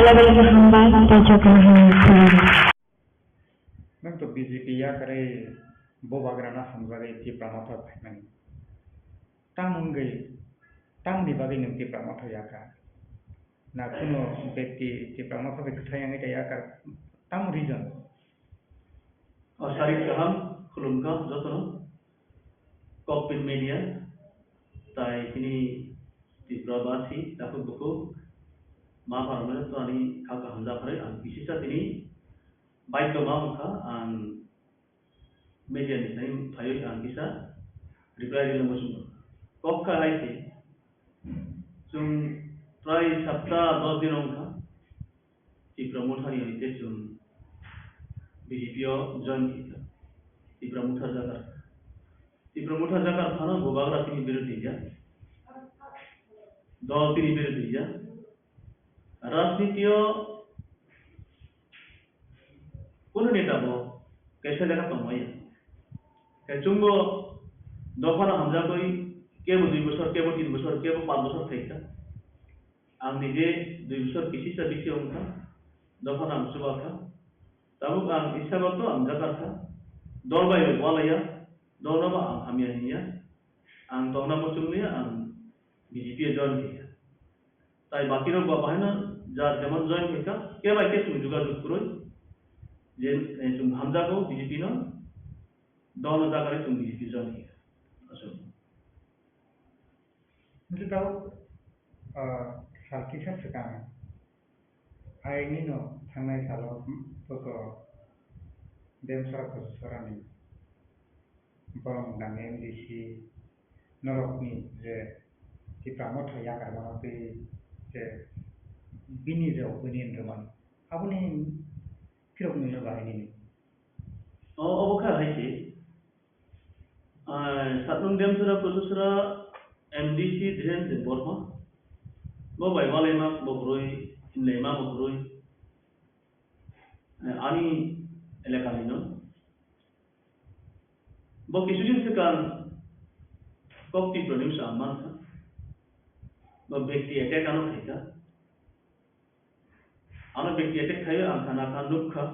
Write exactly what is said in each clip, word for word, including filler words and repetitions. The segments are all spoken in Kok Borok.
Label ni hambai tei jotono hambai khulumdi. Nwng to B J P yakarwi bubagrano hamjagwi Tipra Motha phaimani. Tamo wngwi, tamoni bagwi nwng Tipra Motha yakar? Na kuno bekti Tipra Motha bai kwthai wngwi ta yakar? Tamo reason? O sarik kaham, khulumkha jotono. Kokpin media, tai tini Tripura basi, takhuk bukhuk, ma pharmani to ani kha kaham japharwi ang bisisa tini baidyo ma wngkha ang media ni sai phaiwi ang kisa reply rwna muchungo. Kok kha hai se, chwng prai sapta dos din wngkha. Tipra Motha ni hwnwi tei chwng B J P o join khaikha. Tipra Motha jakar. Tipra Motha jakar phano bubagra tini birodhi ya. Dol tini birodhi ya. Rajniti o kunu neta bo kaisa jaga tongmaya. Khe chwngbo dophano hamjagwi kebo dui bosor, kebo tin bosor, kebo panch bosor thaikha. Ang nije dui bosor kisisa bisi wngkha, dophano ang chubakha. Tabuk ang isabato ang jakarkha. Dol bai walaiya, dolno ba ang hamya hinya. Ang tongna muchungliya, ang B J P o join khaikha. Tai bakirok ba bahaino jar jemon join khaikha, khe bai khe chwng jogajog kwrwi. Je, eh, chwng hamjago B J P no, dolno jakarwi chwng B J P join khaikha. Aswk. Hwnkhe tabuk, ah, sal kisa swkang ayangni no thangnai salo, hmm, bwkha Demsora Kososorani borok ni M D C norokni je Tipra Motha yakarmano twi je bini je opinion rwmani, aboni phirok nwngno bahai nini. O, obo kha hai se. Ai, Satnung Demsora Kososorani M D C Dhiren Debbarma. Bo bai walaima bo kwrwi, hinlaima bo kwrwi. Ai, ani elakani no. Bo kisu din swkang kok Tipra News ang mankha. Bo bekti attack ano khaikha. Ano bekti attack khaio ang khana kha nukha.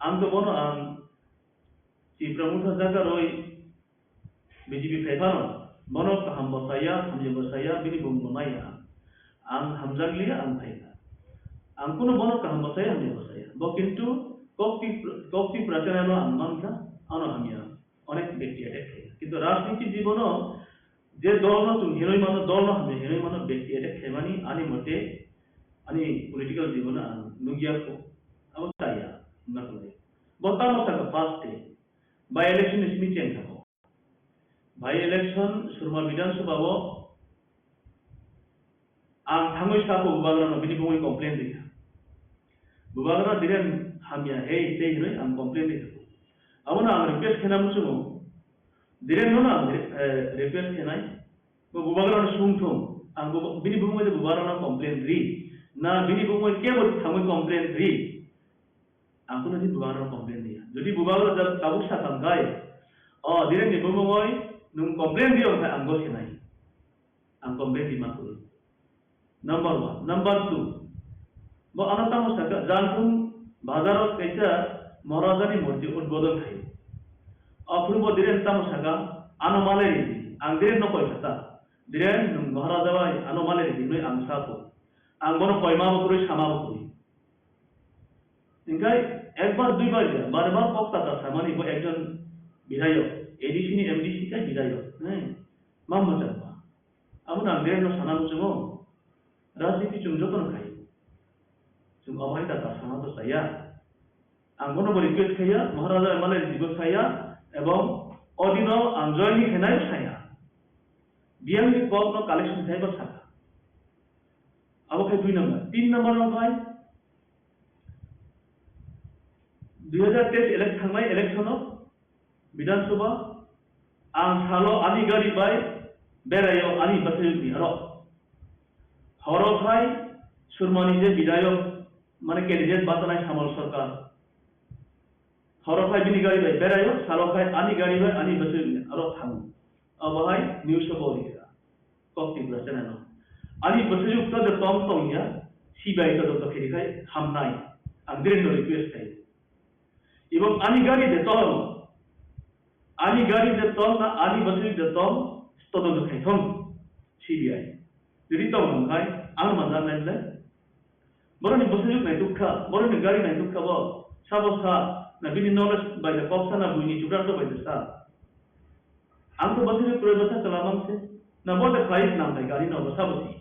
Ang to bono ang Tipra Motha jakarwi B J P phai phano, bono kaham bo saya, hamya bo saya, bini bumung bo naiya ang. Ang hamjakliya, ang phaikha. Ang kunu bono kaham bo saya, hamya bo saya. Bo kintu kok Tip-, kok Tipra channel o ang mankha, ano hamya, onek bekti attack khaikha. Kintu rajniti jibono je dolno chwng hinwi mano, dolno hamya hinwi mano, bekti attack khaimani ani mote, ani political jibono ang nukya kho. Abo saya, hwnna khlai. Bo tamo sakha first day. By election ni simi cheng thangkho. By election Surma Bidhan Sabha o ang thangwi sakho bubagra no bini bumui complain rikha. Bubagra Dhiren hamya hei tei hinwi ang complain rikha. Abono ang request khena muchungo. Dhiren no ang re-, eh, request khenai. Bo bubagra no sungthung. Ang bo-, bini bumui de bubagra no complain ri. Na bini bumui kebo thangwi complain ri. Ang kunu di bubagra complain dia. Jodi bubagra jab tabuk sakang gai, o, Dhiren ni bumungoi nung complain dia, okhai ang bo sinai. Ang complain di ma kuru. Number one. Number two. Bo ano tamo saka, Jantung bazar o kaisa Maharaja ni murti udbodon khai. Aphuru bo Dhiren tamo saka, ano malai ri. Ang Dhiren no koi kata. Dhiren nung Maharaja bai ano malai ri, nung ang sako. Ang bono koima bo kuru, sama bo kuru. Hinkhe ekbar duibar ya, bare bar kok ta ta samani bo ekjon bidhayok, A D C ni M D C khe bidhayok, he, ma mwchang ba. Abono ang Dhiren no sana muchungo, rajniti chwng jotono khai. Chwng obo hai ta ta sama to chaya. Ang bono bo request khaiya, Maharaja M L A ni bo saya, ebong odino ang join ni khainai saya. Biyang ni kok no collection khai bo saka. Abo khai dui number. Tin number no khai, dui hajar teis elek-, thangnai election o Bidhan Sabha, ang salo ani gari bai beraio ani bwsai ni aro. Horo khai Surmani je bidhayok, mane candidate batanai Samol Sarkar. Horo khai bini gari bai beraio, salo khai ani gari bai ani bwsai ni aro thango. Abo hai news o bo rikha. Kok Tripura channel o. Ani bwsai ukta de tong tong ya, C B I todonto khe khai hamnai. Ang direct no request khai. Ebong ani gari de tong, ani gari de tong na ani bwswk de tong, todonto khai thong C B I. Jodi tong khai ang manjak nai le. Boroni bwswk naituk kha, boroni gari naituk kha bo. Sabo sa na bini knowledge bai de kok sa na buini chukra to bai de sa. Ang to bwswk kwrwi bwsa kwlamang se. Na bo de khlai nang bai gari no bwsa bwsi.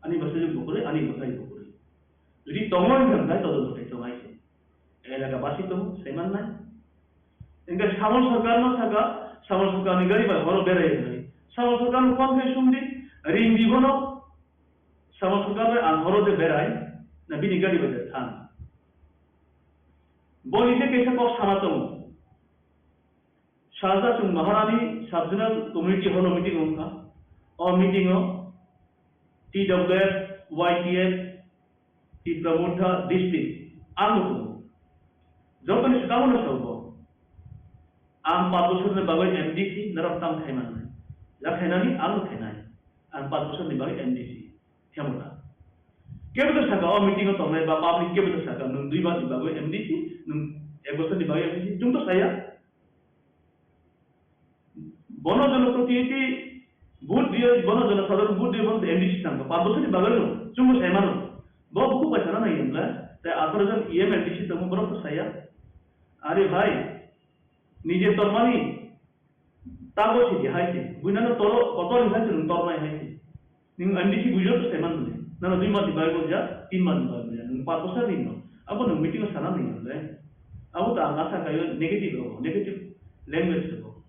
Ani bwswk bo kwrwi, ani bwsai bo kwrwi. Jodi tongo wngkha, hwnkhe todonto khai tongnai se. Elaka basi tongo, saiman nai. Hwnkhe samol sarkar no saka, samol sarkar ni gari bai horo berai hwnwi. Samol sarkar no phone khai sumdi, ringdi bono. Samol sarkar bai ang horo je berai, na bini gari bai je thang. Boni je kaisa kok sana tongo. Salsa chwng Maharani Sub-Zonal Community Hall o meeting wngkha. O meeting o T W F, Y T F, Tipra Motha District, ang bo tongo. Jotoni swkango no sabo. Ang paanch bosorni bagwi M D C, norok tam khai manwi. Ja khainani, ang bo khainai. Ang paanch bosorni bagwi M D C. Khemta. Kebo to saka o meeting o tongnai ba public kebo to saka, nwng dui bar ni bagwi M D C, nwng ek bosorni bagwi M D C, chwng to saya. Bono jono protinidhi vote diye, bono jono sadharon vote diye, bono M D C tangkha. Paanch bosorni bagwi no, chwngbo sai mano. Bo buku bai sana nai hwnla, tai atharo jon E M M D C tongo, borok to saya. Are bhai, nije tormani, tago sidi hai se. Buinano toro, kotor hai se, nwng tornai hai se. Nwng M D C bujo to saiman mune. Nano dui mati bai boja, tin mati bai boja. Nwng paanch bosor ni no. Abo nwng meeting o sana nai hwnle. Abo to ang asa kayo negative rogo, negative language rogo.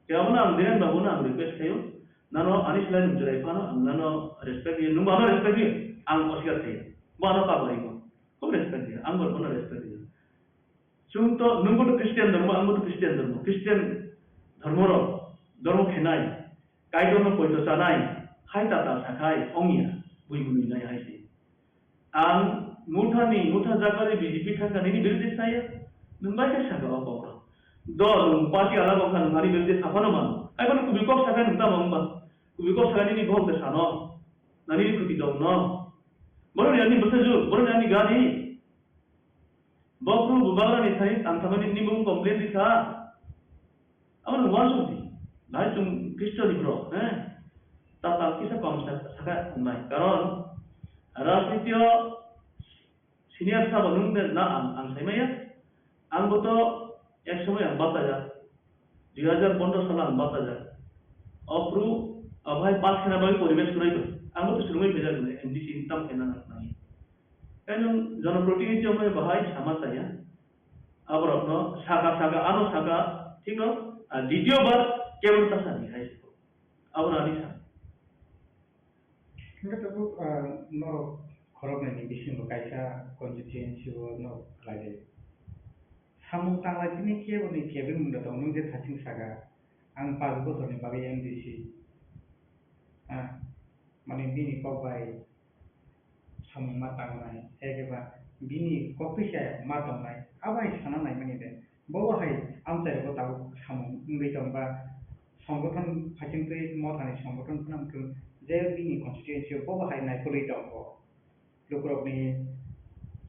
Kaya bono ang Dhiren babu no ang request kayo. Nano ani slai nwng jerai phano ang nano respect yo. Nwng ano respect yo. Ang osikar kayo. Bo ano kabari ko. Ko respect yo. Ang bor bono respect yo. Chwng to, nwngbo to Christian dhormo, angbo to Christian dhormo. Christian dhormo rok, dhormo khenai, Kaitorno poito chanai, hai tata sakhai, ongya, bui bui nai hai se. Ang Mothani, Motha jagani B J P thangkha nini birude saya, nwng bai khe saka o kok. Do, nwng party alak wngkha, nwng ani birude saphano mano. Ai bono kubui kok sakha nwng tamo wngba? Kubui kok sakha nini bohok de sano, na nini khuti dong no. Boroni ani bwsajwk, boroni ani gari. Bo phuru bubagra ni thani tang tangmani nini bumung complain rikha. Abo no uansuk di. Bahai chwng Khristo ni borok, he? Tatal kisa kom sa-, saka wngnai. Karon rajniti o senior sabo nwng de na ang, ang sai maya. Ang bo to ek somoi ang batajak. Dui hajar pondro salo ang batajak. O phuru, o, bahai pass khna bagwi poribesh kwrwi bai. Ang bo to swrwngwi phaijak, M D C ni tam khaina nang nai. Tei nwng jonoprotinidhi wngmani bahai sama chaya. Aborokno saka saka, ano saka, thikno, ah, ditiyo bar kebo ta sadi hai se. Abono ani sa. Hingke tabuk, ah, norok khoroknwi ni bisingo kaisa constituency o norok khlai lai. Samung tanglai tini kebo ni kebeng munda tong nwng je thaching saka, ang paanch bosorni bagwi M D C. Ah, mane bini kok bai samung ma tangnai, ekeba bini koktwisa ma tongnai, abai sana naimani de. Bo hai amchai bo tabuk samung wngwi tong ba, songgothon phaisingtwi mothani songgothon phano wngkhe je bini constituency o bo hai naikolwi tongo. Lukurokni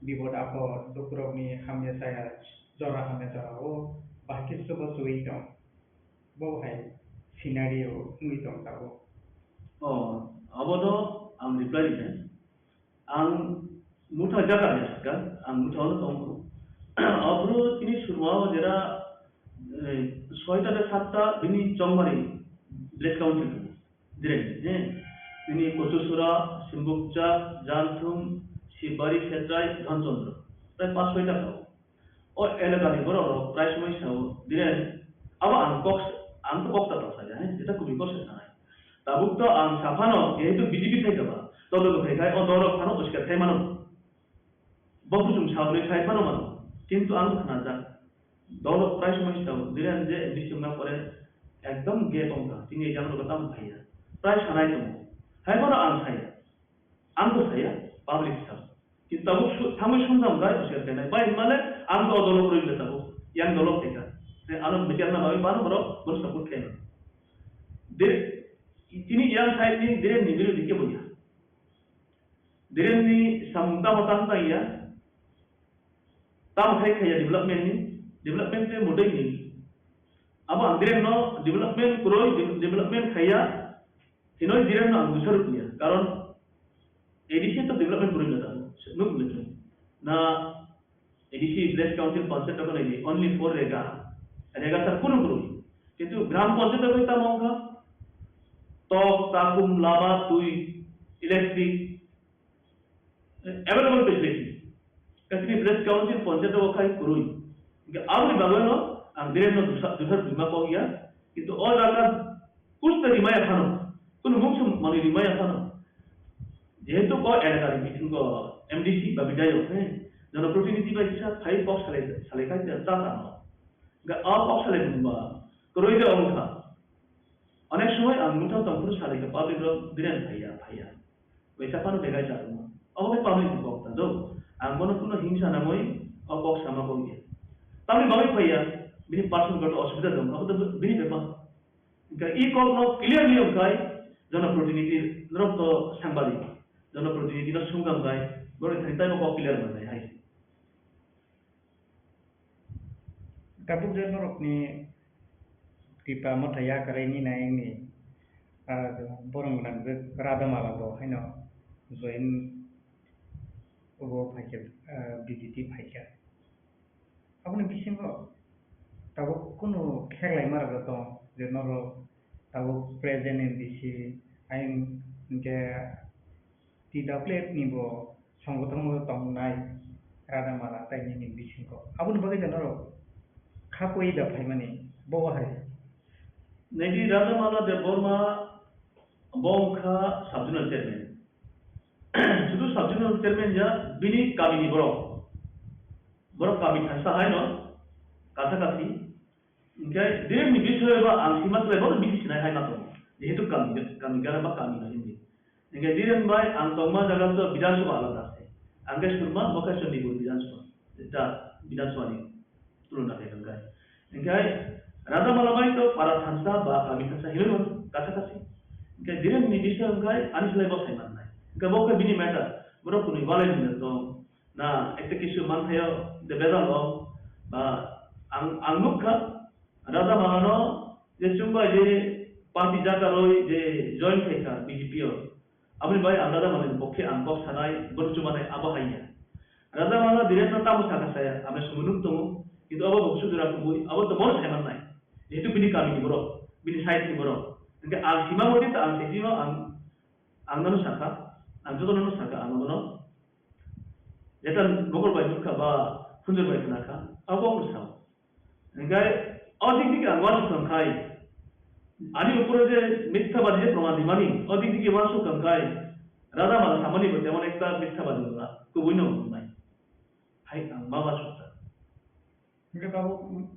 bipod apod, lukurokni hamya chaya, jora hamya jora o bahai khe chubachu wi tong. Bo hai scenario wngwi tong tabuk. O, abono ang reply rikha. Ang Motha jaga ni sakha, ang Motha ono tongkho. Abro tini surmao jera, eh, soita de satta bini Chongmari village council. Direct, eh, bini Kochusura, Simbukcha, Janthum, Sibari, Khetrai, Dhanchondra. Prai pas soita kha. O elakani borok rok prai somoi sao, "Biren, abo ang kok, ang to kok ta tong saja, he, jeta kubui kok se sanai. Tabuk to ang saphano, jehetu B J P thai kaba, todonto khai khai, o dol rok phano oskar khai mano. Bo kuchung salnwi khai phano mano. Kintu ang khnajak. Dol rok prai somoi sao, Biren je M D C wngna pore ekdom ge tongkha, tini jang rok tamo phaiya. Prai sanai tongo. Hai phano ang saya." Ang bo saya, public sa. Kintu tabuk su-, thangwi sumjam bai, usiar tenai. Bai hwnmale, ang to dolo kwrwi le tabuk. Yang dolo theka. He, ano bichar na bai, bano borok, borok support khaina. De, tini yang side ni, de ni biru dike boya. Dhiren ni samung tamo tang tang ya, tamo khai khaiya development ni, development te mudai ni. Abo ang Dhiren no development kuroi, de-, development khaiya, hinoi Dhiren no ang dusar ya. Karon A D C to development kuroi na tamo, nuk nuk na. A D C village council panchayat to nai only for rega. Rega sar kunu kunu. Kintu gram panchayat to tamo wngkha. Tok, takum, lama, twi, electric, available facility. Kasini village council panchayat to khai kurui. Hingke aboni bagwi no ang Dhiren no dusa, dusa duma kok ya. Kintu o jaga kusta rimaya phano. Kunu mungsum mani rimaya phano. Jehetu ko elakar bisingo M D C ba bidayok, he, jonoprotinidhi bai kisa phai kok salai, salai khai ta, ta tamo. Ga o kok salai mungba, kwrwi de wngkha. Onek somoi ang nukha tongphuru salai kha public rok Dhiren phaiya, phaiya. Waisa phano begai sa tongma. Obo khe public ni kok ta do. Ang bono kuno hingsa nangoi o kok sama kok ya. Public bagwi phaiya, bini personal goto osubida dong, abo to bini bepar. Hingke i kok no clearly wngkai, jonoprotinidhi norok to sangbadik, jonoprotinidhi no sungkang kai, borok thani taibo kok clear manai hai. Tabuk je norok ni Tipra Motha yakarwi ni nai ni, ah, borok ni nang je Radha Mala bo haino join obo phaikhe, ah, B J P phaikhe. Aboni bisingo tabuk kunu kheklai ma rwgwi tong, je norok tabuk present M D C ayang hingke T W F ni bo songothon o tongnai Radha Mala tai nini bisingo. Aboni bagwi je norok khapui da phaimani bo hai. Nini Radha Mala Debbarma bo wngkha sub zonal chairman. Sudu sub zonal chairman ya bini kamini borok. Borok kami thangsa hai no, kasa kasi. Hingke Dhiren ni bisoy ba ang sima slai bono bini sinai hai ma tongo. Jehetu kami, kami gara ba kami no hindi. Hingke Dhiren bai ang tongma jaga to Bidhan Sabha alada ase. Ang ke surma bo khe Chandigarh Bidhan Sabha. Eta Bidhan Sabha ni tuluna khe hingke. Hingke Radha Mala bai to para thansa ba kami thansa hinwi mano, kasa kasi. Hingke Dhiren ni bisoy hingke ani slai bo sai mannai. Hingke bo khe bini matter. Borok kunu walai ni tong. Na, ekta kisu manthaio de bejal o, ba, ang, ang nukha, Raja Malano je chwngbai je party jakarwi je join khaikha B J P o, aboni bai ang Raja Malani pokhe ang kok sanai, bono chubanai abo haiya. Raja Mala Dhiren no tamo sakha saya, abo sumui nuk tongo, kintu abo bo sudura kubui, abo to bono sai mannai. Jehetu bini kami ni borok, bini side ni borok. Hingke ang sima modi ta ang sima ang, ang nono sakha, ang joto nono sakha, ang bono. Jeta nokol bai nukha ba phunjor bai khna kha, abo ang sao. Hingkai o dik dik ang uansuk tong khai. Ani uporo je mitha badi je proman rimani, o dik dik uansuk tong khai. Raja Mala samani bo temon ekta mitha badi wngkha, kubui no wngnai. Hai ang ma uansuk ta. Hingke tabuk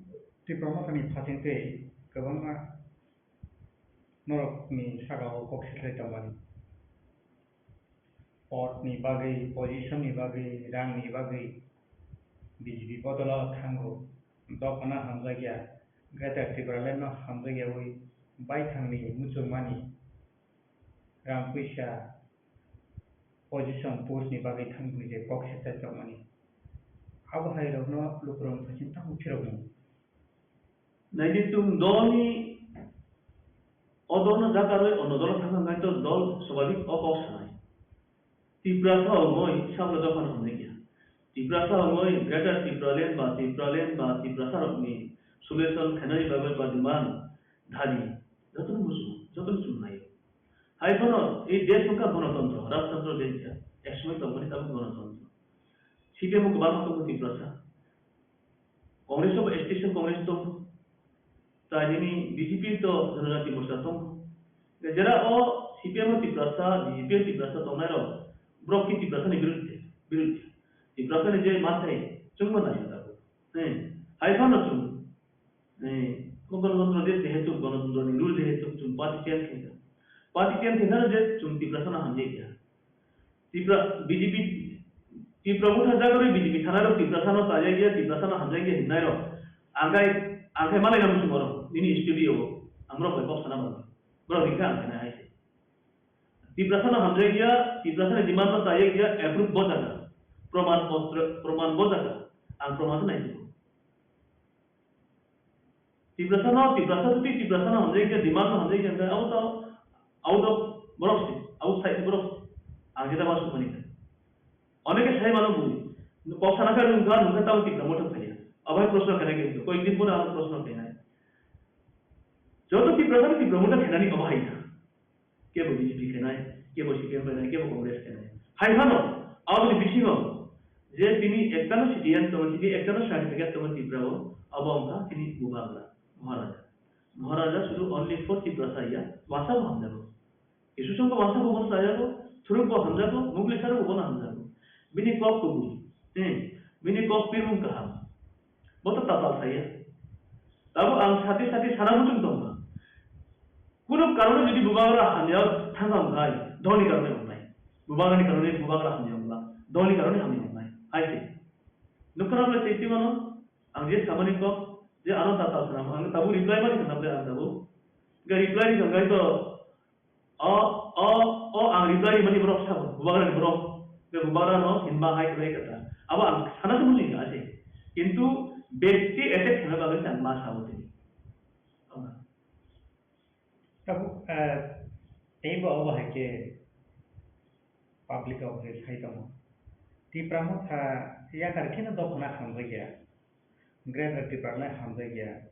Tipra Mothani phating tei kwbangma norokni saka o kok siklai tongmani. Pot ni bagwi, position ni bagwi, rang ni bagwi B J P bodol o thango. Dophano hamjakya, Greater Tipraland no hamjakyawi baithangni muchungmani rang puisa position post ni bagwi thangwi je kok seta tongmani. Abo hai rokno lukurok thaiching tamo phirokmung. Naidi chwng dolni, o dolno jakarwi ono dolo thangna nai to dol swbabik o kok sanai. Tiprasa wngwi sabla dophano hwnwi kha. Tiprasa wngwi Greater Tipraland ba Tipraland ba Tiprasa rokni solution khainani bagwi ba demand dabi jotono muchungo, jotono chumnaio. Hai phano ei desh wngkha gonotantro, rajtantro desh ya, ek somoi tongmani tabuk gonotantro. C P M o kwbangma tongo Tiprasa. Congress o bo agitation Congress tongo. Tai nini B J P to Janajati Morcha tongo. Jera o C P M o Tiprasa, B J P o Tiprasa tongnai rok, borok ki Tiprasa ni birudde, birudde. Tiprasa ni je manthai chwngma nai tabuk. Hai phano chwng. Gonotantro de jehetu, gonotantro ni rule jehetu chwng party change khaikha. Party change khaikha je chwng Tiprasa no hamjai kha. Tipra, B J P, Tipra Motha jagarwi B J P thanai rok Tiprasa no chaya kha, Tiprasa no hamjai kha hinai rok. Angkai, angkai malai namu chwng oro, nini studio o, ang rok bai kok sana bang. Borok hingkha ang khaina hai se. Tiprasa no hamjai ya, Tiprasa ni demand no chaya ya, approve bo jaga. Proman potro, proman bo jaga. Ang proman se nai. Tiprasa no, Tiprasa twi Tiprasa no hamjai ya, demand no hamjai ya, out of, out of borok se, outside borok. Ang jeta ma sumani. Oneke sai mano bui. Kok sana kha nungkha, nungkha tamo Tipra Motha phaiya. Abai proshno khainai khe, koyek din pore aro proshno khainai. Joto Tipra sani Tipra Motha khainani obo hai na. Kebo B J P khainai, kebo C P M khainai, kebo Congress khainai. Hai phano, aboni bisingo je tini ektano citizen tongo, tini ektano certificate tongo Tripura o, abo wngkha tini Bubagra, Maharaja. Maharaja sudu only for Tiprasa ya, wasa bo hamjago. Kisu songkha wasa bo bono chayago, thuruk bo hamjago, mugli saro bo bono hamjago. Bini kok kubui, eh, bini kok pirmung kaham. Bo to tatal saya. Tabo ang sati sati sana muchung tongma. Kuno karone jodi Bubagra hamya thangkha wngkhai, doni karone wngnai. Bubagrani karone Bubagra hamya wngla, doni karone hamya wngnai. Hai se. Nukharang le tei mano, ang je samani kok, je ano tatal sana, ang tabo reply mani sana ble ang tabo. Ga reply ni janggai to, O, o, o, ang reply rimani borok sabo, Bubagrani borok. Be Bubagrano hinba hai kwlai kata. Abo ang sana se bujinga ase. Kintu besti attack khna bagwi ang ma sabo tini. Tabuk, eh, teibo abo hai khe public o hai sai tongo. Tipra Motha yakar kheno dophana hamjakya. Greater Tipra le hamjakya.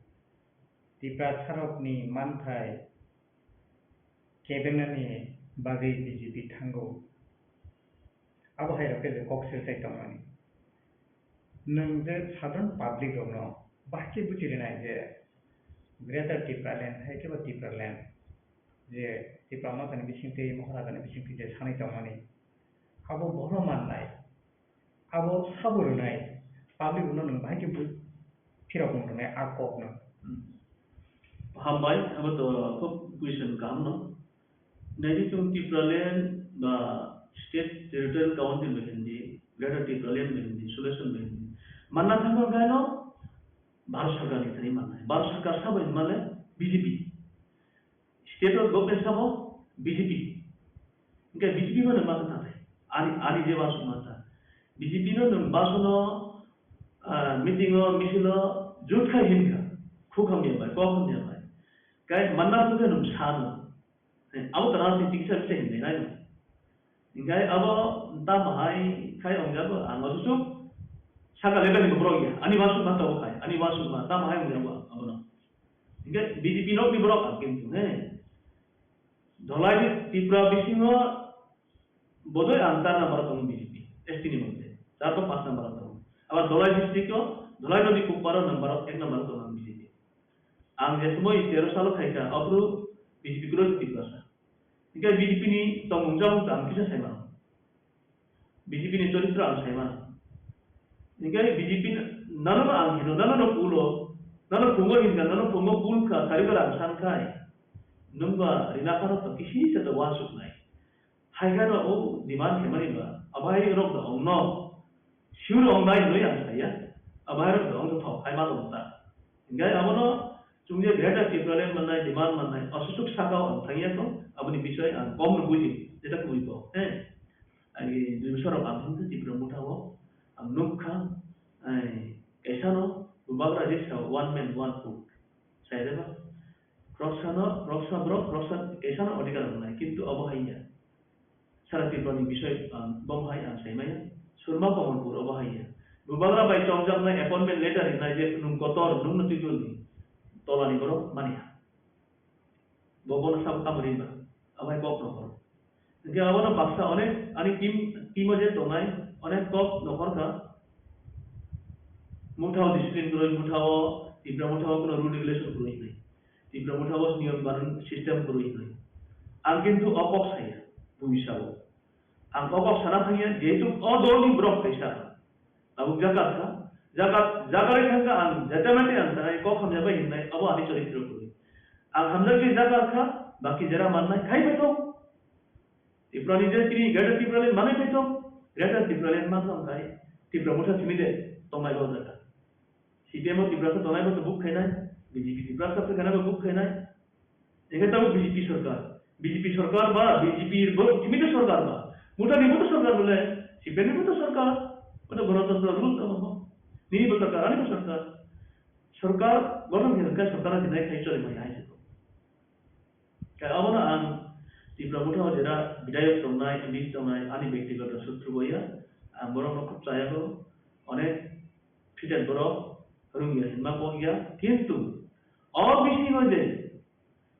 Tiprasarokni manthai kebenani bagwi B J P thango. Abo hai rok khe je kok sirtai tongmani. Nwng je sadharan public rokno bahai khe buji rinai je Greater Tipraland hai khe bo Tipraland je Tipra Mothani bisingtwi Maharajani bisingtwi je sanai tongmani. Abo bono mannai. Abo sabo rwnai, public no nwng bahai khe bui phirok mung rwnai a kok no. Hambai, abo to khub question kaham no. Naidi chwng Tipraland ba State Territorial Council bai hindi, Greater Tipraland bai hindi, solution bai hindi. Manna thangma bai no Bharat Sarkar ni thani mannai. Bharat Sarkar sabo hinmale B J P. State o government sabo B J P. Hingke B J P no nwng masa tatai. Ani, ani je wansuk masa. B J P no nwng basono, ah, meeting o, misil o, jut khai hinkha. Khuk hamya bai, kok hamya bai. Kai manna thangkhe nwng sano. Hei, abo tara se tiksa bisa hinwi nai no. Hingke abo tamo hai khai ongjago, ang wansuk saka level ni borok ya. Ani wansuk ma tabo khai, ani wansuk ma tamo hai ongjago abono. Hingke B J P nok ni borok ang kintu, he. Dholai ni Tripura bisingo bodoi ang char number tongo B J P, S T ni mote. Char to panch number tongo. Abar Dholai district o, Dholai nodi kuparo number, ek number tongo B J P. Ang je somoi tero salo khaikha, aphuru B J P kwrwi Tiprasa. Hingke B J P ni tongmung chamung ang kisa sai mano. B J P ni choritro ang sai mano. Hingke B J P nano no ang hino, nano no kulo, nano pungo hinka, nano pungo kulka, karibar ang sankai. Nungba rina phano to kisi se to wansuk nai. Hai kheno o demand khaimani ba, abai rok da ongno. Sure ong nai hinwi ang saya. Abai rok da ong thok hai ma dong ta. Hingke abono chwng je Greater Tipraland mannai, demand mannai, aswk saka o ang thangya kho, aboni bisoi ang kom no buji, jeta kubui kho, he. Ani dui bosor rok ang thangkha Tipra Motha o, ang nukha, ai, kaisa no, Bubagra je sa one man, one vote. Sai de ba? Khoroksa no, khoroksa borok, khoroksa kaisa no odhikar wngnai, kintu abo hai ya. Sara Tripura ni bisoi, ah, bom hai ang sai maya. Surma Kamalpur obo hai ya. Bubagra bai chongjaknai appointment letter rinai je nwng kotor, nwng no twikulni tolani borok mani ha. Bo bono sabo tamo rinba. Abo hai kok nokhor. Hingke abono baksa onek ani team, team o je tongnai onek kok nokhor kha. Motha o discipline kwrwi, Motha o Tipra Motha o kuno rule regulation kwrwi hinwi. Tipra Motha o niyom kanun system kwrwi hinwi. Ang kintu o kok saya, buisa o. Ang o kok sana thangya, jehetu o dolni borok kaisa. Tabuk jagat kha, jagat, jagat bai thangkha ang, jeta mate ang sanai, kok hamya bai hinai, abo ani choritro kwrwi. Ang hamjakni jagat kha, baki jera mannai, khai bai thok. Tripura ni je tini Greater Tipraland manwi bai thok, Greater Tipraland man thok khai, Tipra Motha simi de, tongnai bo jaga. C P M o Tiprasa tongnai bo to buk khainai, B J P Tiprasa khainai bo buk khainai. Hingke tabuk B J P sorkar. B J P sorkar ba B J P bo simi to sorkar ba. Motha ni bo to sorkar bole, C P M ni bo to sorkar. Oto Ganatantro rule tamo bo. Nini bo sorkar, ani bo sorkar. Sorkar, gothon khe hwnkhe sorkar ni nai khai choli mani hai se. Khe abono ang Tipra Motha o jera bidayok tongnai, M P tongnai, ani bektigoto sutru bo ya. Ang borokno khub chaya bo. Onek thwited borok rwngya hinma kok ya. Kintu o bisingo je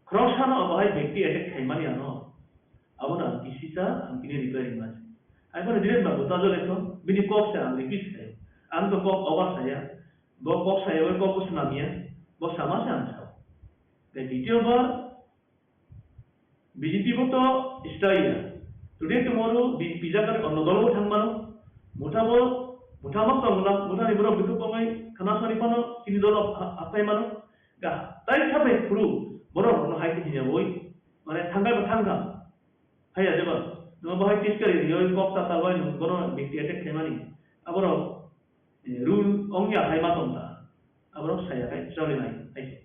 khoroksano obo hai bekti attack khaimani ano, abono ang kisisa ang bini reply ringma se. Hai phano Dhiren babu tajole kho, bini kok se ang repeat khaio. Ang to kok over saya, bo kok saya, bo kok bo swnamya, bo sama se ang sao. Tei ditiyo bar B J P bo to stay ya. Today tomorrow B J P jaga onno dol bo thang mano. Motha bo, motha ma tong la, motha ni borok bikhu kongai khana sani phano chini dol ap-, apai mano. Ga, tai sabai phuru borok rokno hai khe hinya boi. Mane thangkai bo thangkha. Haiya jeba, no bahai tiskari riyo kok ta talbai no bono bekti attack khaimani. Aborok rule ongya hai ma tongkha. Aborok saya hai choli nai hai.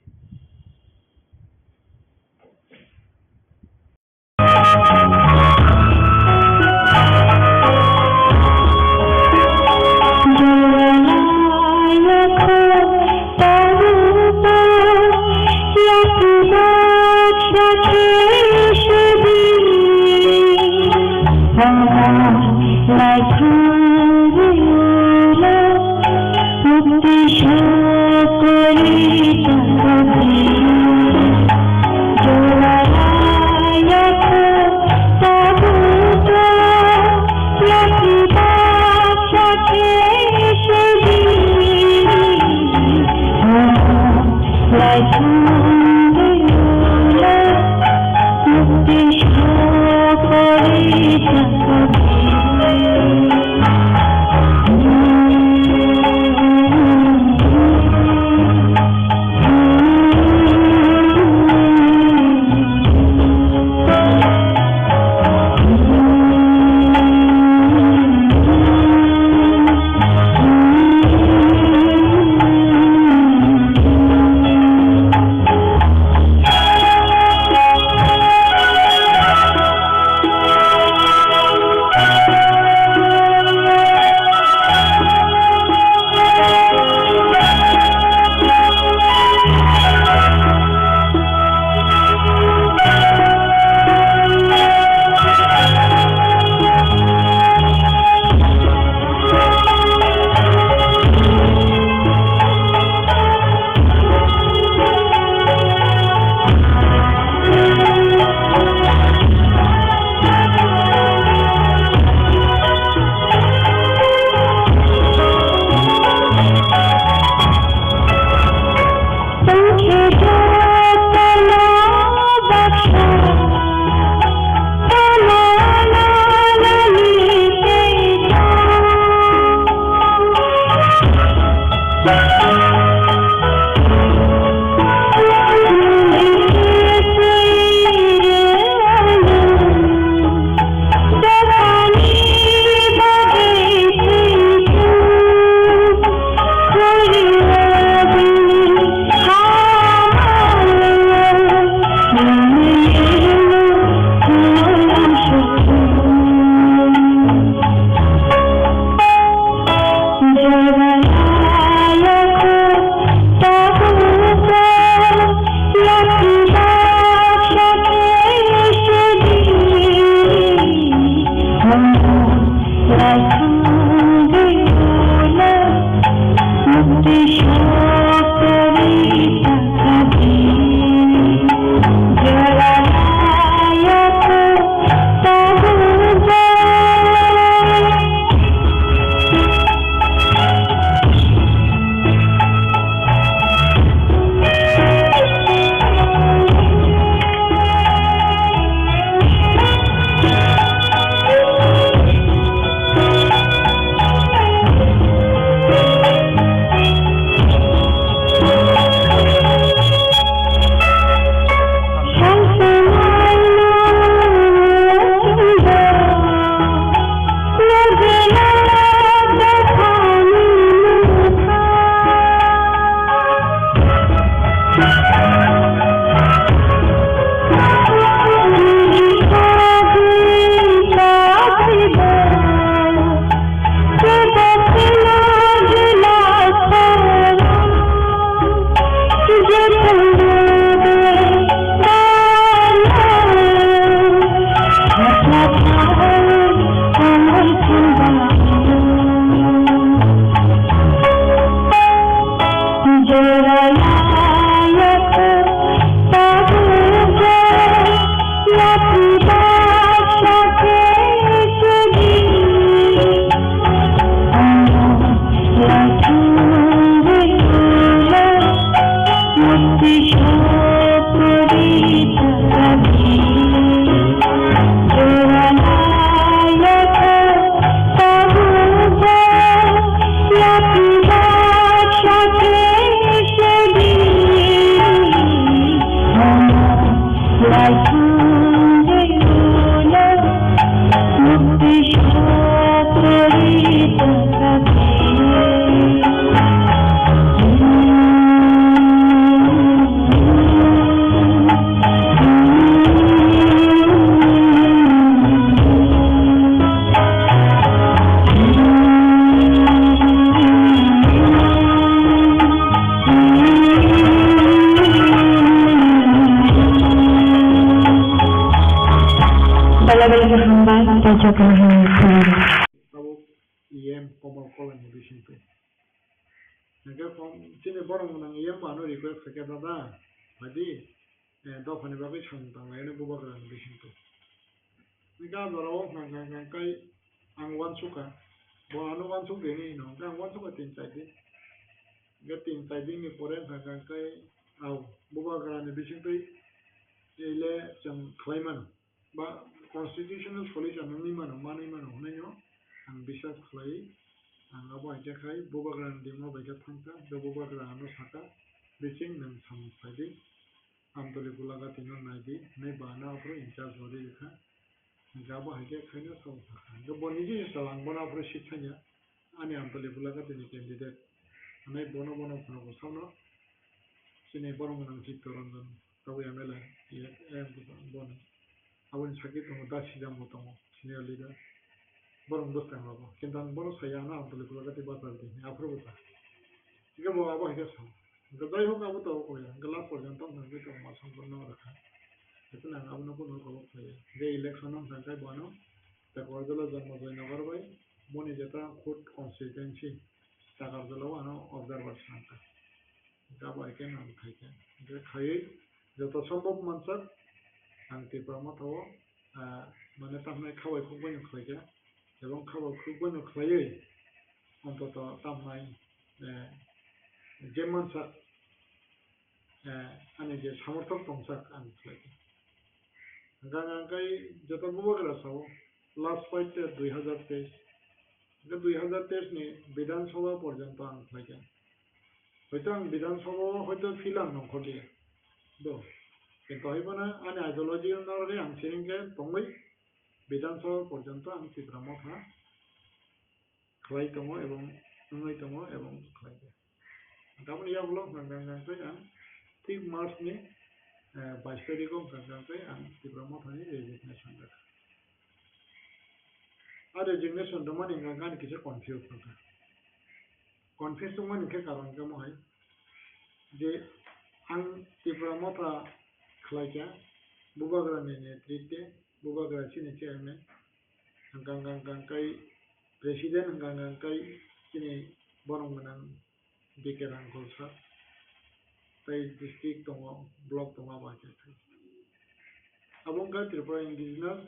Tabuk E M Komal Kolai ni bisingtwi. Hingke kom chini borok gwnang E M bo ano request khaikha, dada, phaidi, eh, dophani bagwi samung tanglai ani bubagra ni bisingtwi. Hingke ah jorao hwnka hwnka hwnka kai ang uansukha, bo ano uansuk rini hino, hingke ang uansukha tin char din. Hingke tin char din ni pore hwnka hwnka kai, au, bubagra ni bisingtwi ele chwng khlai mano. Ba constitutional solution wngwi mano, manwi mano hwnwi no ang biswas khlai. Ang abo hai khe khai bubagra ni dima bai khe thang kha, tei bubagra ano sa kha, "Bising nwng samung khlai di, Amtoli Bulagati no nai di," hwnwi ba ano aphuru in charge rw rw kha. Hingke abo hai khe khai no samung sa kha. Hingke bo niji se chwla ang bono aphuru seat thangya, ani Amtoli Bulagati ni candidate hwnwi bono, bono phunukgo sakno chini borok gwnang Chitto Ranjan. Tabuk M L A, M P bono. Aboni sakhe tongo Da Sijam bo tongo, senior leader. Borok bwskang rok bo. Kintu ang bono saya, ano Amtoli Bulagati bachar di, aphuru bwsa. Hingke bo abo hai khe sa. Hingke jai hok abo to koi ya, hingke last porjonto wngkha hingke tongo ma samporno rwkha. Hingke ang abono kunu kok saya. Hingke election wngkha hingke bono Takarjala Janmajoy Nagar bai, boni jeta khud constituency Takarjala o ano observer sa wngkha. Hingke abo hai khe ang khaikha. Hingke khaiwi joto sombhob mansak ang Tipra Motha o, ah, mane tamhinai khabai khukbai no khlaikha. Ebong khabai khukbai no khlaiwi ontoto tamhinai, eh, je mansak, eh, ani je samorthok tongsak ang khlaikha. Hingke ang khe joto bubagra sao last fight te dui hazar teis. Hingke dui hazar teis ni Bidhan Sabha porjonto ang khlaikha. Hoito ang Bidhan Sabha o hoito filang nongkhorliya. Do. Kintu hai bono ani ideology wngna bagwi ang siring khe tongwi Bidhan Sabha porjonto ang Tipra Motha khlai tongo ebong wngwi tongo ebong khlai kha. Tamoni yagulo hwnka hwnka khe ang thik March ni, eh, bais tarikh o hwnka hwnka khe ang Tipra Motha ni resignation rwkha. A resignation rwmani hwnka hwnka ani kisa confuse wngkha. Confuse wngmani khe karon khe omo hai je ang Tipra Motha khlaikha, bubagra ni netritwe, bubagra chini chairman, hwnka hwnka hwnka kai president, hwnka hwnka kai chini borok gwnang B K Rangkol sir, tei district tongo, block tongo, abo hai khe khai. Abo wngkha Tripura Indigenous,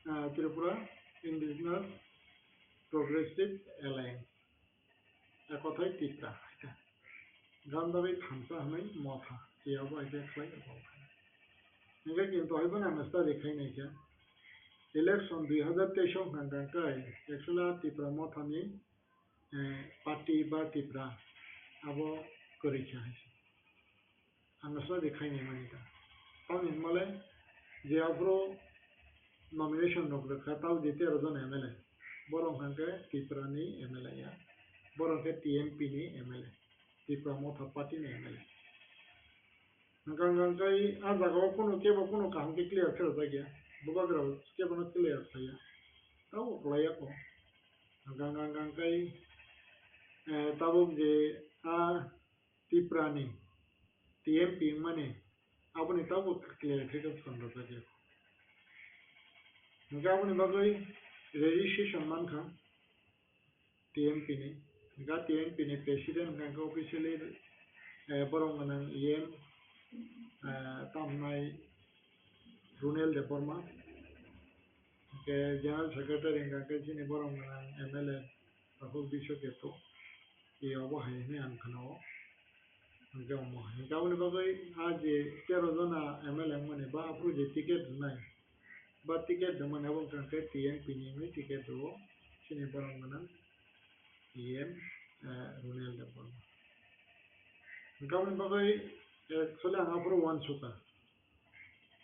ah, Tripura Indigenous Progressive Alliance. Ekothai Tipra, Gandhabari thansa hwnwi motha, tiyabo hai khe khlai abo khai. Hingkhe kintu hai bono ang study khai nai khe, election dui hazar teis o hwnka hwnka kai, actually Tipra mothani, eh, party ba Tipra abo kwrwi kha hai se. Ang sa de khaini mani ta. Tamni hwnmale je aphuru nomination rok rwkha, tao je tero jon M L A. Borok hwnkhe Tripura ni M L A ya. Borok khe T M P ni M L A. Tripura Motha Party ni M L A. Hwnkha hwnkha khe a jaga o kunu kebo kunu kaham khe clear khe rwjak ya. Bubagra kebo no clear khlai ya. Tabo khlai ya kho. Hwnkha hwnkha khe, eh, tabuk je a Tripura ni T M P wngmani aboni tabuk clarification rwjak ya. Hwnkhe aboni bagwi registration mankha T M P ni. Hwnkhe T M P ni president hwnkhe officially, eh, borok gwnang E M, eh, tamnai Runel Debbarma. Hwnkhe General Secretary hwnkha khe chini borok gwnang M L A Prafull Biswa Keto, e obo hai hwnwi ang khna-o. Hwnkhe omo hai. Hwnkhe aboni bagwi a je tero jona M L A wngmani ba aphuru je ticket rwnai, ba ticket rwmani abo wngkha khe T M P ni wngwi ticket rwo chini borok gwnang E M, eh, Runel Debbarma. Hwnkhe aboni bagwi actually ang aphuru uansukha.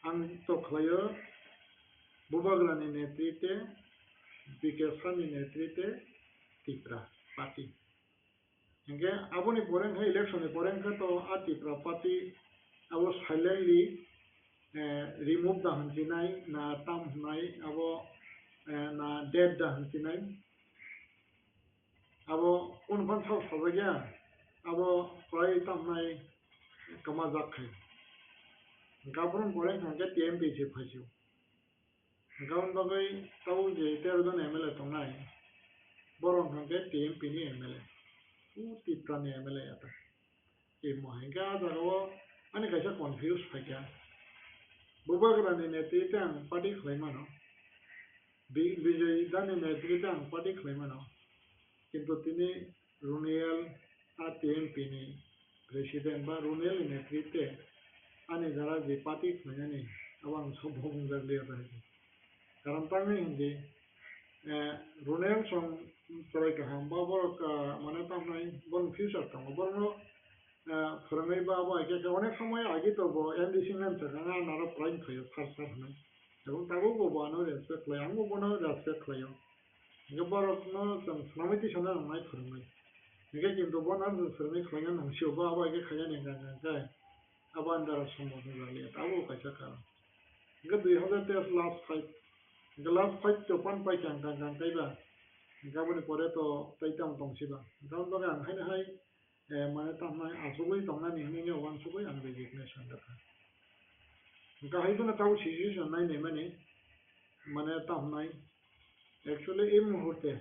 Ang to khlaio Bubagrani netritwe, B K Sani netritwe Tipra Party. Hingke aboni pore wngkha election ni pore wngkha to a Tipra Party abo silently, eh, remove da hinsinai na tam hinai abo, eh, na dead da hinsinai. Abo kunu phano sabo sajak ya, abo kwlai tamo nai kwmajak khai. Hwnkhe aphuru pore hwnkhe T M P se phaisio. Hwnkhe aboni bagwi tabuk je tero jon M L A tongnai, borok hwnkhe T M P ni M L A, o Tipra ni M L A ya ta. Tei mo hai khe ah jaga o ani kaisa confuse phaikha. Bubagra ni netrite ang party khlai mano, Bi-, Bijoy da ni netrite ang party khlai mano, kintu tini Runiel a T M P ni president ba Runiel ni netrite ani jara je party khlainani abo ang sobo wngjak liya ta hai. Karon tamni hindi, eh, Runiel song chwrai kaham ba borok, ah, mane tamnai borok future tongo. Borokno, ah, phwrwngwi ba abo hai khe, khe onek somoi agi to bo M D C man sakha, ah, naro prime khlaio, sir, sir hwnwi. Ebong tabuk bo bo ano respect khlaio, ang bo bono respect khlaio. Hingke borokno chwng swnamwi tisana nangnai phwrwngwi. Hingke kintu bono chwng phwrwngwi khlaina nangsio, bo abo hai khe khaina nengkha hingkha khe. Abo ani dara sombor wngjak liya, abo kaisa karon. Hingke dui hazar teis last fight, hingke last fight to pan paikha ang kang kang kaiba, hingke aboni pore to tei tamo tongsiba. Hingke aboni bagwi ang haino hai, eh, mane tamo hai achugwi tongnani hinwi uansugwi ang resignation rwkha. Hingke hai phano tabuk situation nainai mani, mane tamo hai actually ei muhurte,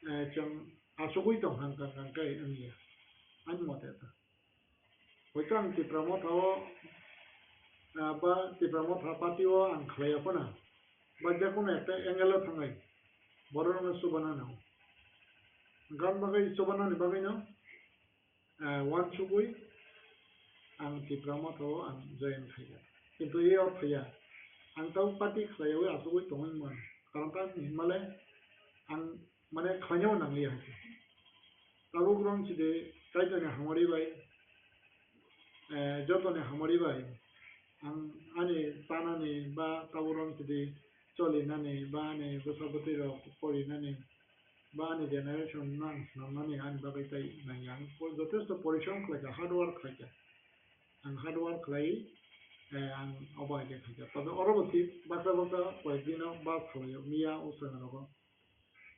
eh, chwng achugwi tongkha kang kang kai wngya, ani mote to. Hoito ang Tipra Motha o, ah, ba Tipra Motha party o ang khlaiya phano, ba jekono ekta angle o thangwi borok rokno chubanani o. Hwnkhe aboni bagwi chubanani bagwi no, ah, uansugwi ang Tipra Motha o ang join khaikha. Kintu e o thaiya, ang tabuk party khlaiyawi achugwi tongwi mano. Karon tamni hinmale ang mane khlainani nangliya hai khe. Tabuk rong chidi Kaitorni hamari bai, eh, jotoni hamari bai ang ani tanani ba tabuk rong chidi cholinani ba ani bwsa bwtwi rok porinani ba ani generation no ang swnamnani ani bagwi tai nangya. Ang po-, jotesto porishrom khlaikha, hard work khlaikha. Ang hard work khlai, eh, ang obo hai khe khaikha. Tobe oro bo thik baksa baksa koyek dino bus khlaio, miya o chwng rogo.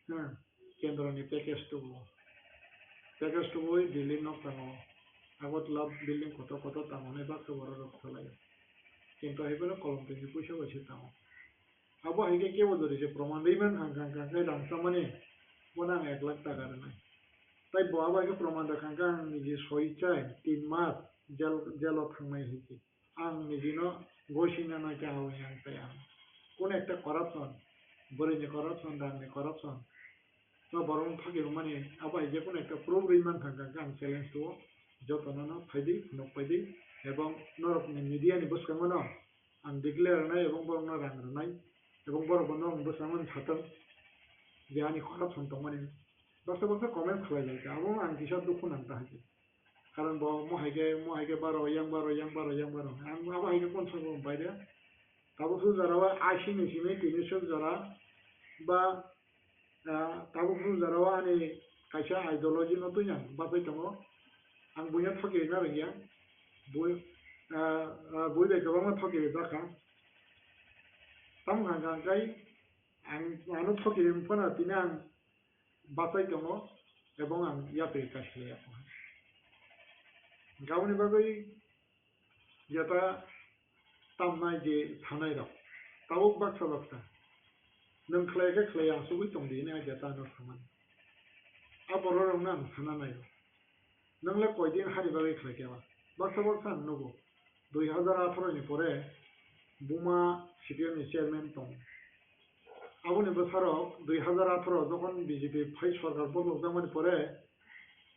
Hmm, kendro ni package tubu. Package tubui building nok tango. Agartala building kotor kotor tango hinwi baksa borok rok salaio. Kintu hai phano kolom twi ni puisa bai se tango. Abo hai khe kebo jodi se proman rwi man hang kang kang khe rang chamani bono ang ek lakh taka rwnai. Tai bo abo hai khe proman rwkha hwnkhe ang niji soi chai tin mas jail, jail o thangnai hai khe. Ang nijino gosina nai kha hwnwi ang tai ang. Kunu ekta corruption, bwrwini corruption, rangni corruption, no borokno thagi rwmani abo hai je kunu ekta proof rwi mankha hwnkhe ang challenge tuo, jotono no phaidi, phunuk phaidi, ebong norokni media ni bwskango no ang declare rwnai ebong borokno rang rwnai, ebong borokbo norokni bwskango sathang je ani corruption tongmani. Baksa baksa comment khlai lai kha, abo ang kisa dukhu nang ta hai khe. Karon bo mo hai khe, mo hai khe baro, yang baro, yang baro, yang baro. Ang abo hai khe konsol bo bai de. Tabuk su jora o I C ni simi tini suk jora ba, ah, tabuk su jora o ani kaisa ideology no twi ang bachai tongo. Ang buino thoki rwna rwngya. Bui, ah, ah, bui bai kwbangma thoki rwjak kha. Tamo hwnka hwnkhe ang ano thoki rwngphano tini ang bachai tongo ebong ang yapri kaisa ya. Hwnkhe aboni bagwi jeta tamnai je sanai rok tabuk baksa baksa nwng khlai khe khlai asugwi tong di hinwi jeta ano samani. A borok rokno ang sana nai rw. Nwng le koi din hari bagwi khlai khe ba? Baksa baksa ang nugo. Dui hazar atharo ni pore buma C P M ni chairman tong. Aboni bwsarok dui hazar atharo jokhon B J P phai sorkar bokhokjakmani pore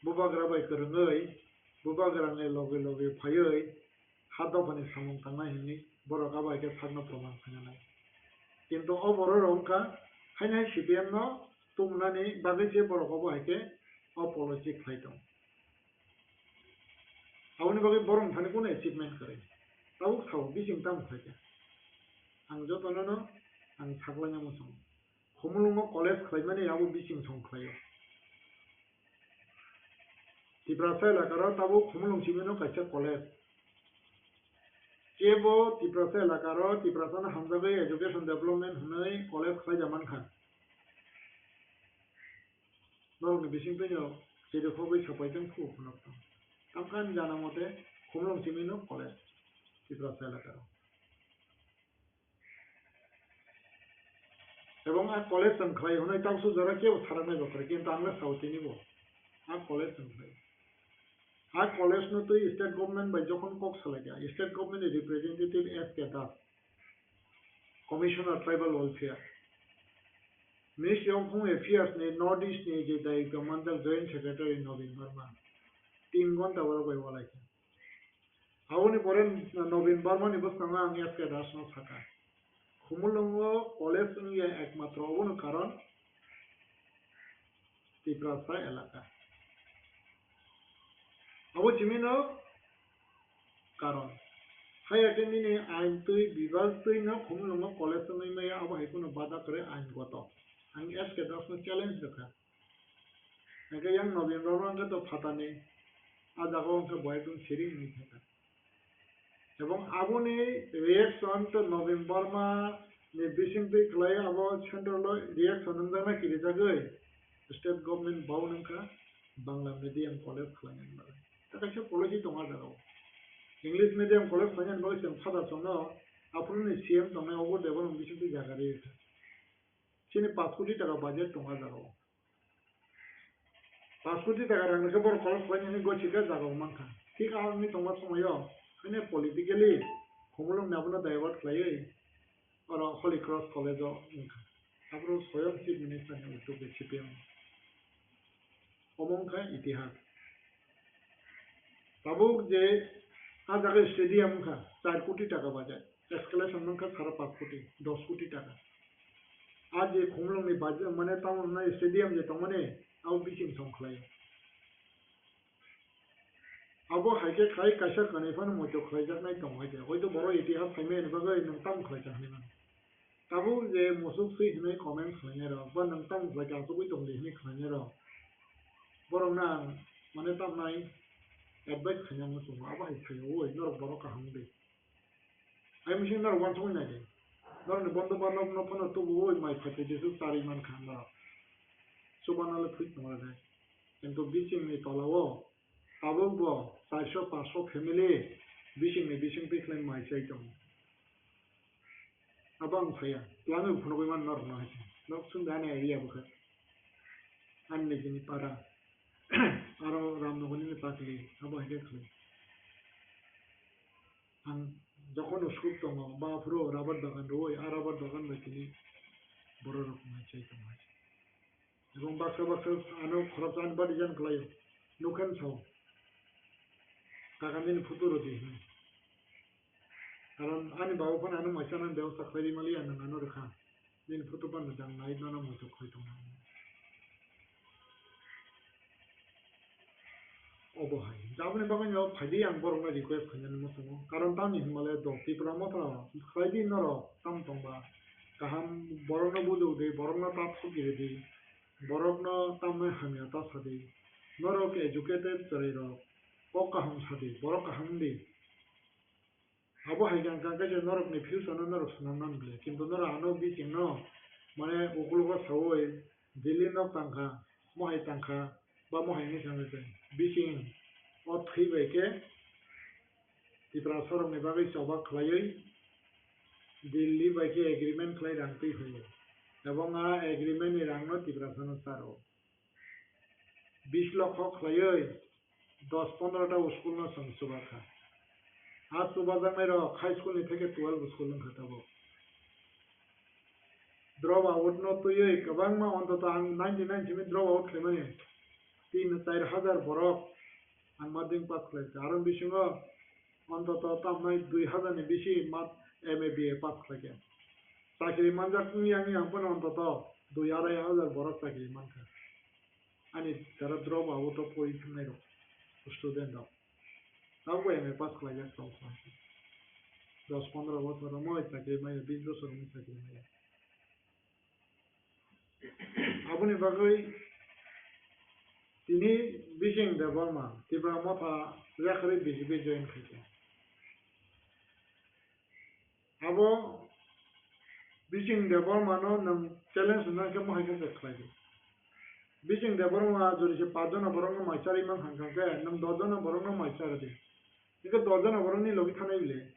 bubagra bai kwrwngwi bubagrani loge loge phaiwi ha dophani samung tangnai hinwi borok abo hai khe sakno proman khainanai. Kintu o borok rok wngkha haino hai C P M no tubunani bagwi se borok obo hai khe o policy khlai tong. Aboni bagwi borok thani kunu achievement kwrwi. Tabuk sao bising tamo khlai kha. Ang jotono no ang saklaina muchungo. Khumulwngo college khlaimani abo bising song khlaio. Tiprasa elakaro tabuk Khumulwng simi no kaisa college. Kebo Tiprasa elakaro Tiprasano hamjagwi education development hwnwi college khlai ja mankha. Norokni bisingtwi no chirikhogwi sapai tong khubo phunuk tong. Tamkha ani jana mote Khumulwng simi no college Tiprasa elakaro. Ebong a college chwng khlai hwnwi taksu jora kebo saraknai bo kwrwi, kintu ang le sao tini bo a college chwng khlai. A college no twi state government bai jokhon kok salai kha, state government ni representative S K Das, Commissioner Tribal Welfare, Ministry of Home Affairs ni North East ni je dayikto manjak Joint Secretary Nobin Verma, tin ghonta borok bai walai kha. Aboni pore Nobin Verma ni bwskango ang S K Das no sakha, Khumulwngo college wngya ekmatro obono karon Tiprasa elaka. Abo chimino karon. Haya khe nini ain twi bibal twi no Khumulwngo college wngwi maya, abo hai kheno bada kwrwi ain goto. Ang S K Das no challenge rwkha. Hingke yang Nobin Verma hingke to phatani, a jaga o hingke bo ekdom siring wngwi thangkha. Ebong aboni reaction to Nobin Verma ni bisingtwi khlai abo central o reaction wngjaknai kirijagwi state government bau nangkha Bangla medium college khlainani bagwi. Ta kaisa policy tongo a jaga o. English medium college khlainani bagwi chwng father chwngno aphuru ni C M tongnai obo Debbarma bisingtwi jaga rwi rwkha. Chini pash koti taka budget tongo a jaga o. Pash koti taka rang khe borok college khlainani goi sikha jaga o mankha. Thik a wngwi tongma somoio haino politically Khumulwng ni abono divert khlaiwi oro Holy Cross College o wngkha. Aphuru soyong Chief Minister ni utugo C P M. Omo wngkha itihas. Tabuk je a jaga stadium wngkha char koti taka budget, escalation wngkha sara pash koti, dos koti taka. A je Khumulwng ni budget mane tamo nai stadium je tongmani abo bising song khlai. Abo hai khe khai kaisa kanwi phano moito khlaijaknai tong hai khe. Hoito borok itihas phaimani bagwi nwng tamo khlaijak hinwi mano. Tabuk je musuk swi hinwi comment khlainai rok, ba nwng tamo khlai khe achugwi tong di hinwi khlainai rok, borok no ang mane tamnai advice khaina muchungo, abo hai khaio oi, norok borok kaham di. Hai mising norok uansugwi nai di. Norok ni bondo ba nok no phano tubu oi mai phaitwi jesu charwi mankha norok. Chubana le thwi tongo de. Kintu bising ni tola o tabuk bo charso paanso family bising ni bising twi khlai mai chai tongo. Abo ang saya, twlangwi phunugwi mano norokno hai khe. Nok chwng da ani area bo khe. Ani nijini para. Aro Ramnagar nini pakli, abo hai khe khlai. Ang jokhon school tongo, ba phuru rubber bagan rwui, a rubber bagan bai tini borok rok nai chai tongo hai. Ebong baksa baksa ano khoroksa ani body jan khlaio. Nukhan sao. Kaka nini photo rwdi hinwi. Karon ani baba phano ano mai chanani bebosta khlai ri maliya, nwng ano rwkha. Nini photo phano jang nai nono muitok khai tongna. Obo hai. Jaboni bagwi no phaidi ang borokno request khainani muchungo. Karon tamni hinmale do Tipra Motha khlaidi norok tam tongba. Kaham borokno bujokdi, borokno ta thokiridi. Borokno tamni hamya ta sadi. Norok educated chwrairok kok kaham sadi, borok kaham di. Abo hai khe ang kha khe norokni future no norok swnam nang bile, kintu norok ano bising no mane ukulugo saui Delhi nok tangkha, mohai tangkha, ba mohai ni sangwi tong bising o thwi bai khe Tiprasa rokni bagwi choba khlaiwi Delhi bai khe agreement khlai rang twi hoio, ebong a agreement ni rang no Tiprasa no charo. Bis lokho khlaiwi dos pondro ta school no chwng chubakha. A chubajaknai rok high school ni theke twelve school wngkha tabuk. Drop out no twiwi kwbangma, ontoto ang ninety nine simi drop out khlaimani tin char hajar borok ang madhyamik pass khlaikha. Aro bisingo ontoto tamnai dui hajar ni bisi ma M A B A pass khlaikha. Chakri manjak wngya wngya ang phano ontoto dui arai hajar borok chakri mankha. Ani tara drop out o pori thangnai rok, student rok. Tabuk M A pass khlaijak tong kha. Dos pondro bosor omo chakri maya, bis bosor omo chakri maya. Aboni bagwi tini Bising Debbarma Tipra Motha yakarwi B J P join khaikha. Abo Bising Debbarma no nwng challenge hwnna khe mohai khe khlai di. Bising Debbarma jodi se paanch jona borok no mai charwi mankha khe nwng dos jona borok no mai charwi di. Hingke dos jona borok ni logi thanai bile.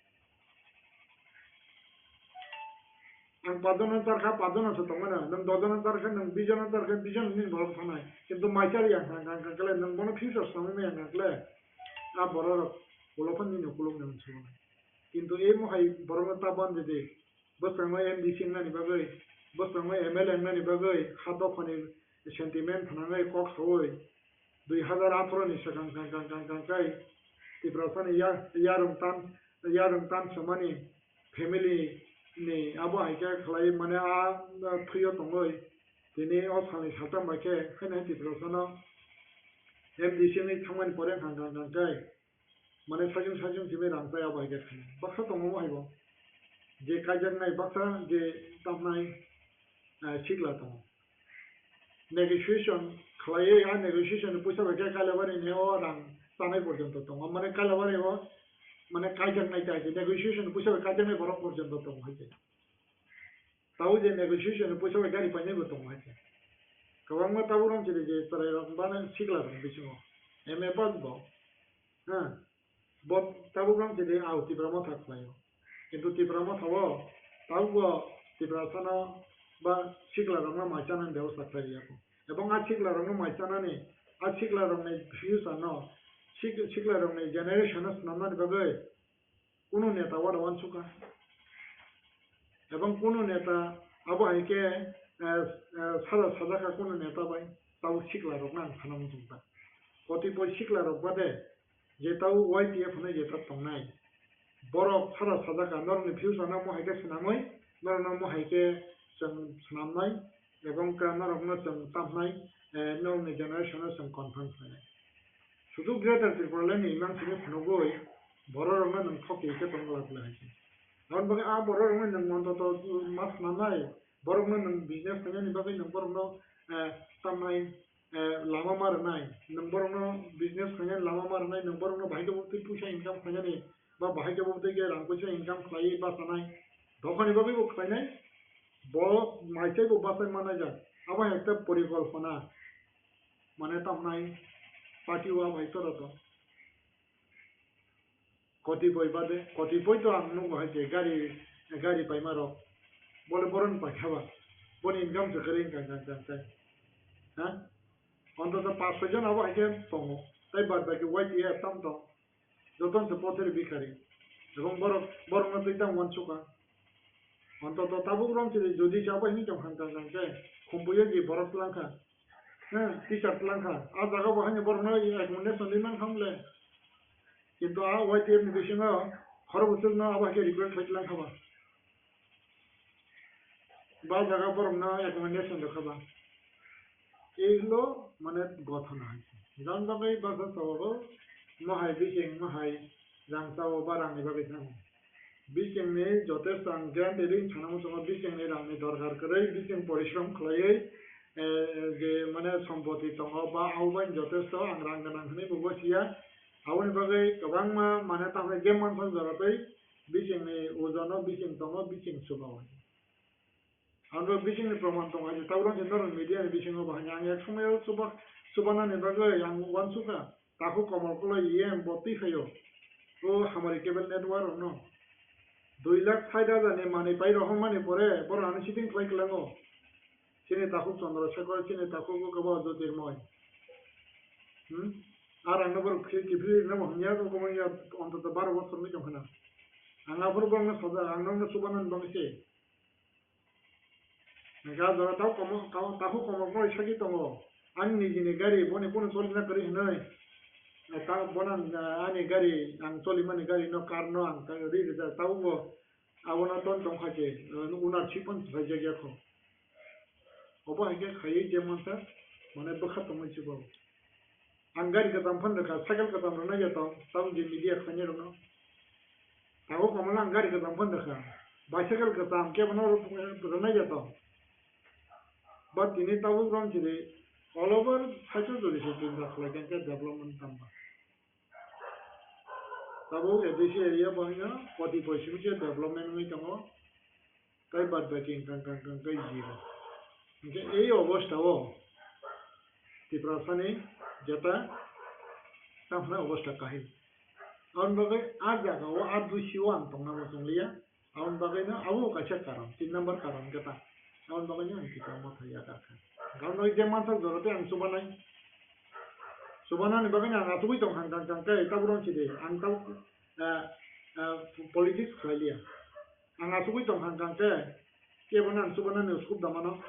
Ang paanch jono charkha, paanch jono se tongmano, nwng dos jono charkha, nwng bis jono charkha, bis jono nini borok thangnai. Kintu mai chari ang kha, ang kha, kha, kle nwng bono future samwi maya ang kha, kle. A borok rok ulo phano nini ukuluk ni unsuknai. Kintu ei mohai borokno ta ban ridi. Bwskango M D C wngnani bagwi, bwskango M L A wngnani bagwi, ha dophani sentiment phnangwi kok saui, dui hazar atharo ni swkang kang kang kang kang kai Tiprasani ya-, yarwng tan, yarwng tan swmani family ni abo hai khe khlai mane a, a thwi o tongwi tini o salni saltam bai khe haino Tiprasano M D C wngwi thangmani pore kang kang kang kai mane sajwng sajwng simi rang chaya bai khe khainai. Baksa tongo bo haibo. Je kaijaknai baksa je tamnai, eh, sikla tongo. Negotiation khlaiwi a negotiation ni puisa bai khe Kailaibari ni o rang chanai porjonto tongo. Mane Kailaibari o mane kaijaknai tai je negotiation ni puisa bai kaijaknai borok porjonto tongo hai khe. Tabuk je negotiation ni puisa bai gari painai bo tongo hai khe. Kwbangma tabuk rong chiri je chwrai rok bana sikla rok bisingo M A pass bo. Ha. Bo tabuk rong chiri au Tipra Motha khlaio. Kintu Tipra Motha o tabuk bo Tiprasano ba sikla rokno mai chanani bebosta khlai ya kho. Ebong a sikla rokno mai chanani, a sikla rokni future no, sik-, sikla rokni generation no swnamnani bagwi kunu neta uansukha. Ebong kunu neta abo hai khe, eh, eh, saja sajakha kunu neta bai, tabuk sikla rokno ang sana muchungkha. Kotipoi sikla rok bade je tabuk Y T F hinwi je ta tongnai, borok saja sajakha, norokni future no mo hai khe swnamwi, norokno mo hai khe chwng swnamnai, ebong ka norokno chwng tamnai, eh, norokni generation no chwng confirm khlainai. Sudu Greater Tipraland ni imang simi phunugwi bororokno nwng thokti khe tong glak glak hai se. Aboni bagwi a bororokno nwng ontoto ma swnamnai, borokno nwng business khainani bagwi nwng borokno, eh, tamnai, eh, lama ma rwnai, nwng borokno business khainani lama ma rwnai, nwng borokno bahai khe bo twi puisa income khainani ba bahai khe bo twi khe rang puisa income khlaiwi bachanai, dophani bagwi bo khlainai, bo mai tei bo bachai manai jak. Abo hai ekta porikolpona. Mane tamnai party o abo hai toro to. Kotipoi bade, kotipoi to ang nugo hai je gari, gari paima rok. Bole boron paikha ba. Boni income se kwrwi wngkha, wngkha, wngkha, wngkha. Ha? Ontoto paanch soi jon abo hai khe tongo. Tai bad baki Y T F tam tong. Jotono se potheri bhikhari. Ebong borok, borokno twi tang uansukha. Ontoto tabuk rong chili jodi se abo hinwi tong kha, kha, kha, khe khumbuiyo je borok twlang kha. Hmm, teacher twlang kha. A jaga bo haino borokno accommodation rwi man kha mole. Kintu a Y T F ni bisingo khoro bwswkno abo hai khe request khlai twlang kha ba. Ba jaga borokno accommodation rwkha ba. Ei hwlo mane gothona hai se. Jan bagwi basa sabago mohai bising, mohai rang sao ba rangni bagwi thango. Bisingni jotesto ang guarantee rwi sana muchungo, bisingni rangni dorkar kwrwi, bising porishrom khlaiwi, eh, je mane sompoti tongo ba abo bai jotesto ang rang gwnang hwnwi bo gosiya. Aboni bagwi kwbangma mane tamni je mansak jora tei bisingni ojono bising tongo, bising chubaui. Ang bo bisingni proman tongo, hai tabuk se norok media ni bisingo bo hai ang yak somoyo chuba-, chubanani bagwi ang uansukha. Takhuk Komol Koloi E M bo twi phaio. O hamari cable network rokno dui lakh sait hajar ni manwi pai rohormani pore borok ano sitting khlai kwlango. Chini takhuk Chandra Shekhar, chini takhuk bo kebo Jyotirmoy. Hmm? Ar ang no borok khe kiphilwi rwna bo hamya, bo kwbangya ontoto baro bosor wngwi tong khna. Ang aphuru borokno sajak, ang nokno chubanani bagwi se. Ga jora tau komo, tau, takhuk Komol Koloi sagwi tongo. Ani nijini gari, boni kunu cholina kwrwi hwnwi. Ta, bono ang, ani gari, ang cholimani gari no, car no ang ta ri rijak. Tabukbo abono ton tong kha khe, ownership pono swlaijakya kho. Obo hai khe khaiwi je mansa, mane bwkha tongwi chubago. Ang gari kwcham phano rwkha, cycle kwcham rwnai ya tong, tamo je media khlainai rokno. Takhuk Komol ang gari kwcham phano rwkha, bicycle kwcham kebono rwnai ya tong. Ba tini tabuk rong chiri all over cycle jodi se chinta khlai khe development tamba. Tabuk A D C area bo haino kotipoi simi se development wngwi tongo. Tai bad baki wngkha, wngkha, wngkha, wngkha zero. Hinkhe ei obostha o Tiprasani jeta tamo hwnwi obostha kahim. Aboni bagwi a jaga o, a dusi o ang tongna muchung liya. Aboni bagwino abo kaisa karon, tin number karon khe ta. Aboni bagwino ang kisa motha yakarkha. Karon oi je mansak jora tei ang chubanai. Chubanani bagwino ang achugwi tong hang kang kang khe tabuk rong sidi. Ang tabuk, eh, eh, politics khlai liya. Ang achugwi tong hang kang khe kebono ang chubanani uskup da mano.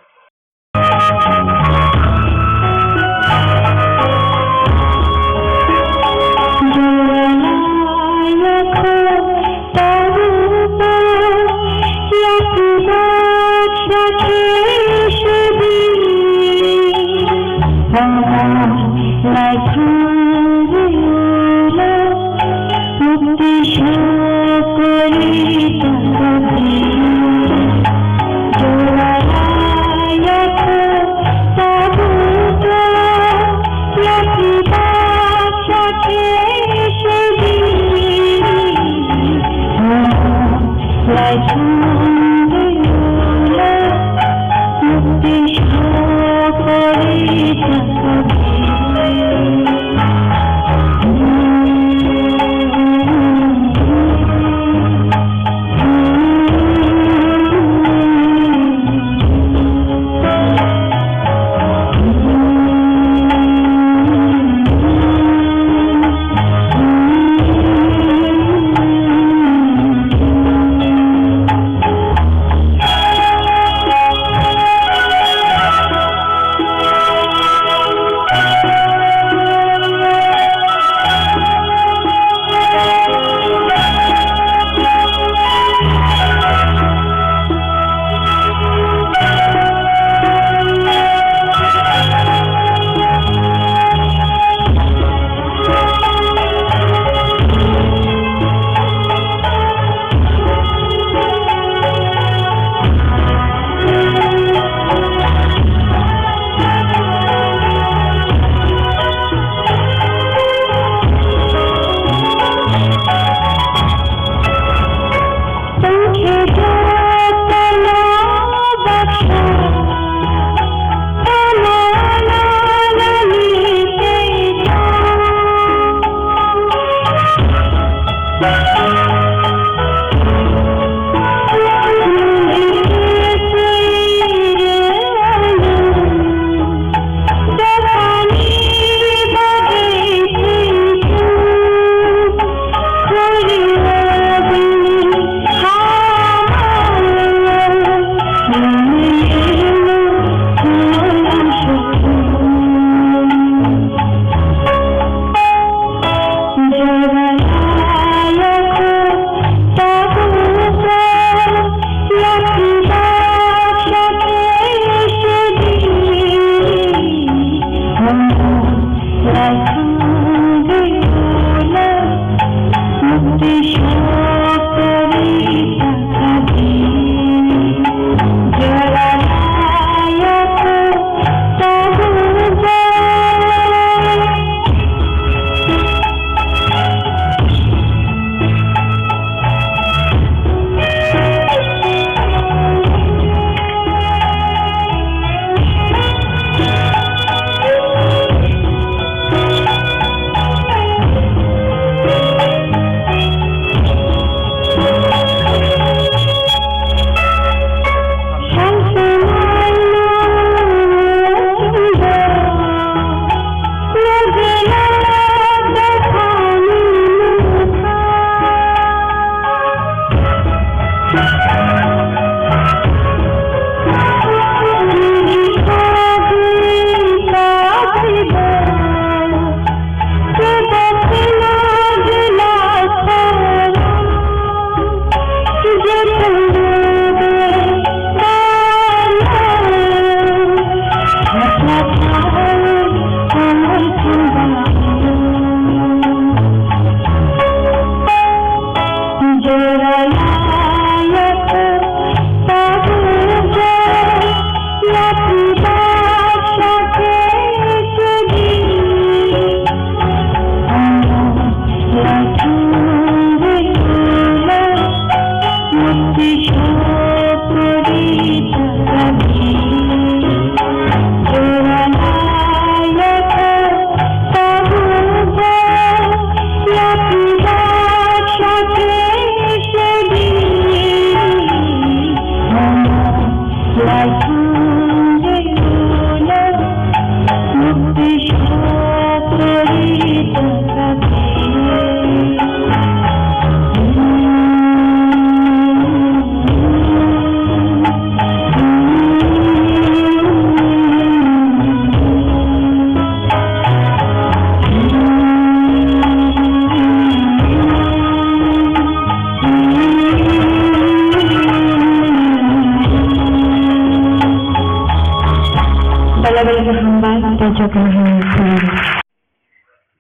Hambai tei jotono hambai.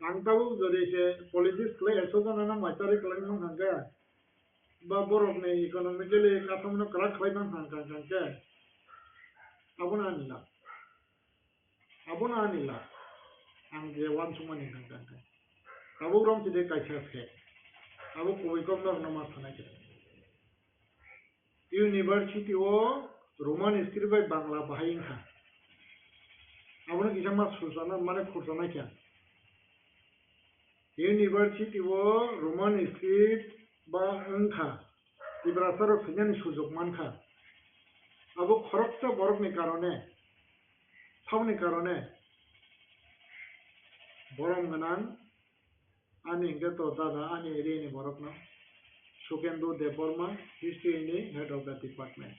Ang tabuk jodi se politics khlai ekso jona no maitari khlai mang hangkhe, ba borok ni economically katham no kwrak khlai mang hangkhe, abono ani lab. Abono ani lab. Ang je uansukmani hangkhe, tabuk rom chide kaisa se. Abo kubui kok norok no ma sanai khe. University o Roman script bai Bangla bahai wngkha. Abono kisa ma sujana, mane khurjana khe. University o Roman script ba wngkha. Tiprasa rok swinani sujok mankha. Abo khoroksa borokni karone, saboni karone borom gwnang. Ani hwnkhe to dada, ani area ni borokno Sukendu Debbarma, history ni head of the department.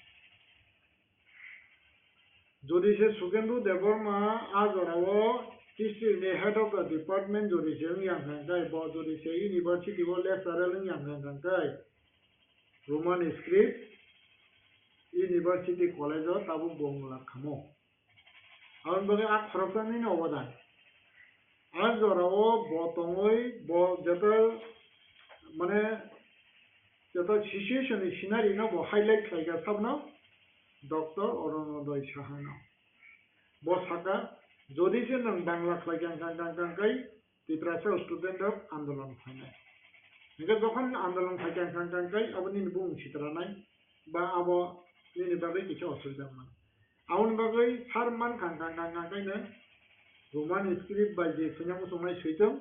Jodi se Sukendu Debbarma a jorao history ni head of the department jodi se wngya hwnkhe, bo jodi se university o lecturer wngya hwnkhe, Roman script university college o tabuk bo wng lak khamo. Aboni bagwi a khoroksa nini obodan. A jorao bo tongwi, bo joto, mane, joto situation ni scenario no bo highlight khlai kha sabno Doctor Orunodoi Saha no. Bo saka, jodi se nwng Bangla khlai kha, kha, kha, kha, kha, Tiprasa student rok andolon phainai. Hingke jokhon andolon phai kha, kha, kha, kha, abo nini bumung sitranai, ba abo nini bagwi kisa osubida wngmano. Aboni bagwi sar man kha, kha, kha, kha, kha, no Roman script bai je swinyamo songnai soitong,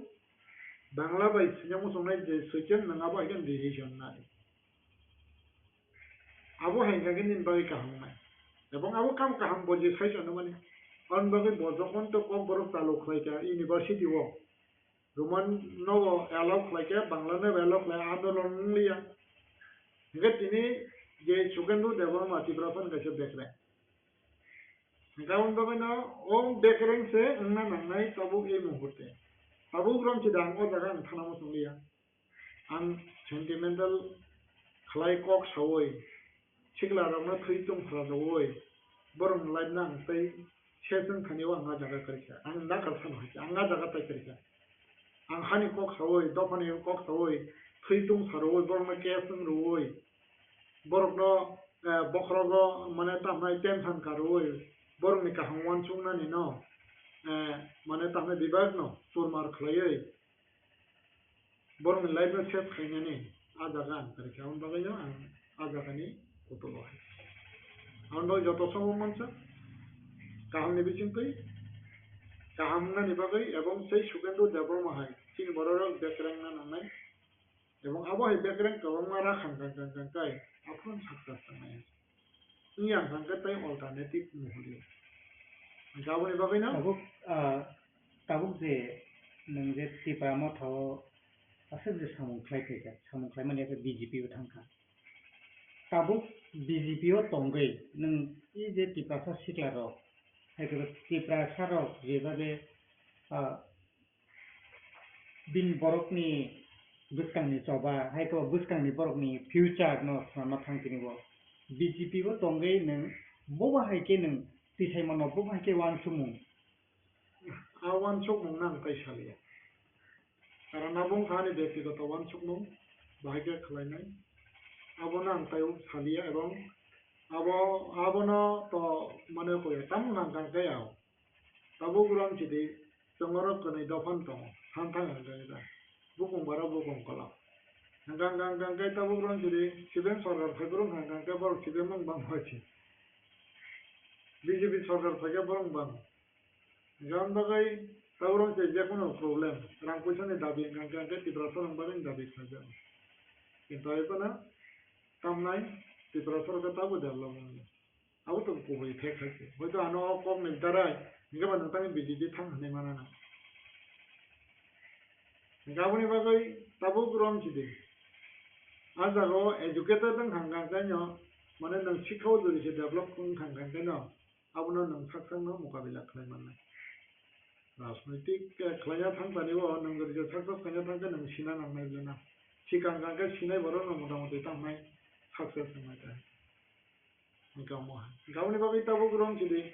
Bangla bai swinyamo songnai je soitong, nwng abo hai khe decision nai. Abo hai khe nini bagwi kaham wngnai. Ebong abo kam kaham bo je sai chano mani. Aboni bagwi bo jokhon to Kokborok chalo khlai kha university o, Roman no bo allow khlai kha, Bangla no bo allow khlai, andolon wng liya. Hingke tini je Sukendu Debbarma Tiprasa ni kaisa bekreng. Hingke aboni bagwi no o bekreng se wngna nangnai tabuk ei muhurte. Tabuk rom si da ang o jaga ang thana muchung liya. Ang sentimental khlai kok saui, sikla rokno thwi tungphra rwui, borokni life no ang tei ses wng thani o ang a jaga kwrwi kha. Ang nakar sano hai khe, ang a jaga tai kwrwi kha. Ang hani kok saui, dophani kok saui, thwi tungsa rwui, borokno case wng rwui, borokno, eh, bokhorogo mane tamo hai tension ka rwui, borokni kaham uansuknani no, eh, mane tamo hai bebak no churmar khlaiwi, borokni life no save khainani a jaga ang kwrwi kha, aboni bagwi no ang a jaga ni kutulo hai. Aboni bagwi joto sabo mansa kaham ni bisingtwi kaham wngnani bagwi ebong tei Sukendu Debbarma hai chini borok rok bekreng na nangnai ebong abo hai bekreng kwbangma rakhang kang kang kang kai aphuru success wngnai. Wngya hwnkhe tei alternative muhurwi. Hwnkhe aboni bagwino tabuk, ah, tabuk je nwng je Tipra Motha o aswk je samung khlai phaikha, samung khlaimani khe B J P o thangkha. Tabuk B J P o tongwi nwng e je Tiprasa sikla rok, hai khe Tiprasa rok jeba je, ah, bini borokni bwskangni choba, hai khe bwskangni borokni future no swnamna thang tini bo. B J P bo tongwi nwng bobo hai khe nwng tisaimano, bobo hai khe uansukmung. A uansukmung no ang tai saliya. Karon abo wngkha ani bektigoto uansukmung, bahai khe khlainai. Abono ang tai saliya ebong abo, abono to mane koi tamo nang kang khe ang. Tabuk rwng chidi, chwng oro kwnwi dophano tongo, than thang hwnkhe da. Bukung bara bukung kwlap. Hwnkhe hwnkhe hwnkhe tabuk rwng chidi, C P M sorkar phaibrwng hwnkhe borok C P M wng bang bai se. B J P sorkar phaikhe borok bang. Hwnkhe aboni bagwi tabuk rwng chidi jekono problem, rang puisani dabi hwnkhe hwnkhe Tiprasa rwng bagwi dabi khlaijak. Kintu ai phano tamnai Tiprasa rwng khe tabuk develop wngya. Abo to kubui fact hai se. Hoito ano o kok ni darai, hingke ba nwng tangni B J P thang hinwi mana na. Hingke aboni bagwi tabuk rom chidi. A jaga o educated wng kha hwnkhe no, mane nwng sikha o jodi se develop wng kha hwnkhe no, abono nwng sak sakno mokabila khlai mannai. Rajnoitik, eh, khlaina thang tani o nwng jodi se success khlaina thang khe nwng sina nangnai le na. Sikang kang khe sinai borok no motamoti tamo hai success wngnai ta. Hingke omo hai. Hingke aboni bagwi tabuk rwng chidi.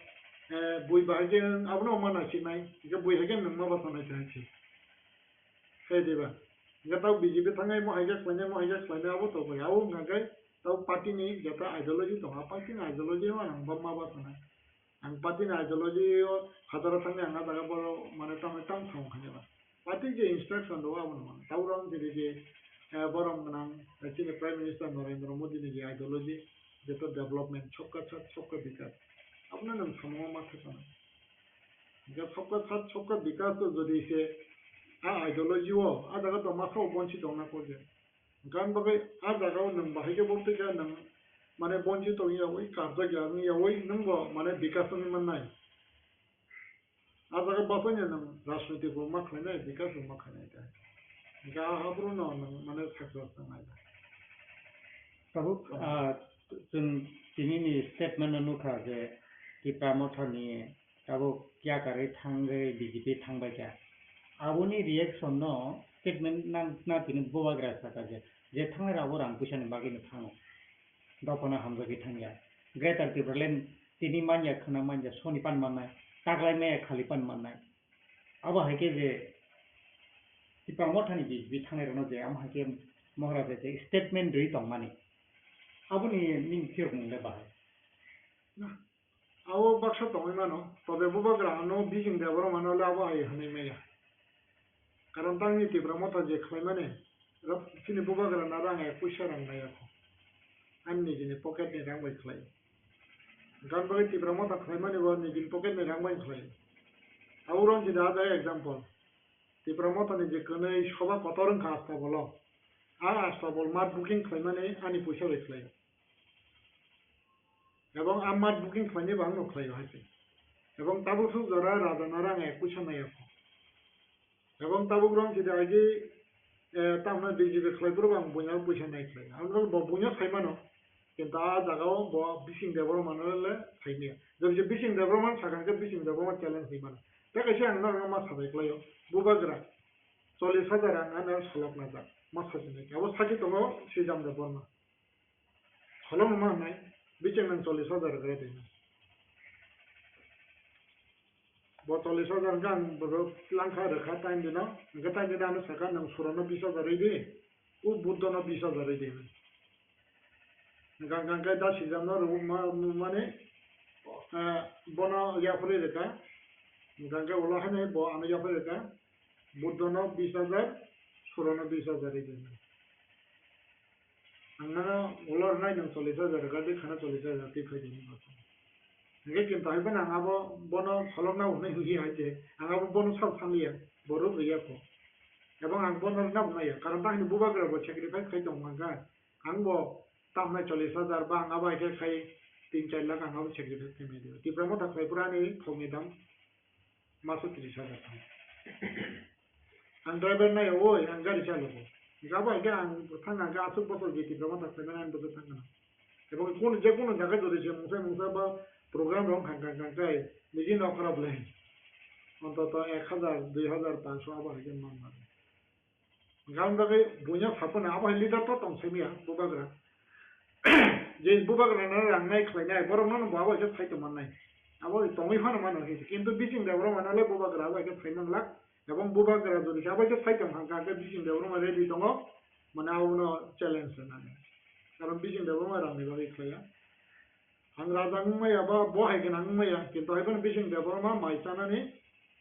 Eh, bui bahai khe abono ma naisiknai, hingke bui hai khe nwng ma basanai se hai se. Khe diba? Hingke tao B J P thangnai mo hai khe khlainai, mo hai khe khlainai abo to bai. Abo wngkha khe tao party ni jeta ideology tongo, a party ni ideology o ang ba ma basanai. Ang party ni ideology o hazaro thangni ang a jaga borok mane tamo tamo thang khainai ba. Party je instruction rwo abono mano. Tauron je je, eh, borom gwnang, eh, chini Prime Minister Narendra Modi ni je ideology, jeto development, sabka saath, sabka vikas. Abono nwng samungo ma thepana. Hingke sabka saath, sabka vikas to jodi se a ideology o, a jaga to masa o bonsi tongna kok je. Gan bagwi a jaga o nwng bahai khe bo twi khe nwng mane bonsi tongwi yawi, karjak ya wngwi yawi, nwng bo mane vikas wngwi mannai. A jaga basaino nwng rajniti bo ma khlainai, bikas bo ma khlainai ta. Hingke a haphuru no nwng mane success wngnai ta. Tabuk, ah, chwng tinini statement no nukha je Tipra Motha ni tabuk yakarwi thangwi B J P thangbai kha. Aboni reaction no statement na, na tini bubagra saka je, je thangnai rok bo rang puisa ni bagwi no thango. Dophano hamjagwi thangya. Greater Tipraland tini manya khwna manya soni pan mannai, taklai maya khali pan mannai. Abo hai khe je Tipra Mothani B J P thangnai rokno je amo hai khe Mohra je statement rwi tongmani. Aboni nini phiyok mung le bahai. Abo baksa tongwi mano, tobe bubagra ano Bijing Debbarma no le abo hai hwnwi maya. Karon tangni Tipra Motha je khlaimani, rok chini bubagra na rang ek puisa rang nai rokho. Ani nijini pocket ni rang bai khlai. Gan bagwi Tipra Motha khlaimani bo nijini pocket ni rang bai khlai. Abo rong jida ada example. Tipra Motha ni je kwnwi soba kotor wngkha Astabolo. A Astabol mat booking khlaimani ani puisa bai khlai. Ebong a mat booking khlainai bo ang no khlaio hai se. Ebong tabuk suk jora raja na rang ek puisa nai ako. Ebong tabuk rong sida agi, eh, tamna B J P khlai boro ang buina puisa nai khlai. Ang rong bo buina sai mano. Kintu a jaga o bo Bising Debbarma no le sai maya. Jodi je Bising Debbarma sakang khe Bising Debbarma challenge sai mano. Tei kaisa ang no ma sabai khlaio. Bubagra. Chollish hajar ang ano solok na jak. Ma sajinai. Abo saki tongo Sijam Debbarma. Solo mama nai, bichang nang chollish hajar kare dina. Bo chollish hajar kang bodo langkha rekha time dina, engke time dina ano saka nang surano bis hajar ridi, u Buddha no bis hajar ridi. Gang gang kai da sijam no ru ma, mane, eh, bono yapri reka, gang kai ulo hane bo ano yapri reka, Buddha no bis hajar, surano bis hajar ridi. Ang nano ulo rwnai nwng chollish hajar rwkha, de khana chollish hajar twi phai di hinwi. Hingke kintu hai phano ang abo bono solokna hwnwi hwnwi hai se, ang abo bono sal sanliya, bo rwk rwya kho. Ebong ang bono rwna bo naiya, karon ta hini bubagra bo sacrifice khai tong mangkha. Ang bo tamnai chollish hajar ba ang abo hai khe khai tin char lakh ang abo sacrifice khai mai di. Tipra Motha khlai pura ani thokni dam. Maso tris hajar thang. Ang driver nai oi, ang gari chalogo. Jabo hai khe ang thang ang asuk bosor je Tipra Motha khlaimani ang bosor thang kana. Ebong kono je kono jaga jodi je mungsa mungsa ba program rok hang hang hang kai niji nok khorok le. Ontoto ek hajar, dui hajar, panch so abo hai khe man man. Gan bagwi buino saphano abo hai leader to tong simiya bubagra. Je bubagra no rang nai khlai nai, borok no bo abo hai khe sai tong mannai. Abo tongwi phano mano khe, kintu Bising Debbarma no le bubagra abo hai khe sai manglak. Ebong bubagra jodi khe abo hai khe sai tong kha, khe Bising Debbarma ready tongo, mane abono challenge rwnani. Karon Bising Debbarma rang ni bagwi khlaiya. Ang raja wngmaya ba bo hai gwnang wngmaya, kintu hai phano Bising Debbarma mai chanani,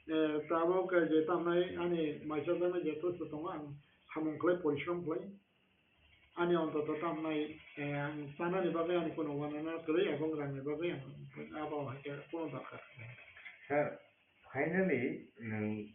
eh, tabuk, eh, je tamnai ani mai chajaknai je post tongo, ang samung khlai, porishrom khlai. Ani ontoto tamnai, eh, ang chanani bagwi ani kuno wanana kwrwi, ebong rangni bagwi ang abo hai khe kuno darkar. Sir, finally, nwng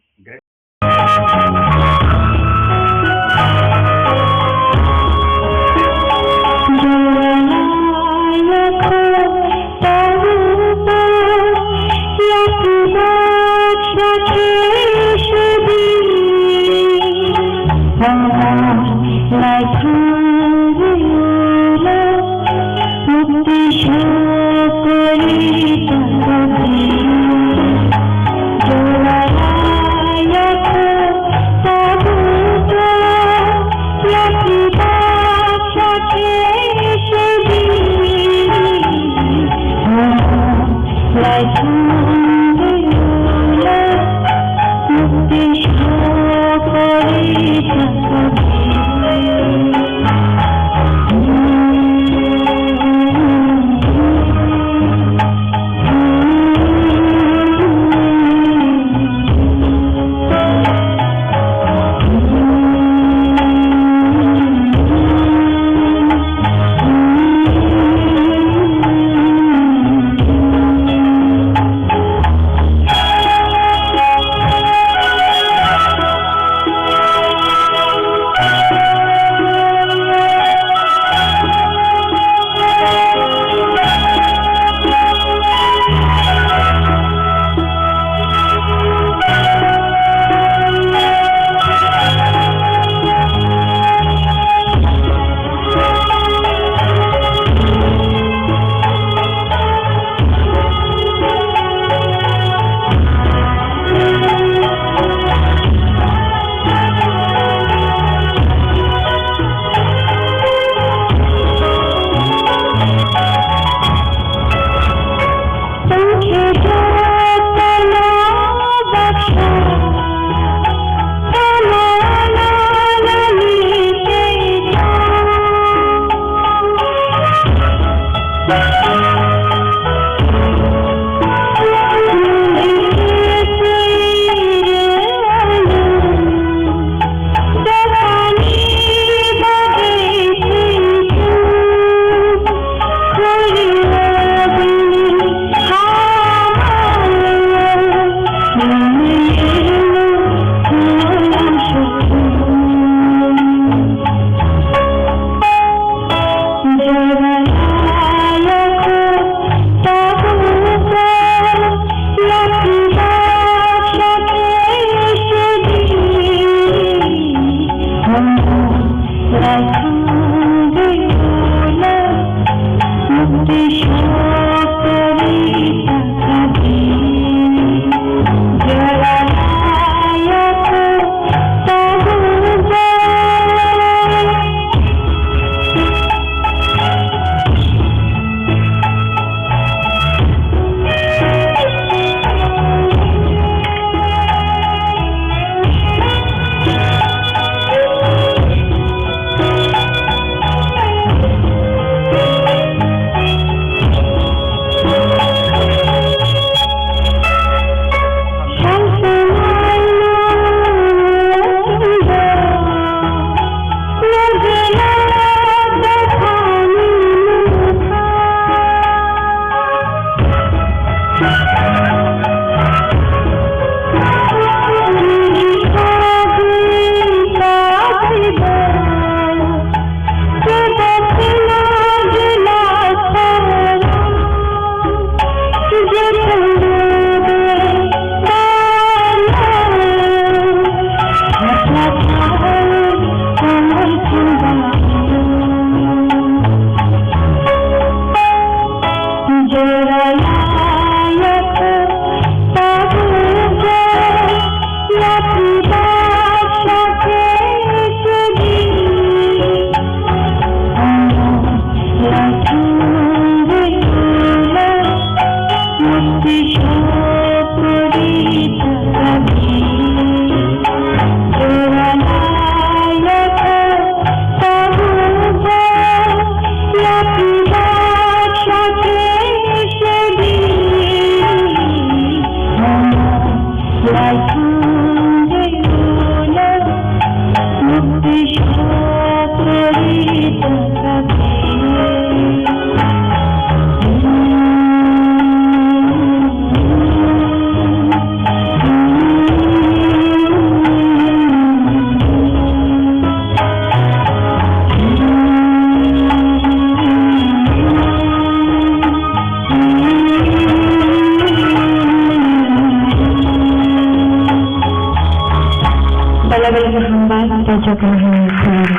Belabai hambai, tei jotono hambai khulumdi.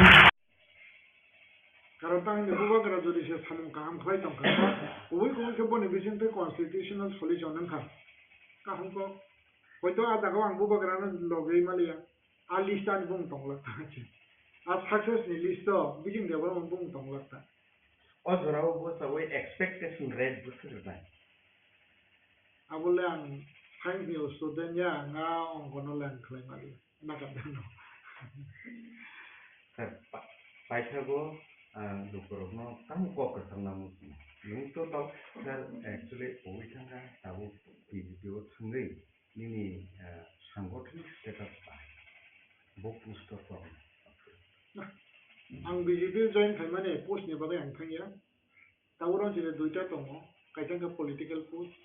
Karon tang hwnwi bubagra jodi se samung kaham khlai tong kha, kubui kubui khe boni bising tei constitutional solution wng kha. Kaham kok. Hoito a jagao ang bubagrano logwi maliya. A list ani bung tong lak ta. A success ni list o bising de borok bung tong lak ta. O jorao bo chawi expectation rate bo swrwngnai. Abo le ang science ni student ya, ang a ongko no le ang khlai maliya. Nakarjano. Sir, pa-, paithago, ah, lukurokno tamo kok kwchang namo sino. Nwng to tau, sir, actually, owi thangkha, tabuk P G P o thangwi nini, ah, sangothanik status bai. Bo post o tong. Ang B J P o join khaimani post ni bagwi ang thangya. Tabuk rang chini duita tongo, kaisa wngkha political post,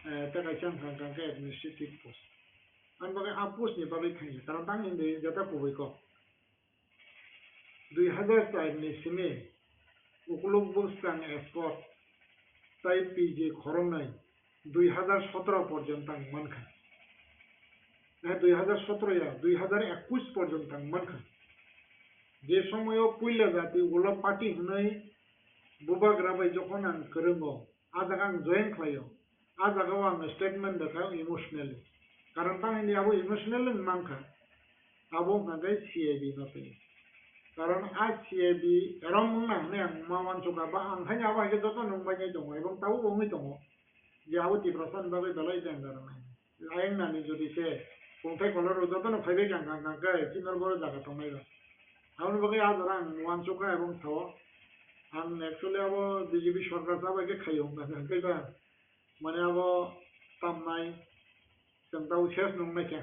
eh, tei kaisa wngkha, wngkha khe administrative post. Ani bagwi a post ni bagwi thangya, karon tang hindi jeta kubui kok. Dui hazar char ni simi ukuluk bwskang escort tai P G khoroknwi dui hazar sotro porjonto ang mankha. Eh, dui hazar sotro ya, dui hazar ekush porjonto ang mankha. Je somoyo puila jati ulo party hwnwi bubagra bai jokhon ang kwrwngo, a jaga ang join khlaio, a jagao ang statement rwkha emotionally. Karon tang hindi abo emotional wng mankha, abo wngkha khe C A B no twi. Karon a C A B erom wngna hwnwi ang ma uansukha, ba ang haino abo hai khe joto nung bai nai tongo, ebong tabukbo wngwi tongo je abo Tiprasa ni bagwi belai danger wngnai. Ayang nani jodi se kongthai kolor rok jotono phaibai kang kang kang khe chini oro boro jaga tongnai rok. Aboni bagwi a jora ang uansukha ebong sao. Ang actually abo B J P sorkar chabai khe khaio wngkha khe ba mane abo tamnai chwng tabo ses nung naikha.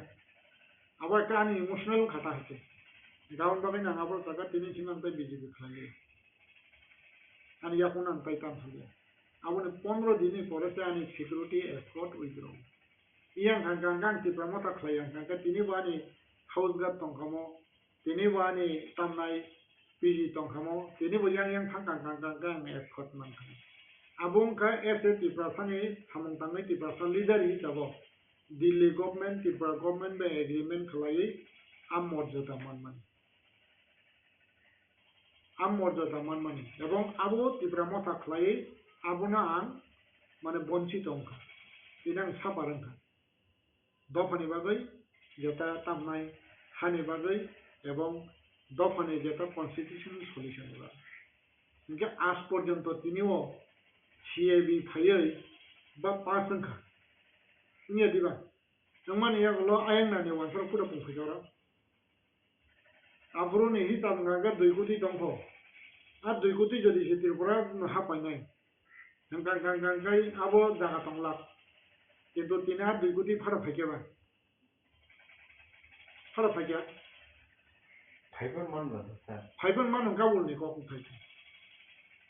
Abo ekta ani emotional wngkha ta hai khe. Aboni bagwi ang abo jaga tini simi ang tei B J P khlaiwi. Ani yakung ang tei tam hwnliya. Aboni pondro dinni pore se ani security escort withdraw. Iyang kha kang kang Tipra Motha khlai yang kha khe tini bo ani house guard tong kha mo, tini bo ani tamnai P G tong kha mo, tini bo yang yang thang kang kang kang kang escort man kha. Abo wng kha S A Tiprasa ni samung tangwi Tiprasa leader hisabo Delhi government, Tripura government bai agreement khlaiwi a morjada man mani. A morjada man mani. Ebong abo Tipra Motha khlaiwi abono ang mane bonchito wngkha. Tini ang suffer wngkha. Dophani bagwi jeta tamnai hani bagwi ebong dophani jeta constitutional solution ni bagwi. Hinkhe aaj porjonto tini o C A B phaiwi ba pass wngkha. Wngya diba? Wngmani yagulo ayang nani uansukha puila pung phaikha oro. Aphuru ni hisab wngkha khe dui koti tongkho. A dui koti jodi se Tripura no ha painai. Hwnkha, hwnkha, hwnkha, hwnkha abo jaga tonglak. Kintu tini a dui koti phara phaikhe ba. Phara phaikhe. Phaiban man ba, sir. Phaiban man wngkha ulni kok wngkha.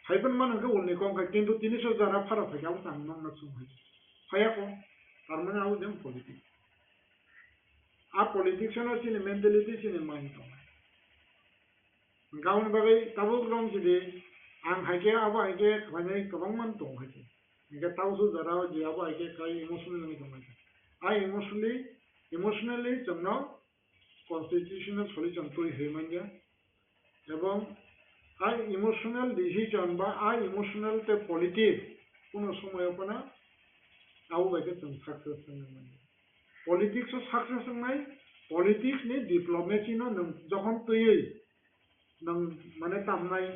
Phaiban man wngkha ulni kok wngkha. Kintu tini so jara phara phaikhe abo tang nokna chwng hai. Phaiya ko. Tar mane abo jeng politics. A politics no chini mentality chini mind tongnai. Hwnkha aboni bagwi tabuk rong sidi ang hai khe abo hai khe khlainai kwbangma tongo hai khe. Hwnkhe tabuk sujak rw je abo hai khe khai emotional wngwi tong lai kha. A emotionally, emotionally chwngno constitutional solution twi hwnwi manya. Ebong a emotional decision ba a emotional tei politics kuno somoyo phano abo bai khe chwng success wngwi manya. Politics o success wngnai, politics ni diplomacy no nwng jokhon twiwi nwng mane tamnai,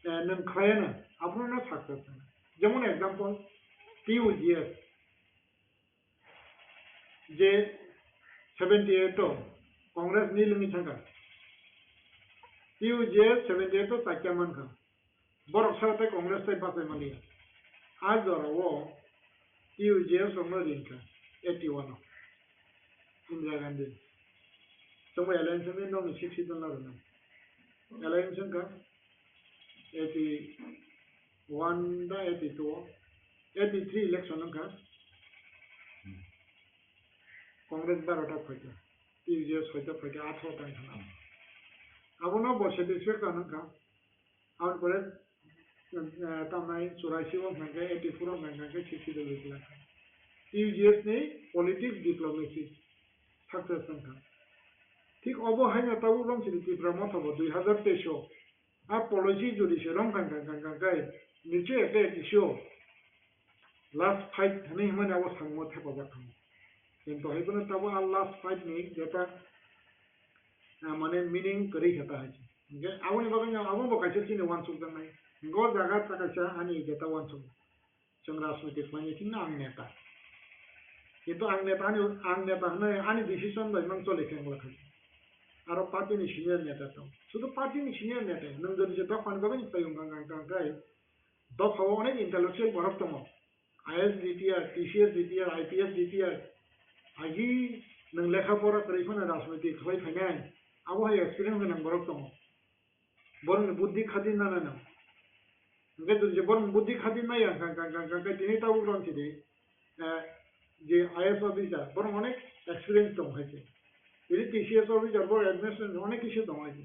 eh, nwng khlaiya na, abono no success wngnai. Jemon example, T U G S, je seventy eight o Congress nil wngwi thangkha. T U G S seventy eight o chakya mankha. Borok sara tei Congress tei bachai maliya. A jorao T U G S rokno ringkha eighty one o Indira Gandhi. Chwngbo alliance wngwi nokni sixth schedule no rwnai. Alliance wngkha eighty one da eighty two o, eighty three election wngkha. Congress barota phaikha, T U G S soita phaikha, atharo tang thana. Abono bo satisfaction wngkha. Aboni pore, eh, tamnai churaisi o hwnkha khe eighty four o hwnkha khe sixth schedule rwgwi langkha. T U G S ni politics diplomacy success wngkha. Thik obo haino tabuk romsini Tipra Motha bo dui hazar teis o a policy jodi se romkha kha kha kha kha khe niche eke kisio last fight hinwi hwnmani abo samung thepajak kha. Kintu hai phano tabuk a last fight ni jeta, ah, mane meaning kwrwi kha ta hai se. Hingkhe aboni bagwi no abo bo kaisa chini wansuk jaknai. Hingkhe o jaga ta kaisa ani jeta wansuk. Chwng rajniti khlaini thikno ang neta. Kintu ang neta ani, ang neta hwnwi ani decision bai mang choli khe wngla khai. Aro party ni senior neta tong. Sudu party ni senior neta, nwng jodi je dophani bagwi ni tayung kang kang kang kai. Dophao onek intellectual borok tongo. I A S retired, T C S retired, I P S retired. Agi nwng lekha pora kwrwi phano rajniti khlai phainai. Abo hai experience gwnang borok tongo. Borokni buddhi khadi nana nang. Hingke jodi je borokni buddhi khadi naya kha, kha, kha, kha, kha, tini tabuk ron sidi, eh, je I A S officer, borok onek experience tong hai se. Tini T C S officer, borok administration onek kisu tong hai se.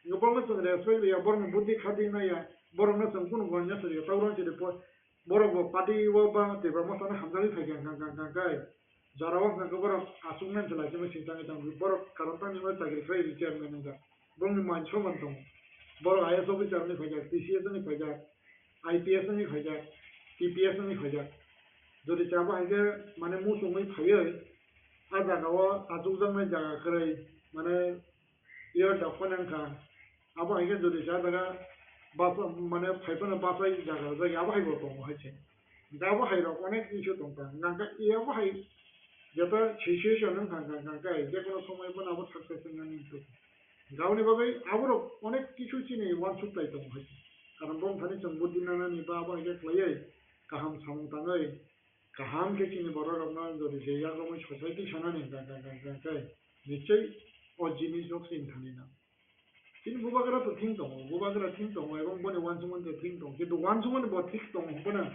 Hingke borokno chwng respect riya, borokni buddhi khadi naya, borokno chwng kunu gonna sariya, tabuk ron sidi po-, Borok bo party o ba Tipra Motha no hamjagwi phai kha, kha, kha, kha, kha, jora o hwnkha khe borok achuk nai se lai chini sing tangwi tang borok karon tangwi ma chakri khlai ri chairman wngkha. Borok ni man soman tongo. Borok I A S officer wngwi phaijak, T C S wngwi phaijak, I P S wngwi phaijak, T P S wngwi phaijak. Jodi chaba hai khe mane muchungwi phaiwi a jaga o achukjaknai jaga kwrwi mane Iyo da phone wngkha, abo hai khe jodi sa jaga basa, mane phai phano bachai jaga rwjak ya, abo hai bo tongo hai se. Hingkhe abo hai rok onek issue tong kha. Hingkhe abo hai jeto situation wngkha, hingkha, hingkha, hingkha, je kono somoi bono abo success wngnani hinwi. Hingkhe aboni bagwi aborok onek kisu chini uansuk lai tongo hai se. Karon bongthani chwng buddhi nanani ba abo hai khe khlaiwi kaham samung tangwi, kaham khe chini borok rokno jodi je yakrwngwi society sanani hwnkha, hwnkha, hwnkha, hwnkha khe nichoi o jinis rok chini thani nang. Chini bubagra to thik tongo, bubagra thik tongo, ebong boni uansukmani to thik tongo, kintu uansukmani bo thik tongo hwnphano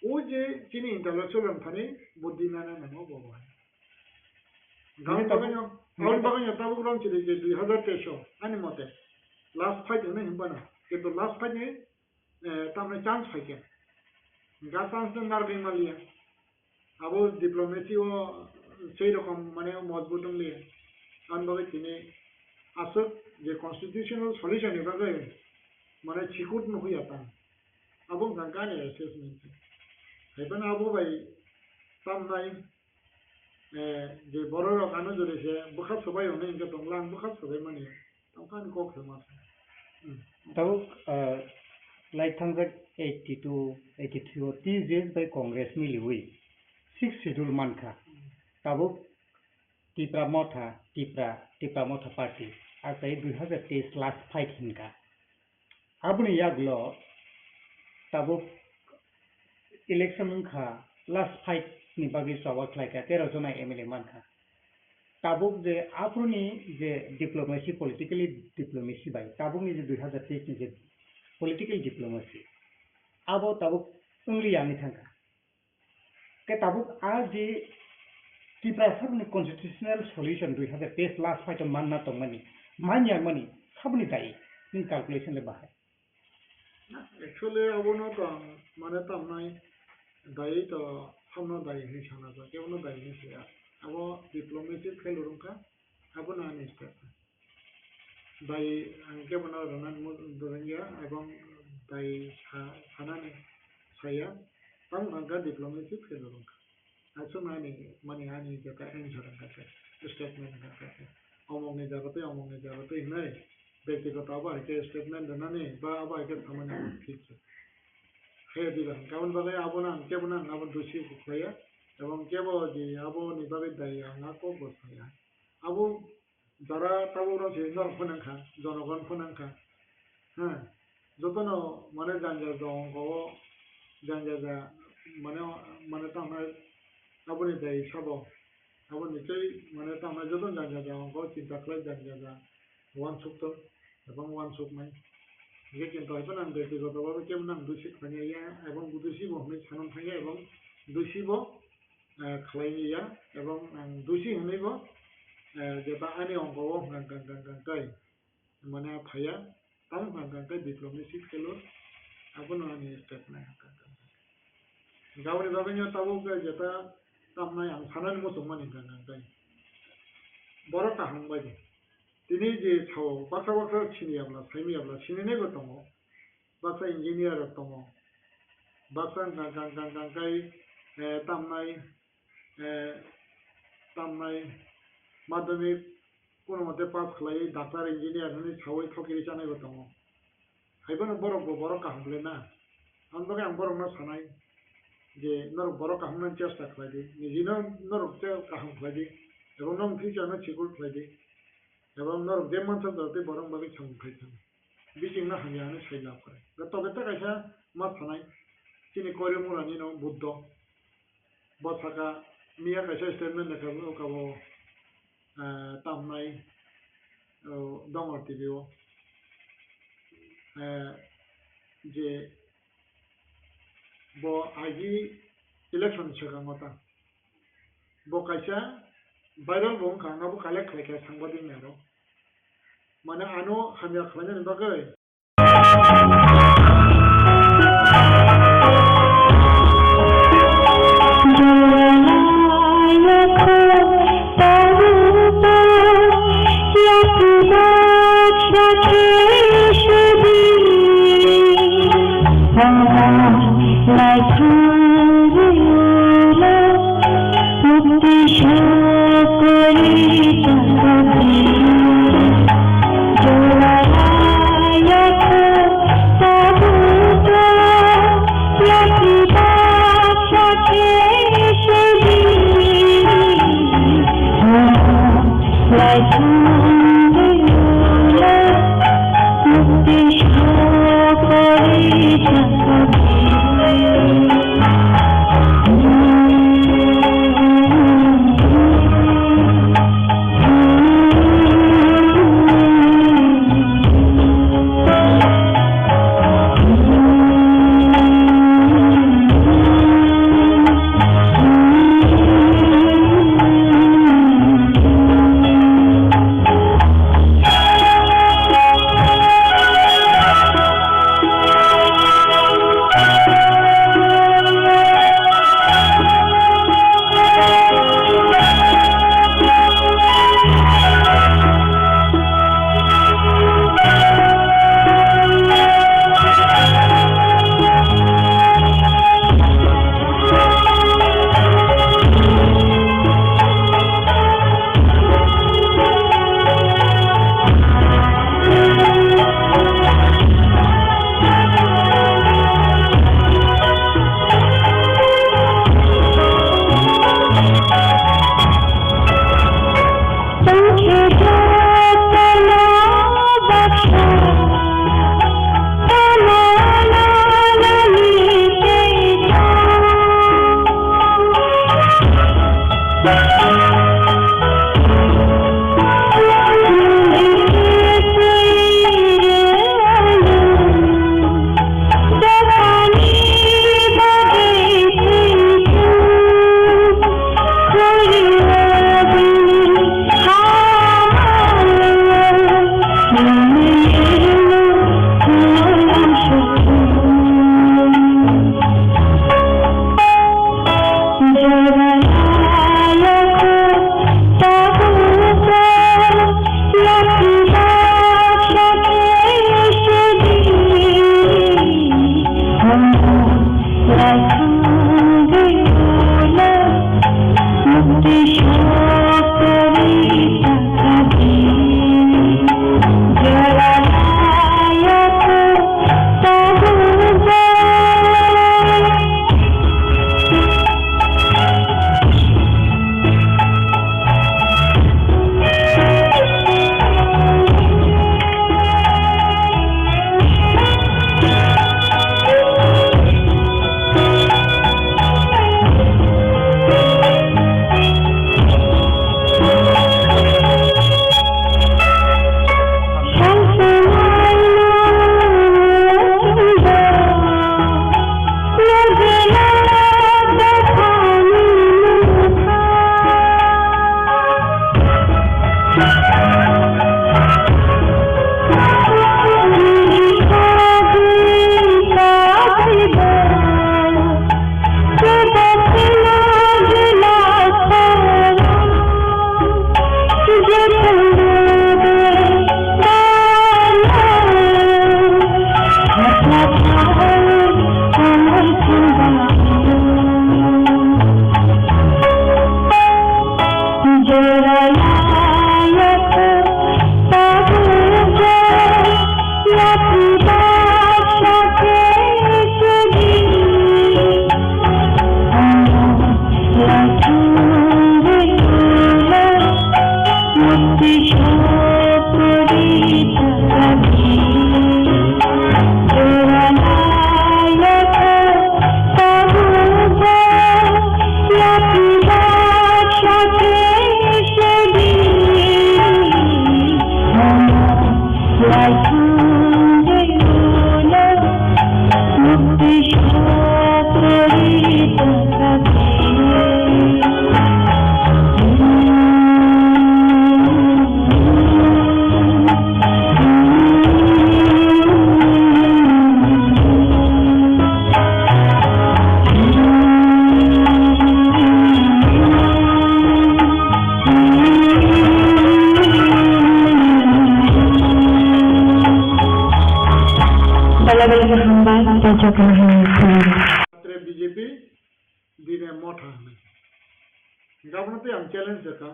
o je chini intellectual rok thani buddhi nana nango bo bo hai. Aboni bagwino, aboni bagwino tabuk rong chini je dui hazar teis o ani mote last fight hwnwi hwnphano, kintu last fight ni eh, tamni chance phaikha. Hingkhe chance no narwgwi manliya. Abo diplomacy o sei rokom mane mojbut wngliya. Aboni bagwi tini aswk je constitutional solution ni bagwi mane chikut nuhya ta. Abo wngkha ani assessment. Haiphano abo bai tamnai, eh, je borok rok ano jodi se bwkha swbai hwnwi hwnkhe tongla ang bwkha swbai mani. Tongkha ni kok se ma. Hmm. Tabuk, ah, lai thangjak eighty two, eighty three o T J S bai Congress miliwi sixth schedule mankha. Hmm. Tabuk Tipra Motha, Tipra, Tipra Motha Party, achai dui hazar teis last fight hinkha. Aboni yagulo tabuk election wngkha, last fight ni bagwi choba khlaikha, tero jona M L A mankha. Tabuk je aphuruni je diplomacy, politically diplomacy bai tabukni je dui hazar teis ni je political diplomacy, abo tabuk wngliya wngwi thangkha. Khe tabuk a je Tiprasarokni constitutional solution dui hazar teis last fight o manna tongmani, manya mani saboni dayi nini calculation le bahai? Actually, abono to ang mane tamnai dayi to samno dayi hinwi sana kha, kebono dayi hinwi saya. Abo diplomacy failure wngkha, abono ani step. Bai ang kebono rwna rwngya, ebong bai sa-, sanani saya, tamo hwnkha diplomacy failure wngkha. Aswk ani, mani ani jeta answer wngkha khe, statement wngkha khe, omokni jaga twi, omokni jaga twi hinwi, bektigoto abo hai khe statement rwnani, ba abo hai khe samani thik se. Khe diba hwnkha, aboni bagwi abono ang kebono ang abo dosi khlaiya, ebong kebo je aboni bagwi dai ang a kok bo saya. Abo Jara tabuk rok se norok phunang kha, jonogon phunang kha. Ha, jotono mane janja jongko o janja ja mane, mane tamo aboni dai sabo. Aboni tei mane tamo joto janja jongko chinta khlai janja ja uansuk to ebong uansuk nai. Je kintu hai phano ang bektigoto bhabe kebo nang dusi khanya ya ebong dusi bo hwnwi sanon thangya ebong dusi bo eh, khlai ya, ebong ang dusi hwnwi bo, eh, jeba ani ongko o hwnkha hwnkha hwnkha hwnkha kai, mane phaiya, tamo hwnkha hwnkha kai diplomacy failure, abono ani statement hwnkha hwnkha hwnkha. Gaboni bagwi no tabuk jeta tamnai ang sanani muchungmani hwnkha hwnkha kai. Borok kaham bai di. Tini je sao baksa baksa sini yabla, saimi yabla, sininai bo tongo. Baksa engineer rok tongo. Baksa wngkha kang kang kang kai, eh, tamnai, eh, tamnai madhyamik kono mote pass khlaiwi doctor, engineer hwnwi sawi thokiri chanai bo tongo. Haiphano borok bo borok kaham le na. Aboni bagwi ang borokno sanai je norok borok kaham wngna chesta khlai di, nijino norok tei kaham khlai di, ebong nong future no secure khlai di, ebong norok je mansa jora tei borok bagwi samung khai thang. Bisingno hamya hwnwi sai la pore. Tobe ta kaisa ma sanai chini Korimura nino Buddho. Bo saka miya kaisa statement lekha bo kabo, eh, tamnai, oh, Dongor T V o, eh, je bo agi election swkango ta. Bo kaisa viral bo wngkha, abo collect khlaikha sangbadik nairok. Mane ano hamya khlainani bagwi. Bela bela hambai, tei jotono hambai khulumdi. Matre B J P, dine motha hwnwi. Gabno tei ang challenge rwkha,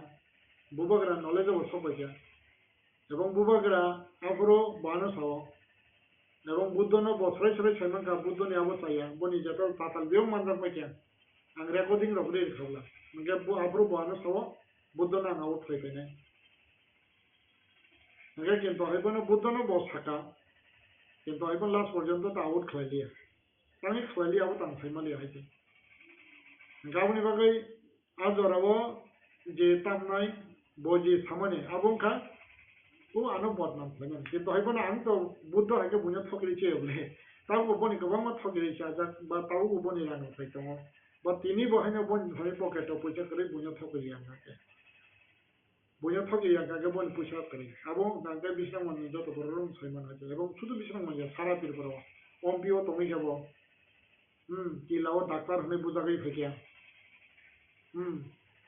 bubagra knowledge bo sokbaikha. Ebong bubagra aphuru bono sao. Ebong Buddhono bo srai srai saimankha, Buddhoni abo chaya, boni jeto tatal biyong manjak paikha. Ang recording rok ri rwkha bwla. Hwnkhe bo aphuru bono sao, Buddhono ang out khlai painai. Hwnkhe kintu hai bono Buddhono bo saka, kintu hai bono last porjonto ta out khlai liya. Tangwi khlai liya, abo tang sai maliya hai se. Hwnkhe aboni bagwi a jorao je tamnai bo je samani abo wngkha, o ano bodnam khlaimani. Kintu hai bono ang to Buddho hai khe buino thokri chaya bole. Tabukbo boni kwbangma thokri chajak, ba tabukbo boni rang rwphai tongo. Ba tini bo haino boni thani pocket o poisa kwrwi buino thokri ya wngkha khe. Buino thokya yang kha khe boni puisa kwrwi. Abo wngkha khe Bisramganj ni joto borok rok sai mano hai. Ebo sudu Bisramganj ya, sara Tripura o. Ompi o tongwi khe bo. Hmm, kila o doctor hwnwi bujagwi phaikha. Hmm.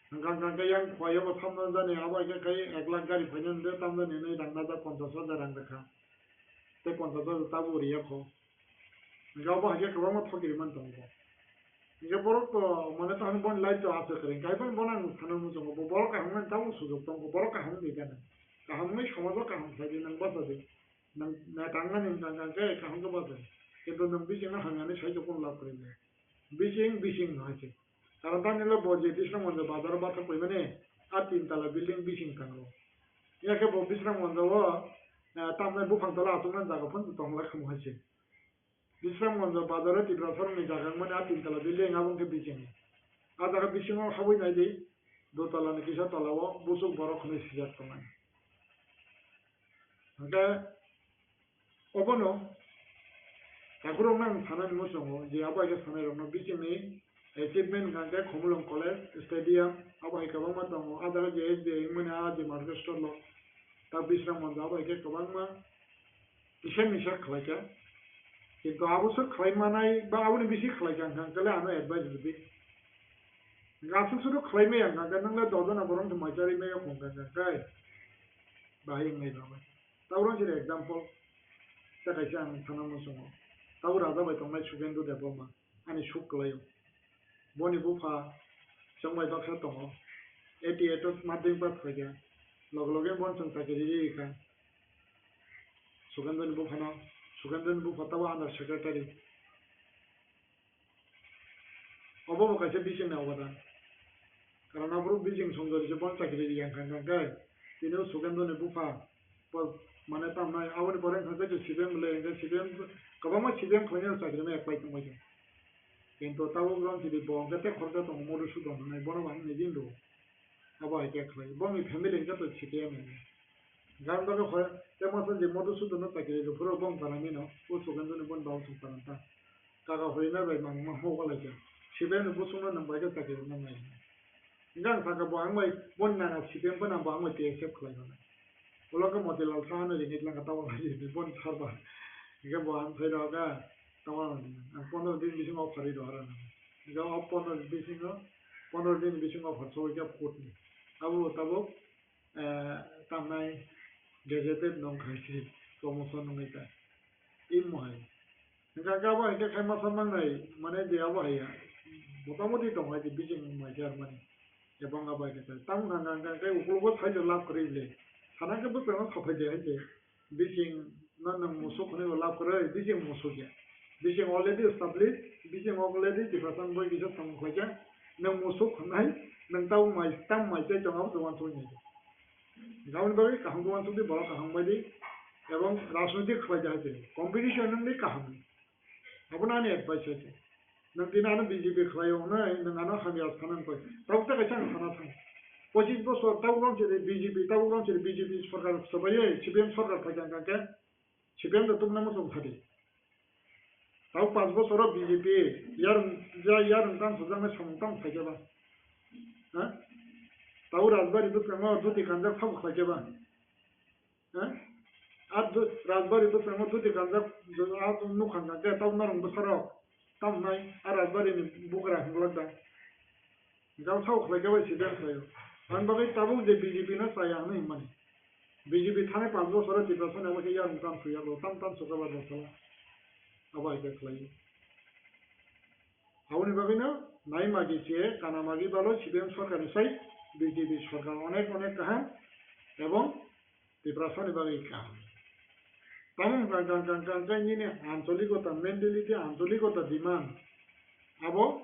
Hwnkha hwnkha khe yang khwlai o bo thamjani abo hai khe khai ek lakh gari phainani de tamjani hwnwi rang najak ponchash hajar rang rwkha. Tei ponchash hajar tabuk riya kho. Hwnkhe obo hai khe kwbangma thokiri man tongo. Hwnkhe borok to mane tamo boni life to aswk kwrwi. Hwnkhe hai phano bono ang sana muchungo. Bo borok kaham mani tabuk sujok tongo. Borok kaham wngwi gana. Kaham wngwi somajo kaham khlai di, nwng bacha di. Nwng, nwng tangnani wngkha hwnkhe kaham khe bacha di. Kintu nwng bisingno hamyani sai tongkhe lab kwrwi di. Bising, bising no hai se. Karon tamni le bo je Bisramganj bazar o bathak paimani, a tin tala building bising tango. Yakhe bo Bisramganj o, eh, tamni buphang tola achuknani jaga phano tongla khamu hai se. Bisramganj bazar o Tiprasarokni jaga wngmani a tin tala building abo wngkhe bising. A jaga bisingo habwi nai di, dotala ni kisa tola o busuk borok hwnwi swijak tongnai. Hwnkhe obono takhurokno ang sanani muchungo je abo hai khe sanairokno bisingni achievement hwnkha khe Khumulwng College, Stadium, abo hai kwbangma tongo. A jaga je S B I wngmani a je market store lo, ta Bisramganj abo hai khe kwbangma kisa misa khlaikha. Kintu abo swk khlai manai ba aboni bisi khlaikha hwnkha khe le ano advice rwdi. Aswk swk khlai maya hwnkha khe nwng le dojono borok wngkhe mai charwi maya hwnkha khe bahai wngnai rw bai. Tabuk wng sini example, tei kaisa ang sana muchungo. Tabuk raja bai tongnai Sugendu Debbarma, ani suk kwlaio. Boni bupha chwng bai baksa tongo. Eighty eight o madhyamik pass khlaikha. Loge loge bono chwng chakiri ri rikha. Sugendu ni buphano, Sugendu ni bupha tabuk under secretary. Obo bo kaisa bising ni obodan. Karon aphuru bising songjo rijak, bono chakiri riya wngkha, hwnkha khe tini o Sugendu ni bupha bo mane tamnai aboni pore wngkha khe C P M le, hwnkhe C P M kwbangma C P M khlainai chakiri no apply tongbai kha. Kintu tabuk Ron T V bo hwnkhe tei khoroksa tongo Madhusudan hwnwi, bono bo ang nini rw. Abo hai khe khlai. Bongni family hwnkhe to C P M ni. Gan bagwi hoi, tei masa je Madhusudan no chakiri rw phuru bong tanani no, o Sugendu ni boni babo song tananta. Kaka hoi na bai mang ma ho walai khe. C P M ni busung no nang bai khe chakiri rw nang nai. Hwnkhe ang sakha bo ang bai boni nana C P M phano bo ang bai T S F khlai mano. Ulo khe Motilal Saha no ringwi lang kha tamo bai boni sar ba. Hwnkhe bo ang sai rw kha tamo ang pondro din bisingo offer rw rw. Hwnkhe o pondro din bisingo, pondro din bisingo offer sogwi kha court ni. Abo tabuk eh, tamnai gazetted nong khai se promotion nongwi ta. Imo hai. Hwnkha khe abo hai khe khai masa mangnai, mane de abo hai ya. Motamoti tong hai de bising mai khe ar mani. Ebong abo hai khe tamo hwnka hwnka khe ukologo side o lab kwrwi le. Sana khe bwskango sophai de hai de. Bising no nwng musuk hwnwi bo lab kwrwi, bising musuk ya. Bising already established, bising already Tiprasa boi kisa samung khlaijak. Nwng musuk hwnwi, nwng tamo mai, tamo mai chai tongo abo se uansuk nai. Gaboni bagwi kaham khe uansuk di, borok kaham bai di. Ebong rajnoitik khlai de hai de. Competition wng di kaham. Abono ani advice hai se. Nwng tini ano B J P khlai o hwnwi, nwng ano hamya sana wng koi. Tabuk ta kaisa ang sana thang. Pochis bosor tabuk rong chiri B J P, tabuk rong chiri B J P sorkar swbaiwi C P M sorkar phai kha khe, C P M da tubuna muchung thadi. Tabuk panch bosor o B J P, yarung, ya, yarung tang sujaknai samung tang phai khe ba. Ha? Tabuk Rajbari bwskango duti kanjak sabo khlai khe ba. Ha? A du-, Rajbari bwskango duti kanjak, a nukha hwnkha khe tabuk norok bwsarok. Tamo wngnai, a Rajbari ni bugra hwnglak da. Jang sao khlai khe bai sibeng khlaio. Ani bagwi tabuk je B J P no chaya hwnwi hwnmani. B J P thani panch bosor o Tiprasa ni abo khe yarung tam suya bo, tam tam suka ba bosala. Abo hai khe khlai. Aboni bagwino nai magi se kana magi balo C P M sorkar ni sai B J P sorkar onek onek kaham ebong Tiprasa ni bagwi kaham. Tamo hwnkha hwnkha hwnkha hwnkha nini ancholikota mentality, ancholikota demand abo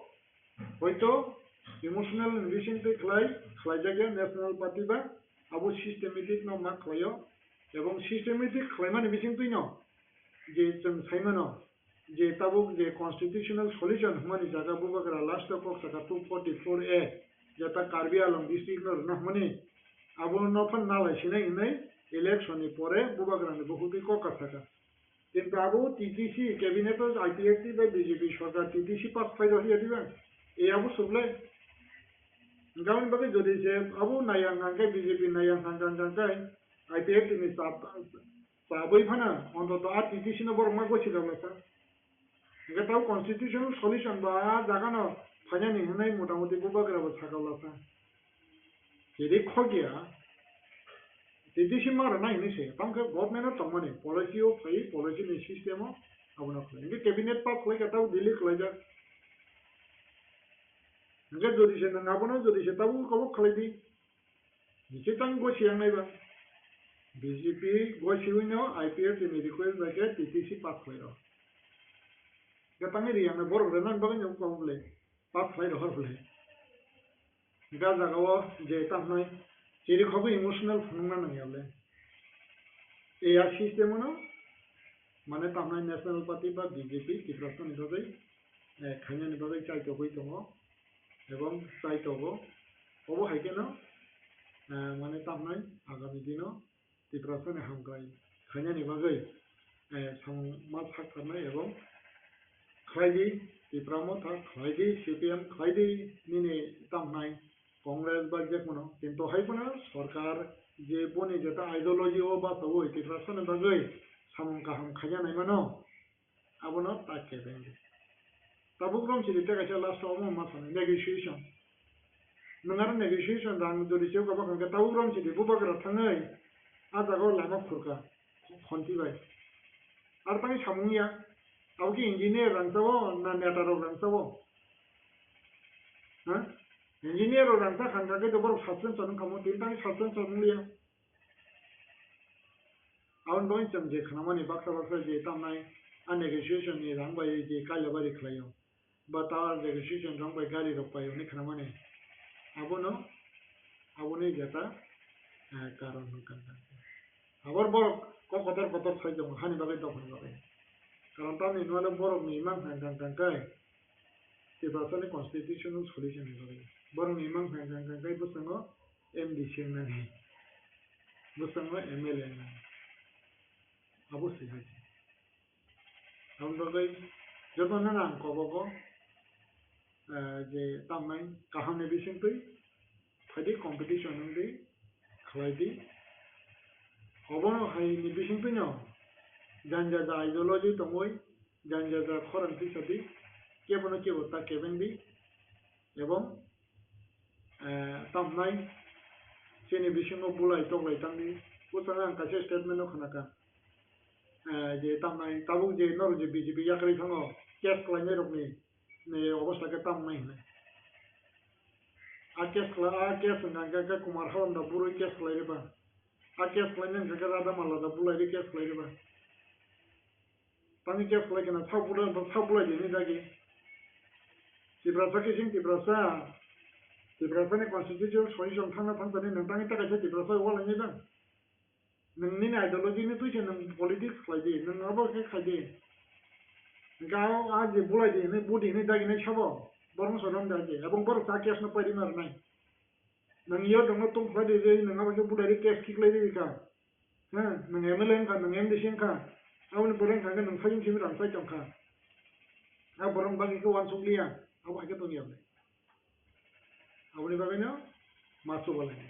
hoito emotional ni bising twi khlai, khlaijakya national party ba abo systematic no ma khlaio ebong systematic khlaimani bising twino je chwng saimano je tabuk je constitutional solution hwnmani jaga bubagra last o kok saka two forty four A jeta Karbi Anglong district no rwna hwnmani abo no phan nalai sinai hinwi election ni pore bubagra ni bukhuk twi kok ka saka. Kintu abo T T C cabinet o I P F T bai B J P sorkar T T C pass khai rw ya diba? E abo suklai. Gaboni bagwi jodi se abo nayang hangkhe B J P nayang hangkhe hangkhe I P F T ni chap Chabwi phano, ontoto a T T C no borok ma gosi rok lasa. Hingke tabo constitutional solution ba a jaga no phainani hinwi motamuti bubagra bo sakha lasa. Chiri khokya, T T C ma rwna hinwi se, tamo khe government o tongmani, policy o phai, policy ni system o abono khlai. Hingke cabinet pass khlai kha tabo delay khlaijak. Hingke jodi se nwng abono jodi se tabo kabo khlai di. Hingke tang gosi yang nai ba. B J P gosi wino I P F T ni request bai khe T T C pass khlai rw. Hingke tangni riyang nai borok rwna bagwi no kok le pass khlai rw hor le. Hingke a jaga o je tamo nai chiri khogwi emotional phunukna nangya le. E a system no mane tamo nai National Party ba B J P Tiprasa ni bagwi, eh, khainani bagwi chaitogwi tongo. Ebong chaitogo. Obo hai kheno, eh, mane tamnai agami dino Tiprasani hamkrai khainani bagwi, eh, samung ma sak tharnai ebong khlai di, Tipra Motha khlai di, C P M khlai di, nini tamnai Congress ba je kono, kintu hai phano sorkar je boni jeta ideology o bachawi Tiprasani bagwi samung kaham khaina nai mano. Abono ta kebeng di. Tabuk rom sidi tei kaisa last o omo ma sani negotiation. Nwng aro negotiation rang jodi se kabo hwnkhe tabuk rom sidi bubagra thangwi a jaga o lama khurka khonti bai. Ar tangwi samung ya. Abo khe engineer rang chao na neta rok rang chao? Ha? Engineer rok rang cha khan kha khe to borok suspension wng kha mo, tini tangwi suspension wng liya. Aboni bagwi chwng je khnamani baksa baksa je tamnai a negotiation ni rang bai je kaila bari khlaio, ba ta negotiation rang bai gari rok paio hinwi khnamani, abono, aboni jeta, eh, karon hwnkha. Abor borok kok kotor kotor sai tongo hani bagwi dophani bagwi. Karon tamni nwle borokni imang hwnkha hwnkha khe Tiprasani constitutional solution ni bagwi. Borokni imang hwnkha hwnkha khe bwskango M D C wngnani, bwskango M L A wngnani. Abo se hai se. Aboni bagwi jotono ang kobogo, eh, je tamnai kahamni bisingtwi phaidi competition wngdi khlaidi. Obo haini bisingtwino janja ja ideology tongwi, janja ja khorang tisadi, kebono kebo ta kebengdi. Ebong, eh, tamnai chini bisingo bulai toklai tangdi. Bwskango ang kaisa statement no khnakha. Eh, je tamnai tabuk je norok je B J P yakarwi thango, case khlainai rokni, ni obostha khe tamnai hinwi. A case khlai, a case wngkha khe Kumar Halamda bwrwi case khlai riba. A case khlaina wngkha khe Radha Mallada bwlai ri case khlai riba. Tangwi case khlai kheno sak bwlai, sak bwlai di hinwi dagi. Tiprasa khe chwng Tiprasa. Tiprasani constitution solution thangna thangthani nwng tangwi ta kaisa Tiprasa walainai bang. Nwng nini ideology ni twi se nwng politics khlai di, nwng abo khe khai di. Hwnkhe a, a je bulai di hinwi, budi hinwi daginai sabo, borok no sorom da je, ebong borok sa case no paidi ma rwnai. Nwng yo dongno tong khlai di je, nwng abo khe bulai di case khiklai di kha. Ha, nwng M L A wngkha, nwng M D C wngkha, aboni borok wngkha khe nwng sajing simi rang sai tongkha. A borok bagwi khe uansuk liya, abo hai khe tong ya ble. Aboni bagwino ma chubalai.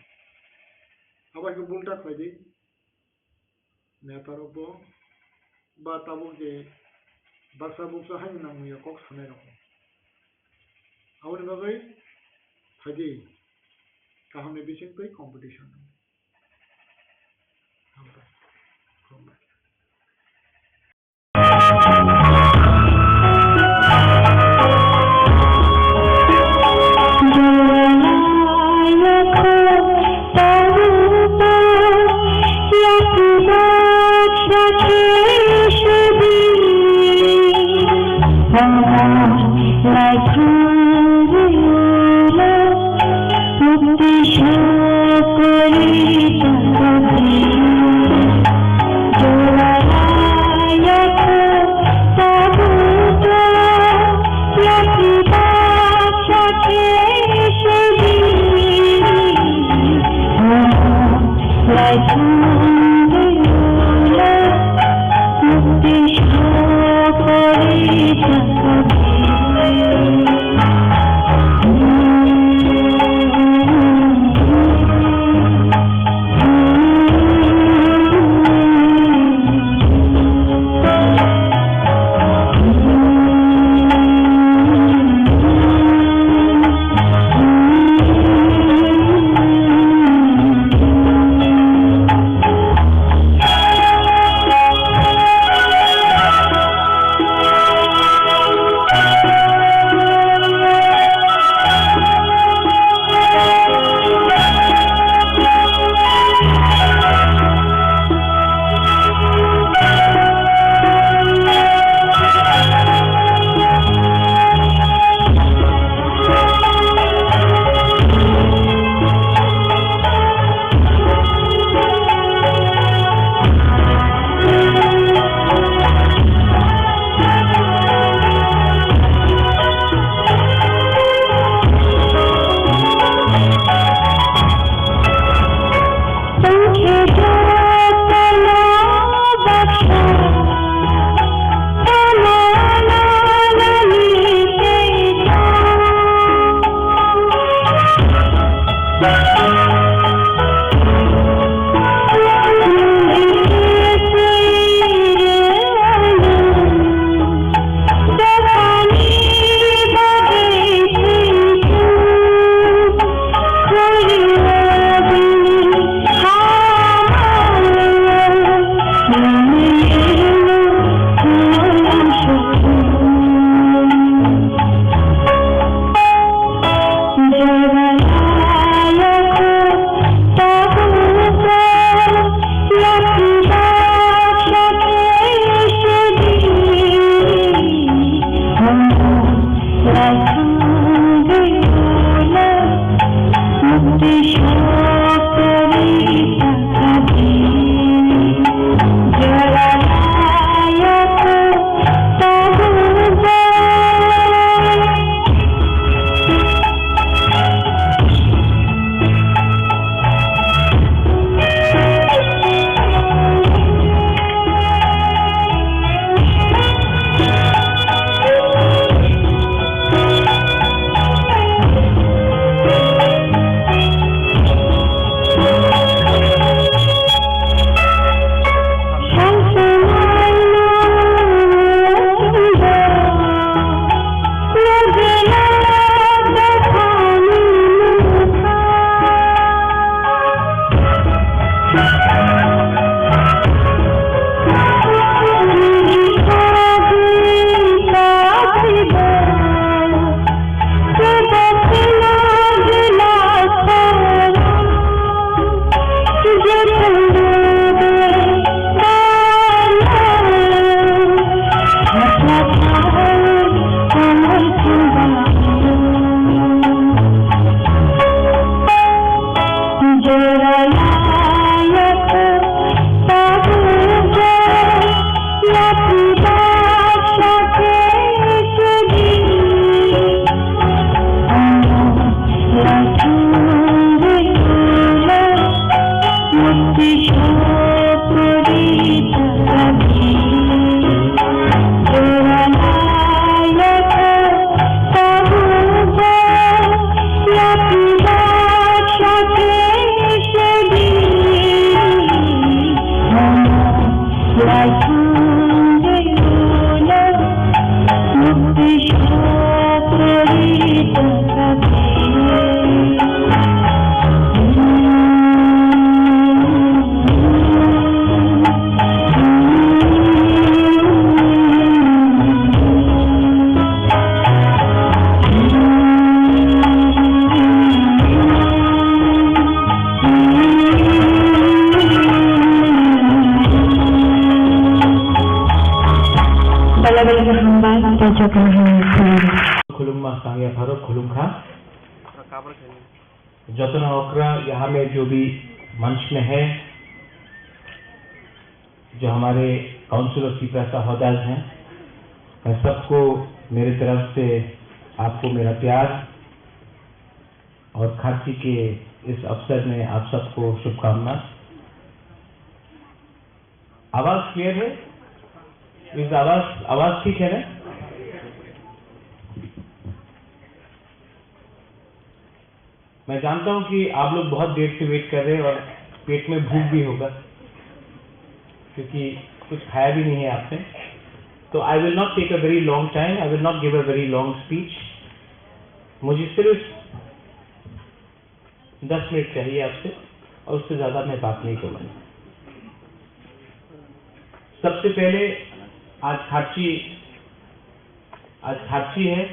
Abo hai khe bulta khlai di. Neta rok bo ba tabuk je baksa buksa haino nangmung ya kok sanai rok. Aboni bagwi phai di kaham ni bising twi competition. Hambai. Hambai. Khulumma sangya pharo khulumkha. Jotono okra yaha mein jo bhi manch mein hai, jo hamare Council of Tiprasa Hodas hain, main sabko mere taraf se aapko mera pyaar aur Kharchi ke is avsar mein aap sabko shubhkamna. आवाज क्लियर है? इस आवाज, आवाज ठीक है ना? मैं जानता हूं कि आप लोग बहुत देर से वेट कर रहे हैं और पेट में भूख भी होगा, क्योंकि कुछ खाया भी नहीं है आपने। तो I will not take a very long time, I will not give a very long speech। मुझे सिर्फ दस मिनट चाहिए आपसे और उससे ज्यादा मैं बात नहीं करूंगा। सबसे पहले आज खार्ची, आज खार्ची है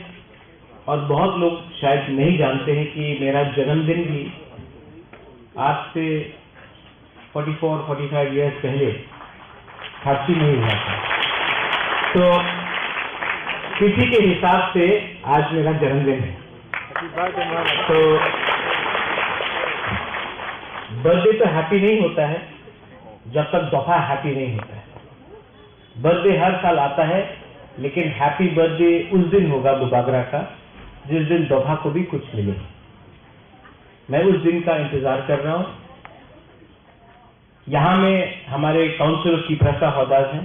और बहुत लोग शायद नहीं जानते हैं कि मेरा जन्मदिन भी आज से forty four, forty five years पहले खार्ची में ही हुआ था। तो तिथि के हिसाब से आज मेरा जन्मदिन है। तो बर्थडे तो हैप्पी नहीं होता है जब तक दोफा हैप्पी नहीं होता है। बर्थडे हर साल आता है, लेकिन हैप्पी बर्थडे उस दिन होगा बुबागरा का, जिस दिन दोफा को भी कुछ मिले। मैं उस दिन का इंतजार कर रहा हूँ। यहाँ में हमारे काउंसिल ऑफ तिप्रसा हौदास हैं।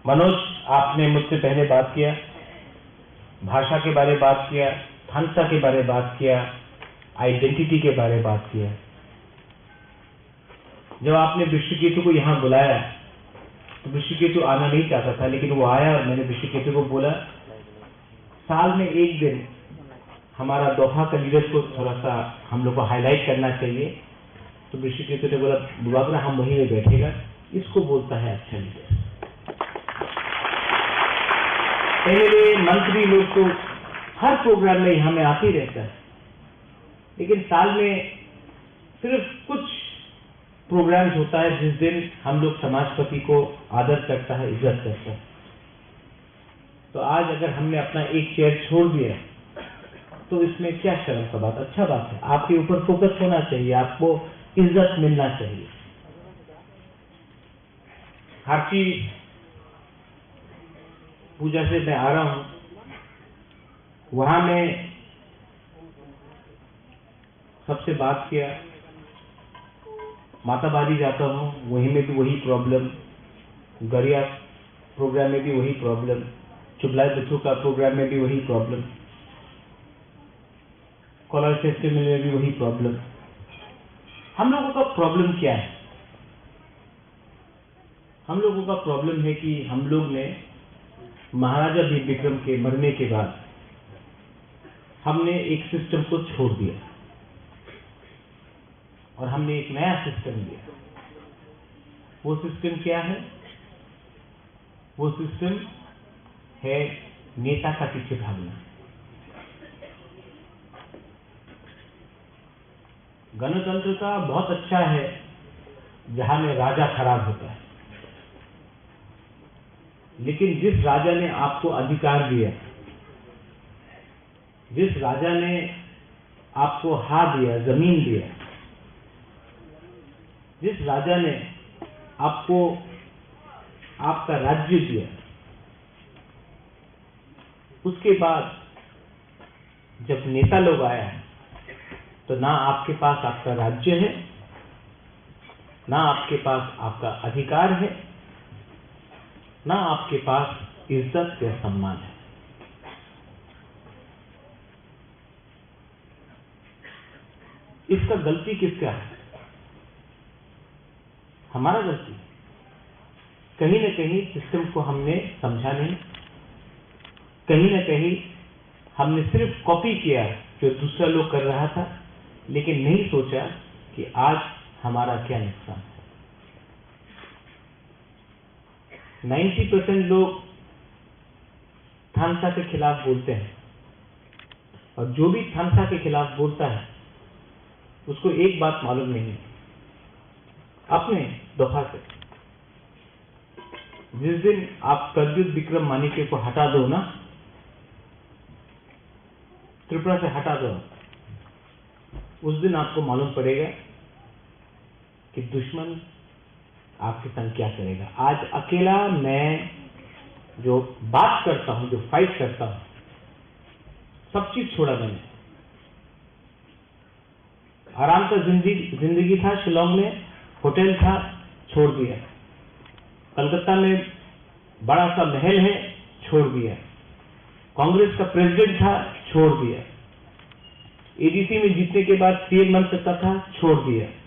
मनोज, आपने मुझसे पहले बात किया, भाषा के बारे बात किया, थानसा के बारे बात किया, आइडेंटिटी के बारे बात किया। जब आपने विश्वकेतु को यहाँ बुलाया, तो विश्वकेतु आना नहीं चाहता था, लेकिन वो आया और मैंने विश्वकेतु को बोला, साल में एक दिन हमारा दोफा का लीडर को थोड़ा सा हम लोग को हाईलाइट करना चाहिए। तो विश्वकेतु ने बोला, "बुबागरा हम वहीं में बैठेगा, इसको बोलता है अच्छा लीडर।" एमएलए, मंत्री लोग तो हर प्रोग्राम में यहाँ में आते ही रहता है, लेकिन साल में सिर्फ कुछ प्रोग्राम्स होता है जिस दिन हम लोग समाजपति को आदर करता है, इज्जत करता है। तो आज अगर हमने अपना एक चेयर छोड़ दिया तो इसमें क्या शर्म का बात? अच्छा बात है, आपके ऊपर फोकस होना चाहिए, आपको इज्जत मिलना चाहिए। खार्ची पूजा से मैं आ रहा हूँ, वहाँ मैं सबसे बात किया। माताबारी जाता हूँ, वहीं में भी वही प्रॉब्लम। गरिया प्रोग्राम में भी वही प्रॉब्लम। चुबलाई बुथु का प्रोग्राम में भी वही प्रॉब्लम। कलर फेस्टिवल में भी वही प्रॉब्लम। हम लोगों का प्रॉब्लम क्या है? हम लोगों का प्रॉब्लम है कि हम लोग ने महाराजा वीर विक्रम के मरने के बाद हमने एक सिस्टम को छोड़ दिया और हमने एक नया सिस्टम लिया। वो सिस्टम क्या है? वो सिस्टम है नेता का पीछे भागना। गणतंत्र का बहुत अच्छा है जहाँ में राजा खराब होता है, लेकिन जिस राजा ने आपको अधिकार दिया, जिस राजा ने आपको हा दिया, जमीन दिया, जिस राजा ने आपको आपका राज्य दिया, उसके बाद जब नेता लोग आया, तो ना आपके पास आपका राज्य है, ना आपके पास आपका अधिकार है, ना आपके पास इज्जत या सम्मान है। इसका गलती किसका है? हमारा गलती। कहीं ना कहीं सिस्टम को हमने समझा नहीं, कहीं ना कहीं हमने सिर्फ कॉपी किया जो दूसरा लोग कर रहा था, लेकिन नहीं सोचा कि आज हमारा क्या नुकसान है। नाइन्टी परसेंट लोग थानसा के खिलाफ बोलते हैं, और जो भी थानसा के खिलाफ बोलता है, उसको एक बात मालूम नहीं है, अपने दोफा से। जिस दिन आप प्रद्युत विक्रम मानिके को हटा दो ना, त्रिपुरा से हटा दो, उस दिन आपको मालूम पड़ेगा कि दुश्मन आपके संग क्या करेगा। आज अकेला मैं जो बात करता हूँ, जो फाइट करता हूँ, सब चीज छोड़ा मैंने। आराम का जिंदगी, जिंदगी था शिलोंग में, होटल था, छोड़ दिया। कलकत्ता में बड़ा सा महल है, छोड़ दिया। कांग्रेस का प्रेसिडेंट था, छोड़ दिया। एडीसी में जीतने के बाद सीएम बन सकता था, छोड़ दिया।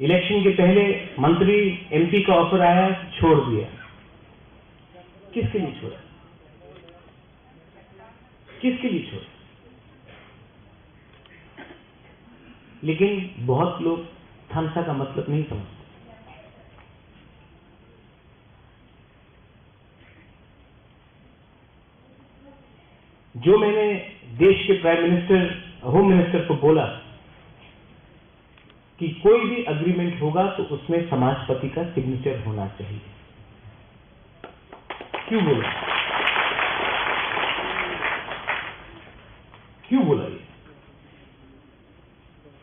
इलेक्शन के पहले मंत्री, एमपी का ऑफर आया, छोड़ दिया। किसके लिए छोड़ा? किसके लिए छोड़ा? लेकिन बहुत लोग थानसा का मतलब नहीं समझते। जो मैंने देश के प्राइम मिनिस्टर, होम मिनिस्टर को बोला कि कोई भी एग्रीमेंट होगा तो उसमें समाजपति का सिग्नेचर होना चाहिए। क्यों बोला? क्यों बोला ये?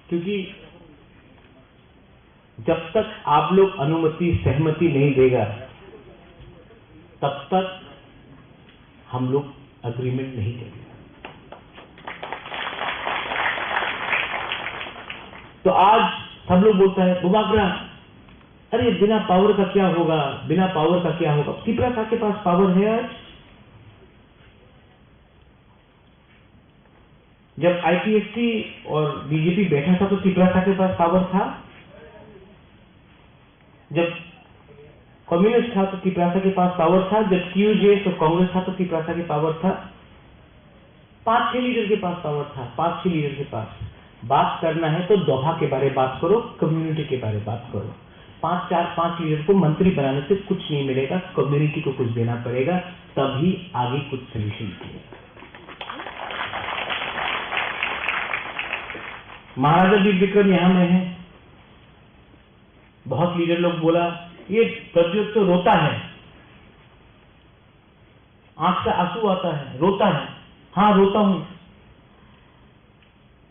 क्योंकि जब तक आप लोग अनुमति, सहमति नहीं देगा, तब तक हम लोग एग्रीमेंट नहीं करेंगे। तो आज सब लोग बोलता है, "बुबाग्रा, अरे बिना पावर का क्या होगा, बिना पावर का क्या होगा?" तिपरा सा के पास पावर है आज? जब आईपीएफटी और बीजेपी बैठा था तो तिपरा सा के पास पावर था? जब कम्युनिस्ट था तो तिपरा सा के पास पावर था? जब टीयूजेएस और कांग्रेस था तो तिपरा सा के पावर था? पांच छह लीडर के पास पावर था, पांच छह लीडर के पास। बात करना है तो दोफा के बारे बात करो, कम्युनिटी के बारे बात करो। पांच, चार, पांच लीडर को मंत्री बनाने से कुछ नहीं मिलेगा, कम्युनिटी को कुछ देना पड़ेगा, तभी आगे कुछ सोल्यूशन मिलेगा। महाराजा वीर विक्रम यहाँ में है, बहुत लीडर लोग बोला, "ये प्रद्योत तो रोता है, आंख से आंसू आता है, रोता है।" हाँ, रोता हूँ।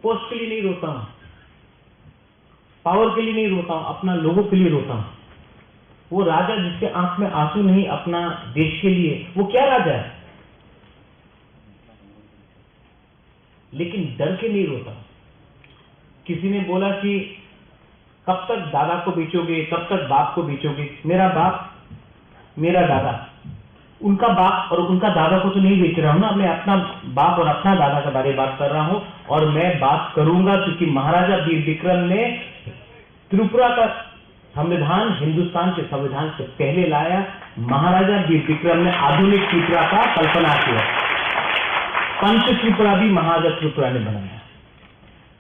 पोस्ट के लिए नहीं रोता हूँ, पावर के लिए नहीं रोता हूँ, अपना लोगों के लिए रोता हूँ। वो राजा जिसके आंख में आंसू नहीं अपना देश के लिए, वो क्या राजा है? लेकिन डर के नहीं रोता। किसी ने बोला कि कब तक दादा को बेचोगे, कब तक बाप को बेचोगे? मेरा बाप, मेरा दादा, उनका बाप और उनका दादा को तो नहीं बेच रहा हूँ ना, मैं अपना बाप और अपना दादा के बारे में बात कर रहा हूँ। और मैं बात करूंगा क्योंकि महाराजा वीर विक्रम ने त्रिपुरा का संविधान हिंदुस्तान के संविधान से पहले लाया। महाराजा वीर विक्रम ने आधुनिक त्रिपुरा का कल्पना किया, पंच त्रिपुरा भी महाराजा त्रिपुरा ने बनाया।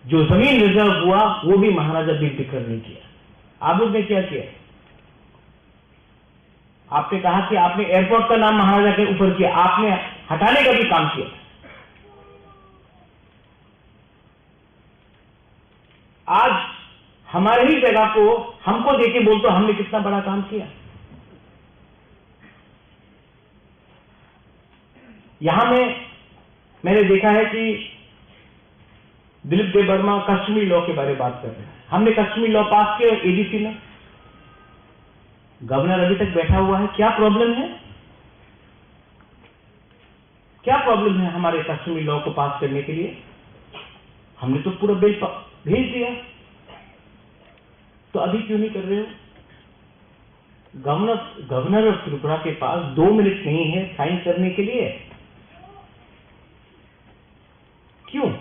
जो जमीन रिजर्व हुआ वो भी महाराजा वीर विक्रम ने किया। आप लोग ने क्या किया? आपने कहा कि आपने एयरपोर्ट का नाम महाराजा के ऊपर किया, आपने हटाने का भी काम किया। आज हमारे ही जगह को हमको देके बोल तो हमने कितना बड़ा काम किया। यहाँ में मैंने देखा है कि दिलीप देव वर्मा कस्टमरी लॉ के बारे में बात कर रहे हैं। हमने कस्टमरी लॉ पास किया एडीसी में, गवर्नर अभी तक बैठा हुआ है, क्या प्रॉब्लम है? क्या प्रॉब्लम है हमारे कस्टमरी लॉ को पास करने के लिए? हमने तो पूरा बिल प-, भेज दिया, तो अभी क्यों नहीं कर रहे हो? गवर्नर, गवर्नर ऑफ त्रिपुरा के पास दो मिनट नहीं है साइन करने के लिए। क्यों?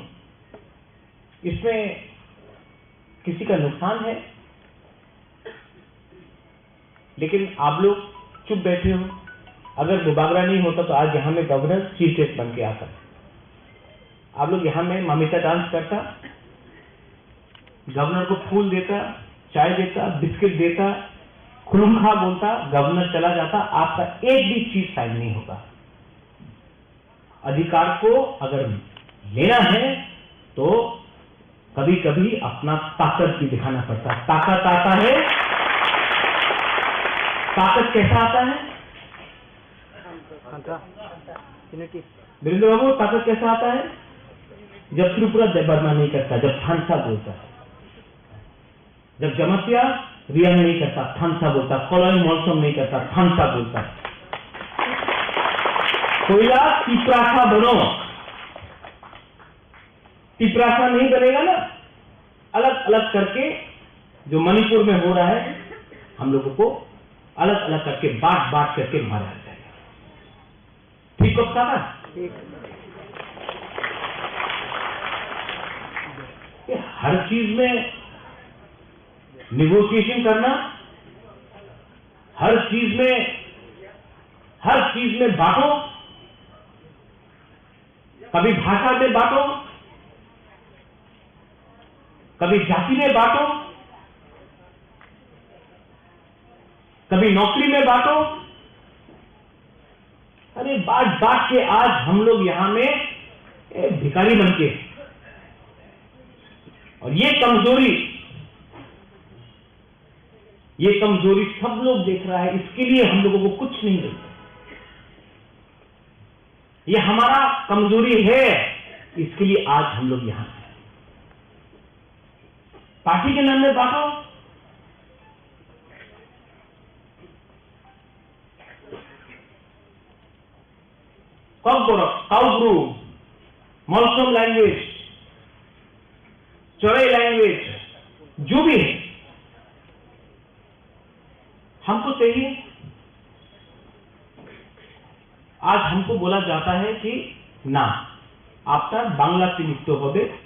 इसमें किसी का नुकसान है? लेकिन आप लोग चुप बैठे हो। अगर बुबागरा नहीं होता तो आज यहाँ में गवर्नर चीफ गेस्ट बन के आता। आप लोग यहाँ में मामिता डांस करता, गवर्नर को फूल देता, चाय देता, बिस्किट देता, खुलुमखा बोलता, गवर्नर चला जाता, आपका एक भी चीज साइन नहीं होगा। अधिकार को अगर लेना है तो कभी-कभी अपना ताकत भी दिखाना पड़ता है। ताकत आता है, ताकत कैसा आता है? वीरेंद्र बाबू, ताकत कैसा आता है? जब त्रिपुरा देबबर्मा नहीं करता, जब थानसा बोलता है। जब जमातिया रियांग नहीं करता, थानसा बोलता, कलय मलसम नहीं करता, थानसा बोलता। कोयला तिपरासा बनो, तिपरासा नहीं बनेगा ना। अलग अलग करके जो मणिपुर में हो रहा है, हम लोगों को अलग अलग करके, बांट बांट करके मारा जाएगा। ठीक कब कहा? ये हर चीज में नेगोशिएशन करना, हर चीज में, हर चीज में बांटो। कभी भाषा में बांटो, कभी जाति में बांटो, कभी नौकरी में बांटो। अरे, बांट बांट के आज हम लोग यहाँ में, ए, भिखारी बन के। और ये कमजोरी, ये कमजोरी सब लोग देख रहा है, इसके लिए हम लोगों को कुछ नहीं मिलता। ये हमारा कमजोरी है, इसके लिए आज हम लोग यहाँ हैं। पार्टी के नाम में बांटो। Kokborok, Kaubru, Molsom language, Chorai language, जो भी है, हमको चाहिए। आज हमको बोला जाता है कि ना, आपका बांग्ला से लिखते होबे,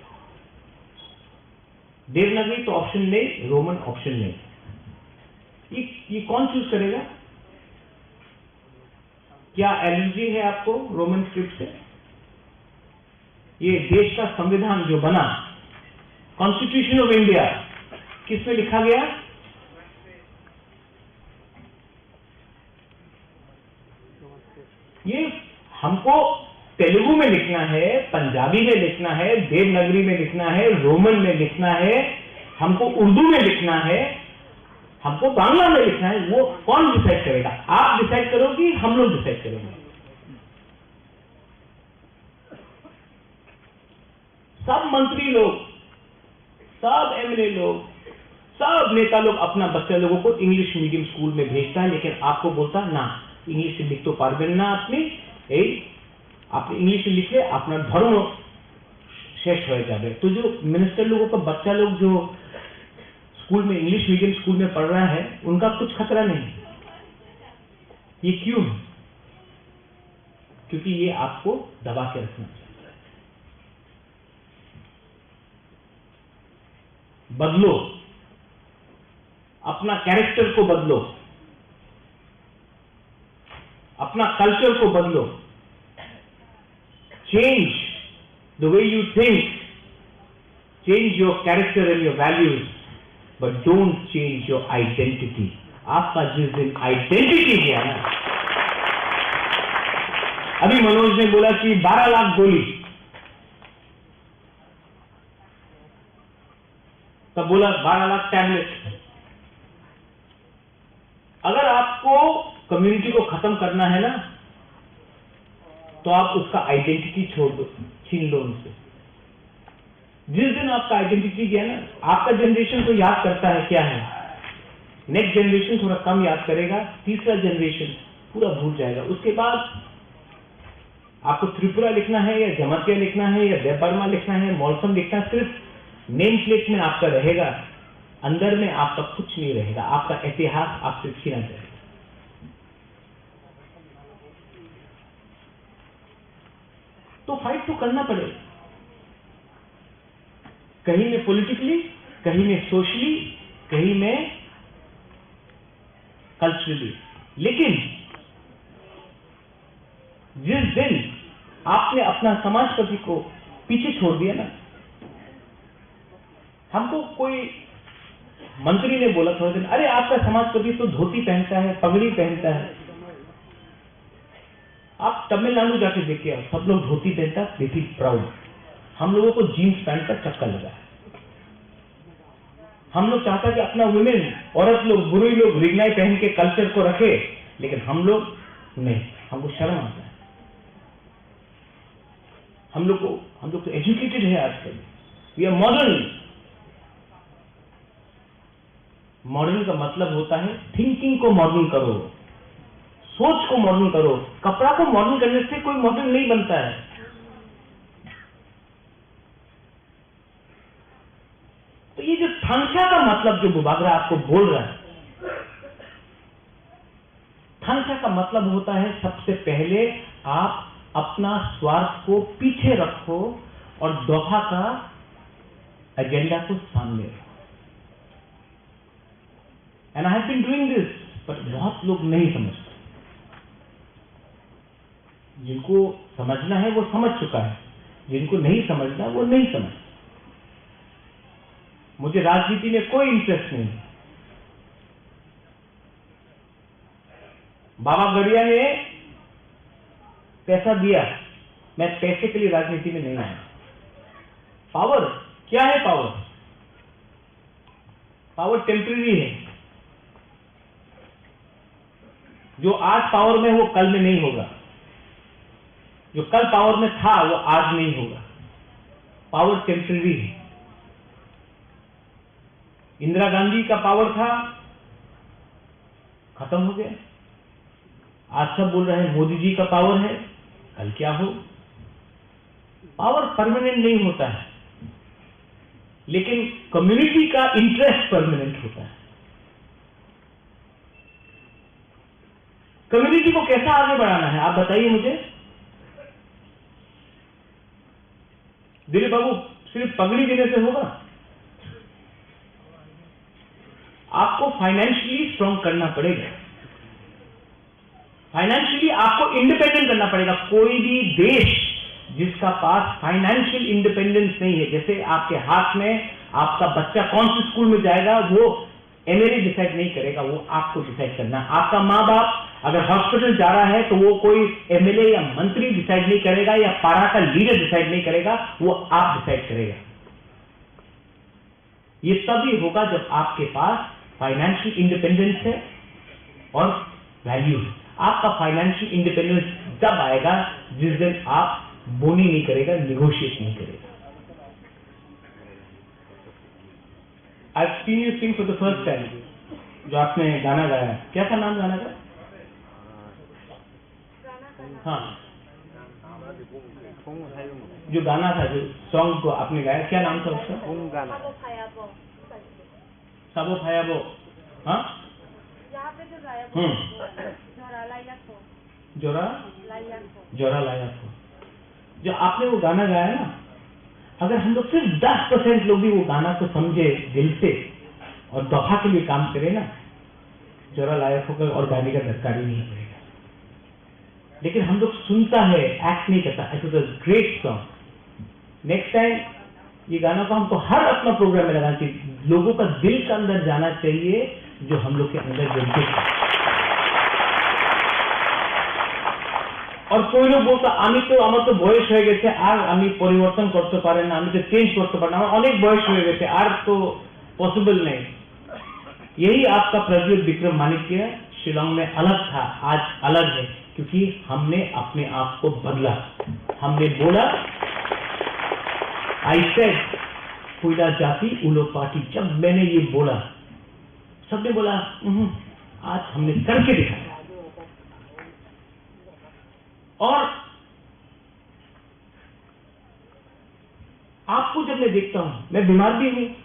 देवनागरी तो ऑप्शन नहीं, रोमन ऑप्शन नहीं। ये, ये कौन चूज करेगा? क्या एलर्जी है आपको रोमन स्क्रिप्ट से? ये देश का संविधान जो बना, कॉन्स्टिट्यूशन ऑफ इंडिया, किसमें लिखा गया? ये हमको तेलुगु में लिखना है, पंजाबी में लिखना है, देवनागरी में लिखना है, रोमन में लिखना है, हमको उर्दू में लिखना है, हमको बांग्ला में लिखना है, वो कौन डिसाइड करेगा? आप डिसाइड करोगे कि हम लोग डिसाइड करेंगे? सब मंत्री लोग, सब एमएलए लोग, सब नेता लोग अपना बच्चा लोगों को इंग्लिश मीडियम स्कूल में भेजता है, लेकिन आपको बोलता है, "ना, इंग्लिश से लिख तो पारबेन ना আপনি, এই আপনি ইংলিশে লিখলে আপনার ধর্ম শেষ হয়ে যাবে।" तो जो मिनिस्टर लोगों का बच्चा लोग जो स्कूल में, इंग्लिश मीडियम स्कूल में पढ़ रहा है, उनका कुछ खतरा नहीं। ये क्यों है? क्योंकि ये आपको दबा के रखना चाहता है। बदलो, अपना कैरेक्टर को बदलो, अपना कल्चर को बदलो। Change the way you think, change your character and your values, but don't change your identity. आपका जिस दिन आइडेंटिटी गया ना, अभी मनोज ने बोला कि बारह लाख गोली, तब बोला बारह लाख टैबलेट। अगर आपको कम्युनिटी को खत्म करना है ना, तो आप उसका आइडेंटिटी छोड़ दो, छीन लो उनसे। जिस दिन आपका आइडेंटिटी गया ना, आपका जनरेशन तो याद करता है क्या है, नेक्स्ट जनरेशन थोड़ा कम याद करेगा, तीसरा जनरेशन पूरा भूल जाएगा। उसके बाद आपको त्रिपुरा लिखना है या जमातिया लिखना है या देबबर्मा लिखना है, मॉलसम लिखना है, सिर्फ नेम प्लेट में आपका रहेगा, अंदर में आपका कुछ नहीं रहेगा, आपका इतिहास आपसे छीना जाएगा। तो फाइट तो करना पड़ेगा, कहीं में पॉलिटिकली, कहीं में सोशली, कहीं में कल्चरली। लेकिन जिस दिन आपने अपना समाजपति को पीछे छोड़ दिया ना, हमको कोई मंत्री ने बोला थोड़े दिन, "अरे, आपका समाजपति तो धोती पहनता है, पगड़ी पहनता है।" आप तमिलनाडु जाके देख के आओ, सब लोग धोती पहनता, they feel proud। हम लोगों को जींस पैंट का चक्कर लगा है। हम लोग चाहता कि अपना वुमेन, औरत लोग, बुरुई लोग रिगनाई पहन के कल्चर को रखे, लेकिन हम लोग नहीं, हमको शर्म आता है। हम लोग को, हम लोग तो एजुकेटेड है आजकल, वी आर मॉडर्न। मॉडर्न का मतलब होता है थिंकिंग को मॉडर्न करो, सोच को मॉडर्न करो। कपड़ा को मॉडर्न करने से कोई मॉडर्न नहीं बनता है। तो ये जो थांगचा का मतलब जो बुबागरा आपको बोल रहा है, थांगचा का मतलब होता है सबसे पहले आप अपना स्वार्थ को पीछे रखो और दोफा का एजेंडा को सामने रखो। And I have been doing this, but बहुत लोग नहीं समझते। जिनको समझना है वो समझ चुका है, जिनको नहीं समझना वो नहीं समझ। मुझे राजनीति में कोई इंटरेस्ट नहीं। बाबा गड़िया ने पैसा दिया, मैं पैसे के लिए राजनीति में नहीं आया। पावर क्या है? पावर, पावर टेम्परेरी है। जो आज पावर में, वो कल में नहीं होगा। जो कल पावर में था, वो आज नहीं होगा। पावर टेम्परेरी है। इंदिरा गांधी का पावर था, खत्म हो गया। आज सब बोल रहे हैं मोदी जी का पावर है, कल क्या हो? पावर परमानेंट नहीं होता है, लेकिन कम्युनिटी का इंटरेस्ट परमानेंट होता है। कम्युनिटी को कैसा आगे बढ़ाना है, आप बताइए मुझे। दिलीप बाबू, सिर्फ पगड़ी देने से होगा? आपको फाइनेंशियली स्ट्रांग करना पड़ेगा, फाइनेंशियली आपको इंडिपेंडेंट करना पड़ेगा। कोई भी देश जिसका पास फाइनेंशियल इंडिपेंडेंस नहीं है, जैसे आपके हाथ में आपका बच्चा कौन से स्कूल में जाएगा, वो एमएलए डिसाइड नहीं करेगा, वो आपको डिसाइड करना है। आपका माँ बाप अगर हॉस्पिटल जा रहा है, तो वो कोई एमएलए या मंत्री डिसाइड नहीं करेगा या पारा का लीडर डिसाइड नहीं करेगा, वो आप डिसाइड करेगा। ये तभी होगा जब आपके पास फाइनेंशियल इंडिपेंडेंस है और वैल्यू है। आपका फाइनेंशियल इंडिपेंडेंस जब आएगा जिस दिन आप बोनी नहीं करेगा, निगोशिएट नहीं करेगा। I've seen you sing for the first time, जो आपने गाना गाया, क्या था नाम गाना का? हाँ, जो गाना था, जो सॉन्ग को आपने गाया, क्या नाम था उसका? Kung gana. Sabo phayabo. हाँ? यहाँ पे जो गायब हम्म। हुआ है, झरा लाइलैक हो। जोरा? लाइलैक हो। जोरा लाइलैक हो। जो आपने वो गाना गाया ना, अगर हम लोग सिर्फ दस परसेंट लोग भी वो गाना को समझे दिल से और दफा के लिए काम करें ना, जोरा लाइलैक हो का और गाने का दरकार ही नहीं पड़ेगा। लेकिन हम लोग सुनता है, एक्ट नहीं करता। It was a great song। Next time ये गाना को हमको हर अपना प्रोग्राम में लगाना चाहिए। लोगों का दिल का अंदर जाना चाहिए, जो हम लोग के अंदर जन्मते हैं। और कोई लोग बोलता, "আমি তো, আমার তো বয়স হয়ে গেছে, আর আমি পরিবর্তন করতে পারি না, আমি তো চেঞ্জ করতে পারি না, আমার অনেক বয়স হয়ে গেছে, আর তো পসিবল নেই।" यही आपका प्रज्वल विक्रम माणिक्य शिलोंग में अलग था, आज अलग है, क्योंकि हमने अपने आप को बदला। हमने बोला, "I said, कोयला जाति उलो पार्टी।" जब मैंने ये बोला, सबने बोला, "हम्म, आज हमने करके दिखाया।" और आपको जब मैं देखता हूँ, मैं बीमार भी हूँ,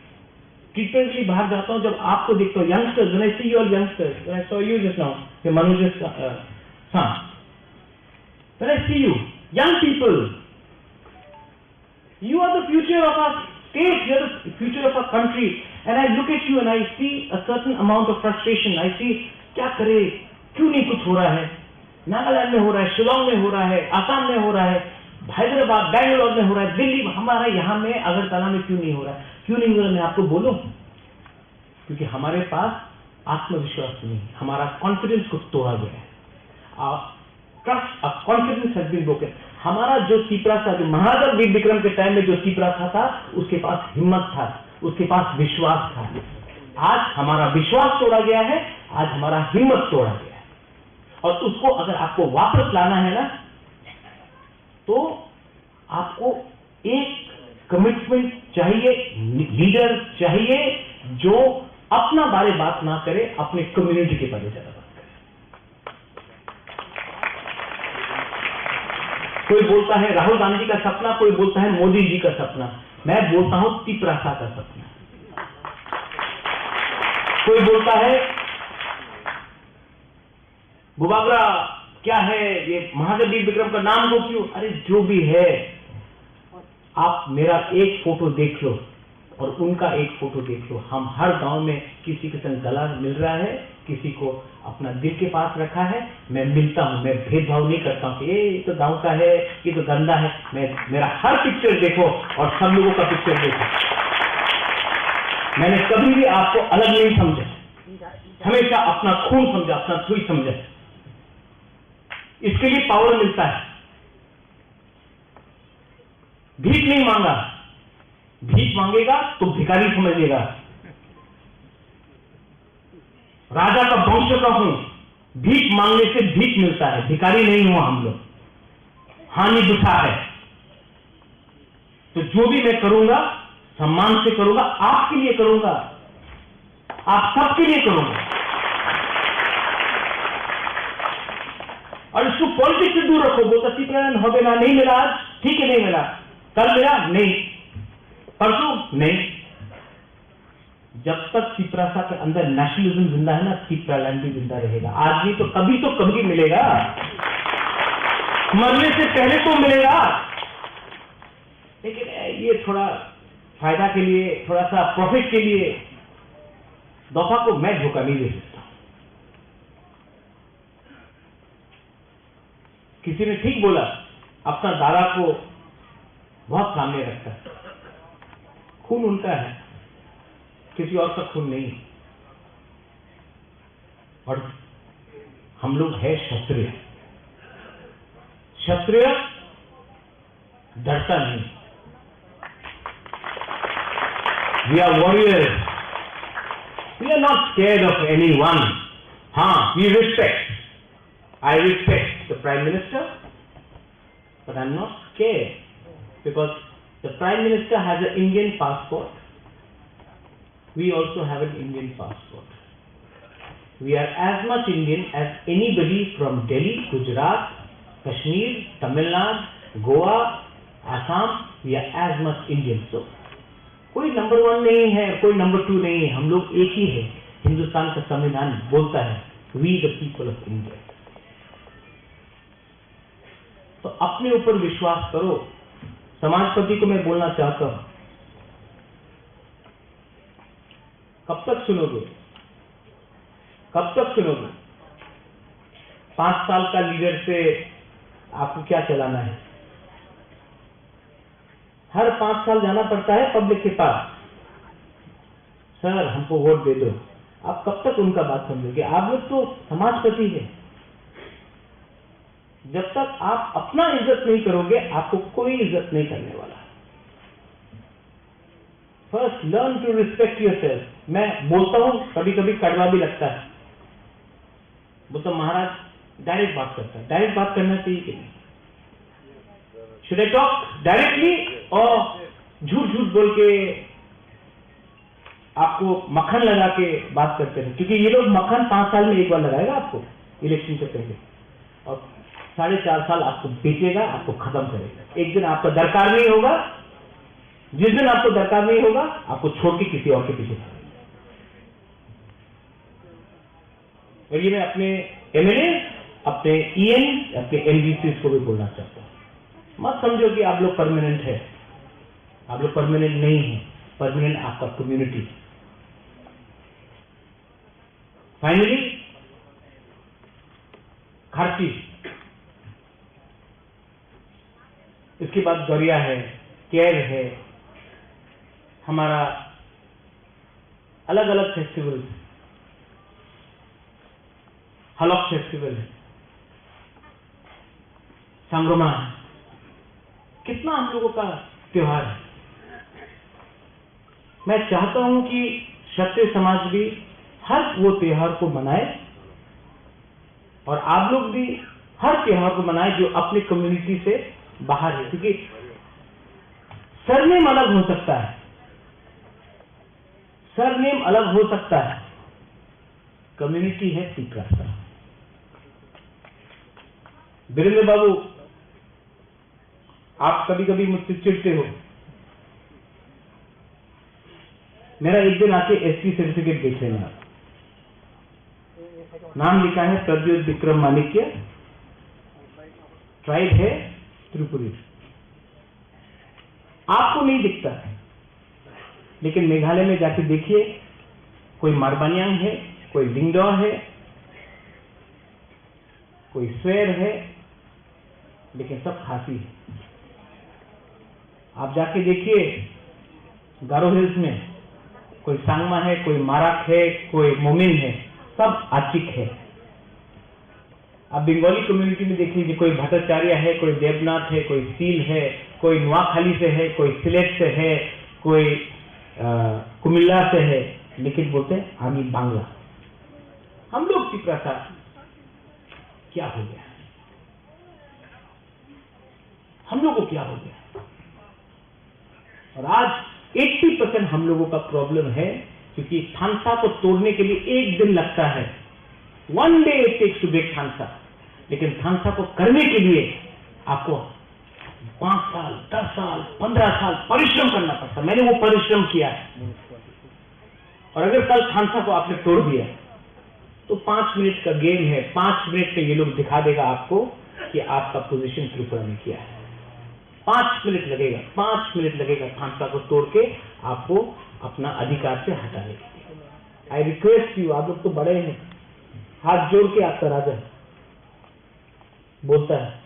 ट्रीटमेंट के लिए बाहर जाता हूँ, जब आपको देखता हूँ, youngsters, when I see you all youngsters, when I saw you just now, ये मनोज, अ, हाँ, when I see you, young people, you are the future of our state, you are the future of our country, and I look at you and I see a certain amount of frustration, I see, क्या करे, क्यों नहीं कुछ हो रहा है? नागालैंड में हो रहा है, शिलोंग में हो रहा है, आसाम में हो रहा है, हैदराबाद, बैंगलोर में हो रहा है, दिल्ली में, हमारा यहाँ में, अगरतला में क्यों नहीं हो रहा है? क्यों नहीं हो रहा है, मैं आपको बोलूँ? क्योंकि हमारे पास आत्मविश्वास नहीं है, हमारा कॉन्फिडेंस को तोड़ा गया है। Our trust, our confidence has been broken। हमारा जो तिपरा था, जो महाराजा वीर विक्रम के टाइम में जो तिपरा था, था, उसके पास हिम्मत था, उसके पास विश्वास था। आज हमारा विश्वास तोड़ा गया है, आज हमारा हिम्मत तोड़ा गया है। और उसको अगर आपको वापस लाना है ना, तो आपको एक कमिटमेंट चाहिए, लीडर चाहिए जो अपना बारे बात ना करे, अपने कम्युनिटी के बारे ज्यादा बात करे। कोई बोलता है राहुल गांधी का सपना, कोई बोलता है मोदी जी का सपना, मैं बोलता हूं तिपरासा का सपना। कोई बोलता है बुबागरा क्या है, ये महादेव वीर विक्रम का नाम को क्यों? अरे, जो भी है, आप मेरा एक फोटो देख लो और उनका एक फोटो देख लो। हम हर गांव में किसी के संग गला मिल रहा है, किसी को अपना दिल के पास रखा है। मैं मिलता हूं, मैं भेदभाव नहीं करता हूं कि ये तो गांव का है, ये तो गंदा है। मैं, मेरा हर पिक्चर देखो और सब लोगों का पिक्चर देखो। मैंने कभी भी आपको अलग नहीं समझा, हमेशा अपना खून समझा, अपना सुई समझा। इसके लिए पावर मिलता है। भीख नहीं मांगा, भीख मांगेगा तो भिखारी समझ लेगा। राजा का वंश का हूं, भीख मांगने से भीख मिलता है, भिखारी नहीं हुआ हम लोग। हानि दुखा है। तो जो भी मैं करूंगा, सम्मान से करूंगा, आपके लिए करूंगा, आप सबके लिए करूंगा। और इसको पॉलिटिक्स से दूर रखो। बोलता, "तिपरालैंड होबे ना, नहीं मिला आज, ठीक है, नहीं मिला, कल मिला, नहीं, परसों, नहीं।" जब तक तिपरासा के अंदर नेशनलिज्म जिंदा है ना, तिपरालैंड भी जिंदा रहेगा। आज नहीं तो कभी तो कभी मिलेगा, मरने से पहले तो मिलेगा। लेकिन ये थोड़ा फायदा के लिए, थोड़ा सा प्रॉफिट के लिए दफा को मैं धोखा नहीं दे सकता। किसी ने ठीक बोला, अपना दादा को बहुत सामने रखता है। खून उनका है, किसी और का खून नहीं। और हम लोग है क्षत्रिय, क्षत्रिय डरता नहीं। We are warriors. We are not scared of anyone. हाँ, we respect. I respect the Prime Minister, but I'm not scared because the Prime Minister has an Indian passport. We also have an Indian passport. We are as much Indian as anybody from Delhi, Gujarat, Kashmir, Tamil Nadu, Goa, Assam. We are as much Indian. So, कोई number one नहीं है, कोई number two नहीं है, हम लोग एक ही है। हिंदुस्तान का संविधान बोलता है, "We the people of India." तो अपने ऊपर विश्वास करो। समाजपति को मैं बोलना चाहता हूं, कब तक सुनोगे, कब तक सुनोगे? पांच साल का लीडर से आपको क्या चलाना है? हर पांच साल जाना पड़ता है पब्लिक के पास, "सर, हमको वोट दे दो।" आप कब तक उनका बात समझोगे? आप लोग तो समाजपति हैं। जब तक आप अपना इज्जत नहीं करोगे, आपको कोई इज्जत नहीं करने वाला। First learn to respect yourself. मैं बोलता हूं, कभी कभी कड़वा भी लगता है। बोलता, "महाराज डायरेक्ट बात करता है।" डायरेक्ट बात करना चाहिए कि नहीं? Should I talk directly or झूठ झूठ बोल के आपको मक्खन लगा के बात करते हैं? क्योंकि ये लोग मक्खन पांच साल में एक बार लगाएगा आपको इलेक्शन से पहले, और साढ़े चार साल आपको बेचेगा, आपको खत्म करेगा। एक दिन आपका दरकार नहीं होगा, जिस दिन आपको दरकार नहीं होगा, आपको छोड़ के किसी और के पीछे भागेगा। और ये मैं अपने एमएलए, अपने ईएम, अपने एमडीसी को भी बोलना चाहता हूँ। मत समझो कि आप लोग परमानेंट है, आप लोग परमानेंट नहीं है। परमानेंट आपका कम्युनिटी। फाइनली, खारची, इसके बाद गरिया है, केर है, हमारा अलग-अलग फेस्टिवल, हलक फेस्टिवल है, संग्रमा है, कितना हम लोगों का त्योहार है। मैं चाहता हूं कि क्षत्रिय समाज भी हर वो त्योहार को मनाए और आप लोग भी हर त्योहार को मनाए जो अपने कम्युनिटी से बाहर है, क्योंकि सरनेम अलग हो सकता है, सरनेम अलग हो सकता है, कम्युनिटी है तिप्रासा। वीरेंद्र बाबू, आप कभी कभी मुझसे चिढ़ते हो। मेरा एक दिन आके एसटी सर्टिफिकेट देख लेना। नाम लिखा है प्रद्युत विक्रम माणिक्य, ट्राइब है त्रिपुरी। आपको नहीं दिखता, लेकिन मेघालय में जाके देखिए, कोई मारबानियांग है, कोई लिंगडो है, कोई स्वेर है, लेकिन सब खासी है। आप जाके देखिए, गारो हिल्स में कोई सांगमा है, कोई माराक है, कोई मोमिन है, सब आचिक है। आप बंगाली कम्युनिटी में देख लीजिए, कोई भट्टाचार्य है, कोई देवनाथ है, कोई सील है, कोई नोआखाली से है, कोई सिलेट से है, कोई अ, कुमिल्ला से है, लेकिन बोलते हैं आमी बांग्ला। हम लोग तिप्रासा क्या हो गया? हम लोग को क्या हो गया? और आज एट्टी परसेंट हम लोगों का प्रॉब्लम है, क्योंकि थानसा को तोड़ने के लिए एक दिन लगता है, one day it takes to break थानसा। लेकिन थानसा को करने के लिए आपको पाँच साल, दस साल, पन्द्रह साल परिश्रम करना पड़ता। मैंने वो परिश्रम किया है। और अगर कल थानसा को आपने तोड़ दिया, तो पाँच मिनट का गेम है, पाँच मिनट में ये लोग दिखा देगा आपको कि आपका पोजीशन त्रिपुरा में क्या है। पाँच मिनट लगेगा, पाँच मिनट लगेगा थानसा को तोड़ के आपको अपना अधिकार से हटाने के लिए। I request you, आप लोग तो बड़े हैं, हाथ जोड़ के आपका राजा बोलता है,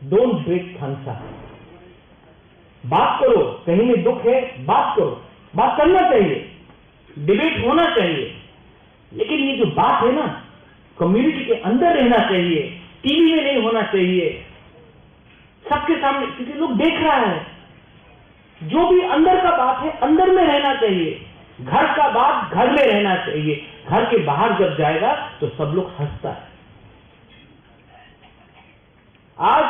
डोंट ब्रेक थानसा। बात करो, कहीं में दुख है, बात करो, बात करना चाहिए, डिबेट होना चाहिए, लेकिन ये जो बात है ना, कम्युनिटी के अंदर रहना चाहिए, टीवी में नहीं होना चाहिए, सबके सामने, क्योंकि लोग देख रहा है। जो भी अंदर का बात है, अंदर में रहना चाहिए। घर का बात घर में रहना चाहिए। घर के बाहर जब जाएगा, तो सब लोग हंसता है। आज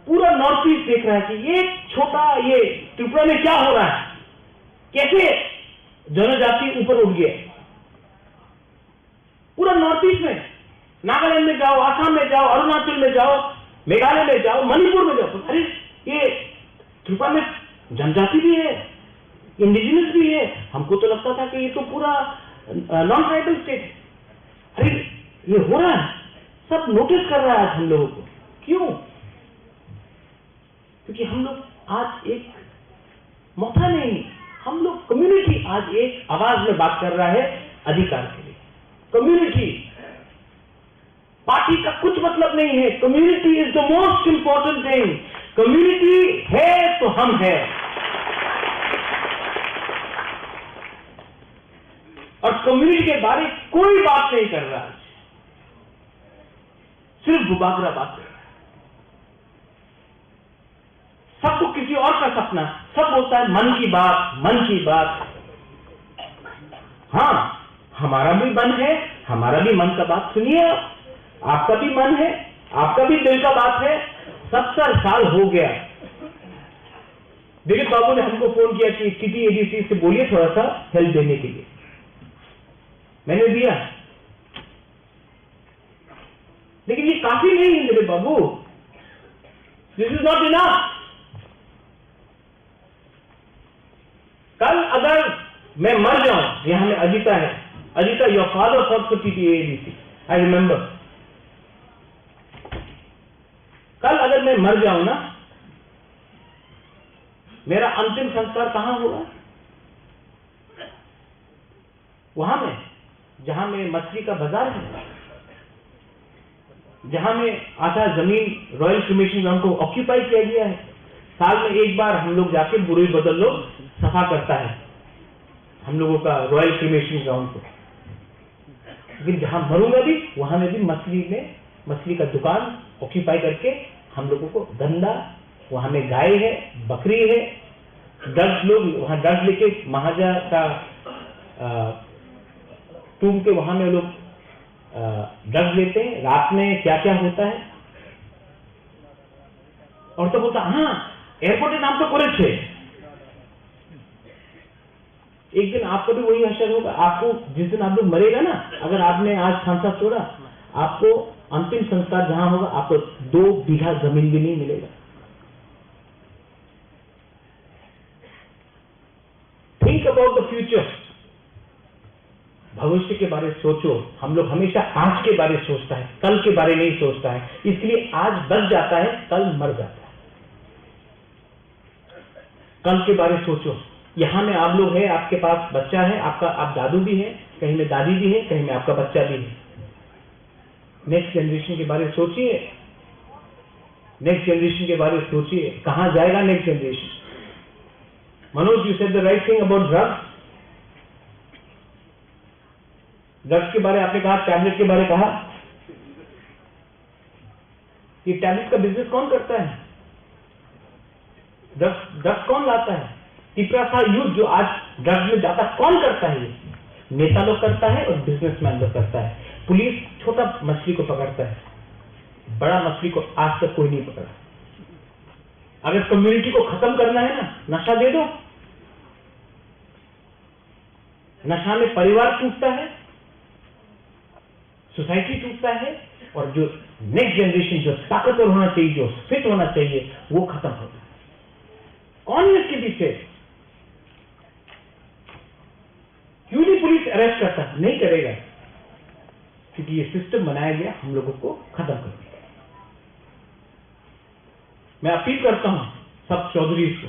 पूरा नॉर्थ ईस्ट देख रहा है कि ये छोटा, ये त्रिपुरा में क्या हो रहा है, कैसे जनजाति ऊपर उठ गया। पूरा नॉर्थ ईस्ट में, नागालैंड में जाओ, आसाम में जाओ, अरुणाचल में जाओ, मेघालय में जाओ, मणिपुर में जाओ, अरे, ये त्रिपुरा में जनजाति भी है, इंडिजिनस भी है। हमको तो लगता था कि ये तो पूरा नॉन ट्राइबल स्टेट है। अरे, ये हो रहा है, सब नोटिस कर रहा है हम लोगों को। क्यों? क्योंकि हम लोग आज एक मौका नहीं, हम लोग कम्युनिटी आज एक आवाज में बात कर रहा है अधिकार के लिए। कम्युनिटी, पार्टी का कुछ मतलब नहीं है। Community is the most important thing। Community है तो हम है, और कम्युनिटी के बारे कोई बात नहीं कर रहा है, सिर्फ बुबागरा बात कर रहा है। सबको किसी और का सपना, सब बोलता है मन की बात, मन की बात। हाँ, हमारा भी मन है, हमारा भी मन का बात सुनिए आप। आपका भी मन है, आपका भी दिल का बात है। सत्तर साल हो गया। दिलीप बाबू ने हमको फोन किया कि टीटीएडीसी से बोलिए थोड़ा सा हेल्प देने के लिए। मैंने दिया। लेकिन ये काफी नहीं है मेरे बाबू, this is not enough। कल अगर मैं मर जाऊं, यहाँ में अजिता है, Ajita, your father fought for T T A A D C, I remember। कल अगर मैं मर जाऊं ना, मेरा अंतिम संस्कार कहाँ होगा? वहां में, जहां में मछली का बाजार है, जहां में आधा जमीन रॉयल क्रिमेशन ग्राउंड को ऑक्यूपाई किया गया है। साल में एक बार हम लोग जाके बुरुई बदल लोग सफा करता है हम लोगों का रॉयल क्रिमेशन ग्राउंड को। लेकिन जहां मरूंगा भी, वहां में भी मछली में, मछली का दुकान ऑक्यूपाई करके हम लोगों को गंदा, वहां में गाय है, बकरी है, दस लोग वहाँ दस लेके महाजा का, अ, टूम के वहाँ में लोग, अ, दस लेते हैं। रात में क्या क्या होता है? और तो बोलता, हाँ, एयरपोर्ट नाम तो करे थे। एक दिन आपको भी वही हशर होगा। आपको, जिस दिन आप लोग मरेगा ना, अगर आपने आज फांसा छोड़ा, आपको अंतिम संस्कार जहाँ होगा, आपको दो बीघा जमीन भी नहीं मिलेगा। Think about the future. भविष्य के बारे सोचो। हम लोग हमेशा आज के बारे सोचता है, कल के बारे नहीं सोचता है, इसलिए आज बच जाता है, कल मर जाता है। कल के बारे सोचो। यहाँ में आप लोग हैं, आपके पास बच्चा है, आपका, आप दादू भी हैं, कहीं में दादी भी है, कहीं में आपका बच्चा भी है। नेक्स्ट जनरेशन के बारे सोचिए, नेक्स्ट जनरेशन के बारे सोचिए, कहाँ जाएगा next generation? Manoj, you said the right thing about drugs. Drugs के बारे आपने कहा, टैबलेट के बारे कहा। ये टैबलेट का बिजनेस कौन करता है? ड्रग्स, ड्रग्स कौन लाता है? तिपरासा यूथ जो आज ड्रग्स में जाता, कौन करता है ये? नेता लोग करता है और बिजनेसमैन लोग करता है। पुलिस छोटा मछली को पकड़ता है, बड़ा मछली को आज तक कोई नहीं पकड़ा। अगर कम्युनिटी को खत्म करना है ना, नशा दे दो। नशा में परिवार टूटता है, सोसाइटी टूटता है, और जो नेक्स्ट जनरेशन जो ताकतवर होना चाहिए, जो फिट होना चाहिए, वो खत्म होता है। कौन है इसके पीछे? क्यों नहीं पुलिस अरेस्ट करता? नहीं करेगा, क्योंकि ये सिस्टम बनाया गया हम लोगों को खत्म करने का। मैं अपील करता हूं सब चौधरी को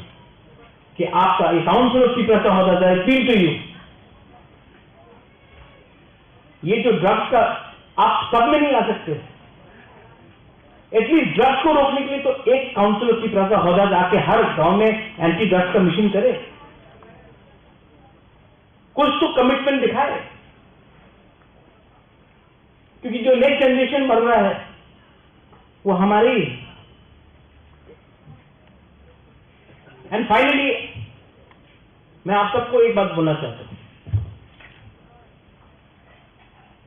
कि आपका ये काउंसिल ऑफ तिपरासा होता जाए, अपील टू यू। ये जो ड्रग्स का, आप सब में नहीं आ सकते। एटलीस्ट ड्रग्स को रोकने के लिए तो एक काउंसिल ऑफ तिपरासा होता जाके हर गांव में एंटी ड्रग्स का मिशन करे, कुछ तो कमिटमेंट दिखाए। क्योंकि जो नेक्स्ट जनरेशन मर रहा है, वो हमारी। एंड फाइनली, मैं आप सबको एक बात बोलना चाहता हूँ।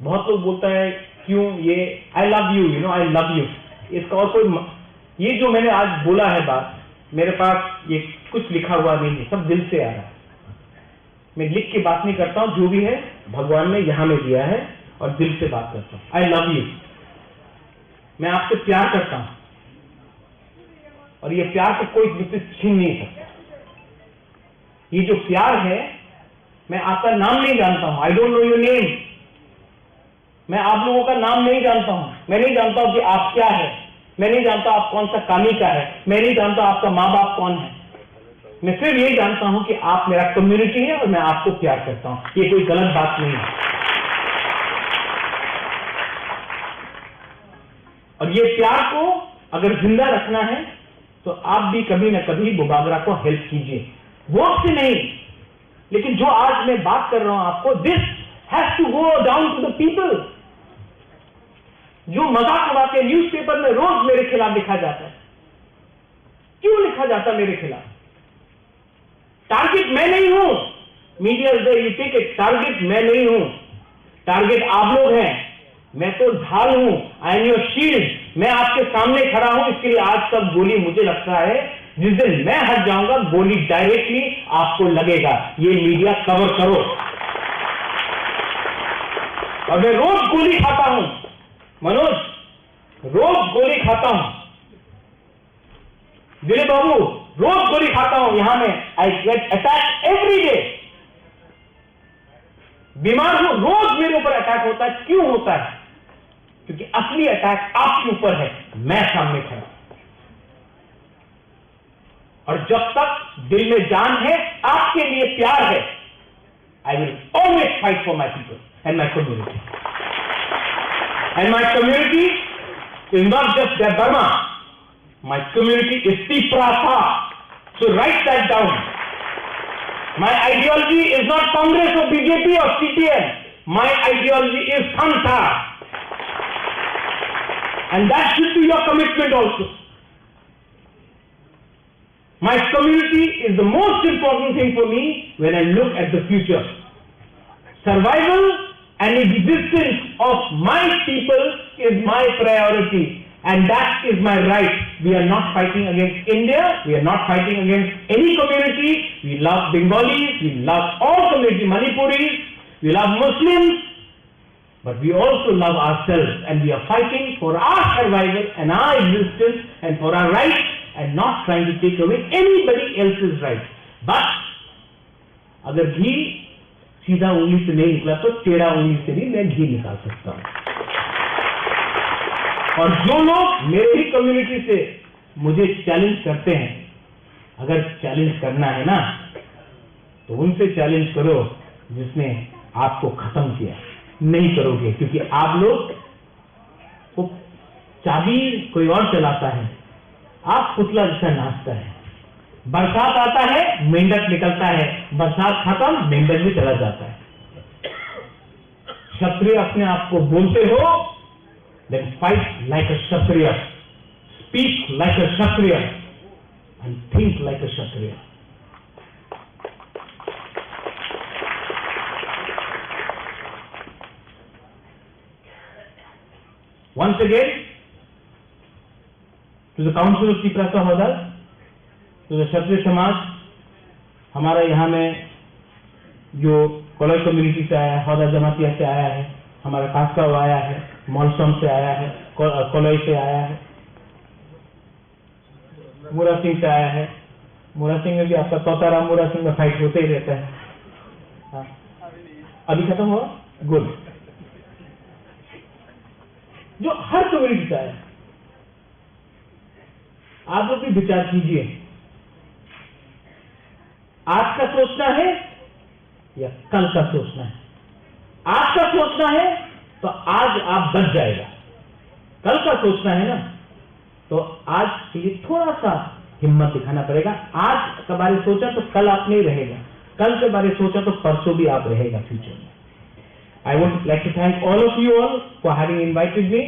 बहुत लोग बोलता है, क्यों ये, I love you, you know, I love you। इसका और कोई म-, ये जो मैंने आज बोला है बात, मेरे पास ये कुछ लिखा हुआ नहीं है, सब दिल से आ रहा है। मैं लिख के बात नहीं करता हूँ, जो भी है भगवान ने यहाँ में दिया है और दिल से बात करता हूँ। I love you। मैं आपसे प्यार करता हूँ और ये प्यार को कोई मुझसे छीन नहीं सकता। ये जो प्यार है, मैं आपका नाम नहीं जानता हूँ, I don't know your name। मैं आप लोगों का नाम नहीं जानता हूँ, मैं नहीं जानता हूँ कि आप क्या है, मैं नहीं जानता आप कौन सा कामी का है, मैं नहीं जानता आपका माँ बाप कौन है। मैं सिर्फ ये जानता हूँ कि आप मेरा कम्युनिटी है और मैं आपको प्यार करता हूँ। ये कोई गलत बात नहीं है। और ये प्यार को अगर जिंदा रखना है, तो आप भी कभी ना कभी बुबागरा को हेल्प कीजिए, वोट से नहीं। लेकिन जो आज मैं बात कर रहा हूं आपको, this has to go down to the people। जो मजाक उड़ाते हैं, न्यूज़पेपर में रोज मेरे खिलाफ लिखा जाता है, क्यों लिखा जाता है मेरे खिलाफ? टारगेट मैं नहीं हूं। मीडिया से यू टेक इट, टारगेट मैं नहीं हूं, टारगेट आप लोग हैं। मैं तो ढाल हूं, I am your shield। मैं आपके सामने खड़ा हूं, इसके लिए आज सब गोली, मुझे लगता है जिस दिन मैं हट जाऊंगा, गोली डायरेक्टली आपको लगेगा। ये मीडिया कवर करो। और मैं रोज गोली खाता हूं मनोज, रोज गोली खाता हूं। दिलीप बाबू, रोज गोली खाता हूं यहां में, I get attack every day। बीमार हूं, रोज मेरे ऊपर अटैक होता है। क्यों होता है? क्योंकि असली अटैक आपके ऊपर है, मैं सामने खड़ा हूं। और जब तक दिल में जान है, आपके लिए प्यार है, I will always fight for my people and my community। And my community is not just Debbarma. My community is Tiprasa. So write that down. My ideology is not Congress or B J P or C P M. My ideology is Sangha. And that should be your commitment also. My community is the most important thing for me when I look at the future. Survival and existence of my people is my priority, and that is my right. We are not fighting against India, we are not fighting against any community. We love Bengalis, we love all community, Manipuris, we love Muslims, but we also love ourselves, and we are fighting for our survival and our existence and for our rights and not trying to take away anybody else's rights. But अगर घी सीधा उंगली से नहीं निकला तो टेढ़ा उंगली से भी मैं घी निकाल सकता हूँ। और जो लोग मेरे ही कम्युनिटी से मुझे चैलेंज करते हैं, अगर चैलेंज करना है ना, तो उनसे चैलेंज करो जिसने आपको खत्म किया। नहीं करोगे, क्योंकि आप लोग वो चाबी कोई और चलाता है, आप पुतला जैसा नाचता है। बरसात आता है, मेंढक निकलता है, बरसात खत्म, मेंढक भी चला जाता है। क्षत्रिय अपने आप को बोलते हो, then fight like a Kshatriya, speak like a Kshatriya, and think like a Kshatriya. Once again, to the Council of Tiprasa Hodas, to the Kshatriya Samaj, हमारा यहाँ में जो कोलाई कम्युनिटी से आया है, होदा जमातिया से आया है, हमारा कास्काव आया है, मलसम से आया है, को-, कोलाई से आया है, मुरा सिंह से आया है। मुरा सिंह में भी आपका तोताराम मुरा सिंह में फाइट होते ही रहता है। हाँ। अभी खत्म हुआ? गुड। जो हर कम्युनिटी से आया है, आप लोग भी विचार कीजिए, आज का सोचना है या कल का सोचना है? आज का सोचना है तो आज आप बच जाएगा, कल का सोचना है ना, तो आज के लिए थोड़ा सा हिम्मत दिखाना पड़ेगा। आज के बारे सोचा तो कल आप नहीं रहेगा, कल के बारे सोचा तो परसों भी आप रहेगा फ्यूचर में। I would like to thank all of you all for having invited me.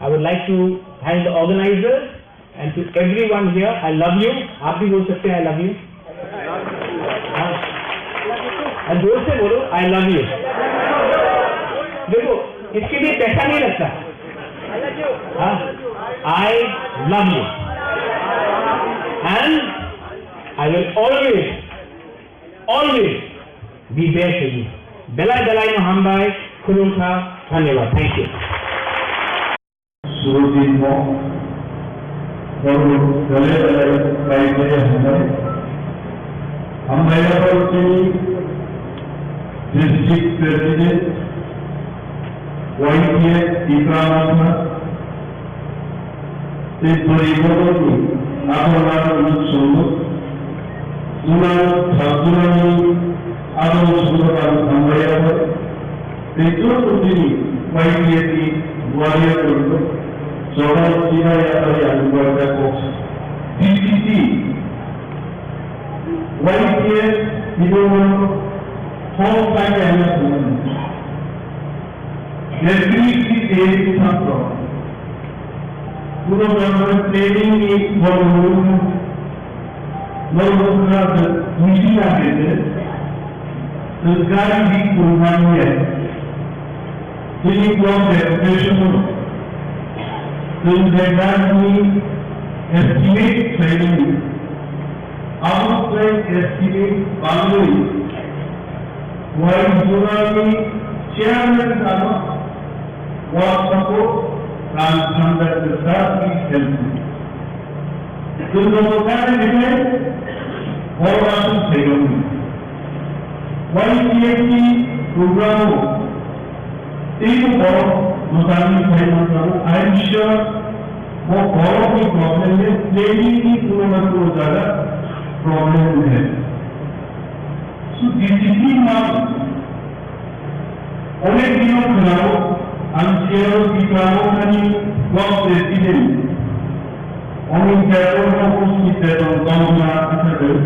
I would like to thank the organizers and to everyone here. I love you. आप भी बोल सकते हैं, I love you। हाँ। और जोर से बोलो, I love you। देखो, इसके लिए पैसा नहीं लगता। हाँ? I love you। And I will always, always be there for you. Belai belai no hambai, khulumkha, dhanyabad. Thank you. Surutin mo, baru belai belai bai bai hambai. Hambai apa sini district president, Y T F Tipra Motha, tei bwrwi bodolni ador nador no chwngno, juna sajjunani ador songjaban hambai abo, tei joto chini Y T F ni warrior rokno joto china yakarwi ang uaisa kok D C C Y T F ni bono hok pai ya na songmani. Every day sapro. Puno Brahman training ni bono no no meeting agede. Gari di kurmani ya. Tini block deputation no. Tun bedani estimate training. Abo khlai estimate bangwi, wai jora ni chairman ano WhatsApp o rang samjak kwchak ni help. Tun bo kare ni khlai borok aswk saimani. Y T F ni program o teibo borok mwchangwi phai mankha. I am sure bo borokni problem le planning ni kuno na kuno jaga problem wngkha. So discipline ma onek dino khwnao ang siyao Tipra Mothani block president Oni Jagor Mohammed Jagor Gongna Athare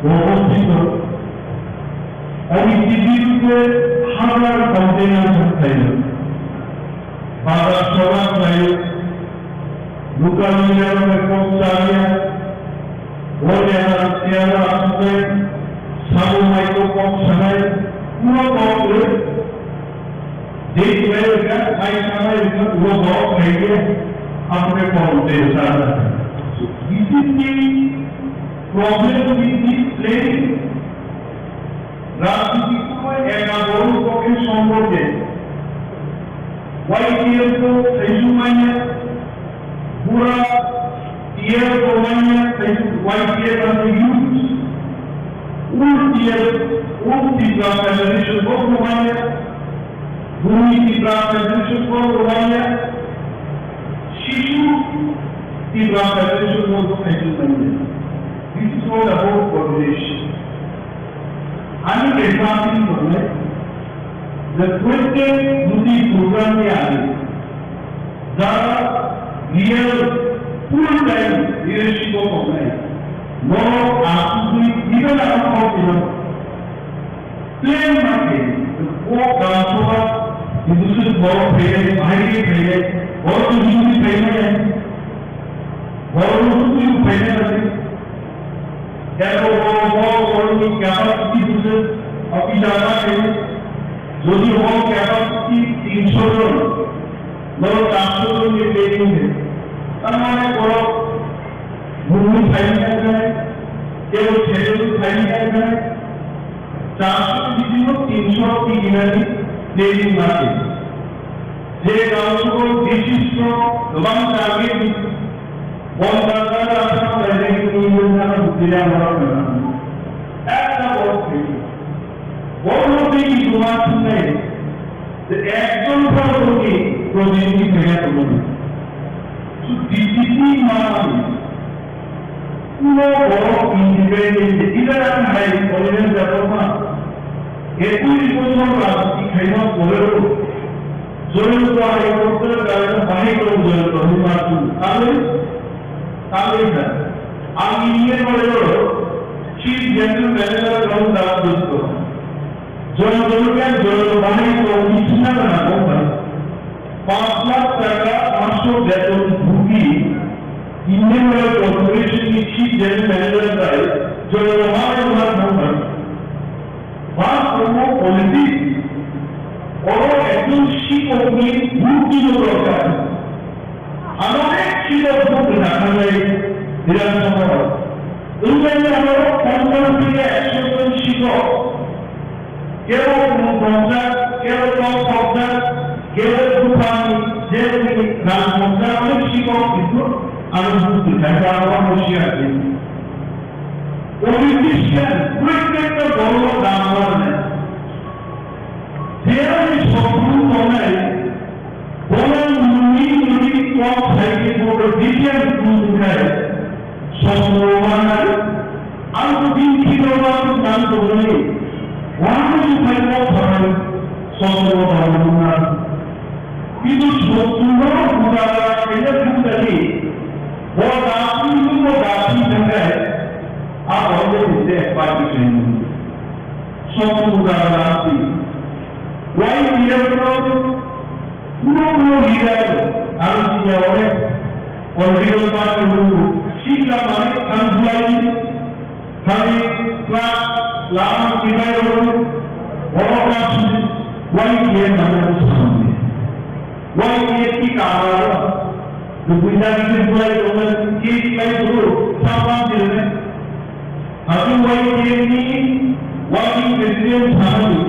Mohammed Jagor Oni Tibirke Hamar Container Hotel Baba Soba Sai Luka Mila Mekong Saria Bo jara chair o aswk nai, sabo mai kok kok sanai, puro kok kwrwi. Je kwlai rwkha, mai sanai rwkha, ulo borok khaikhe, apre kok tei sana. This is the problem with this planning. Rajniti kunu ekta borok pokhe sombhob de. Y T F to khaijwk manya, pura T F to manya, khaijwk Y T F and the youth. Ul T F, Ul Tipra Federation bo manya, Bhumi Tipra Federation bo manya, Shishu Tipra Federation bo khaijwk manya. This is all about coordination. Ani khe something tongnai, the twenty Modi program ni age, jara real full time leadership o tongnai, borok asugwi even ano kok tino plan ma khe, o Gram Sabha ni bwswk borok phainai, bahai khe phainai, borok ni bwswk phainai, borok ni bwswk phainai. Eko borok borok borokni capacity bwswk officer ma khe, jodi o capacity tinsho jon, borok charsho jonni training de. Tar mane borok bumni phaini thangkhe, kebo sejoni phaini thangkhe, charsho ni bisingo tinsho tiginani training ma khe. Je Gram Sabha bishisto kwbang target ni Bon bazar asam raijini nini nana bukira mara kana. Ekta bor thai. Bor mode ki duma thunai. The ekjon bor mode protinidhi kaya kumani. So D C P mani. Kuno bor independent. Ila ang hai, Oliver Jatoma. Ekui bosor rajniti khaima poreo. Joyanta High Court o gana bahai tong Joyanta High Court o. Tangwi, tangwi kha. Ang Indian Oil o Chief General Manager rok da dosto. Joyanta High Court Joyanta bahai tong ni sina gana tong ba. Panch lakh taka maso beton bhugi Indian Oil Corporation ni Chief General Manager bai Joyanta bahai tong ba. Ba tongo politics, oro ekjon sikokni bhut twibo dorkar. Ano ek sikok bhut rwna thangnai Bidhan Sabha o. Wngkha ano ponchash theke ekso jon sikok. Kebo khum pongjak, kebo tok pokjak, kebo buphani, je tini rang pongjak, onek sikok kintu ano bhut rwkha, ba ano siya tini. Politician, protekta borok dam barnai. Jerani sokru tongnai, bono nungni nungni kok sai khe bono decision tungkha, sokru manai, ang to din khibro ma tang tongnai, wano jiphai kok sanai, sokru manai. Kintu sokru no buda kaya buda ni, bo da tungkha, bo da tungkha, a bo de de party khe. Sokru jaga rasti. Y T F no puro puro leader aro siya ore political party no sikla mani thanglai thani class lama kibai ro oro ka Y T F mana samne. Y T F ki kamaro. Dukuita ki bulai tongan ki kai dulu sama sirne. Atu Y T F ni working president thani,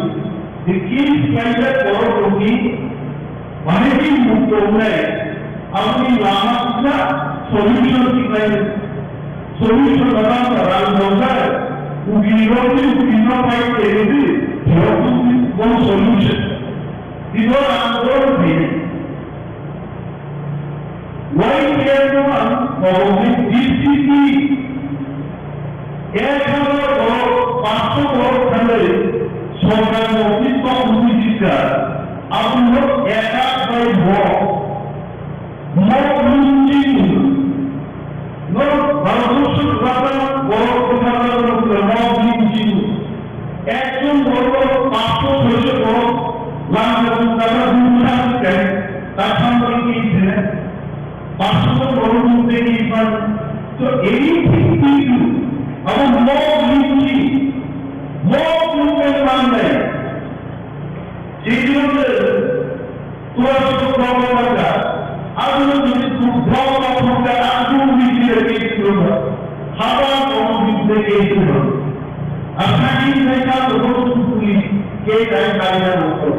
the case khlaijak borok rokni bahai khe mukto wngnai, aboni lama kisa solution khlainai. Solution lama rang rojak, ukil rokni ukil no fight khainai, borok rokni bon solution. Tino rang rok khainai. Y T F no ang kobo khe D C P ek hazar borok, panchsho borok thangwi sorkar ni office o wngwi jikha, aboni ek lakh bai borok mok nung chini no Bharatborsho kwbangma borok bwtharjak no mok nung chini. Ekjon borok panchsho soisho borok langma jora bwtharjak, ta samani ki thene. Pastor borok mukti ni ipan. So anything we do, Mo limchi, mo movement manai. Jijwng tura suk rogo mata. Adunu jini suk rogo mata, adunu jini suk rogo. Haba kono jini suk rogo. Asagi sai ka to suk puli ke dai kali na rogo.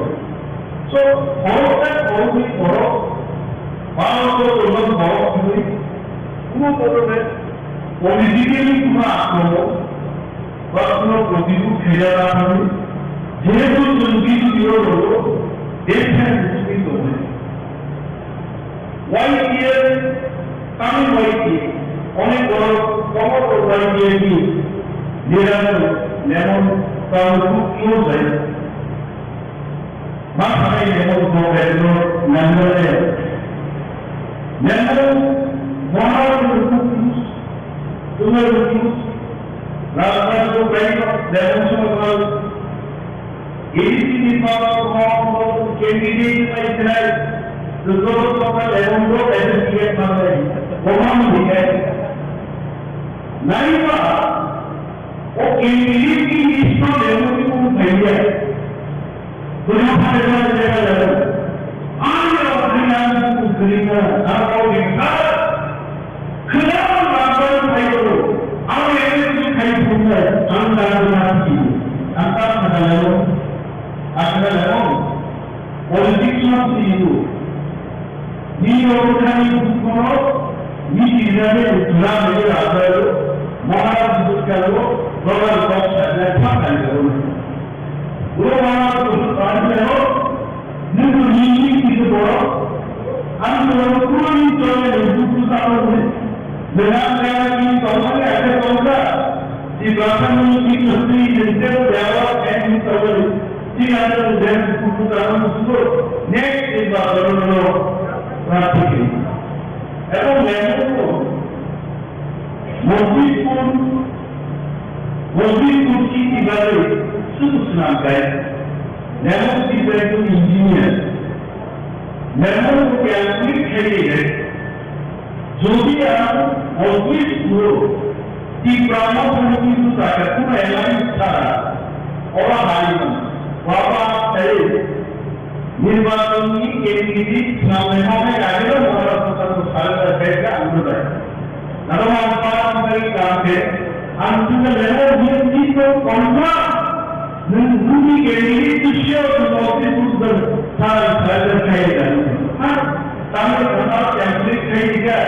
So, horo ta horo ni horo. Baro to to no horo ni. Kuno to to ne. Politically kuma ako. Ba kuno political khailala thangwi, jehetu chwng B J P o rwo, bethai buchugwi tongnai. Y T F, tamni Y T F, onek borok tongo Y T F ni leader no lemon tao kuk close lai. Ma sanai lemon bo bedro nangale. Lemon mohar kuk close, tunai kuk close. Rajpal ko bai lemon song ko A D C ni pa ko ko candidate bai sinai. Tu ko ko lemon ko S S P F ma bai. Ko ma ni kai. Nai ba, o candidate ni list ma lemon ko bai ya. Buino phainairok lega lega. Ani rok khaina buku kwrwngma, ang kok ni kha. Khwna rok rangbar phaibo. Ang ene buku khai phungnai, ang dagna phi. Ang ta khana leo. Akhna leo. Politics no phi. Ni rok khani buku no, ni tirani buku na ni rangbar. Mona buku kalo, Donald Trump sa na phainairok. Bro, mama, tu tadi leo, ni tu ni ni ni tu bro. Ang tu bro, tu ni tu ni tu tu tu tu. Dengan dengan ni tu ni ada tu tu. Di belakang ni ni tu ni ni tu tu ni tu tu. Di ada tu dan tu tu tu tu tu. Next is the bro, bro. Berarti. Emang yang itu. Mosjidpur, Mosjidpur city bagwi swk swnam khe, Lemon Tripura engineer, Lemon Tripura khe khe. Jodi ang Mosjidpur Tipra Motha ni kintu taka kuna elai sara, ora hai, baba sai, Nirbachon ni candidate swnamnaima hai ageno Maharashtra sarkar khaikha ang bwtai. Naro ang parliamentary kam khe ang tungka level ni tito konma nung nungni candidate tu sure tu mostly tu dan sarkar khaikha. Ha, tamil kama candidate khaikha,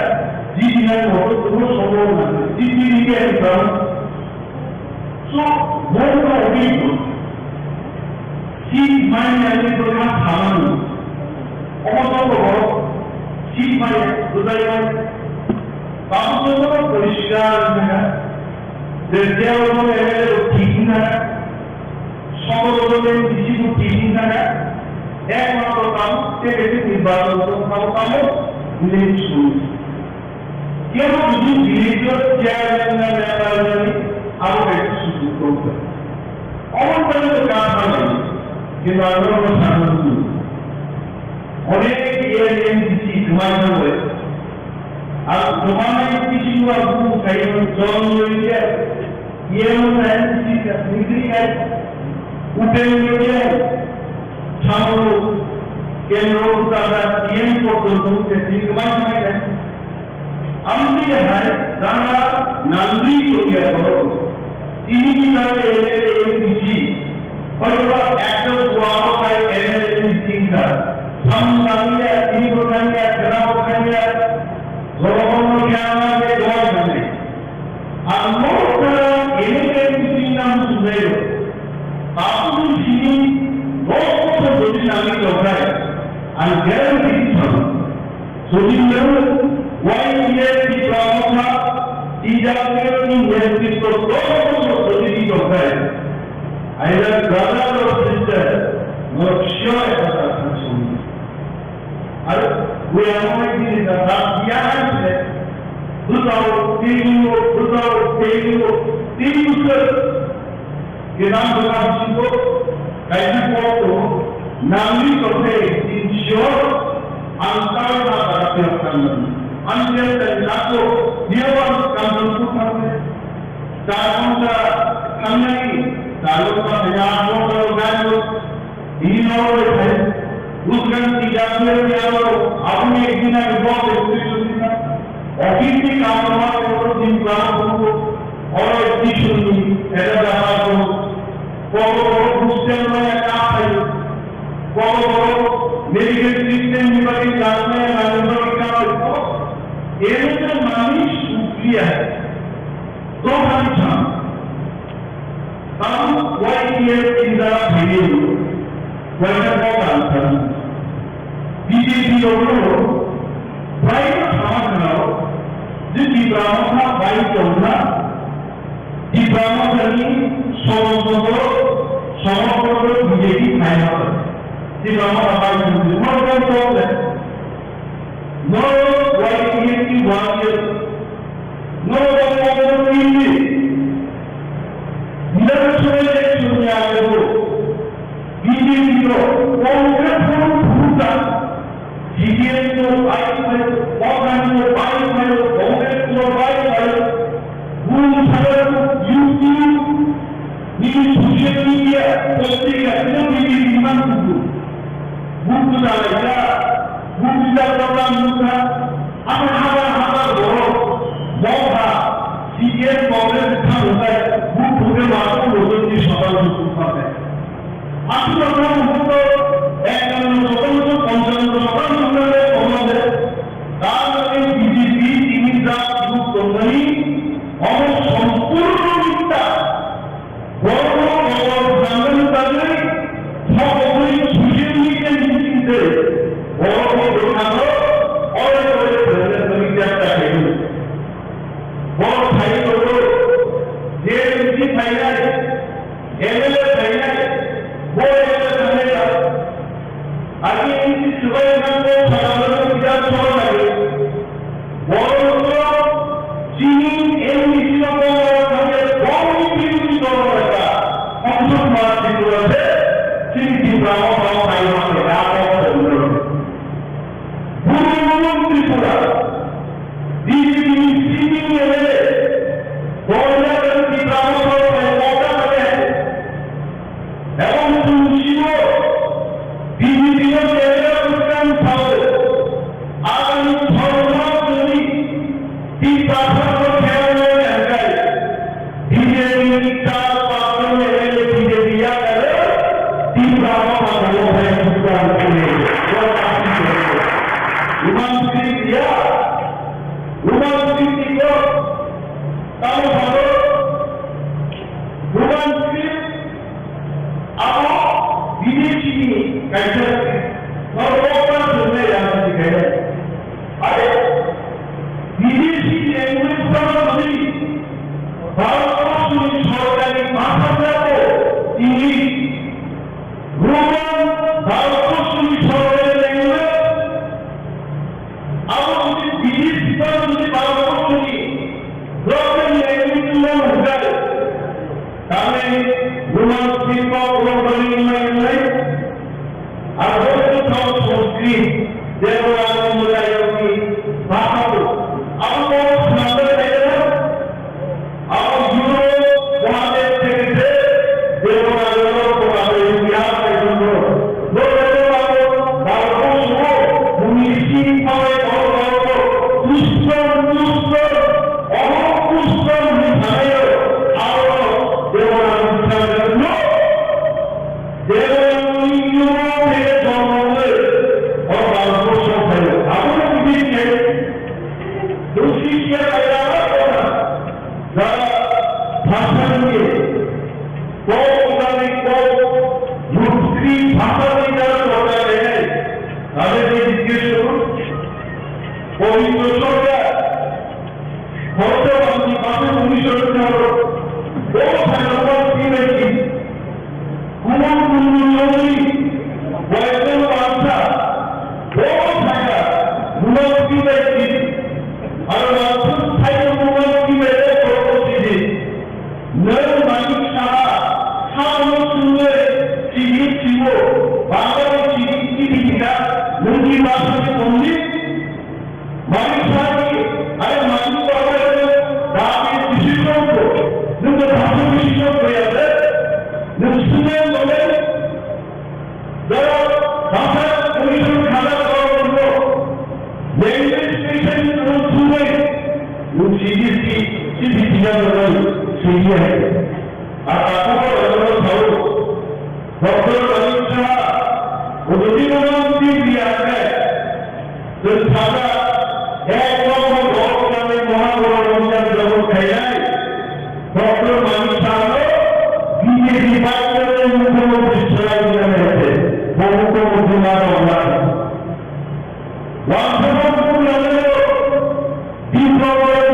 jidi na moto tu sobo na, jidi ni ke So, borok rok ni seat manya ni bwkha samani. Omo joto borok seat manya bwtai manya. Tabuk joto poriskar wngkha je tero jon M L A rok thik wngkha, sotoro jon M D C bo thik wngkha, ekmatro tabuk tei kaisa nirbachon tongkha, tamo village suru. Kebo bini village o chairman na member ni abo kaisa sujug tongkha. Omo bai to kaam khamani, kintu ang norok no sana muchungo. Onek year M D C kwmai thangwi. Ang kwmai bisingo ang buphang khaio, John Lloyd ya, E M o na M D C ka, Nigri kai, Upen Lloyd ya, Changlo, Kendro, Uttar, E M porjonto, kwmai thangwi. Amtwi hai ranga nangri tongya borok. Tini ni bagwi M L A M D C. Hoyto ekta buano hai M L A M D C wngkha. Samung nangya, tini bo nangya, khwnabo khanya. Jorobono khana nangya, doi nangya. Ang no khana M L A M D C nang sunai. Tabukni simi dos bosor jodi nangwi tongkhai, ang guarantee di thangwi. Jodi nwng Y T F ni Tipra Motha, T W F ni netritwo dos bosor jodi di tongkhai, I will brother or sister, norok sure ekta ta thang songwi. Aro, we are not in the last year, I said, bwsao, teibo, bwsao, teibo, tei bwswk. Kedam bwkha bisingo kaisa kok tongo, nangni tongthai sure ang tao na bara phiyok tangmani. Ang jel jani nangkuk, biyabo ang Kanchanpur thangkhe. Char ghonta thangnani, char ghonta thangya aat ghonta o gari o, ini no bai thai. Usgan tida phir ni aro, aboni ek din age boss extension dina. Office ni kaam ma oro din plan ko, oro extension ni, eta da ko. Kobo kobo hostel ma ya ka thai. Kobo kobo medical treatment ni bagwi char ma ya na ni bagwi ka thai. Eno to mani sukliya. Dophani thang. Tamo Y T F Indira Bhaiyo. Waisa kok ang thang. B J P rokno bwlaino sama khwnao. Je Tipra Motha bai tongkha. Tipra Mothani somosoko, somosoko B J P khai mata. Tipra Motha bai tongkha. Motha tongkha. Norok Y T F ni warrior, norok bai Congress ni Bidhan Sabha election ni age bo B J P rok Congress rok phurukha, C P M rok bai phaio, Congress rok bai phaio, Congress rok bai phaio, bum sagar YouTube, nini social media, potrika, tino B J P ni man kuku. Buku talaija, buku talaija, buku talaija, habar, habar, habar borok, mokha, C P M Congress bwkha rwkhlai, buku khe watung rwjwkni sotal buku khe. Aswk rwkha buku to ekkanno sotal buku, ponchash sotal buku khe komo de. Tar bagwi B J P tini jak buku tongmani, omo sompurno mitha. Borokno kobor swnamani bagwi thokgwi social media ni bisingtwi borokni bwskango ore ore phaina bagwi chesta khaio. Borok sai tongo, J M C phainai, M L A phainai, bo M L A phainai. Agi isi swbai wngkha kok sakha bagwi Bidhan Sabha lagi. Borok chini M D C no kok sakha bagwi bini birodhi dol rwkha. Kongsa Kumar Tripura se chini Tipra Motha o phai ma khe da kok sakha bagwi. Bhumibol Tripura, B J P ni sitting M L A, Borja Tripura Motha o phai kok sakha bagwi. Ebong chwng sio B J P no kendra bwskang sao, agami chorno chwngni tin bosor no khelai nai hwnkhe B J P ni char pachjon M L A B J P yakarwi tin bosor no khelai bwskang chwngni. Roman script ya, Roman script ni kok tamo sabo Roman script abo bidesi ni kaisa norok kokma swngnai rajniti khainai. Are bidesi language phano jodi Bharatborsho ni sorkari bhasha jabo English, Roman Bharatborsho ni sorkari language, abo jodi bidesi phano jodi Bharatborsho ni local language no hwnjak, Tamni Roman script o borok rwngmani wngnai, aro bo thang Sanskrit, Devanagari Mundayogni bhasha bo. Abo bo swnamjak khaina, abo Europe Mohadesh theke se Devanagari o Devanagari ya khaina borok. Bo Devanagari Bharatborsho o bumni sing phalai borok borok bo Kuston, Kuston, Omo Kuston hwnwi sanaio, abo Devanagari bwskango no, Devanagari ni yungno theke jomo wngwi o Bharatborsho phaio. Abono bini khe Lucy Kia Kaira Kona, jara bhasha ni kok, kok, Lucy bhasha ni jara chorcha khainai, tader ke jiggesh korun, Pabitra Sarkar, Bhorto Bhante Bhante Commission Board, Board Finance Committee, Kumar Kundu Chowdhury, Boyton Bansa, Board Finance, Kumar Kumar Kumar Kumar Kumar Kumar Nwng mani saha, saono chwngwi chini simo, bangbai chini chini hina, nwng C D C, C D C na nang C D I. Ata ko ko ko ko. Doctor Manik Saha, o dini ko nang C D I ake. Tun thada, ek lok ko lok ko nang moha ko nang jab jab khailai. Doctor Manik Saha, B J P bai ko nang mukhyamantri chwrai dina hai. Bo mukhyamantri na dong lai. Wangthangma buphang rok, Tipra borok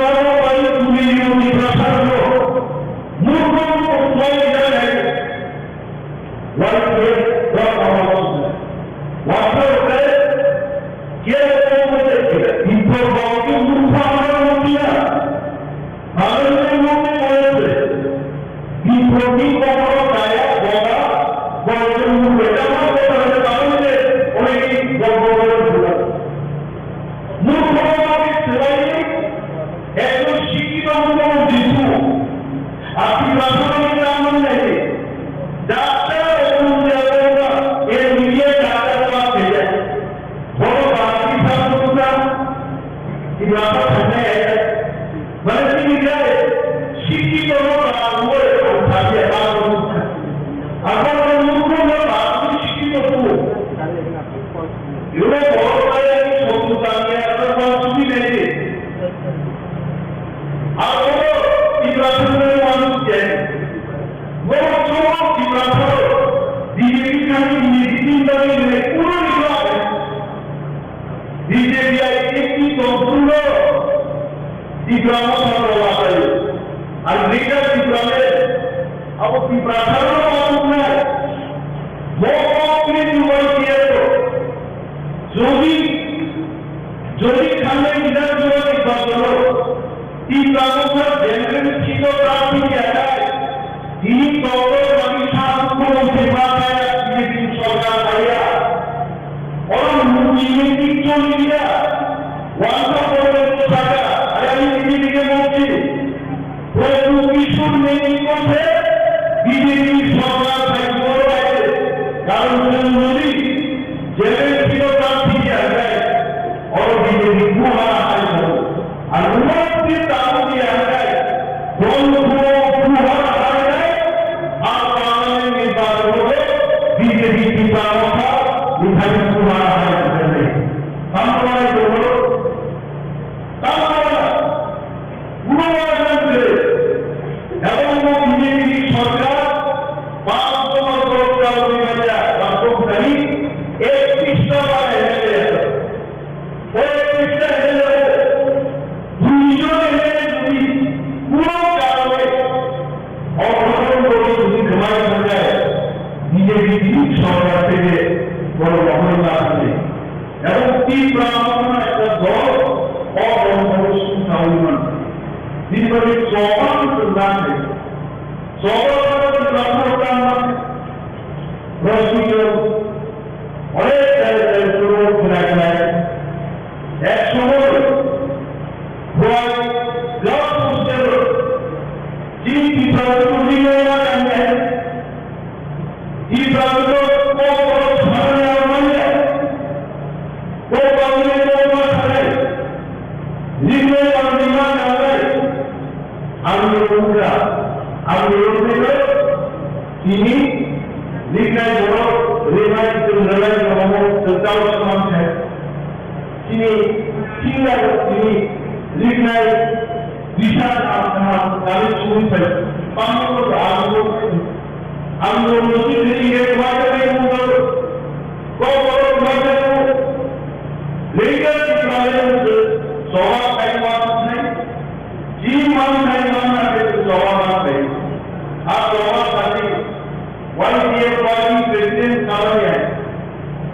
bai tuli yo Tipra thangno, murko murko kwplai rijak hai. Wai khe rok ama sujak. Wangthang rok khe, kebo kebo khe, Tipra borok khe murko ama rok khe ya. Manwi tei mungwi tongwi se. Biprotni kokoro kaya boga, boga mungwi tamo boga se manwi se, onegi boga boga boga. Murkho boga se swlaiwi, ekdom sikito murkho jisu. Ati prasoni tamon nahi. Doctor, engineer, doctor, doctor. Bono bangwi sakhukusa, Tiprasa thangnai hai. Mane chini jai, sikhi tono rangwi ang thangya, ang thangya. Ang thangya, ang thangya, ang sikhi tono. Yoro boro kaya ni sotu tangya, ang thangya, sugi nai di. Ang thangya, Tiprasa thangnai, ang thangya. Borok chwng Tiprasa rok B J P thani B J P ni bagwi hwnwi kunu ni bagwi B J P I T ni tongthokno Tipra Motha rok lachaio. Ang Greater Tipraland abo Tiprasa rok lachaio. Bo kok ni dubai tiya rok. Jodi, jodi thangnai Bidhan Sabha nirbachono Tipra Motha general seat o prarthi khe akhai, tini Doctor Manik Saha mukhyamantri ma kaya B J P sorkar kaiya. Oro mukti ni picture ni dia, wangsa borok ni saka, ayang ni B J P ni mukti. Prodhyut Kishore ni netrito se B J P sorkar sai juboro bai se. Karon chwng jodi general seat o prarthi khe akhai, oro B J P buhara hai jabo. Ar umor se tabu khe akhai, dol buhara hai nai, ar parliament ni bagwi B J P Tipra Motha ni thani buhara hai jabo. Tamo bai jabo. Tamo bai. Bubagra Gandhi, ebong bo B J P ni sorkar, panch bochor sorkar ni manya, bangkok thani, ektrista ba M L A aswk. O ektrista M L A o, duijon M L A jodi, kuno karone, oghoton gori jodi khwlai thangkhe, B J P ni sorkar theke borok mohor ma thangkhe. Ebong Tipra Motha ekta dol, o dol no sumsawi man. Bini bagwi choba kwchwng dan se. Choba kwchwng dan se. Rosmito, onek jai jai puro khwnai khwnai. Ek somoy, Roy, George Costello, chini Tipra Motha ni Tipra Motha kok borok sanani ang manya. Kok bangni kok ma sanai. Riknai bangni ma nangnai. Ang rukha. Ang rukha. Ini riknai borok, riknai jwng rwlai borok, jwng tao samang khe. Chini thila rok chini riknai bisa kaham kaham kami chumui phai. Pangno ko ang ko ang ko musi diri ye kmai kmai ko ko ko kmai kmai ko leader kmai ko sowa kai ma nai. Ji man nai man na ke sowa ma kai. A sowa kai. Y T F party president Saranya,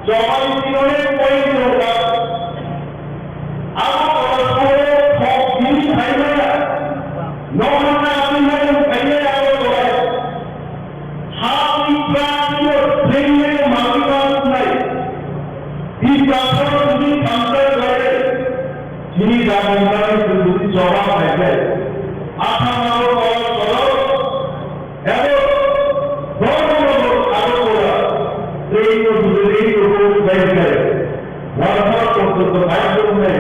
Chawai Sinore point roka, abo Kolasoro thok bini phaimaya, nohorna abini hayung phaimaya abo Chawai. Ha Tipra Sino Sengye Mangima Sunai, Tipra Soro Sini Kamsa Chawai, Sini Dami Mani Sunduri Chawai Phaijai, Athama Kolasoro, Ebo dhormo aro pora, tei o dujone o bai bai. Wangsa porjonto bai bai,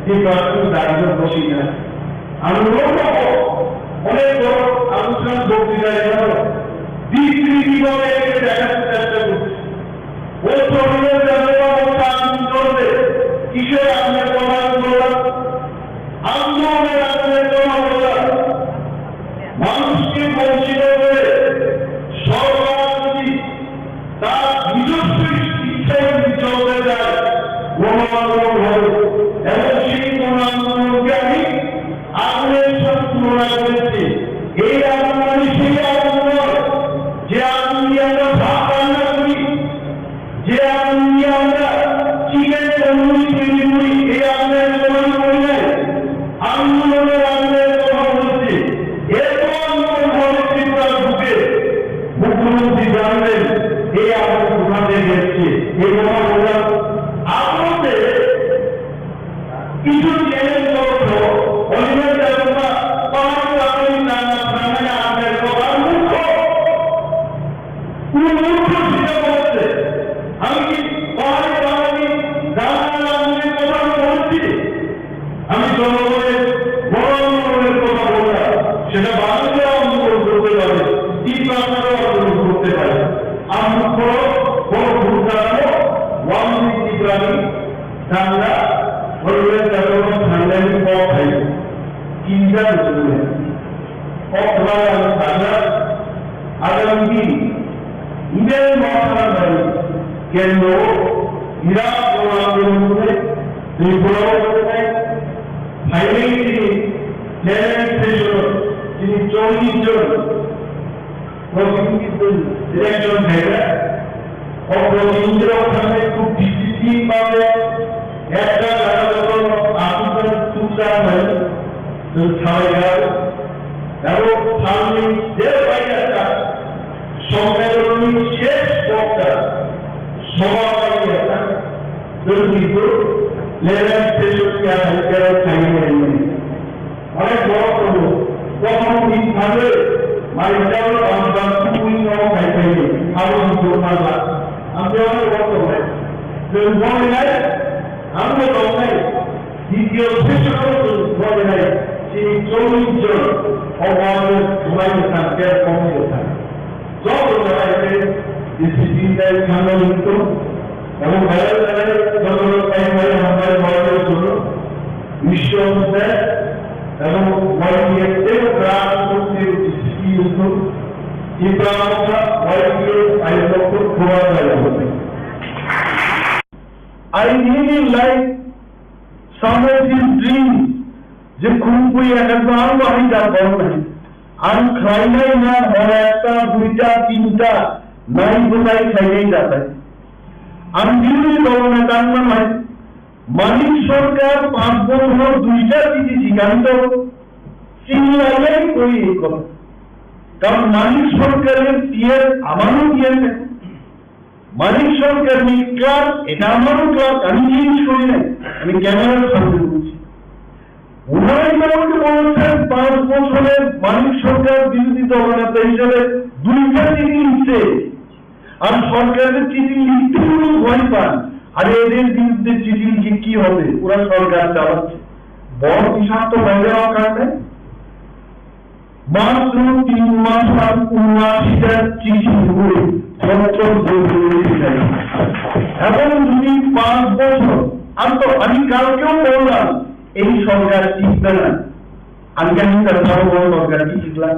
je prarthana dagino bosi na. Ang nogo onek bor anushkan bokti jai jabo. Bikri bibole ekhe dekha chesta korchi. O chorone jabo, o chakri chorone, kishe apne tomar bola? Andolone apne tomar bola? Manushke bonchito kore sorkar jodi তার নিজস্ব ইচ্ছায় যদি চলতে চায়, গণ আন্দোলন হবে। এবং সেই গণ আন্দোলনকে আমি আগুনের সাথে তুলনা করেছি। এই আগুন মানে সেই আগুন নয়, যে আগুন দিয়ে আমরা ভাত রান্না করি, যে আগুন দিয়ে আমরা চিকেন তন্দুরি তৈরি করি, এই আগুনের তুলনা করি নাই। আন্দোলনের আগুনের কথা বলছি। এত আন্দোলন হবে ত্রিপুরার বুকে, মুখ্যমন্ত্রী জানবেন এই আগুন কোথা থেকে এসছে। এই কথা বললাম। আদতে কিছু চ্যালেঞ্জ করতো, অলিভার চাকমা, পাহাড় পাহাড়ি নানা প্রাণী আমাদের কথা মুখ্য। কোন মূর্খ চিন্তা করছে? আমি কি পাহাড়ি বাঙালি গান আর আগুনের কথা আমি বলছি? আমি জনগণের গণ আন্দোলনের কথা বললাম, সেটা বাংলাদেশে আন্দোলন করতে পারে, তিব্বতে আন্দোলন করতে পারে। আমি বড় বড় ভূমিকা রাখবো, ওয়ান প্রাণী, ঠান্ডা, পরিবেশ জাগরণ, ঠান্ডা এবং পথ খাই। কি জানো তুমি? Okra ang sana agamdi email mapana dari kendo ira orang yang mulai di pulau mulai highway ini jalan station ini choli choli provinsi direction highway O protinjrok thangwi khub discipline bangwi ekta jaga joto aswk chuksa nai chwng thalaijago. Abo salni je bai ekta sommelonni shesh bokta soba bai ekta chwng hindu level station ya hai kero thangwi nai. Onek borok tongo, bokhorok ni thangwi, mairikjalo bangsa kubui no khai phaidi, abo ni borok manla. Ang tei onek borok tongnai. Chwng borinai, ang bo tongnai. Ditiyo session o chwng borinai. Chini chollish jon, o borok ni thumai ni thang, ter kok ni thang. Joto jaga khe discipline bai thangna muchung, abo viral viral joto bai bai hambai bai bai joto mission se, abo Y T F tei grassroots ni discipline muchung, Tipra Motha Y T F ayokno khub khua bai. I really like some of his dreams, je khum pui ekar to ang bahai da bol nahi. Ang khlainai na hor ekta, duita, tinta, nai bwtai khlainai da tai. Ang bini dolno tangma nai. Manik Sarkar panch bochor duita chithi sikanto, chini lailai koi ekot. Karon Manik Sarkar T S amano T S Manik Sarkarni clerk, এটা আমারও clerk, আমি change করি নাই, আমি camera-র সামনে বলছি। ওনারাই মোটামুটি বলেছেন, পাঁচ বছরে মানিক সরকার বিরোধী দলনেতা হিসেবে দুইটা চিঠি লিখছে, আর সরকারের চিঠি লিখতে উনি ভয় পান, আর এদের বিরুদ্ধে চিঠি লিখে কি হবে, ওরা সরকার চালাচ্ছে। বড় বিষাক্ত হয়ে যাওয়ার কারণে মাত্র তিন মাস আর ঊনআশিটা চিঠি করে সত্তর বই তৈরি হয়ে গেল। এখন যদি পাঁচ বছর, আমি তো, আমি কালকেও বললাম, এই সরকার টিকবে না। আমি কেন তার ভালো বড় সরকার কি টিকলাম?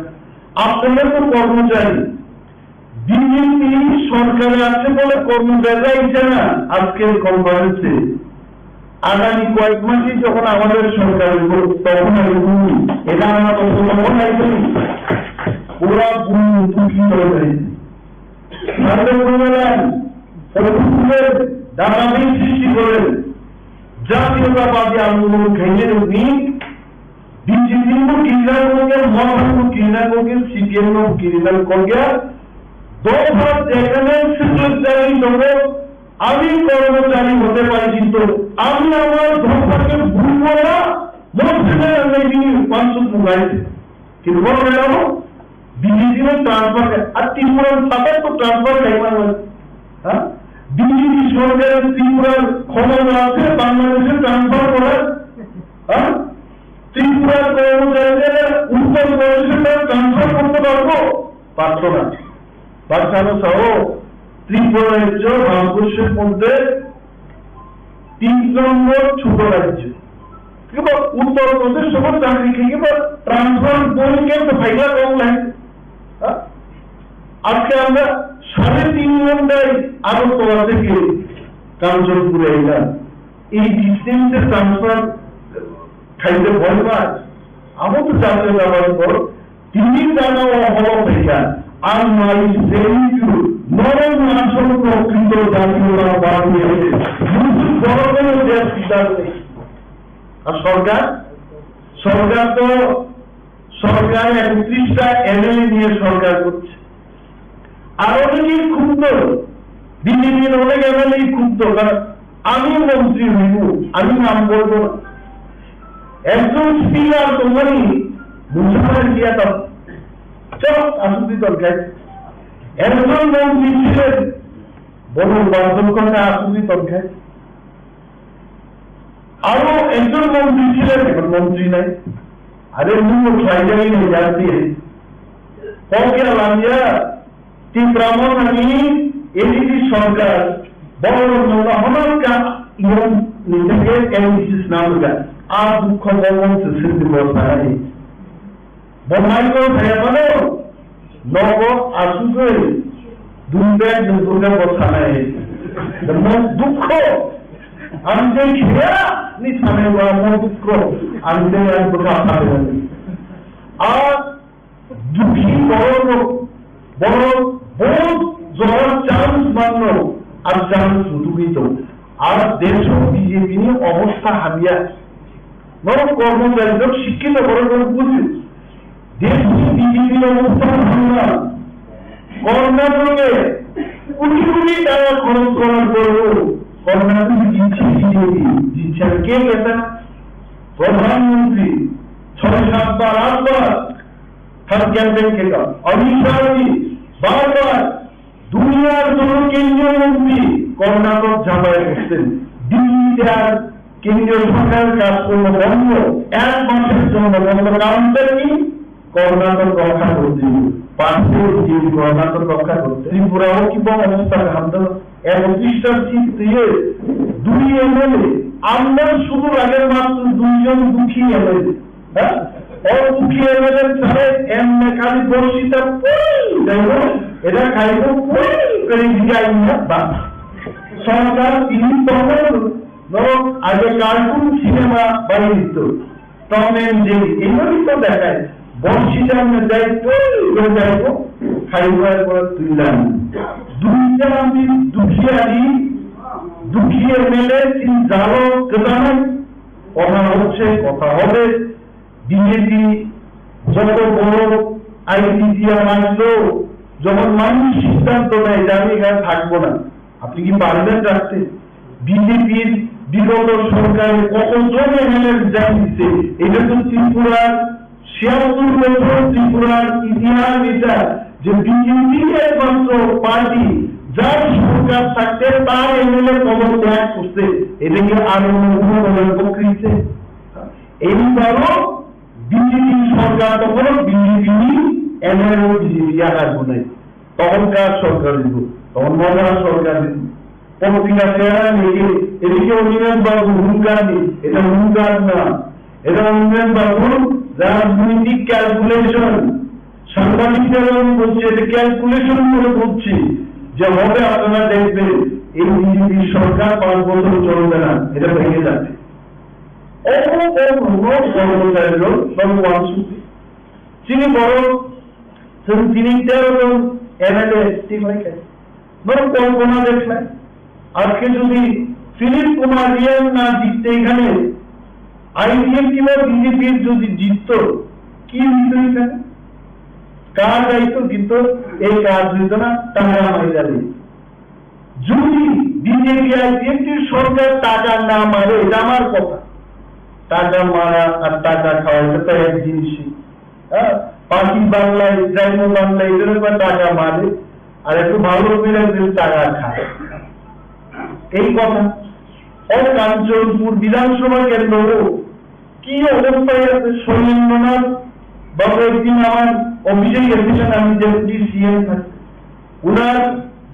আপনারা তো কর্মচারী, বিজেপি সরকারে আছে বলে কর্মচারীরা এসে না আজকের কনফারেন্সে। আগামী কয়েক মাসে যখন আমাদের সরকার উঠবে, তখন আমি বলবো, এটা আমার কথা তখন আসবে। ওরা ভুল বুঝতে পারে। তাহলে বলবেন, ফখরুলের দাদাগিরি সৃষ্টি করেন, জাতীয়তাবাদী আন্দোলন ভেঙে উনি বিজেপি-র ঘৃণা করবে, মহাসংঘ ঘৃণা করবে, সিপিএম-র ঘৃণা করবে। দফা যেখানে সুযোগ জারি দেবো, আমি কর্মচারী হতে পারি, কিন্তু আমি আমার দফাকে ভুলবো না। মোর সেখানে আমি পাঁচশো বুঝাই, কিন্তু বড় হয়ে যাবো, বিজেপি-র ট্রান্সফার, আর ত্রিপুরার সাথে তো ট্রান্সফার খাই মানে, হ্যাঁ? বিজেপি সরকারের ত্রিপুরার ক্ষমতা আছে বাংলাদেশে ট্রান্সফার করার, হ্যাঁ? ত্রিপুরার কর্মচারী প্রদেশে তারা ট্রান্সফার করতে পারবো? পারতো না। বাদশাহ আলো সাহেব, ত্রিপুরা রাজ্য ভারতবর্ষের মধ্যে তিন নম্বর ছোট রাজ্য। কিংবা উত্তর প্রদেশ যখন চাকরি খেয়ে কিংবা ট্রান্সফার বই কেন তো ফাইলা কম লাগে? হ্যাঁ? আজকে আমরা সাড়ে তিন ঘন্টায় আগরতলা থেকে কাঞ্চনপুরে এলাম। এই ডিস্টেন্সে ট্রান্সফার খাইতে ভয় পায়। আমার তো জাতীয়তাবাদ বড়, তিনি জানা ও হলো এটা। আর নাই সেলিটু নরম আসল প্রকৃত জাতীয়তাবাদ নিয়ে মুসুর বড় কোনো দেশ বিচার নেই। আর সরকার, সরকার তো সরকার একত্রিশটা এমএলএ নিয়ে সরকার করছে। আর অনেকেই ক্ষুব্ধ, বিজেপির অনেক এমএলএ ক্ষুব্ধ, কারণ আমি মন্ত্রী হইব, আমি নাম বলবো না। একজন স্পিকার তোমারই মুসলমান গিয়া তো চক আসুদি দরকার। একজন মন্ত্রী ছিলেন, বড় বাদল কথা আসুদি দরকার। আরো একজন মন্ত্রী ছিলেন, এখন মন্ত্রী নাই। আরে, মুখ খাইজাই নেই জানতে। ককে লামিয়া, তিপ্রামন আমি এডিপি সরকার, বড় নলা হনকা ইয়ন নিজেকে এমডিসি নাম দেয়। আর দুঃখ বলবো সে সিদ্ধি বসাই। Bo mai ko thaya mano, nogo asugwi dui bag ni buga bo sanai. Mo dukho, ang je khiya ni sanai wa mo dukho, ang je ang buga sanai. A dukhi borok, borok, borok jora chance manno, ar chance dukhi to. Ar desho B J P ni obostha hamya. Norok kormochari rok sikkito borok rok buji. Deshni B J P no mukta bhangna. Kornatoke koti koti taka khoroch korar poreo Kornatoke jitse B J P, jitse ke keta? Pradhan Mantri, chhoi sat bar, at bar, third campaign keta. Amit Shah ji, bar bar, দুনিয়ার জন্য কেন্দ্রীয় মন্ত্রী কর্ণাটক ঝামেলায় পড়ছেন। দিল্লি দেয়ার কেন্দ্রীয় সরকারের কাজকর্ম বন্ধ, এক মাসের জন্য বন্ধ। কারণটা কি? কর্ণাটক রক্ষা করতে হবে। পারছে বিজেপি কর্ণাটক রক্ষা করতে? ত্রিপুরাও কি বড় অবস্থা? হামদা একত্রিশটা সিট দিয়ে দুই এমএলএ, আমরা শুধু লাগে মাত্র দুইজন দুঃখী এমএলএ। হ্যাঁ? অ দুঃখী এমএলএ ছাড়া এমনি খালি বর্ষিতা পুই যাইব, এটা খাইব পুই করে দিয়ে আইন না, বাস। সরকার তিনি তখন ধরো আগে কার্টুন সিনেমা বানিয়ে দিত, টম এন্ড জেরি, এইভাবেই তো দেখায়। বর্ষিতা আমরা যাই, পুই করে যাইব, খাইব একবার তুললাম। দুইটা আমি দুঃখী আছি, দুঃখী এমএলএ, কিন্তু যাবো কোথায়? কথা হচ্ছে, কথা হবে। বিজেপি যত বড় আইডিয়া আসলো, যখন মানুষ সিদ্ধান্ত নেয় যে আমি এখানে থাকবো না, আপনি কি পারবেন রাখতে? বিজেপির বিগত সরকারে কতজন এমএলএ রিজাইন দিছে? এটা তো ত্রিপুরার ছিয়াত্তর বছর ত্রিপুরার ইতিহাস এটা, যে বিজেপি একমাত্র পার্টি যার সরকার থাকতে তার এমএলএ পদত্যাগ করছে। এটা কি আর অন্য কোনো দলের পক্ষে হইছে? এইবারও বিজেপি সরকার তখন বিজেপি এমএলএ বিজেপি আকার বলে তখনকার সরকার দিব, তখন মজার সরকার দিব। পত্রিকা চেহারা লিখে এদিকে অনিমেষ বাবু হুঙ্কার নেই, এটা হুঙ্কার না, এটা অনিমেষ বাবুর রাজনৈতিক ক্যালকুলেশন। সাংবাদিকদের আমি বলছি, এটা ক্যালকুলেশন করে বলছি যে হবে, আপনারা দেখবেন এই বিজেপি সরকার পাঁচ বছর চলবে না, এটা ভেঙে যাবে। অমুক অমুক কর্মচারীর নম্বর ওয়ান সুতি। চিনি বড়, চিনি তেরো জন এমএলএ ঠিক হয়ে গেছে। ধরো কল্পনা দেখলেন, আজকে যদি ফিলিপ কুমার রিয়াং না জিততে এখানে আইপিএফটি বা বিজেপির যদি জিততো, কি হইতো এখানে? কাজ আইতো কিন্তু এই কাজ হইতো না, টাকা মাইরা লইতো। যদি বিজেপি আইপিএফটির সরকার টাকা না মারে, এটা আমার কথা। টাকা মারা আর টাকা খাওয়া, এটা তো এক জিনিসই। হ্যাঁ, পাখি বাংলায়, যাইমো বাংলায়, এদের উপর টাকা মারে, আর একটু ভালো করে একদিন টাকা খায়। এই কথা। ও কাঞ্চনপুর বিধানসভা কেন্দ্র কি অবস্থায় আছে? শৈলেন্দ্রনাথ গত একদিন আমার অফিসে গেছিলেন, আমি ডেপুটি সিএম থাকি। ওনার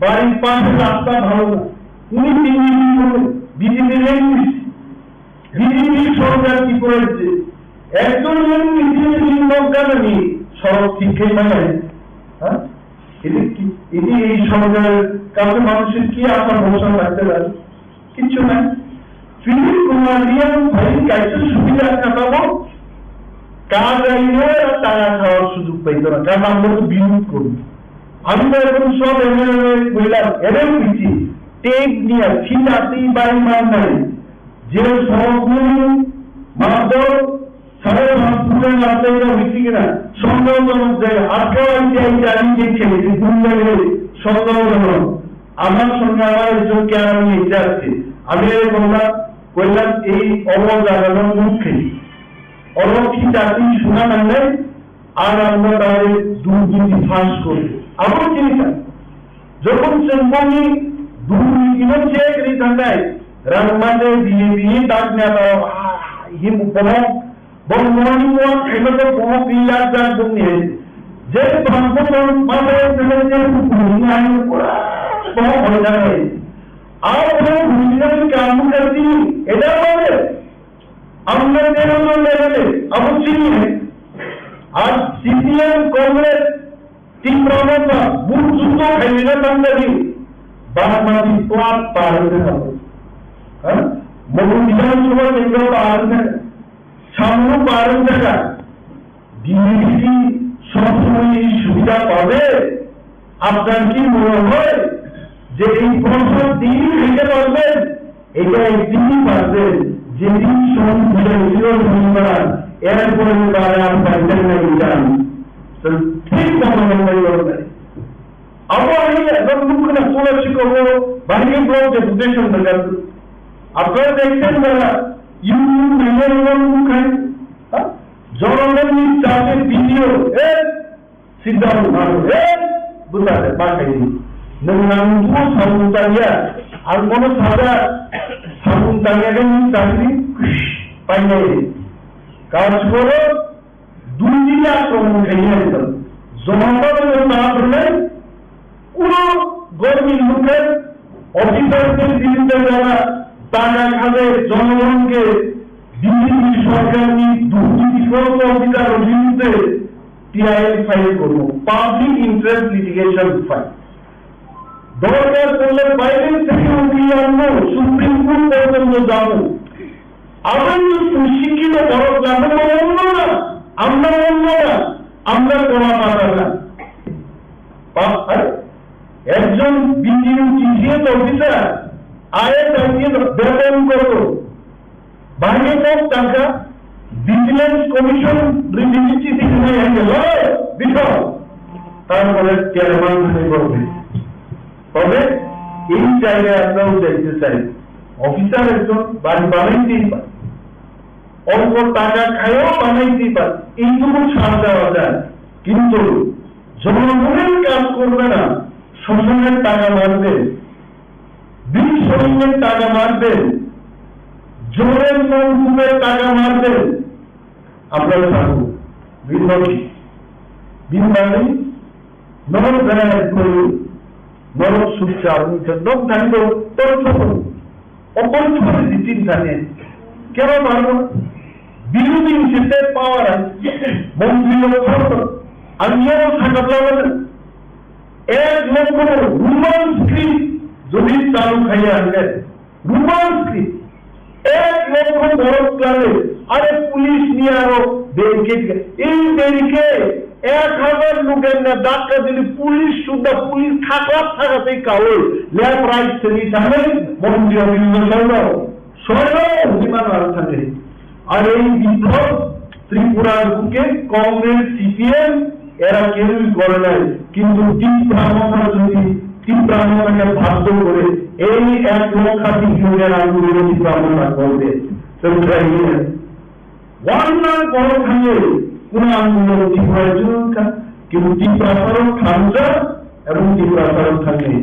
বাড়ির পাশে রাস্তা ভালো না, উনি বিজেপি করেন, বিজেপি লেংগুয়েজ। বিজেপি সরকার কি করেছে? একজন লেংগুয়েজ বিজেপি লোক জানেনি সড়ক ঠিক খেয়ে পায়? হ্যাঁ, এটি কি? এটি এই সরকারের কাছে মানুষের কি আশা ভরসা রাখতে পারে? কিচ্ছু নাই। ফিলিপ কুমার রিয়াং ভাই কাছে সুবিধা খাটাবো, কাজ আইলে আর টাকা খাওয়ার সুযোগ পাইতো না, কারণ আমরা তো বিরোধ করি। আমি তো এখন সব এমএলএ বললাম, এমএলএ বুঝছি, টেপ নিয়ে ফিরাতেই বাড়ি মার নাই, যে সব মারধর সাড়ে পাঁচ ফুটের রাস্তায় এটা হয়েছে কিনা সন্দেহজনক জায়গা। আজকেও আমি যে, আমি যে আমি দেখে গেছি, ঘুম লাগে সন্দেহজনক। আমার সঙ্গে আমার একজন ক্যাডার নিয়ে এসে আসছে। আমি এই বললাম, কইলাম, "এই অবদান মুখে অলক্ষী জাতি শোনা মানে আর আমরা তাদের দুর্নীতি ফাঁস করবো।" আমার চিন্তা, যখন চেম্বনি দুর্নীতি হচ্ছে, এই ধান্দায় রাংমাতে দিয়ে দিয়ে দাগ নেওয়া, হিম উপভোগ বর্তমানে কোন খেলে তো কোনো ক্রিয়া যার জন্য যে প্রান্ত মাথায় ফেলে যে পুকুরি আইন করা কোনো ভয় না হয়। আর কোনো ভূমিকার কাম করছি এটা আমাদের আমরা তেরো জন লেভেলে আবু চিনি আর সিপিএম কংগ্রেস তীব্র অবস্থা বুট যুদ্ধ খাইলে না তান্দারি বাদ বাকি প্লাট পার হয়ে যাবে। হ্যাঁ, মধু বিধানসভা কেন্দ্র পার হয়ে থাকে, সামনে পার হয়ে থাকে। বিজেপি কি সবসময় এই সুবিধা পাবে? আপনার কি মনে হয় যে এই পঞ্চাশ দিন খেতে পারবেন? এটা একদিনই পারবেন, যেদিন সংবিধান ছিল শনিবার, এরপরে তারা আর পাইতেন না এই চান্স। তো ঠিক মতো মনে করবেন। আবার এই একদম মুখ না তোলা শিক্ষক বাহিনী ব্লক ডেপুটেশন দরকার। আপনারা দেখছেন যারা ইউটিউব মিডিয়ার উপর মুখ খায়, হ্যাঁ? জনগণের চাপে ভিডিও, এ, সিদ্ধান্ত ভালো, এ, বুঝতে পারে, বাসায় নেই। নমুনা মতো সাবুন তালিয়া, আর কোনো সাজা সাবুন তালিয়া চাকরি পাই নাই। কাজ করো, দুর্নীতি আক্রমণ খাইয়া দিতাম। জনতা দলের না ধরলে কোনো গরিব লোকের অফিসারদের বিরুদ্ধে যারা টাকা খাবে, জনগণকে বিজেপি সরকার নিয়ে দুর্নীতিগ্রস্ত অফিসারের বিরুদ্ধে টিআইএল ফাইল করবো, পাবলিক ইন্টারেস্ট লিটিগেশন ফাইল। দরকার পড়লে বাইরে থেকে উকিল আনবো, সুপ্রিম কোর্ট পর্যন্ত যাবো। আমরা তো শিক্ষিত বড় গ্রামে কোনো অন্য না, আমরা অন্য না, আমরা কলা পাতা না। পা-, আরে, একজন BDO TCS officer, is IPS বেতন কত? বাইরে কত টাকা? ভিজিলেন্স কমিশন রিভিউ চিঠি নিয়ে গেল, বিশাল। তারপরে চেয়ারম্যান হয়ে বলবে। তবে এই জায়গায় আমরাও দেখতে চাই, অফিসার একজন বাড়ি বানাইতেই পারে, অল্প টাকা খাইও বানাইতেই পারে, এইটুকু ছাড় দেওয়া যায়। কিন্তু জনগণের কাজ করবে না, শোষণের টাকা মারবে, বিষ শোষণের টাকা মারবে, জোরের নলকূপের টাকা মারবে, আমরা থাকবো। বিল কি? বিল মানে নরক যারা এক করে, নরক সুখ চার, নরক থাকবো, তোর ছোট, অপর ছোট দিচ্ছি জানে। কেন পারবো না? বিরোধী হিসেবে পাওয়ার আছে, মন্ত্রী লোক থাকতো, আমি এও থাকা লাগবে না। এক লক্ষ রোমান স্ক্রিপ্ট যদি চালু খাইয়া আনলে, রোমান স্ক্রিপ্ট, এক লক্ষ বরফ ক্লাবে, আরে পুলিশ নিয়ে আরো ব্যারিকেড, এই ব্যারিকেড এক হাজার লোকের না ধাক্কা দিলে পুলিশ শুদ্ধা পুলিশ থাকলা থাকাতেই কাউল লেফট রাইট সেমি সামনে মন্ত্রী অরবিন্দ শর্মা শর্মা অভিমান আর থাকে। আর এই বিপ্লব ত্রিপুরার বুকে কংগ্রেস, সিপিএম এরা কেউই করে নাই, কিন্তু তিপ্রা মথা যদি তিপ্রা মথাকে বাধ্য করে এই এক লক্ষাধিক লোকের আন্দোলনে তিপ্রা মথা করবে। তো বুঝা গেল? ওয়ান লাখ বড় থাকলে কোনো আন্দোলন ত্রিপুরায় চলুক না, কিন্তু তিপ্রা সড়ক থামজা এবং তিপ্রা সড়ক থাকলে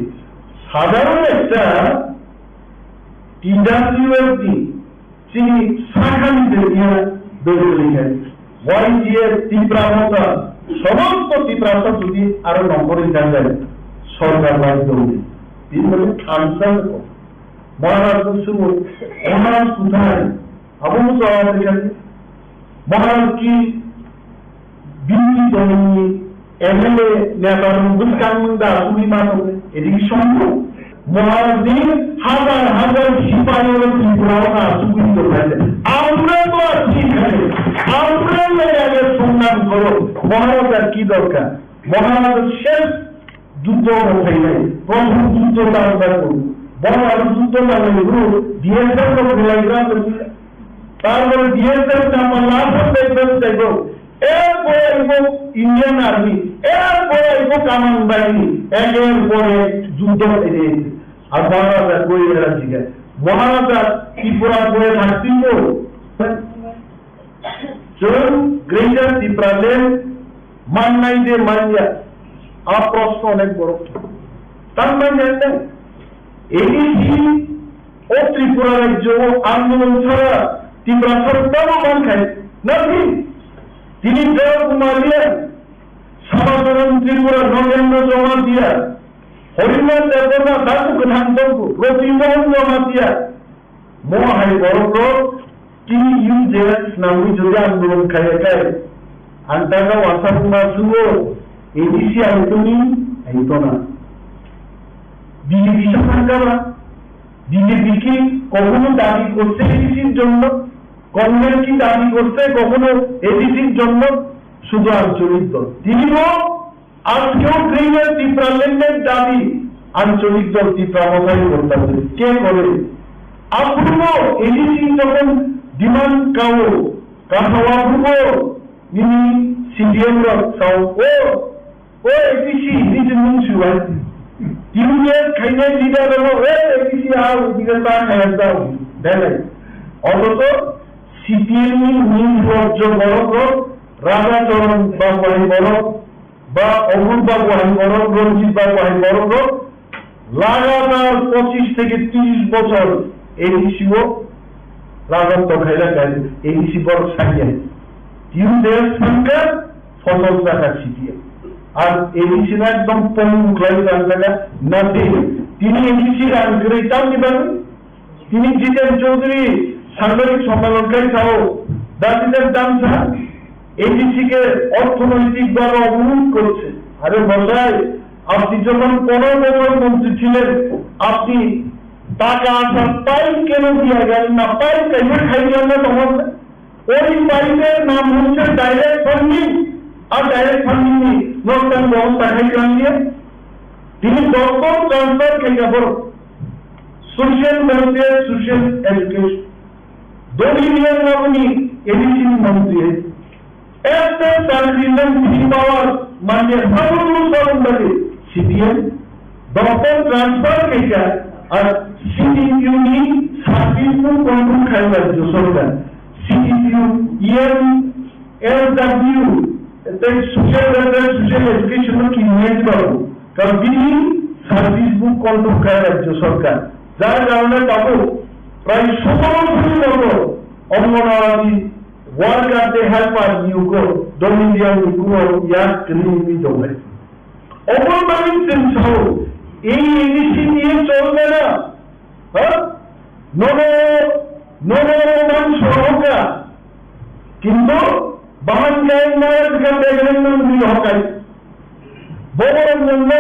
সাধারণ একটা টিডাব্লিউএসডি চিনি শাখানিতে নিয়ে দৌড়ে লিখে। Y G A Tipra Motha, somosto Tiprasa jodi aro nongkhorwi tangjak, sorkar bai dongdi. Tini bole thansa ko. Maharaj no sumo, Maharaj kuthai? Abo no jawab rikha. Maharaj ki bini dongni M L A neta rok bwskang mung da asugwi ma tongo, education bo. Maharaj ni hazar hazar sipai rok Tripura o asugwi tongkha. Amra to asugwi kha. Amra le age songnam koro. Maharaj ar ki dorkar? Maharaj shes juddo bo khainai. Prothom juddo tangjago. Bo aro juddo nangnai bro. D S F rok belai gra. Tarpore D S F chapa last time taibo. Erpore aibo Indian Army, erpore aibo Kaman Bahini, eker pore juddo khaide. Ar Maharaja koi era jiga. Maharaja Tripura koi thakti ko. Chwng Greater Tipraland mannai de manya? A proshno onek borok. Tam manya ne? A D C O Tripura rajyo o andolon chara Tiprasa rok tamo mankhai, nothing. Tini Dev Kumar Riya, Samacharan Tripura, Nogendra Jamatia, Harindan Debbarma, Datu Kwthang Tongkhu, Roti Mohan Jamatia, mo hai borok rok T U J S nangwi jodi andolon khaiya khai, ang taga wasa buma sugo, A D C aitoni, aitona. B J P sa thangkha ba, B J P ki kokhono dabi korche A D C-r jonno, Congress ki dabi korche kokhono A D C-r jonno, শুধু আঞ্চলিক দল. Tinibo আজকেও Greater Tipraland-er dabi আঞ্চলিক দল Tipra Mothai korta se. Ke kore? Aphuru A D C jokhon demand kao, kathao aphuru nini C P M rok sao, o, o A D C, nini mung siwai. T U J S khainai leader rok, o A D C ha, ujinga ta khaya jao, belai. Othocho C P M ni nini rok jo borok rok, Raja Charan Babu hai borok, ba Omur Babu hai borok, Ranjit Babu hai borok rok lagatar pochish theke trish bochor A D C o rajotwo khailak hai, A D C borok saiya. T U J S thangkha, phosol chakha C P M. Ar A D C no ekdom pongu khlai tangjak kha, nothing. Tini A D C rang kwrwi tamni bagwi? তিনি জিতেন চৌধুরী সাংবাদিক সম্মেলন kai sao, দাবিদার দাম sa, ADC কে অর্থনৈতিক ভাবে অবরোধ করছে। আরে মশাই, আপনি যখন পনেরো বছর মন্ত্রী ছিলেন, আপনি টাকা আসার পাইপ কেন দিয়ে গেলেন না? পাইপ কেন খাইলেন না তখন? ওই পাইপের নাম হচ্ছে ডাইরেক্ট ফান্ডিং। আর ডাইরেক্ট ফান্ডিং নিয়ে নতুন ব্যবস্থা খাইলাম দিয়ে তিনি দপ্তর ট্রান্সফার খাইয়া বড় সোশ্যাল ওয়েলফেয়ার, সোশ্যাল এডুকেশন। দলিলিয়ান নবনী এডিসি মন্ত্রী। একটা চাকরি নাম তিনি পাওয়ার মানে হাবুডুবু চরম লাগে। সিপিএম দপ্তর ট্রান্সফার খাইয়া আর সিডিপিইউ নি সার্ভিস কন্ট্রোল খাই রাজ্য সরকার। CDPU, EM, SW, tei social welfare, social education no kini nai babu. Karon bini service bo control khai rajyo sarkar. Jar karone tabuk prai sotoro bosor moto Anganwadi worker tei helper niyogo dol India ni kuro yak kwrwi wngwi tongnai. Obo bagwi chwng sao, ei A D C ni cholmani, ha? Nono, nono man sohoka. Kintu bahan kai na ka begreng nang di hokai. Bobo nang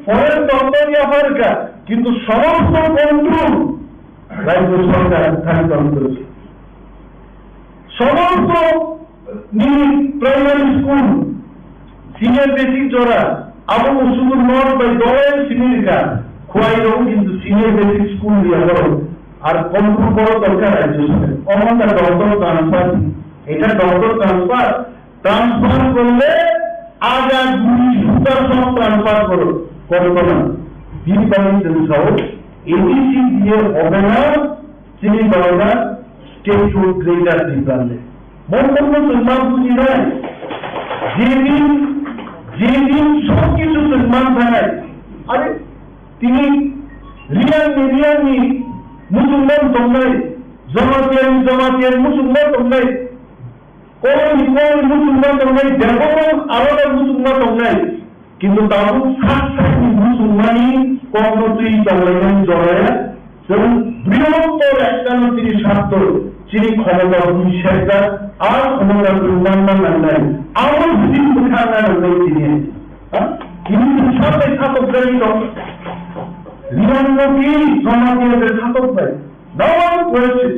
forest doctor ya farka. Kintu somosto control rajyo sarkar thani control. Somosto nini primary school, senior basic jora, abo bo sudu nor bai dole simi rika, khuai rok kintu senior basic school ya borok, ar kompur borok dorkar rajyo sare. Omo ta doctor transfer, eta doctor transfer, transfer korle aga guri suda sob transfer koro, korbo na. Bini bagwi chwng sao, A D C diye hobe na, Chini bagwi state rule greater Tipraland. Mon mon no chwng ma buji nai. Jedin, jedin sob kichu chwng man thanai. Are, tini Reang ni, Reang ni muchungma tongnai, Jamatia ni, Jamatia ni muchungma tongnai. Kolomni kol muchungma tongnai, bebokno alada muchungma tongnai. Kintu tabuk sak sakni muchungmani kokno twi tonglainani joraya chwng brihottor ektano chini satto, chini khomota bui serjak, a khomota chwng manna nangnai. Abo bini bwkha wngna nangnai chini. Ha? Kintu sabai satokjagwi tong. Riang no ki joma diya de satokbai. No one question.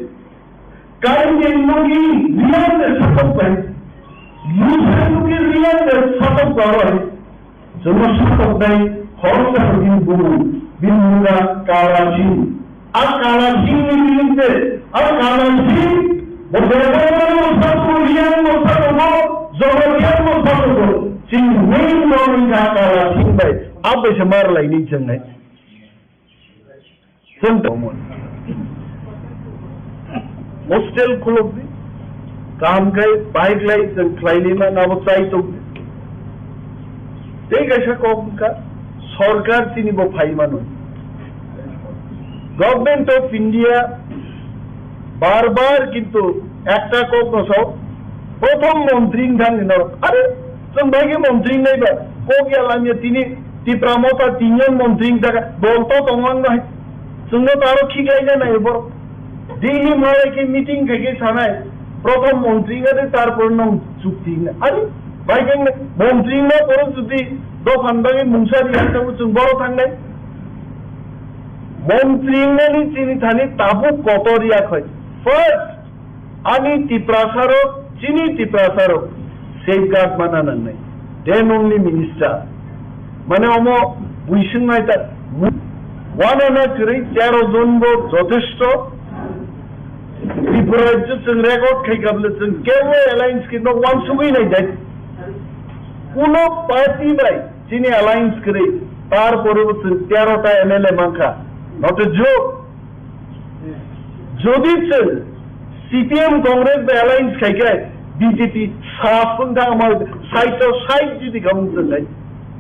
Kainwi nugwi Riang de satok bai. Musa nugwi Riang de satok bai. Jono satok bai, khoroksa bini bumung, bini mungkha Kala Singh. A Kala Singh ni biling de, a Kala Singh, bo Bethel mo satok, Riang mo satok, Jogadian mo satok. Chini main role wngkha Kala Singh bai. Abo se mar lai ni chengnai. Chwng tongmani. Hostel khulokdi. Kaham khai bike lai chwng khlailima nabo chai tongdi. Tei kaisa kok wngkha, sorkar chini bo phai mano. Government of India bar bar kintu ekta kok no sao, prothom montri wngthang ni norok. Are, chwng bai khe montri wngnai ba, kok ya lamya tini Tipra Motha tinjon montri wngkha, dol to tonglang nai. Chwngno to aro khiklaina nai borok. Delhi malai khe meeting khai khe sanai, prothom montri wngya de tarpor nong chukti wngna. Are, bai khe montri wngna borok jodi dophan bagwi mungsa riya tabuk chwng boro thangnai. Montri wngnani chini thani tabuk kotor ya khoi. First, ani Tiprasarok, chini Tiprasarok safeguard mana nangnai. Then only minister. Mane omo buising nai ta. One ana kwrwi tero jon bo jothesto. Tripura rajyo chwng record khai kable chwng kebo alliance khe no wansugwi nai dai. Kuno party bai chini alliance kwrwi, tarpore bo chwng tero ta M L A mankha. Not a joke. Jodi chwng C P M Congress bai alliance khai khe B J P sa phung thang ma sait o sait jodi khamung chwng nai.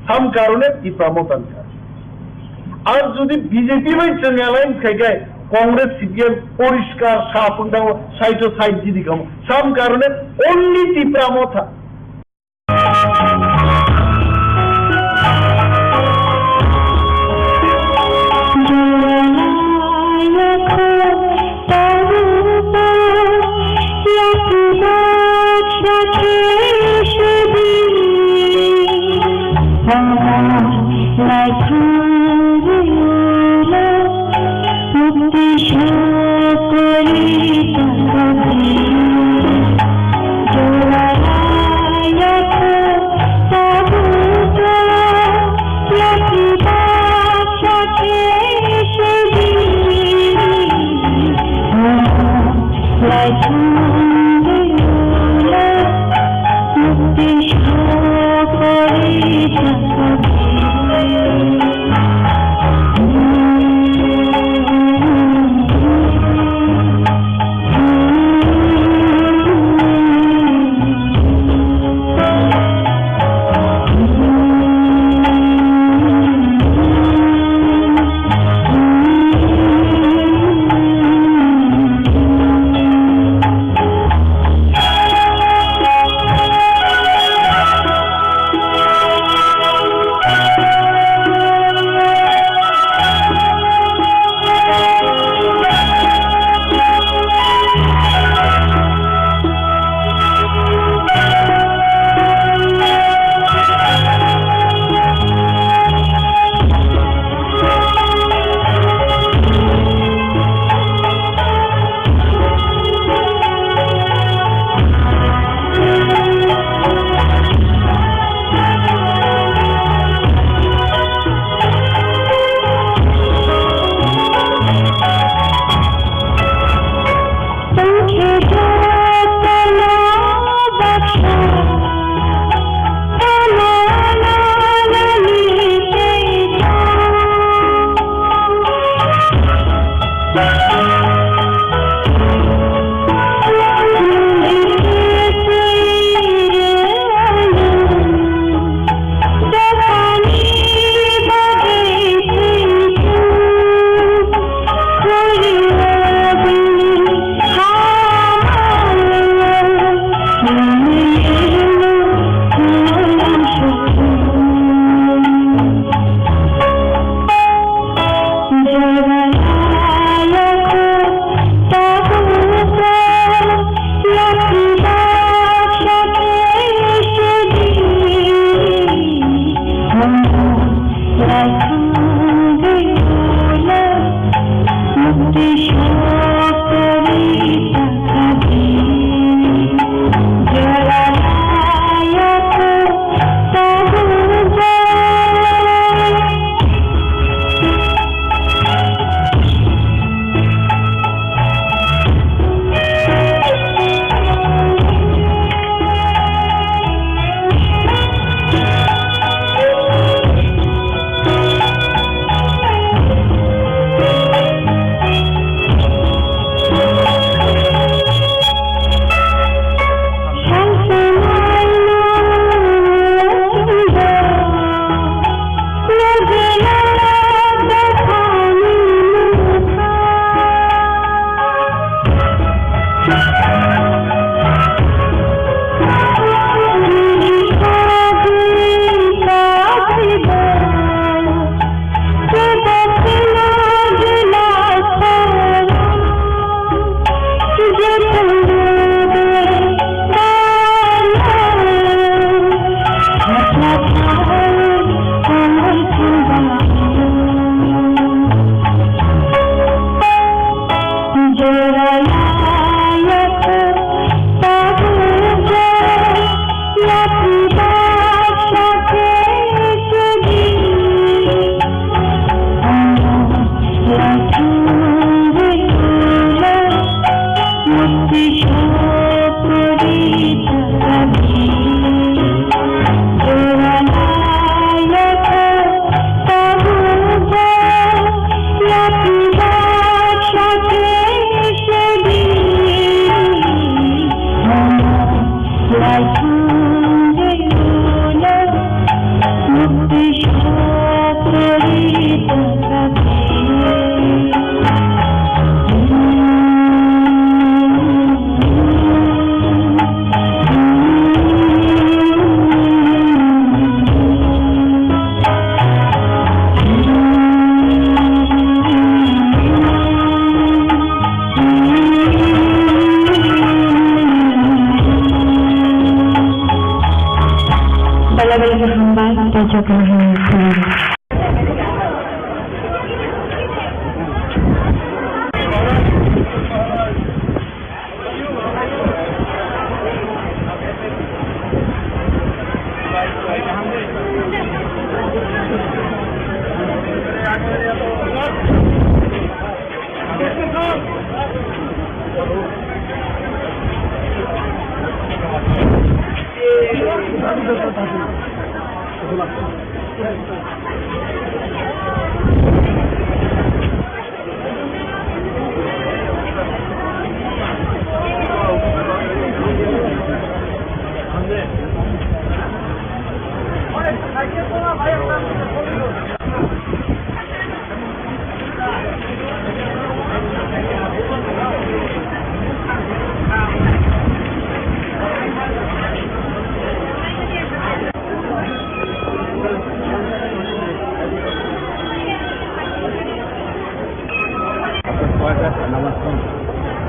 Sam karone Tipra Motha kha. Ar jodi B J P bai chwng alliance khai khe Congress C P M poriskar sa phung thang sait o sait jodi khamung. Sam karone only Tipra Motha.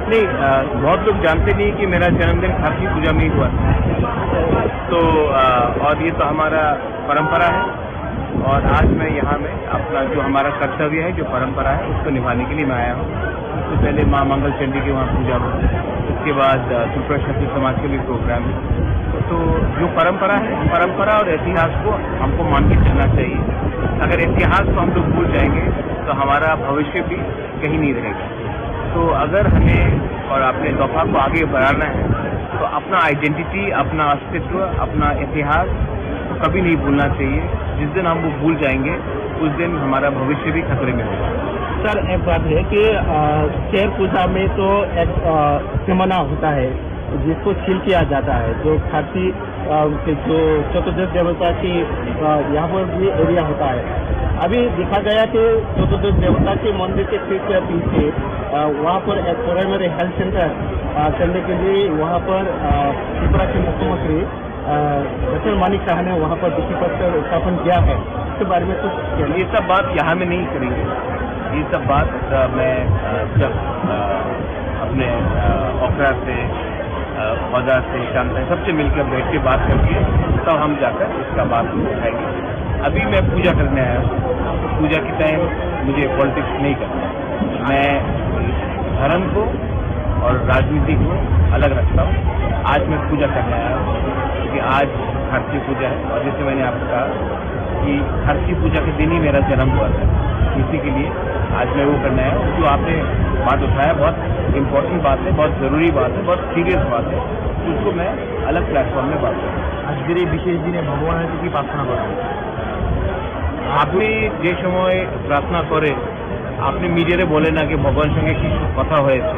नहीं, अ, बहुत लोग जानते नहीं कि मेरा जन्मदिन खारसी पूजा में ही हुआ। तो, अ, और ये तो हमारा परंपरा है और आज मैं यहाँ में अपना जो हमारा कर्तव्य है, जो परंपरा है, उसको निभाने के लिए मैं आया हूँ। सबसे पहले माँ मंगल चंडी के वहाँ पूजा हुआ, उसके बाद, अ, त्रिपुरा क्षत्रिय समाज के भी प्रोग्राम है। तो जो परंपरा है, परंपरा और इतिहास को हमको मान के चलना चाहिए। अगर इतिहास को हम लोग भूल जाएंगे तो हमारा भविष्य भी कहीं नहीं रहेगा। तो अगर हमें और अपने दफा को आगे बढ़ाना है तो अपना आइडेंटिटी, अपना अस्तित्व, अपना इतिहास को कभी नहीं भूलना चाहिए। जिस दिन हम वो भूल जाएंगे, उस दिन हमारा भविष्य भी खतरे में होगा। सर, एक बात है कि, अ, शेर पूजा में तो एक, अ, सिमना होता है, जिसको सील किया जाता है, जो खारसी, अ, के जो चतुर्दश देवता की, अ, यहाँ पर भी एरिया होता है। अभी देखा गया कि चतुर्दश देवता के मंदिर के ठीक पीछे, अ, वहाँ पर एक प्राइमरी हेल्थ सेंटर, अ, करने के लिए वहाँ पर, अ, त्रिपुरा के मुख्यमंत्री, अ, डॉक्टर मानिक साहा ने वहाँ पर भित्ति प्रस्तर स्थापन किया है। इसके बारे में कुछ कहना? ये सब बात यहाँ में नहीं करेंगे। ये सब बात, अ, मैं, अ, जब, अ, अपने, अ, ओखरा से, अ, ख्वाजा से, कामता, सबसे मिलकर बैठ के बात करके तब हम जाकर इसका बात को उठाएंगे। अभी मैं पूजा करने आया हूँ, पूजा के टाइम मुझे पॉलिटिक्स नहीं करना है। मैं धर्म को और राजनीति को अलग रखता हूँ। आज मैं पूजा करने आया हूँ क्योंकि आज खारसी पूजा है और जैसे मैंने आपको कहा कि खारसी पूजा के दिन ही मेरा जन्म हुआ था, इसी के लिए आज मैं वो करने आया हूँ। जो आपने बात उठाया, बहुत इम्पोर्टेंट बात है, बहुत ज़रूरी बात है, बहुत सीरियस बात है, उसको मैं अलग प्लेटफॉर्म में बात करूँगा। আজকের এই বিশেষ দিনে ভগবানের কাছে কি প্রার্থনা করবেন? আপনি যে সময় প্রার্থনা করে, আপনি মিডিয়ারে বলে না কি ভগবানের সঙ্গে কিছু কথা হয়েছে,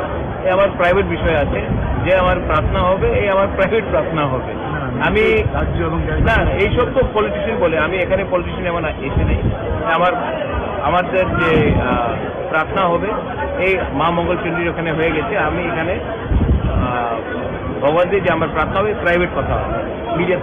এ আমার প্রাইভেট বিষয় আছে, যে আমার প্রার্থনা হবে, এই আমার প্রাইভেট প্রার্থনা হবে। না, না, আমি রাজ্য এবং কেন্দ্র না, এইসব তো পলিটিশিয়ান বলে, আমি এখানে পলিটিশিয়ান এমন এসে নেই। আমার, আমাদের যে, আহ, প্রার্থনা হবে, এই মা মঙ্গল চণ্ডীর ওখানে হয়ে গেছে। আমি এখানে, আহ, ভগবানদের যে আমার প্রার্থনা হবে, প্রাইভেট কথা হবে, media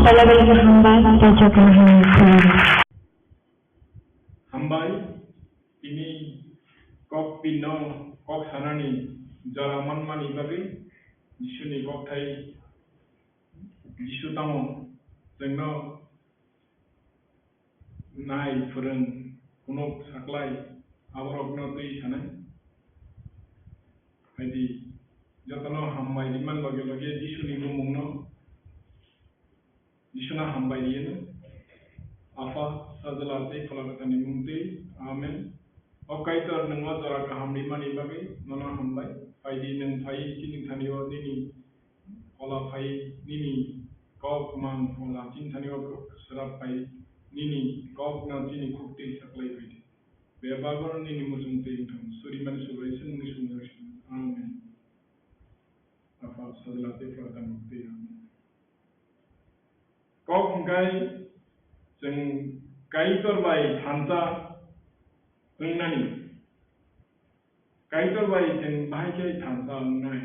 Belai belai khe hambai, tei jotono hambai. Hambai, tini kok pino kok sanani jora manmani bagwi Jisuni kokthai Jisu tamo chwngno nai, phwrwng, phunuk, saklai, aborokno twi sanai. Haidi, jotono hambai rimani loge loge Jisuni bumungno, Jisuno hambai riyano. Apha, Sajla tei Phola Kwtharni mung twi. Amen. O Kaitor, nwng o jora kaham rimani bagwi nono hambai. Phaidi, nwng phai chini thani-o nini Phola phai, nini kok mang phola chini thani-o swrap phai, nini kokno chini khuktwi saklai phai di. Bebak bono nini muchung twi wngthung, surimani Subrai Jisuni mungwi sumjak simi. Amen. Apha, Sajla tei Phola Kwtharni mung twi. Amen. Kok hwnkhe chwng Kaitor bai thansa wngnani. Kaitor bai chwng bahai khe thansa wngnai.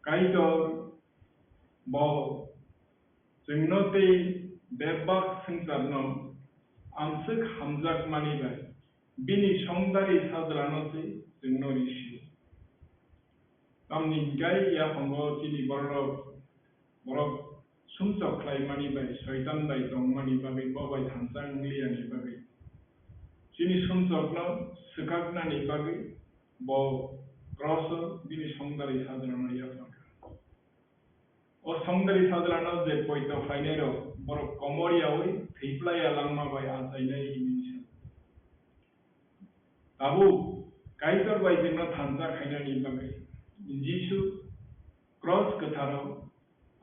Kaitor bo chwngno tei bebak swngcharno amswk hamjakmani bai bini songdari Sajlano se chwngno risio. Tamni hwnkhe yaphango chini bororok, borok sumsok khlaimani bai, Soitan bai tongmani bagwi, bo bai thansa wngliyani bagwi, chini sumsokno swkaknani bagwi bo kroso bini songdari Sajlano yapharkha. O songdari Sajlano je poito khlainairok, borok komor yaui thwi plaiya langma bai achainai hwnwi sa. Tabuk Kaitor bai chwngno thansa khainani bagwi Jisu kros kwtharo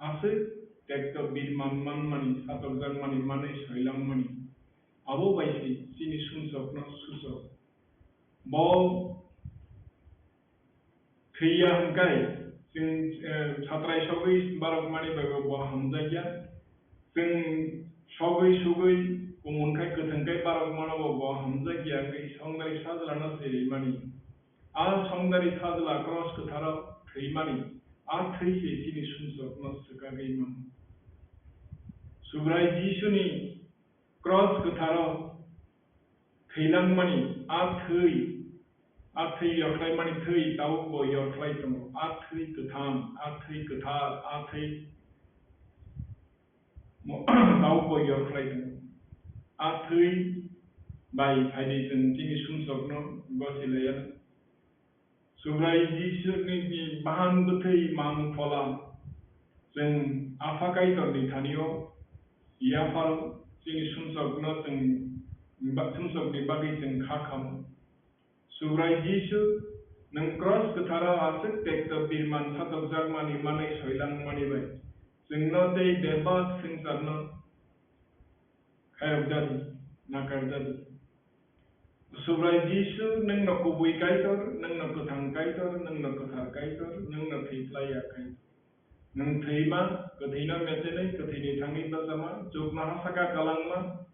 aswk tekto birman manmani, satokjakmani manwi soilangmani, abo bai se chini sumsokno suchok. Bo thwiya hwnkhe chwng, eh, satrai sogwi barokmani bai bo, bo hamjakya. Chwng sogwi sugwi kumun khai kwthwng khai barokmano bo, bo hamjakya wngwi songdari Sajlano se rimani. A songdari Sajla kros kwtharo thwimani, a thwi se chini sumsokno swkagwi mano. Subrai Jisuni kros kwtharo thwilangmani a thwi, a thwi yorkhlaimani thwi tabuk bo yorkhlai tongo. A thwi kwthang, a thwi kwthar, a thwi mo-, tabuk bo yorkhlai tongo. A thwi bai phaidi chwng chini sumsokno gosi laiya. Subrai Jisuni ni bahan bwthwi mang phola chwng Apha Kaitorni thani-o yapharo chini sumsokno chwng ba-, sumsokni bagwi chwng kha khamo. Subrai Jisu, nwng kros kwtharo aswk tekto birman satokjakmani manwi soilangmani bai chwngno tei bebak swngcharno khayokjadi, nakarjadi. Subrai Jisu, nwngno kubui Kaitor, nwngno kwthang Kaitor, nwngno kwthar Kaitor, nwngno thwi plaiya Kaitor. Nwng thwima, kwthwino mechenwi, kwthwini thangwi bachama, chuknoha saka kwlangma,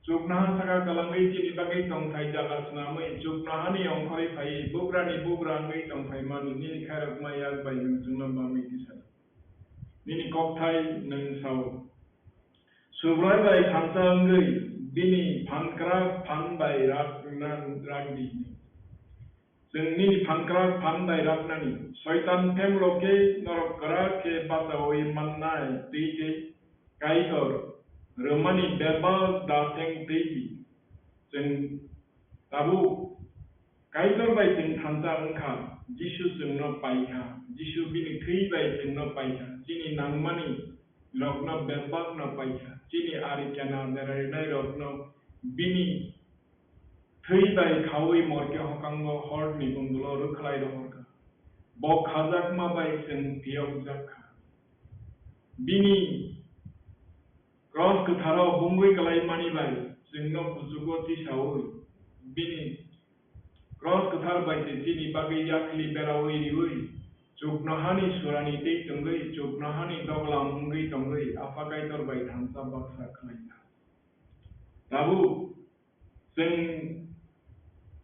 chuknoha saka kwlangwi chini bagwi tongthai jaga swnamwi, chuknohani ongkhorwi phaiwi, bugrani bugra wngwi tongphaimani, nini khairokma yak bai nwng chwngno bamwi tisadi. Nini kokthai nwng sao. Subrai bai thansa wngwi bini phankrak phan bai rak-, na-, rakdi. Chwng nini phankrak phan bai raknani. Soitan phemlo khe norok kwrak khe bachaui mannai twi khe Kaitor rwmani bebak da theng twi di. Chwng tabuk Kaitor bai chwng thansa wngkha. Jisu chwngno paikha, Jisu bini thwi bai chwngno paikha, chini nangmani rokno bebakno paikha, chini ari kena berarinai rokno bini thwi bai khaui morke hokango horni bundulo rwkhlai rohorkha. Bo khajakma bai chwng phiyokjak kha. Bini Cross kwtharo bungwi kwlaimani bai chwngno kuchugo tisaui, bini cross kwthar bai se chini bagwi yakhli beraui riui, chuknohani surani tei tongwi, chuknohani doglam wngwi tongwi, Apha Kaitor bai thansa baksa khlaikha. Tabuk, Chwng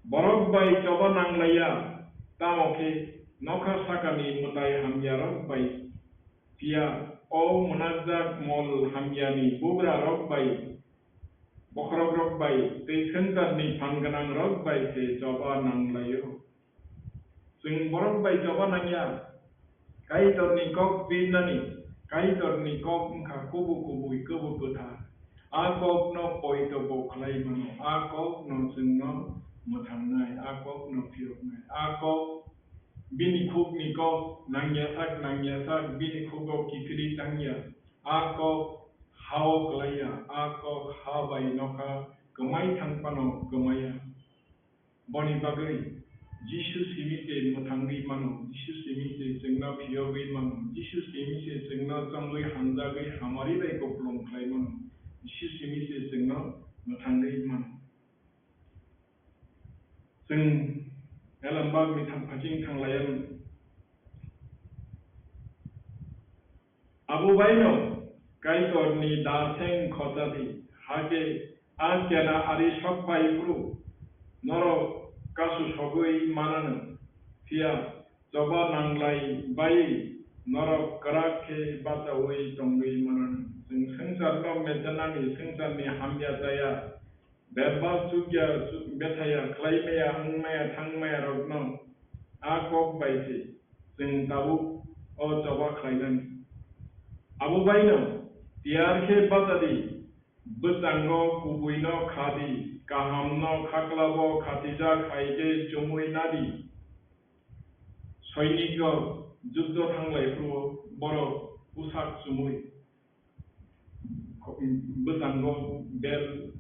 borok bai choba nanglaiya, tamo khe nokha sakani mwtai hamyarok bai, phiya o mwnakjak mol hamyani bugrarok bai, bokhorokrok bai tei swngcharni phan gwnangrok bai se choba nanglaio. Chwng borok bai choba nangya. Kaitorni kok birnani, Kaitorni kok wngkha kubui kubui, kubui kwthar. A kokno poito bo khlai mano, a kokno chwngno mwthangnai, a kokno phiyoknai. A kok bini khukni kok nangya sak, nangya sak, bini khugo kiphilwi tangya. A kok ha-o klaiya, a kok ha bai nokha kwmai thang phano kwmaiya. Boni bagwi Jisu simi se mwthangwi mano, Jisu simi se chwngno phiyogwi mano, Jisu simi se chwngno chongwi hamjagwi hamari bai kupulung khlai mano, Jisu simi se chwngno mwthangwi mano. Chwng elembakni thang-, phaching thanglaiya. Abo baino Kaitorni da seng khochadi, hakhe a kena ari sok phai phuru norok kasu sogwi mananw, phiya choba nanglai bai norok kwrak khe bachaui tongwi mananw. Chwng swngcharno mejanani, swngcharni hamya chaya, Bebak chukya, chuk-, bethaya, khlaimaya, wngmaya, thangmaya rokno a kok bai se chwng tabuk o choba khlainani. Abo baino tiyar khe bachadi, bwchango kubuino khadi, kahamno khaklabo khatijak hai khe chumui nadi. Soinik rok juddo thanglai phuru borok bwsak chumui bwchango bel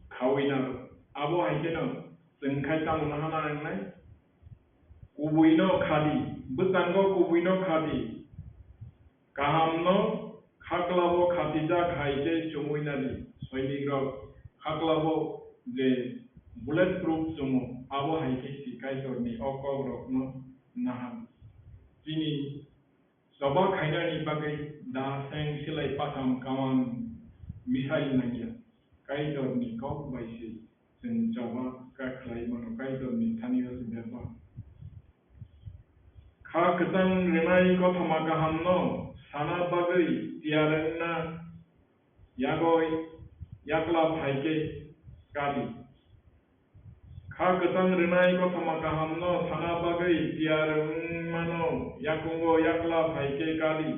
khaui naro. Abo hai kheno chwng khai tamo nahana nangnai? Kubuino khadi, bwchango kubuino khadi, kahamno khaklabo khatijak hai khe chumui nadi. Soinik rok khaklabo je bullet proof chumo, abo hai khe si Kaitorni o kok rokno nahan. Chini Choba khainani bagwi da seng silai patham kaman missile nangya. Kaitorni kok bai se chwng choba kha khlai mano, Kaitorni thani o se bebak. Kha kwchang rwnai kothoma kahamno sana bagwi tiyar wngna yagwi yakla phai khe kadi. Kha kwchang rwnai kothoma kahamno sana bagwi tiyar wngmano yakungo yakla phai khe kadi.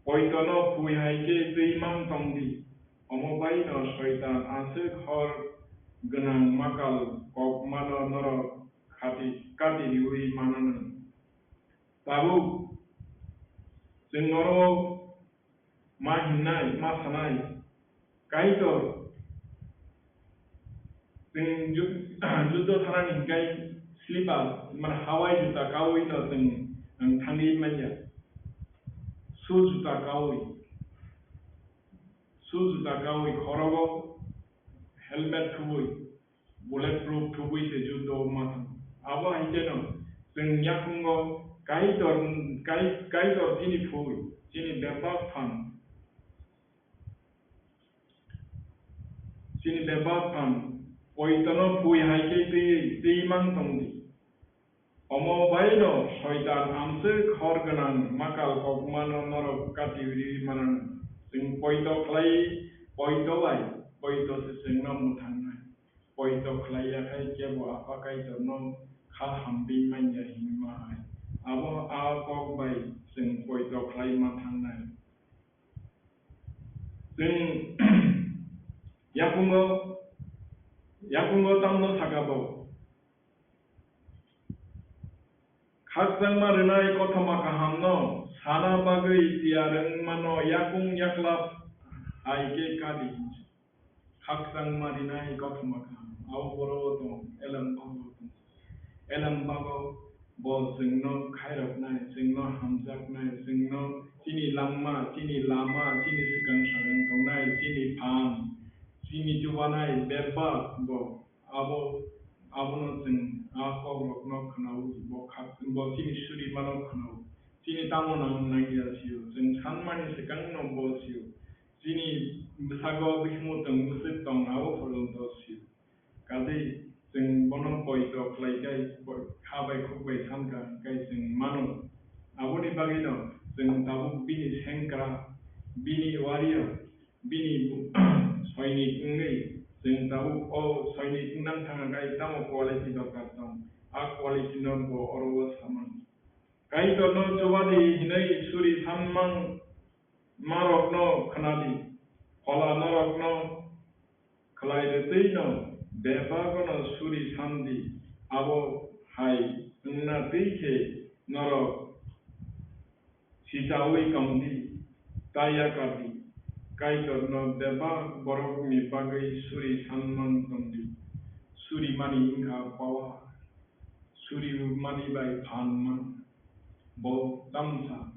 Poitono phui hai khe twi mang tong di. Omo bai no Soitan aswk hor gwnang makal kokmano norok khati, kati riui mananw. Tabuk chwng oro ma hinnai, ma sanai, Kaitor, chwng ju-, juddo thanani hinkhe slipper, mane hawai juta kaui no chwng, ang thangwi manya. Shoe juta kaui, shoe juta kaui, khorogo helmet thubui, bullet proof thubui se juddo ma thang. Abo hai kheno chwng yakungo Kaitor, Kai-, Kaitor chini phui, chini bebak phan, chini bebak phan, poitono phui hai khe twi, twi mang tong di. Omo bai no Soitan amswk hor gwnang makal kokmano norok kati ri mananw. Chwng poito khlai, poito bai, poito se chwngno mwthangnai. Poito khlai ya khai kebo Apha Kaitorno kha hambi manya hinma hai. Abo a kok bai chwng poito khlai ma thangnai. Chwng yakungo, yakungo tamno saka bo. Khakchangma rwnai kothoma kahamno sana bagwi tiyar wngmano yakung yaklap hai khe kadi. Khakchangma rwnai kothoma kaham, abo boro tong, elem bago tong. Elem bago bo chwngno khairoknai, chwngno hamjaknai, chwngno chini langma, chini lama, chini swkang sakang tongnai, chini phan, chini chubanai bebak bo. Abo, abono chwng a kokrokno khwnawi, bo kha-, bo chini surimano khwnawi. Chini tamo nang nangya sio, chwng sanmani swkangno bo sio. Chini bwsago bihikmung tong, bwswk tong, abo porjonto sio. Kadai chwng bono poito khlai khe, poi-, ha bai khuk bai san kha, hwnkhe chwng mano. Aboni bagwino chwng tabuk bini sengkra, bini warrior, bini bu-, soinik wngwi chwng tabuk o soinik wngna thang khe tamo quality dorkar tong, a quality no bo oro o samani. Kaitorno chubadi hinwi suri sanmang marokno khwnadi, phola norokno khlai rwtwino bebagono suri sandi, abo hai wngna twi khe norok sichaui tongdi, ta yakardi. Kaitorno bebak borokni bagwi suri sanmang tongdi. Surimani wngkha power, surimani bai phan man. Bo tamsa.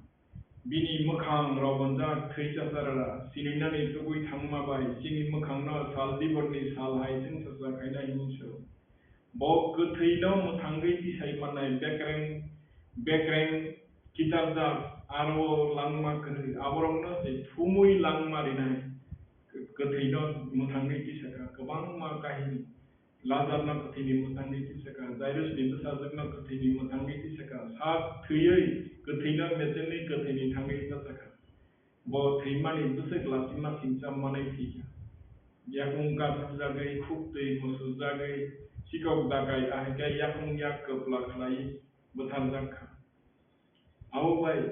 Bini mwkhang rogonjak thwi chacharara, sinwinani tugwi thangma bai chini mwkhangno sal biborni sal hai chwngsacha khaina hini sio. Bo kwthwino mwthangwi tisai mannai bekreng, bekreng kitarjak aro langma kwrwi. Aborokno se thumwi langma rinai. Kwthwino mwthangwi tisakha kwbangma kahini. Lazarno kwthwini mwthangwi tisakha, Jairusni bwsajwkno kwthwini mwthangwi tisakha, sak thwiwi kwthwino mechenwi kwthwini thangwi bachakha. Bo thwimani bwswk lachima singcha manwi thwikha. Yakung kathokjagwi, khuktwi musujagwi, sikok dakai ahai khe yakung yak kwpla khlaiwi butharjak kha. Abo bai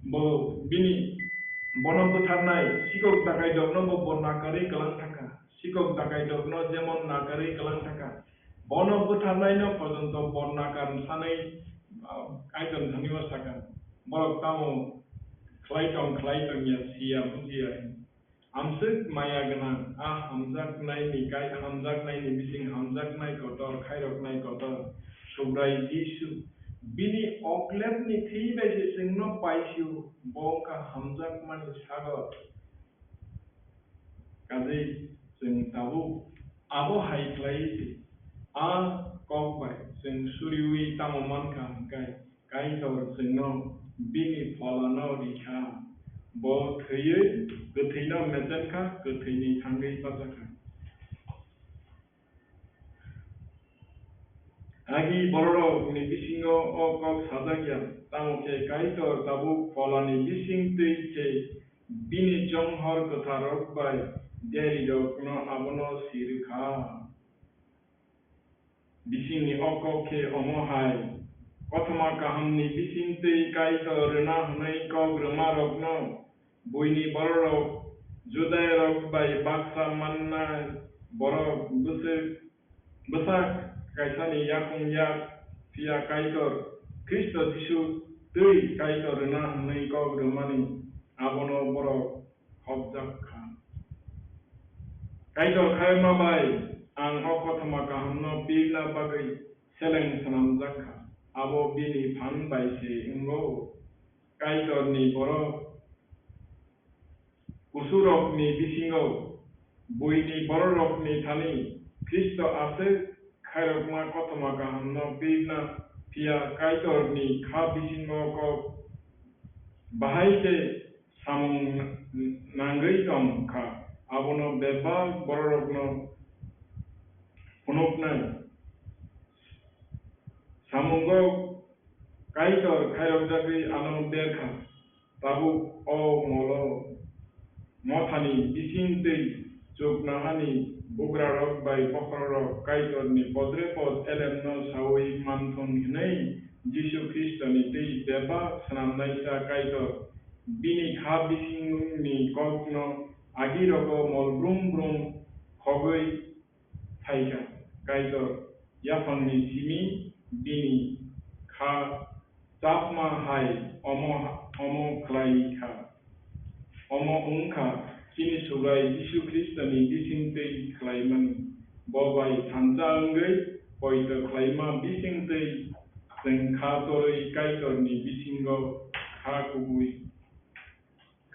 bo bini, bono butharnai sikok dakaidokno bo, bo nakarwi kwlang thangkha. Sikok dakaidokno jemon nakarwi kwlang thangkha, bono butharnaino porjonto bo nakar sanai, ah, Kaitor thani o sakha, borok tamo khlai tong, khlai tong ya, siya, bujiya. Amswk maya gwnang, a hamjaknaini kai-, hamjaknaini bising hamjaknai kotor, khairoknai kotor, Subrai Jisu. Bini oklepni thwi bai se chwngno paisio, bo wngkha hamjakmani sagor. Kajei chwng tabuk abo hai khlaiwi se a kok bai chwng suriui tamo mankha hwnkhe, Kaitor chwngno bini pholano ri kha, bo thwiwi kwthwino mechen kha, kwthwini thangwi bacha kha. Agi bororokni bisingo o kok sajak ya, tamo khe Kaitor tabuk pholani bising twi khe bini chonghor kwtharrok bai diarirokno abono si rw kha. Bisingni o kok khe omo hai, kothoma kahamni bising twi Kaitor rwna hwnwi kok rwmarokno, buini bororok, Judairok bai baksa mannai borok, bwswk, bwsak kaisani yakung yak, phiya Kaitor, Khristo Jisu twi Kaitor rwna hwnwi kok rwmani, abono borok khopjak kha. Kaitor khaima bai ang o kothoma kahamno pirna bagwi seleng swnamjak kha, abo bini phan bai se wngo. Kaitorni borok kusurokni bisingo buini bororokni thani Khristo aswk khairokma kothoma kahamno pirna, phiya Kaitorni kha bisingo kok bahai se samung nangwi tong kha, abono bebak bororokno phunuknai. Samungo Kaitor khairokjagwi ano ber kha. Tabuk o molo mothani bising twi chuknohani bugrarok bai bokhorok Kaitorni podrepot elemno saui manthung hwnwi Jisu Khristoni twi bebak swnamnaisa Kaitor bini kha bisingni kokno agirogo mol brum brum khogwi phaikha. Kaitor yaphangni simi bini kha Hai, omo, omo khlai kha. Omo wng kha chini Subrai Jisu Khristoni bising twi khlaimani. Bo bai thansa wngwi poito khlaima bising twi chwng kha torwi Kaitorni bisingo kha kubui,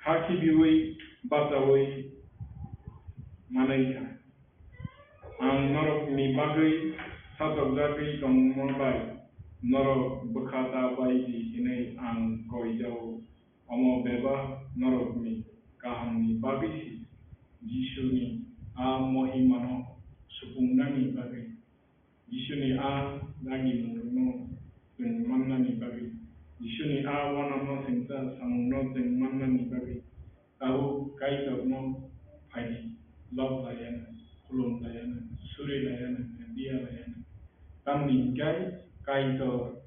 kha khibiui bachaui manwi kha. Ang norokni bagwi sachokjagwi tongma bai norok bwkha ta bai di hwnwi ang koi jao. Omo bebak norokni kahamni bagwi si, Jisuni a mohimano supungnani bagwi. Jisuni a dagimungno chwng mannani bagwi, Jisuni a uanama sengcha samungno chwng mannani bagwi, tabuk Kaitorno phaidi, lob laiano, khulum laiano, suri laiano, dia laiano. Tamni hwnkhe Kaitor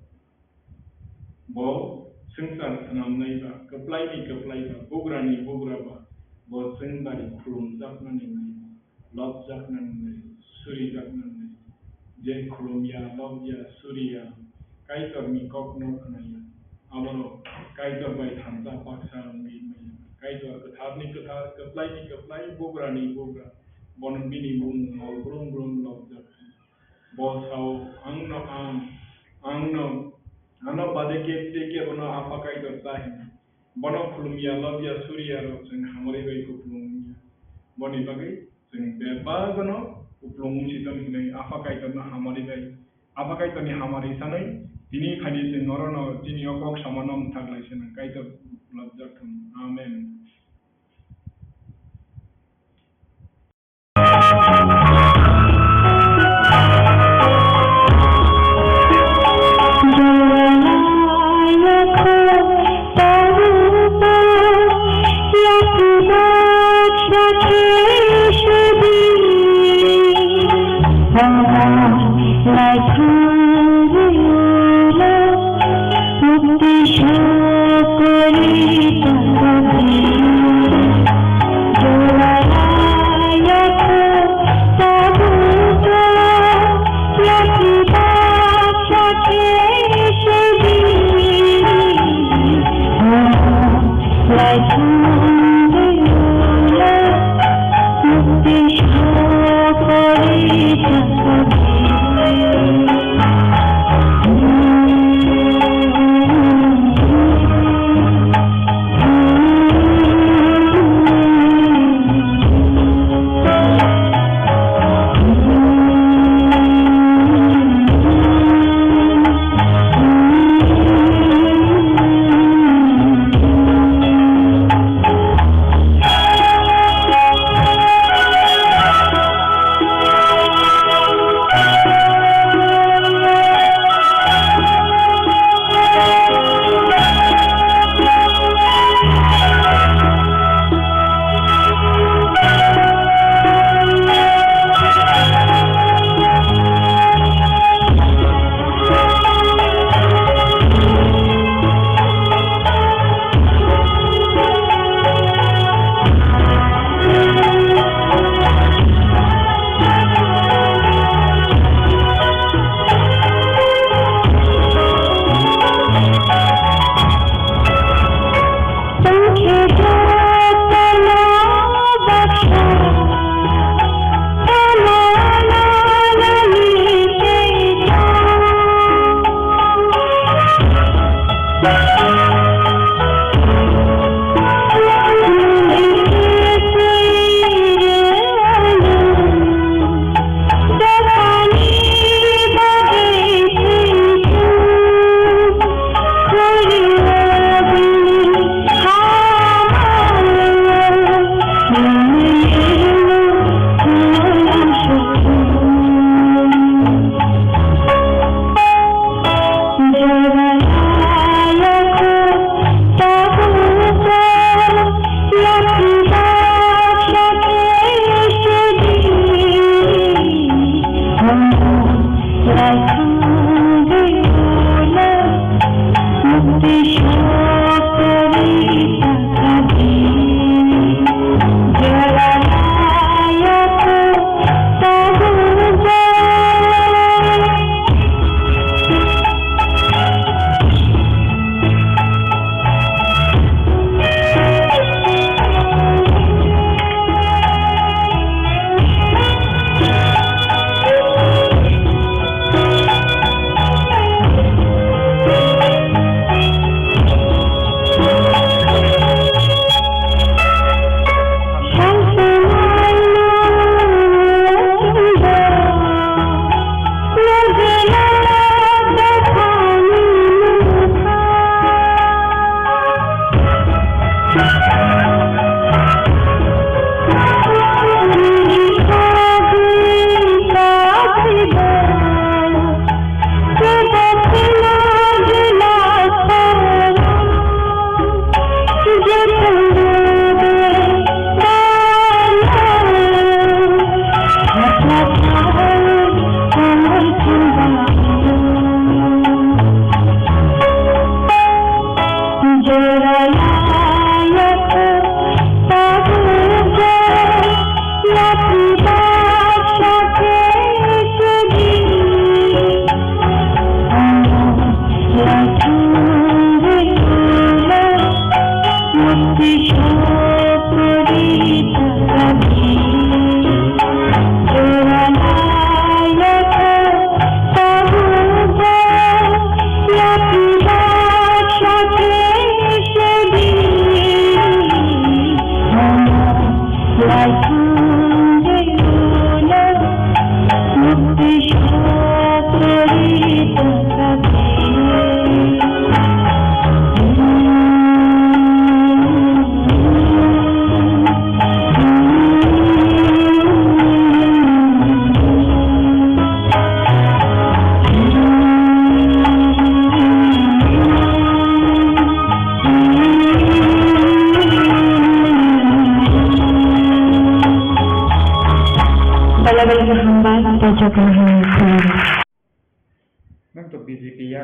Bo swngchar swnamnai ba, kwplaini kwplai ba, bugrani bugra ba, bo chwng bai khulumjaknani nai, lobjaknani nai, surijaknani nai. Je khulumya, lobya, suriya, Kaitorni kokno khnaya, abono Kaitor bai thansa baksa wngwi maya. Kaitor kwtharni kwthar, kwplaini kwplai, bugrani bugra, bono bini bumung mol brum brum lobjak. Bo sao, "Ang no ang, ang no, ano bade kep tei kebo no Apha Kaitor ta hino." Bono khulumya, lobya, suriya rok chwng hamari bai kupulung wngya. Boni bagwi chwng bebak no kupulung wngsi tong hinwi Apha Kaitor no hamari bai, Apha Kaitor ni hamari sanwi tini phaidi chwng oro no chini o kok sama no mwthak lai se nang Kaitor lobjak thung. Amen.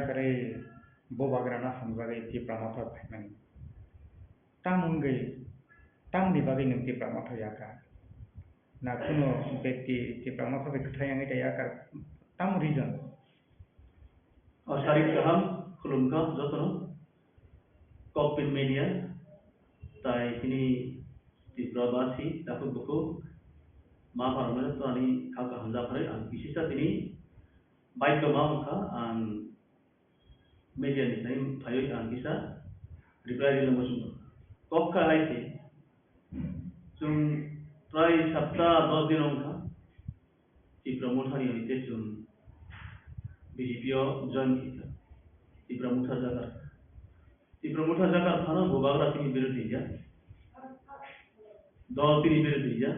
Kwrwi bubagrano hamjagwi Tipra Motha phaimani. Tamo wngwi, tamni bagwi nwng Tipra Motha yakar? Na kunu bekti Tipra Motha bai kwthai wngwi tei yakar? Tamo reason? O, sarik kaham, khulumkha jotono. Kokpin Media, tai tini Tripura basi, takhuk bukhuk, ma pharmani to ani kha kaham japharwi ang bisisa tini baidhyo ma wngkha ang media ni thai phaiwi ang kisa reply rwna muchung tong. Kok kha hai se, chwng prai sapta dos din wngkha, Tipra Motha ni hwnwi tei chwng B J P o join khaikha. Tipra Motha jakar. Tipra Motha jakar phano bubagra tini birodhi ya. Dol tini birodhi ya.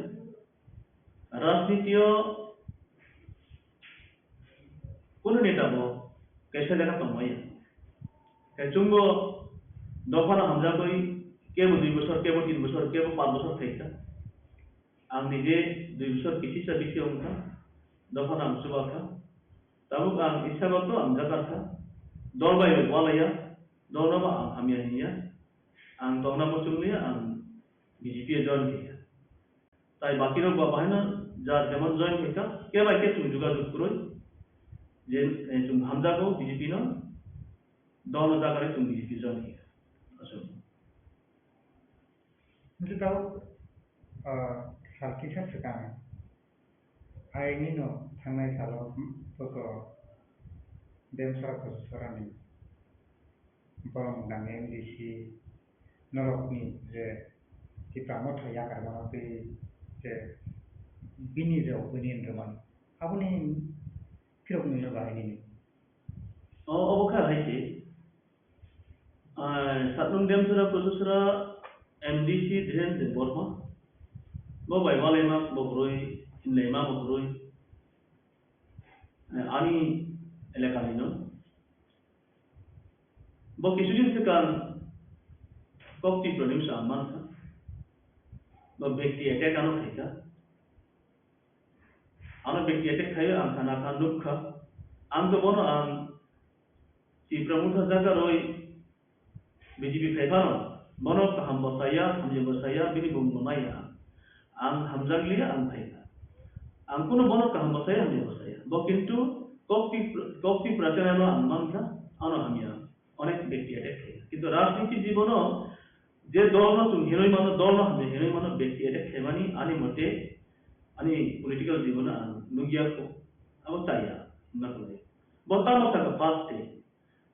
Rajniti o kunu neta bo kaisa lekha tongmaya. Khe chwngbo dophano hamjakwi kebo dui bosor, kebo tin bosor, kebo panch bosor khaikha. Ang nije dui bosor kisisa bisi wngkha, dophano ang chubakha. Tabuk ang isabato ang jakarkha. Dol bai bo walaiya, dolno bo ang hamya hinya. Ang tongna muchungliya, ang B J P o join khaikha. Tai bakirok ba bahaino jar jemon join khaikha, khe bai khe chwng jogajog kwrwi je, eh, chwng hamjago B J P no, dolno jakarwi chwng B J P join khaikha. Aswk. Hwnkhe tabuk, ah, sal kisa swkang aini no thangnai salo, hmm, bwkha Demsora Kososorani borok nang M D C norokni je Tipra Motha yakar mano tei je bini je opinion rwmani, aboni phirok nwngno bahai nini. O, obo kha hai se. Ah, Satnung Demsora Kososorani M D C Dhiren Debbarma. Bo bai walaima bo kwrwi, hinlaima bo kwrwi. Eh, ani elakani no. Bo kisu din swkang kok Tipra ni bwsa ang mankha. Bo bekti attack ano khaikha. Ano bekti attack khaio ang sana kha nukha. Ang to bono ang Tipra Motha jakarwi B J P phai phano, bono kaham bo saya, hamya bo saya, bini bumung bo naiya ang. Ang hamjakliya, ang phaikha. Ang kunu bono kaham bo saya, hamya bo saya. Bo kintu kok Tip-, kok Tipra channel o ang mankha, ano hamya. Onek bekti attack khaikha. Kintu rajniti jibono je dolno chwng hinwi mano, dolno hamya hinwi mano, bekti attack khaimani ani mote, ani political jibono ang nukya kho. Abo chaya, hwnna khlai. Bo tamo sakha first day.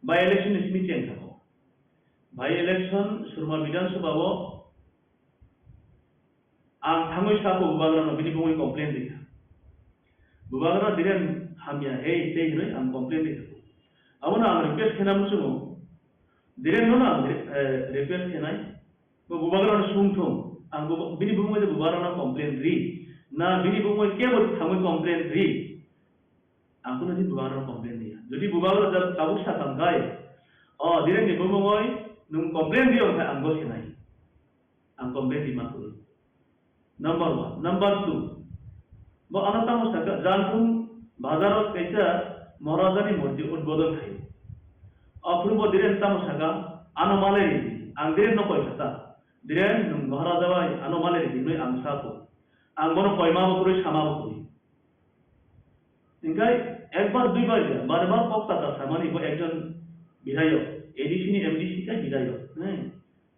By election ni simi cheng thangkho. By election Surma Bidhan Sabha o ang thangwi sakho bubagrano bini bumui complain rikha. Bubagra Dhiren hamya hei tei hinwi ang complain rikha. Abono ang request khena muchungo. Dhiren no ang re-, eh, request khenai. Bo bubagrano sungthung. Ang bu-, bini bumui de bubagrano complain ri. Na bini bumui kebo thangwi complain ri. Ang kunu di bubagrano complain riya. Jodi bubagra da tabuk sakang kai, o, Dhiren ni bumungoi nwng complain riyo khe ang bo sinai. Ang complain rima kwrwi. Number one. Number two. Bo ano tamo saka, Jantung bazar o kaisa Maharaja ni morti udbodon khai. Aphuru bo Dhiren tamo saka, ano malai ri, ang Dhiren no koi kha ta. Dhiren nwng Maharaja bai ano malai ri hinwi ang sa kho. Ang bono koima bo kwrwi, sama bo kwrwi. Hingkai ekbar duibar ya, bare bar kok ta ta samani bo ekjon bidhayok, A D C ni M D C khe bidhayok, hmm,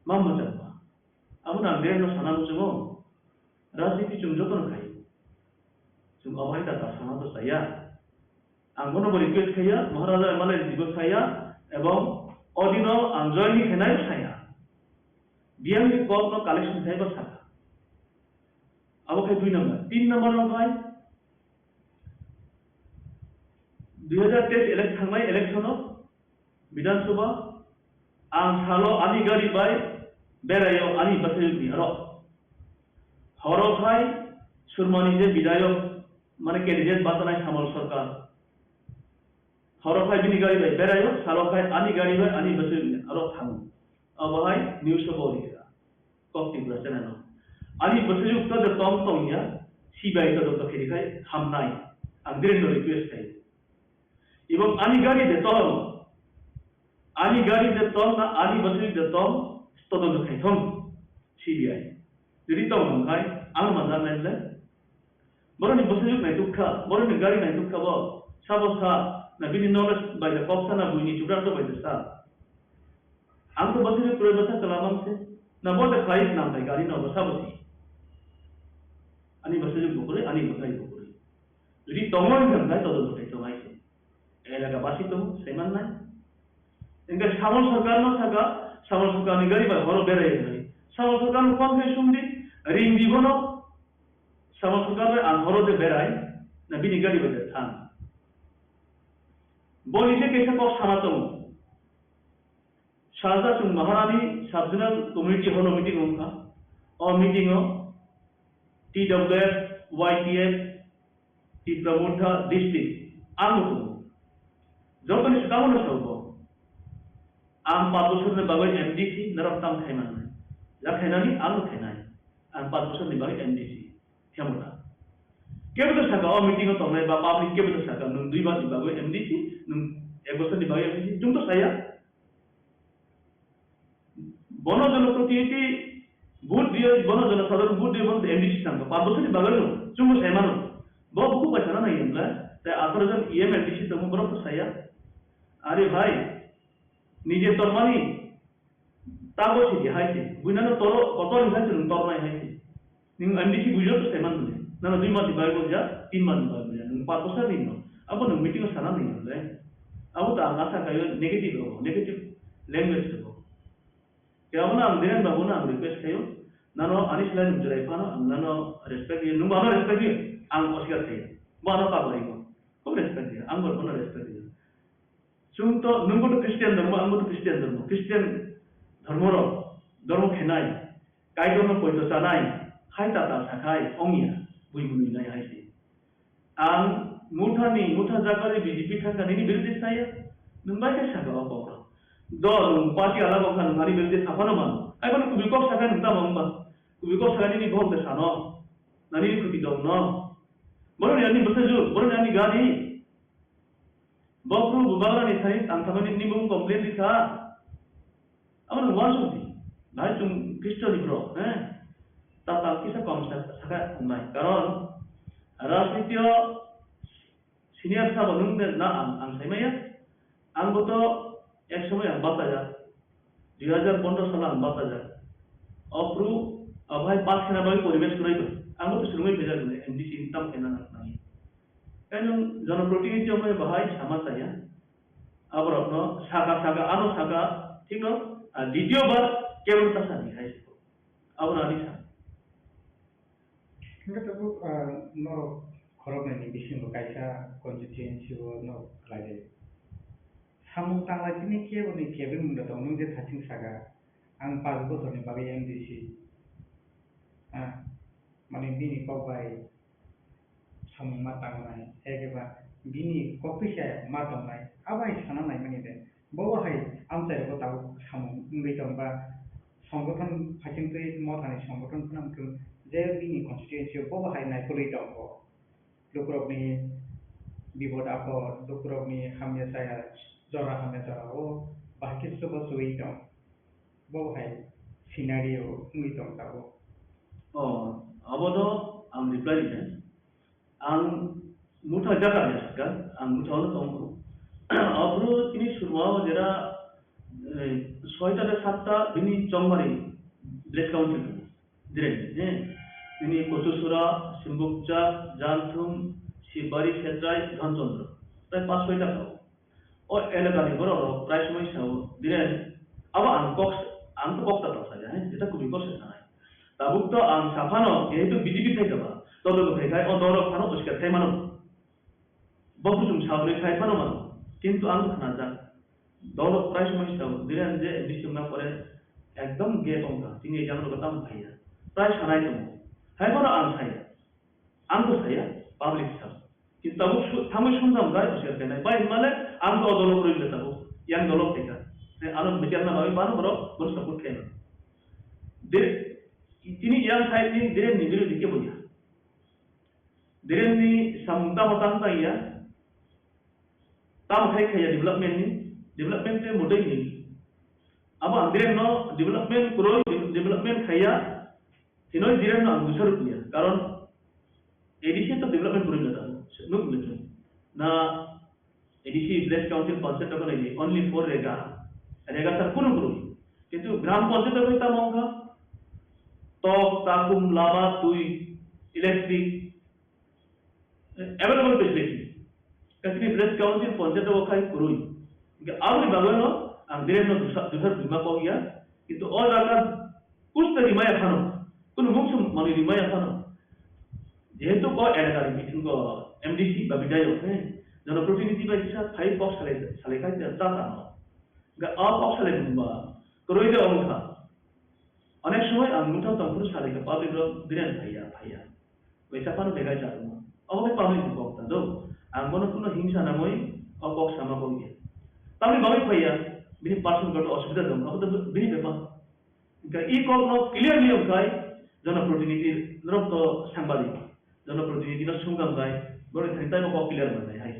ma mwchangma. Abo nang Dhiren no sana muchungo, rajniti chwng jotono khai. Chwng obo hai ta ta sama to saya. Ang bono bo request khaiya, Maharaja M L A ni jibo saya, ebong odino ang join ni khainai saya. Biyang ni kok no collection khai bo saka. Abo khai dui number. Tin number no khai, dui hajar teis elek-, thangnai election o Bidhan Sabha, ang salo ani gari bai beraio ani bwsayokni aro. Horo khai Surmani je bidhayok, mane candidate batanai Samol Sarkar. Horo khai bini gari bai beraio, salo khai ani gari bai ani bwsayokni aro thango. Abo hai news o bo rikha. Kok Tripura channel o. Ani bwsayok to je tong tong ya, C B I to joto khe rikhai hamnai. Ang Dhiren no request khai. Ebong ani gari de tong, Ani gari de tong na ani bwswk de tong, todonto khai thong C B I. Jodi tong hwn khai ang manjak nai le. Boroni bwswk naituk kha, boroni gari naituk kha bo. Sabo sa na bini knowledge bai de kok sa na buini chukra to bai de sa. Ang to bwswk kwrwi bwsa kwlamang se. Na bo de khai nang bai gari no bwsa bwsi. Ani bwswk bo kwrwi, ani bwsai bo kwrwi. Jodi tongo hwn khai todonto khai thong hai se. Elaka basi tongo, saiman nai. Engke samol sarkar no saka, samol sarkar ni gari bai horo berai nai. Samol sarkar no kon khai sumdi, ring di bono, samol sarkar bai ang horo de berai, na bini gari bai de thang. Boni se kaisa kok sana tongo. Salsa chwng Maharani Sub-Zonal Community Hall o meeting wngkha. O meeting o T W F, Y T F, Tipra Motha District, ang bo tongo. Jotoni swkang no sabo. Ang paanch bochorni bagwi M D C, norok tam khai manwi. Ja khainani, ang bo khainai. Ang paanch bochorni bagwi M D C, khemota. Kebo to saka o meeting o tongnai ba public kebo to saka, nwng dui bar ni bagwi M D C, nwng ek bochorni bagwi M D C, chwng to saya. Bono jono protinidhi vote riyo, bono jono sadharon vote riyo, bono M D C tangkha. Paanch bochorni bagwi no, chwngbo sai mano. Bo buku bai sana nai hwnle, tai atharo jon E M M D C tongo, borok to saya. Are bhai, nije tormani tago sidi hai se. Buinano toro, kotor hai se, nwng tornai hai se. Nwng M D C bujo to sai mano. Nano dui mani bagwi buja, tin mani bagwi buja. Nwng paanch bochorni no. Abo nwng meeting o sana nai hwnle. Abo to ang asa kayo negative rok, negative language rok. Kebo no ang Dhiren babu no ang request khayo, nano ani slai nwng jerai phano ang nano respect riyo, nwng bo ano respect riyo, ang oswkar khayo. Bo ano kabari ko. Khub respect riyo, ang bo bono respect riyo. Chwng to, nwng bo to Christian dhormo, ang bo to Christian dhormo. Christian dhormo rok, dhormo khenai, Kaitor no poito chanai, khai ta ta sakhai, ongya, bui bui nai hai se. Ang Mothani, Motha jagani B J P thangkha nini birude saya. Nwng bai khe saka o kok. Do nwng party alak wngkha nwng ani birude saphano mano. Ai bono kubui kok saka nwng tamo wngba. Kubui kok saka nini bohok de sano. Nani ni khuti dong no. Bono ni ani bwsaju, bono ni ani gari. Bo phuru bubagra ni thani tang thamani nini bung complain rikha. Abo no uansuk di. Bahai chwng Khristo ni borok, he? Tatal kisa kom sa-, saka wngnai. Karon rajniti o senior sabo nwng de na ang, ang sai maya. Ang bo to ek somoi ang bachajak. Dui hajar pondro salo ang bachajak. O phuru, o bahai pass khena bagwi poribesh kwrwi bai. Ang bo to swrwngwi phaijak M D C ni tam khena nang nang. Kainung jonoprotinidhi wngmani bahai sama chaya. Aborokno saka saka, ano saka, thikno, ah, ditiyo bar kebo ta sadi hai se. Abono ani sa. Hingke tabuk, ah, norok khoroknwi ni bisingo kaisa constituency o norok khlai jaio. Samung tanglai tini kebo ni kebeng munda tong nung je thaching saka, ang panch bochor ni bagwi M D C. Ah, mane bini kok bai samung ma tangnai, ekeba bini kok pisa ma tongnai, abai sana naimani de. Bo hai amchai bo tabuk samung wngwi tong ba, songgothon phaisingtwi mothani songgothon phano wngkhe je bini constituency o bo hai naikolwi tongo. Lukurokni bipod apod, lukurokni hamya chaya jora hamya jora o bahai khe chubachu wi tong. Bo hai scenario wngwi tong tabuk. O, abono ang reply rikha. Ang Motha jaga ni sakha, ang Motha ono tongo. Abro tini surmao jera, eh, soita de satta bini Chongmari village council. Dire, eh, bini Kochusura, Simbukcha, Janthum, Sibari, Setrai, Dhanchondro. Prai pas soita kha. O elakani borok rok prai somoi sao, "Biren, abo ang kok, ang to kok ta tong saja, he, jeta kubui kok se sanai." Tabuk to ang saphano, jehetu B J P thai kaba, todonto khai khai, o dorok phano oskar khai mano. Bo kuchung salnwi khai phano mano, kintu ang khnajak. Dorok prai somoi sao, "Biren je M D C wngna pore ekdom ge tongkha, chini jang rok tamo phaiya." Prai sanai tongo. Hai phano ang saya. Ang bo saya, public sa. Kintu tabuk su-, thangwi sumjam jai, usia kenai. Bai hwnmale, ang to dolo kwrwi le tabuk. Yang dolo khaika. Hai, ano bichar na bagwi bano borok, bono support khaina. De, tini yang side ni Dhiren ni birodhi kebo ya. Dhiren ni samung tamo tang tang ya. Tamo khai khaiya development ni, Development te mudai ni. Abo ang direct no development kuroi, development khaya, hinoi direct no ang dusar kuya. Karon A D C to development kuroi na tamo. Nuk nuk na. A D C village council panchayat to nai only for rega. Rega sar kunu kuroi. Kintu gram panchayat to tamo ka. Tok, takum, lama, tui, electric, available facility. Kasini village council panchayat o khai kurui. Hingke aboni bagwi no ang direct no dusa-, dusar bima kok ya. Kintu o jaga kusta rimaya phano. Kunu mungsum mani rimaya phano. Jehetu ko elakar bisingo M D C ba bidayok, he, jonoprotinidhi bai kisa phai kok salai, salai khai ta ta no. Hingke o kok salai bumba kurui de ongkha. Onek somoi ang mungthang tongphuru salai kha public rok biran phaiya, phaiya. Waisa phano begai charwma. Obo khe public ni kok ta do. Ang bono kuno hingsa nangoi o kok sama kok ya. Tamni bagwi phaiya, bini personal goto osubida dong, abo to bini bepar. Hingkhe i kok no clearly wngkhai, jonoprotinidhi rok to sangbadik. Jonoprotinidhi no sungkang khai, borok thani taibo kok clear manai hai.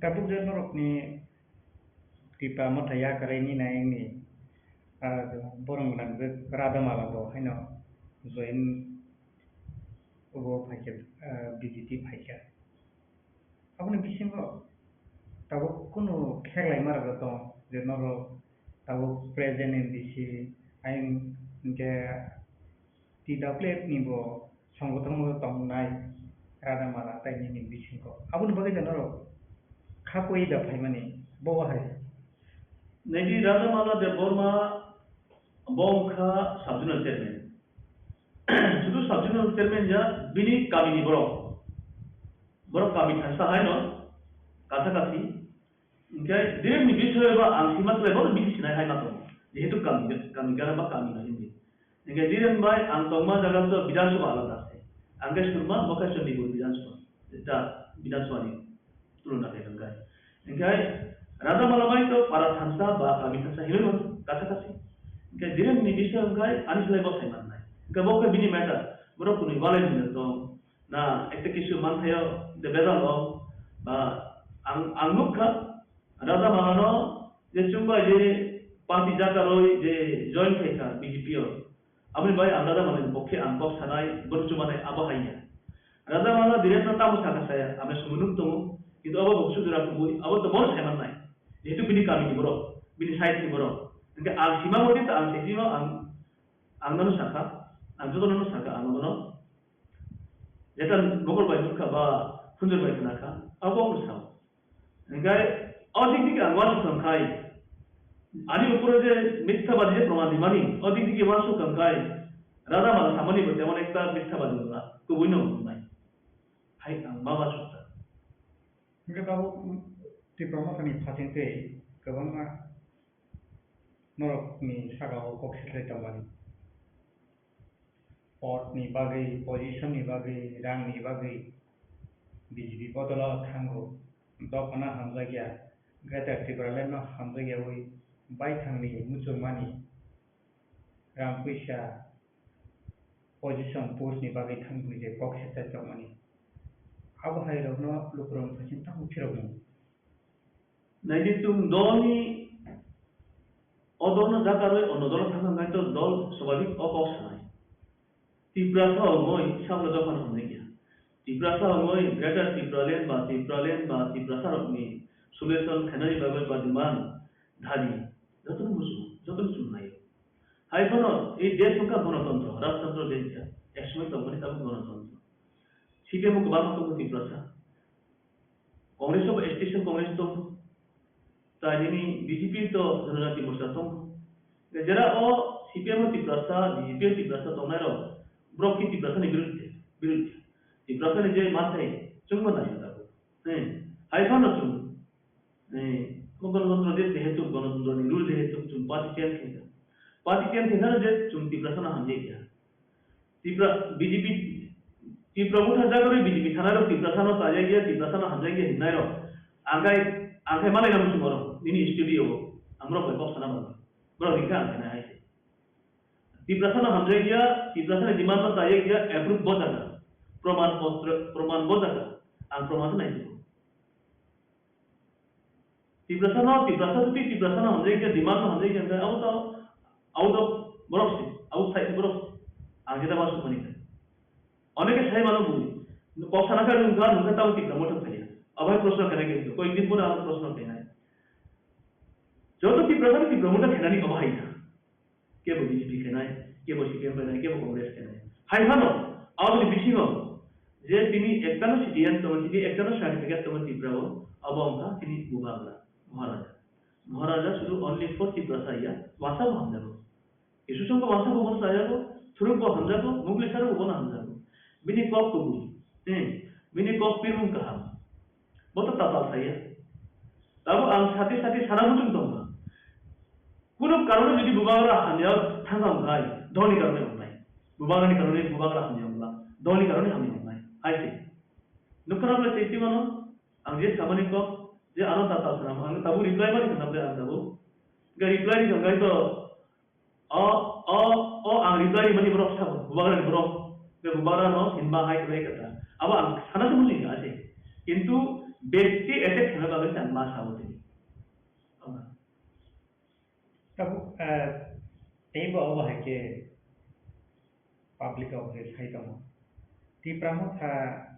Tabuk je norokni Tipra Motha yakarwi ninai wngni, ah, borok gwnang je Radha Mala bo haino join obo phaikha, ah, B J P phaikha. Aboni bisingo tabuk kunu kheklai ma rwgwi tong je norok tabuk present M D C ayang hwnkhe T W F ni bo songothon o tongnai Radha Mala tai nini bisingo. Aboni bagwi da norok kha koi da phaimani bo hai. Nini Radha Mala Debbarma bo wngkha sub zonal chairman. Sudu sub zonal chairman ya bini kamini borok. Borok kami thangsa hai no kasa kasi. Hingke direct ni bisoy ba ang sima slai bono bini sinai hai ma tongo. Jehetu kami, kami gara ba kami na hindi. Hingke direct bai ang tongma jaga to Bidhan Sabha alada ase. Ang ke surma bo ke Chandigarh Bidhan Sabha. Eta Bidhan Sabha ni tulona khe hingke. Hingke Radha Mala bai to para thangsa ba kami thangsa hinoi ma kasa kasi. Hingke direct ni bisoy hingke ani slai bo sai man nai. Hingke bo ke bini matter. Borok kuni walai ni tong. Na, ekta kisu manthaio de bejal o, ba, ang, ang nukha, Raja Malano je chwngbai je party jakarwi je join khaikha B J P o. Aboni bai ang Raja Malani pokhe ang kok sanai, bono chumanai abo haiya. Raja Mala direct no tamo sakha saya, abo sumunuk tongo, kintu abo bo sudura kubui, abo to bono saiman nai. Jehetu bini kami ni borok, bini side ni borok. Hingke ang sima modi ta ang sesino ang, ang nono sakha, ang joto nono sakha, ang bono. Jeta mokol bai nukha ba phunjor bai khna kha, abo kok sao. Hingkai o dik dik ang wansuk tong khai. Ani upore je mitha badi je proman dimani, o dik dik wansuk tong khai. Raja Mala samani bo temon ekta mitha badi wngkha, kubui no wngnai. Hai ang ma wansuk ta. Hingke tabuk Tipra Mothani phating tei kwbangma norokni saka o kok siklai tongmani. Podni bagwi, position ni bagwi, rangni bagwi B J P bodolo thango. Dophano hamjakya, Greater Tipraland no hamjakyawi baithangni muchungmani rang puisa position post ni bagwi thangwi je kok seta tongmani. Abo hai rokno lukurok thaching tamo phirokmung. Naidi chwng dolni o dolno jakarwi ono dolo thangkha hwnkhe to dol swbabik o kok sanai. Tiprasa wngwi sabla dophano hamjakya. Tiprasa wngwi Greater Tipraland ba Tipraland ba Tiprasarokni solution khainani bagwi ba demand dabi jotono muchungo, jotono chumnaio. Hai phano ei desh wngkha ganatantro, rajtantro desh ya, ekসময় tongmani tabuk ganatantro. C P M o kwbangma tongo Tiprasa. Congress o bo station Congress tongo. Tai nini B J P to Janajati Morcha tongo. Jera o C P M o Tiprasa, B J P o Tiprasa tongnai rok, borok ki Tiprasa ni biruddhe, biruddhe. Tiprasa ni je manthai chwngma nai tabuk. He, hai phano chwng. He, o Ganatantro desh jehetu, Ganatantro ni rule jehetu chwng party change khaikha. Party change khaikha je chwng Tiprasa no hamjakya. Tipra, B J P, Tipra Motha jagarwi B J P thanai rok Tiprasa no chayakya, Tiprasa no hamjakya hinai rok. Angkai, angkai malai namu chwng oro, nini studio o, ang borok bai kok sana bang. Borok hingkha ang khe nai hai se. Tiprasa no hamjakya, Tiprasa ni demand no chayakya, approve bo jaga. Proman potro, proman bo jaga. Ang proman se nai. Tiprasa no, Tiprasa twi Tiprasa no hamjai khe, demand no hamjai khe, abo to out of borok se, outside borok se. Ang khe ta ma sukmani khe. Oneke sai mano bui. Kok sana khe nungkha, nungkha tamo Tipra Motha phaiya. Abai proshno khainai khe, koyek din pore aro proshno khainai. Joto Tiprasa no Tipra Motha khainani abo hai na. Kebo B J P khenai, kebo C P M khenai, kebo Congress khenai. Hai phano, aboni bisingo je tini ektano citizen tongo, tini ektano certificate tongo Tripura o, abo wngkha tini Bubagra, Maharaja. Maharaja sudu only for Tiprasa ya, wasa bo hamjago. Kisu songkha wasa bo bono chayago, thuruk bo hamjago, Muglisar bo bono hamjago. Bini kok kubui, eh, bini kok pirmung kaham. Bo to tatal saya. Tabo ang sati sati sana muchung tongma. Kuno karone jodi Bubagra hamya thangkha wngnai, doni karone wngnai. Bubagrani karone Bubagra hamya wngla, doni karone hamya wngnai. Hai se. Nukha na bole tei mano, ang je samani kok, je ano tatal sana, ang tabo reply mani sana bole ang tabo. Ga reply ni tongkai to, O, o, o, ang reply rimani borok sabo, Bubagrani borok. Be Bubagrano hinba hai kwlai kata. Abo ang sana se bujinga ase. Kintu besti attack khna bagwi ang ma sabo tini. Tabuk, eh, teibo obo hai khe public obo hai sai tongo. Tipra Motha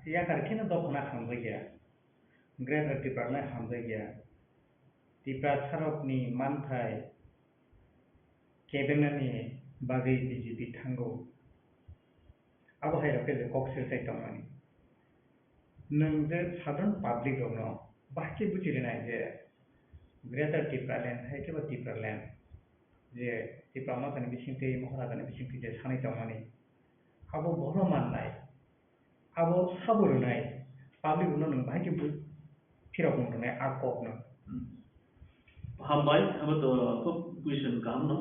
yakar kheno dophana hamjakya. Greater Tipra le hamjakya. Tiprasarokni manthai kebengani bagwi B J P thango. Abo hai rok khe je kok sirtai tongmani. Nwng je sadharan public rokno bahai khe buji rinai je Greater Tipraland hai khe ba Tipraland je Tipra Mothani bisingtwi Maharajani bisingtwi je sanai tongmani. Abo bono mannai. Abo sabo rwnai, public no nwng bahai khe bui phirok mung rwnai a kok no. Hmm. Hambai, abo to khub question kaham no.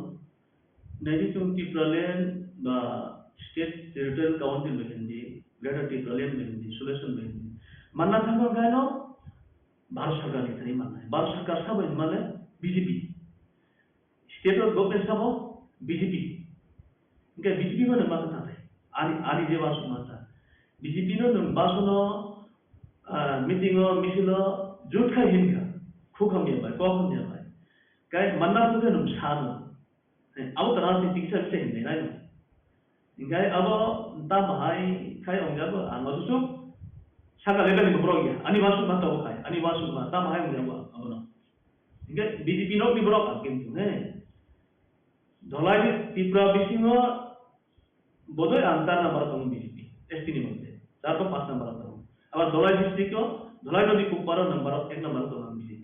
Naidi chwng Tipraland ba State Territorial Council bai hindi, Greater Tipraland bai hindi, Solution bai hindi. Manna thangma khe no Bharat Sarkar ni thani mannai. Bharat Sarkar sabo hinmale B J P. State o government sabo B J P. Hingke B J P mano masa tatai. Ani, ani je wansuk masa. B J P no nwng basono, ah, meeting o, misil o, jut khai hinkha. Khuk hamya bai, kok hamya bai. Kai manna thangkhe nwng sano. Hei, abo to rajniti kisa kisa hinwi naino. Hingke abo tamo hai khai ongjago, ang wansuk saka level ni borok ya. Ani wansuk ma tabuk hai, ani wansuk ma tamo hai ongjago abono. Hingke B J P nok ni borok ang kintu, he. Dholai ni Tripura bisingo bodoi ang char number tongo B J P, S T ni moddhe. Char to panch number tongo. Abar Dholai district o, Dholai nodi kuparo number, ek number tongo B J P.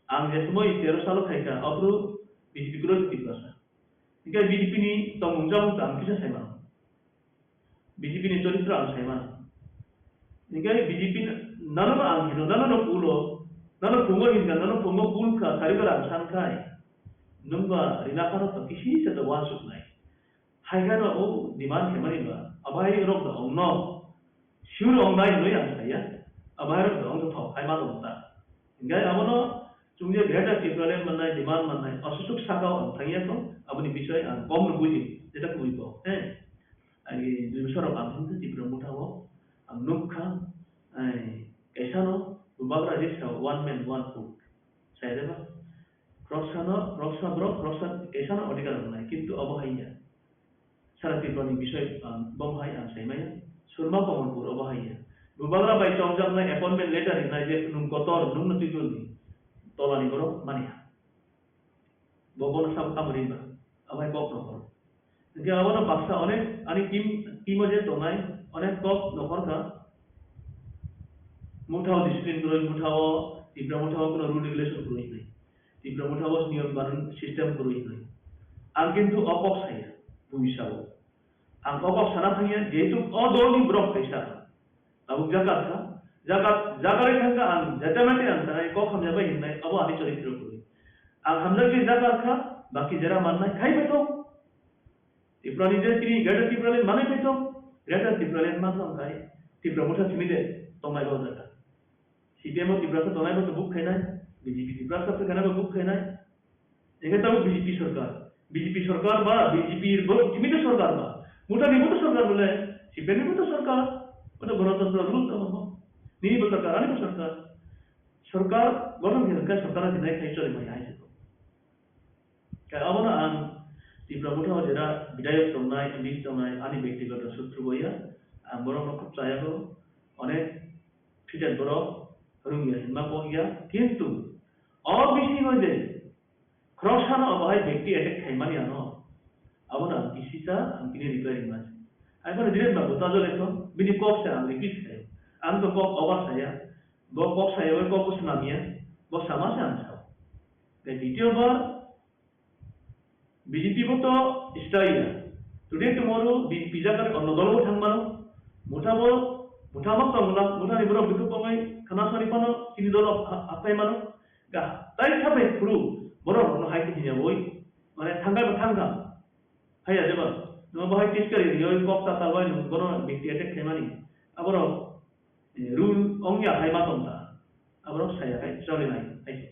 Ang je somoi tero salo khaikha, aphuru B J P kwrwi Tiprasa. Hingke B J P ni tongmung chamung ta ang kisa sai mano. B J P ni choritro ang sai mano. Hingke B J P nano no ang hino, nano no pulo, nano pungo hinka, nano pungo pulka, sari bara ang san khai. Nungba rina phano to kisi se to wansuk nai. Hai kheno o demand khaimani ba, abai rok da ongno. Sure ong nai hinwi ang saya. Abai rok da ong thok hai ma dong ta. Hingke abono chwng je Greater Tipraland mannai, demand mannai, aswk saka o ang thangya kho, aboni bisoi ang kom no buji, jeta kubui bo, he. Ani dui bosor rok ang thangkhe Tipra Motha o, ang nukha, ai, kaisa no, Bubagra je sa one man, one vote. Sai de ba? Khoroksa no, khoroksa borok, khoroksa kaisa no adhikar wngnai, kintu abo hai ya. Sara Tripura ni bisoi, ah, bo hai ang sai maya. Surma Kamalpur abo hai ya. Bubagra bai chongjaknai appointment letter rinai je nwng kotor, nwng no twi twi ni tola ni borok mani ha. Bo bono sabo tamo rinba. Abo hai kok no hor. Hingke abono baksa onek ani team, team o je tongnai onek kok nokhor kha. Motha o discipline kwrwi, Motha o Tipra Motha o kuno rule regulation kwrwi hinwi. Tipra Motha o niyom kanun system kwrwi hinwi. Ang kintu o kok saya, buisa o. Ang o kok sana thangya, jehetu o dol ni borok kaisa. Tabuk jagat kha, jagat, jagat bai thangkha ang, jeta mate ang tanai kok hamya bai hinai, abo ani choritro kwrwi. Ang hamjakni jagat kha, baki jera mannai khai bai thok. Tripura ni je tini Greater Tipraland manwi bai thok, Greater Tipraland man thok khai, Tipra Motha simi de tongnai bo jaga. C P M o Tiprasa tongnai bo to buk khainai, B J P Tiprasa khainai bo buk khainai. Hingke tabuk B J P sorkar, B J P sorkar ba, B J P bo simi de sorkar ba, Motha ni bo to sorkar bole, C P M ni bo to sorkar, bo to Ganatantro rule tongo bo. Nini bo sorkar, ani bo sorkar. Sorkar gothon khe hwnkhe sorkar no hinai khai choli maya hai se. Khe abono ang Tipra Motha o jera bidayok tongnai, M P tongnai, ani bektigoto sutru bo ya, ang borokno khub chayago, onek thwited borok rwngya hinma kok ya, kintu o bisingo je khoroksano obo hai bekti attack khaimani ano, abono ang kisisa ang bini reply ringma se. Hai phano Dhiren babu ta jole kho, bini kok se ang repeat khaio. Ang to kok over saya, bo kok saya, bo kok bo swnam ya, bo sama se ang sao. Tei ditiyo bar B J P bo to stay ya. Today tomorrow B J P jaga onno dolo bo thang mano. Motha bo, motha ma tong la, motha ni borok bikhu pongai khana sari phano chini dolo ha-, hapai mano. Ga, tai sabai phuru borok no hai khe hinya boi. Mane thangkai bo thangkha. Haiya jeba, no bo hai test kari yo kok ta ta bai no bono bekti attack khaimani. Aborok rule ongya hai ma tong ta. Aborok saya hai choli nai hai se.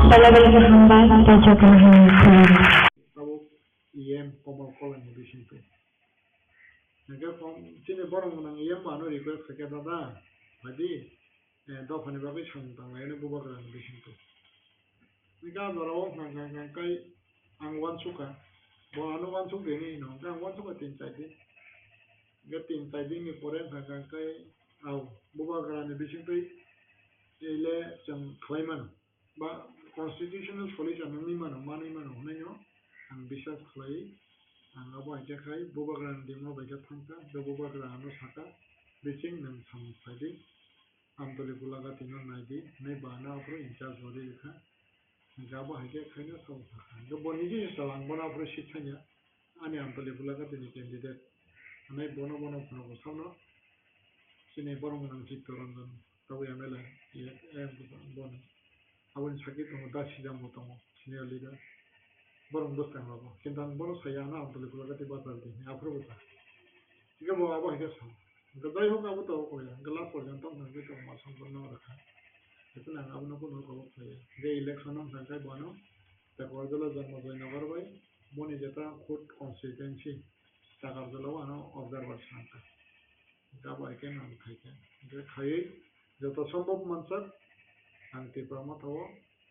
Bala bala hambai, tei jotono hambai khulumkha. Tabuk E M Komal Kolai ni bisingtwi. Hingkhe kom chini borok gwnang E M ano request khaikhe, dada, phaidi, eh, dophani bagwi samung tanglainani bubagrani bisingtwi. Hingkhe ah jorao hwnka hwnka hwnka khe ang uansukha, bo ano uansuk rini hino, hingkhe ang uansukha tin char din. Hingkhe tin char din ni pore hwnka hwnka khe, au, bubagrani bisingtwi ele chwng khlai mano. Ba constitutional solution wngwi mano, manwi mano hwnwi no ang biswas khlai. Ang abo hai khe khai bubagrani dima bai khe thangkha, tei bubagra ano sakha, "Bising nwng samung khlai di, Amtoli Bulagati no nai di," hwnwi ba ano aphuru in charge bo rikha. Hingkhe abo hai khe khaino sabo sakha. Hingkhe bo niji install ang bono aphuru sip thangya, ani Amtoli Bulagati ni candidate hwnwi bono bono phunukgo sakno chini borok gwnang Chitto Ranjan. Tabuk M L A, M P bono. Aboni sakhe tongo, Da Sijam bo tongo, senior leader. Borok bwskang rok bo. Kintu ang bono saya, ano Amtoli Bulagati bachar di, aphuru bwsa. Hingke bo abo hai khe sa. Hingke jai hok abo to koi ya, hingke last porjonto wng thang khe tongo, ma songkor no rakha. Hingke ang abono bono kok khlai ya. Hingke election wng thang khe bo ano, Takwar jala Janmajoy Nagar bai, boni jeta khud constituency, Takwar jala o ano observer sa wng kha. Hingke abo hai khe ang khaikha. Hingke khaiwi joto sombhob mansak ang Tipra Motha o,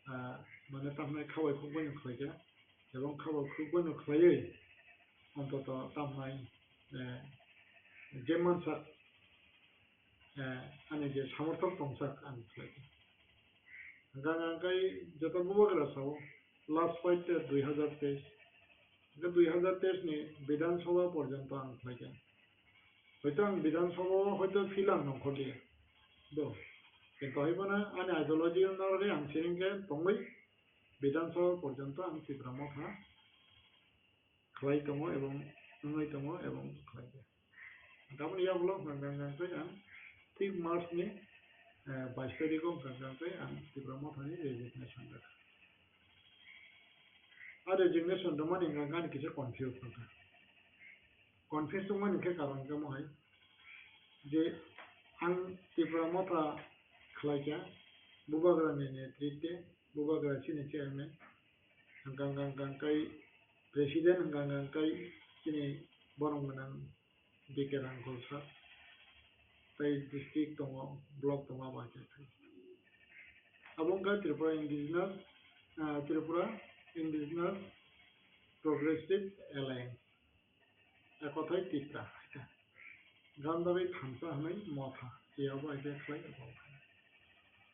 ah, mane tamhinai khabai khukbai no khlaikha. Ebong khabai khukbai no khlaiwi ontoto tamhinai, eh, je mansak, eh, ani je samorthok tongsak ang khlaikha. Hingke ang khe joto bubagra sao, last fight te dui hazar teis. Hingke dui hazar teis ni Bidhan Sabha porjonto ang khlaikha. Hoito ang Bidhan Sabha o hoito field ang nongkhorliya. Do. Kintu hoiphano ani ideology no rwgwi ang siring khe tongwi Bidhan Sabha porjonto ang Tipra Motha khlai tongo ebong wngwi tongo ebong khlai kha. Tamoni yagulo hwnka hwnka khe ang thik March ni, eh, bais tarikh o hwnka hwnka khe ang Tipra Motha ni resignation rwkha. A resignation rwmani hwnka hwnka ani kisa confuse wngkha. Confuse wngmani khe karon khe mohai je ang Tipra Motha khlai kha, bubagra ni netritwe, bubagra chini chairman, hwnka hwnka hwnka khe president, hwnka hwnka khe chini borok gwnang D K Rangkol sir, tei district tongo, block tongo, abo hai khe. Abo wngkha Tripura Indigenous, ah, Tripura Indigenous Progressive Alliance, ekothai Tipra hai khe. Gandharwi thansa hwnwi motha, abo hai khe khlai abo hai khe.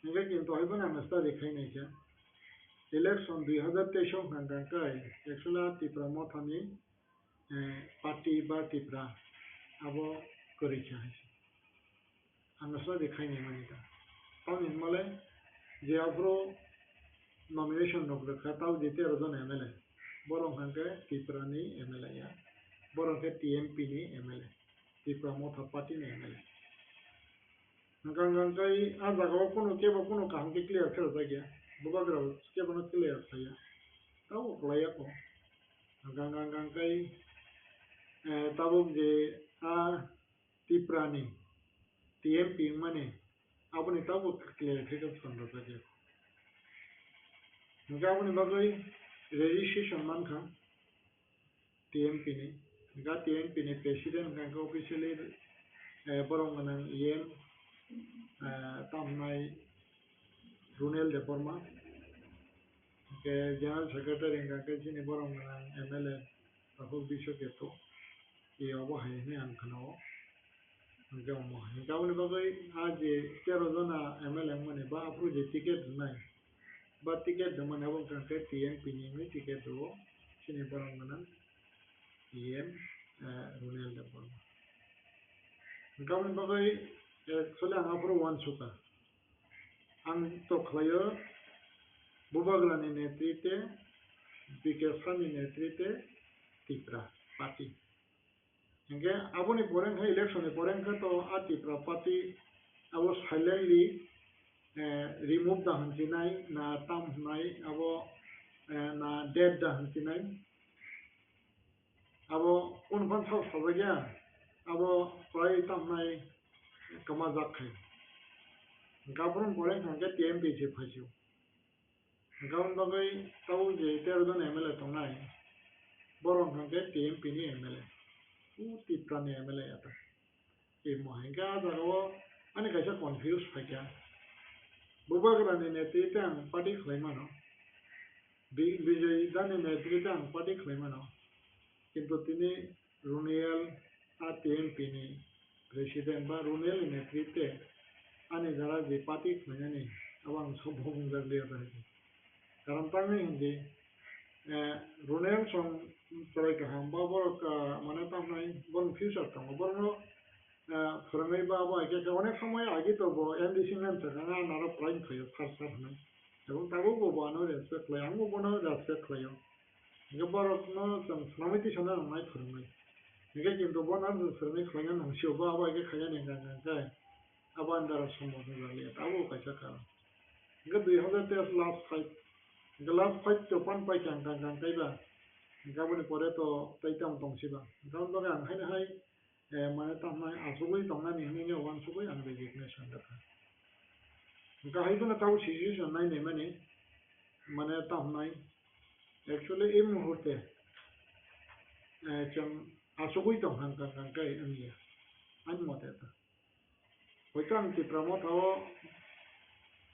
Hingkhe kintu hai phano ang study khai nai khe, election dui hazar teis o hwnka hwnka khe, actually Tipra Motha ni eh, party ba Tipra abo kwrwi kha hai se. Ang no sadi khainai mani ta. Tamni hwnmale je aphuru nomination rok rwkha, tao je tero jon M L A. Borok hwnkhe Tipra ni M L A ya. Borok hwnkhe T M P ni M L A. Tipra Motha Party ni M L A. Hwnkha hwnkha khe a jaga o kunu kebo kunu kaham khe clear khe rwjak ya. Bubagra kebo no clear khlai ya. Tabo kwlai ya kho. Hwnkha hwnkha khe, eh, tabuk je a Tipra ni M P wngmani aboni tabuk clarification rwjak ya. Hwnkhe aboni bagwi registration mankha T M P ni. Hwnkhe T M P ni president hwnkhe officially, eh, borok gwnang E M, eh, tamnai Runel Debbarma. Hwnkhe general secretary hwnkhe chini borok gwnang M L A Takhuk Biswa Keto. E obo hai hwnwi ang khwnao. Hwnkhe omo hai. Hwnkhe aboni bagwi a je tero jona M L A wngmani ba aphuru je ticket rwnai, ba ticket rwmani abo wngkha khe T M P ni wngwi ticket rwo. Chini borok gwnang E M, eh, Runel Debbarma. Hwnkhe aboni bagwi actually ang aphuru uansukha. Ang to khlaio Bubagrani netrite, B K Sani netrite Tipra Party. Hingke aboni pore wngkha election ni pore wngkha to a Tipra Party abo silently, eh, remove da hinsinai na tam hinai abo, eh, na dead da hinsinai. Abo kunu phano sak sajak ya, abo kwlai tamnai kwmajak khai. Gabrung pore hwnkha khe T M P se phaisio. Hwnkha aboni bagwi tabuk je tero jon M L A tongnai, borok hwnkha khe T M P ni M L A, o Tipra ni M L A ya ta. Tei mo hai khe ah jagao ani kaisa confuse phaikha. Bubagrani netrite ang party khlai mano, Bi-, Bijoy Dani netrite ang party khlai mano, kintu tini Runel a T M P ni president ba Runel ni netrite ani jora je party khlainani abo ang sobo wngjak liya ta hai. Karon tamni hwnwi, eh, Runel song chwrai kaham ba borok, ah, mane tamnai borokni future tongo. Borokno, ah, phwrwngwi ba abo hai khe khe onek somoi agi to bo M D C wngmani swkang a naro prai wngkhaio sar sar hwnwi. Ebong tabuk bo bo ano respect khlaio, ang bo bono respect khlaio. Hingke borokno chwng swnamwi tisana nangnai phwrwngwi. Hingke kintu bono ang chwng phwrwngwi khlaina nangsio, bo abo hai khe khaina nengkha hwnka khe. Abo ani dara sombor wngjakliya, abo kaisa karon. Hingke dui hazar teis last fight, hingke last fight to pan paikha ang kang kang kaiba, hingke aboni pore to tei tamo tongsiba. Hingke aboni bagwi ang haino hai, eh, mane tamo hai achugwi tongnani hinwi uansugwi ang resignation rwkha. Hingke hai phano tabuk situation nainai mani, mane tamo hai actually ei muhurte, eh, chwng achugwi tongkha kang kang kai wngya, ani mote ta. Hoito ang Tipra Motha o,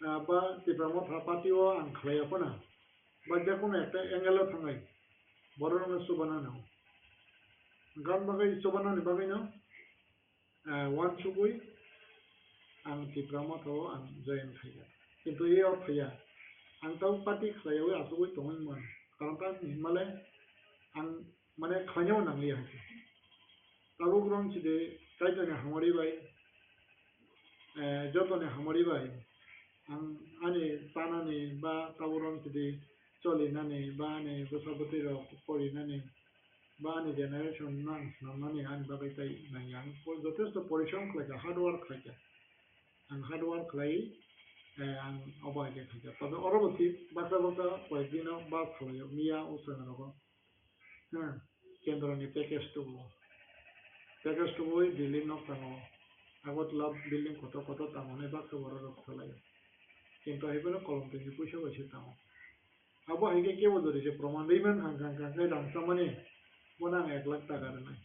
ah, ba Tipra Motha party o ang khlaiya phano, ba jekono ekta angle o thangai, borok rokno chubanani. Hwnkhe aboni bagwi chubanani bagwino, ah, uansugwi ang Tipra Motha o ang join khaikha. Kintu e o thaiya, ang tabuk party khlaiyawi achugwi tongwi mano. Karon tamni hinmale ang mane khlainao nangliya hai khe. Tabuk rong chidi Kaitorni hamari bai, eh, jotoni hamari bai ang ani tanani ba tabuk rong chidi cholinani ba ani bwsa bwtwi rok porinani ba ani generation no ang swnamnani ani bagwi tai nangya. Ang po-, jotesto porishrom khlaikha, hard work khlaikha. Ang hard work khlai, eh, ang obo hai khe khaikha. Tobe oro bo thik baksa baksa koyek dino bus khlaio, miya o chwng rogo. Hmm, kendroni package tubu. Package tubui building nok tango. Agartala building kotor kotor tango hinwi baksa borok rok salaio. Kintu hai phano kolom twi ni puisa bai se tango. Abo hai khe kebo jodi se proman rwi man hang hang hang khe rang chamani bono ang ek lakh taka rwnai.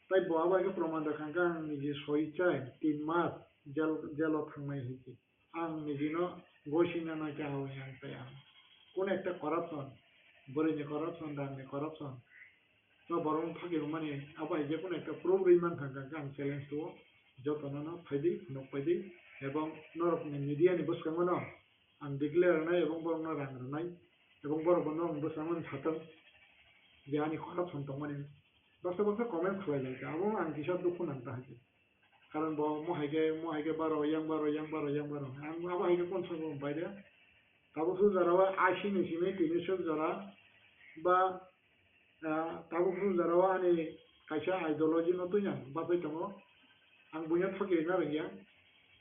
Tai bo abo hai khe proman rwkha hwnkhe ang niji soi chai tin mas jail, jail o thangnai hai khe. Ang nijino gosina nai kha hwnwi ang tai ang. Kunu ekta corruption, bwrwini corruption, rangni corruption, no borokno thagi rwmani abo hai je kunu ekta proof rwi mankha hwnkhe ang challenge tuo, jotono no phaidi, phunuk paidi, ebong norokni media ni bwskango no ang declare rwnai ebong borokno rang rwnai, ebong borokbo norokni bwskango sathang je ani corruption tongmani. Baksa baksa comment khlai lai kha, abo ang kisa dukhu nang ta hai khe. Karon bo mo hai khe, mo hai khe baro, yang baro, yang baro, yang baro. Ang abo hai khe konsol bo bai de. Tabuk suk jora o I C ni simi tini suk jora ba, ah, tabuk suk jora o ani kaisa ideology no twi ang bachai tongo. Ang buino thoki rwna rwngya.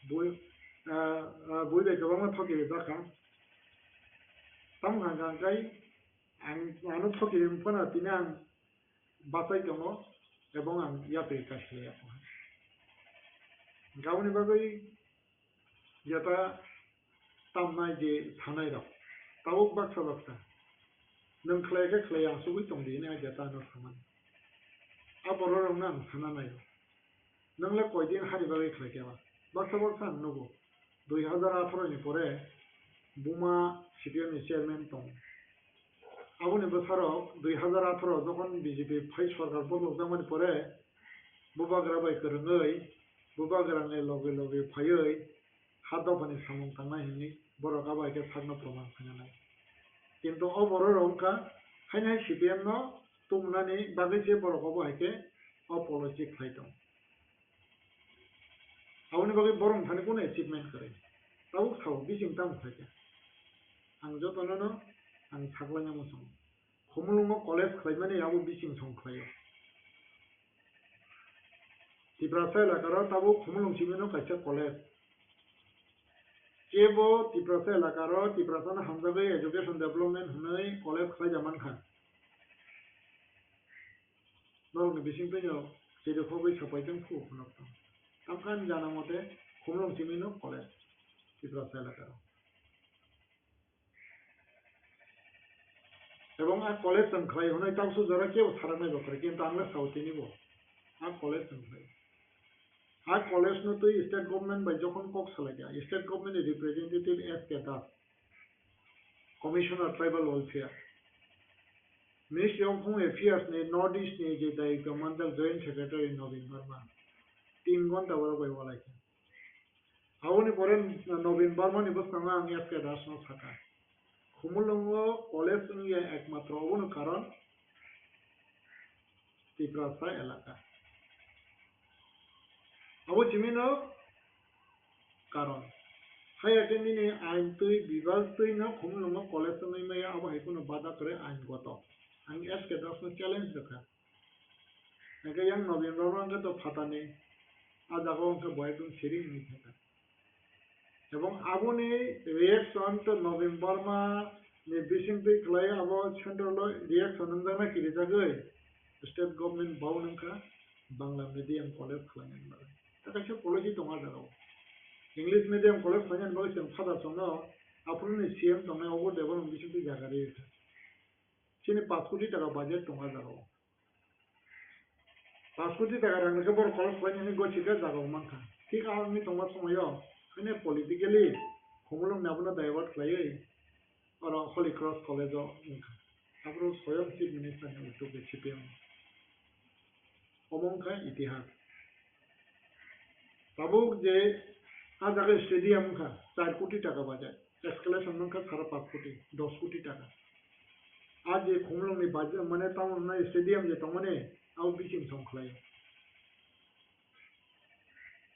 Bui, ah, ah, bui bai kwbangma thoki rwjak kha. Tamo hwnka hwnkhe ang ano thoki rwngphano tini ang bachai tongo ebong ang yapri kaisa ya. Aboni bagwi jeta tamnai je sanai rok, tabuk baksa baksa nwng khlai khe khlai ya, asugwi tong di hwnwi jeta ano samani. A borok rokno ang sana nai, nwng le koi din hari bagwi khlai khe ba? Baksa baksa ang nugo, dui hazar atharo ni pore buma C P M ni chairman tong, aboni bwsarok dui hazar atharo jokhon B J P phai sorkar bokhok jakmani pore bubagra bai kwrwngwi, bubagrani loge loge phaiwi ha dophani samung tangnai hwnwi borok abo hai khe sakno proman khainanai. Kintu o borok rok wngkha haino hai C P M no tubunani bagwi se borok obo hai khe o policy khlai tong. Aboni bagwi borok thani kunu achievement kwrwi. Tabuk sao bising tamo khlai kha. Ang jotono no ang saklaina muchungo. Khumulwngo college khlaimani abo bising song khlaio. Tiprasa elakaro tabuk Khumulwng simino kaisa college. Kebo Tiprasa elakaro Tiprasano hamjagwi education development hwnwi college khlai ja mankha. Norokni bisingtwino chirikhogwi sapai tong phu phunuk tong. Tamkha ani jana mote Khumulwng simino college Tiprasa elakaro. Ebong a college chwng khlai hwnwi tamsuk jora kebo saraknai bo kwrwi, kintu ang le sao tini bo a college chwng khlai. A college no twi state government bai jokhon kok salai kha, state government ni representative S K Das, Commissioner Tribal Welfare, Ministry of Home Affairs ni North East ni je dayikto manjak Joint Secretary Nobin Verma, tin ghonta borok bai walai kha. Aboni pore Nobin Barma ni bwskango ang S K Das no sakha, Khumulwngo college wngya ekmatro obono karon Tiprasa elaka. Abo chimino karon. Haya khe nini ain twi bibal twi no Khumulwngo college wngwi maya, abo hai kheno bada kwrwi ain goto. Ang S K Das no challenge rwkha. Hingke yang Nobin Barma hingke to phatani, a jaga o hingke bo ekdom siri wngwi thangkha. Ebong aboni reaction to Nobin Barma ni bisingtwi khlai abo central o reaction wngjaknai kirijagwi state government bau nangkha Bangla medium college khlainani bagwi. Ta kaisa policy tongo a jaga o. English medium college khlainani bagwi chwng father chwngno aphuru ni C M tongnai obo Debbarma bisingtwi jaga rikha. Chini paanch koti taka budget tongo a jaga o. Paanch koti taka rang rwkhe borok college khlainani goi sikha jaga o mankha. Thik a wngwi tongma somoio haino politically Khumulwng ni abono divert khlaiwi oro Holy Cross College o wngkha. Aphuru soyong Chief Minister ni utugo C P M. Omo wngkha itihas. Tabuk je a jaga stadium wngkha char koti taka budget, escalation wngkha sara paanch koti, dos koti taka. A je Khumulwng ni budget mane tamo hwnwi stadium je tongmani abo bising song khlai.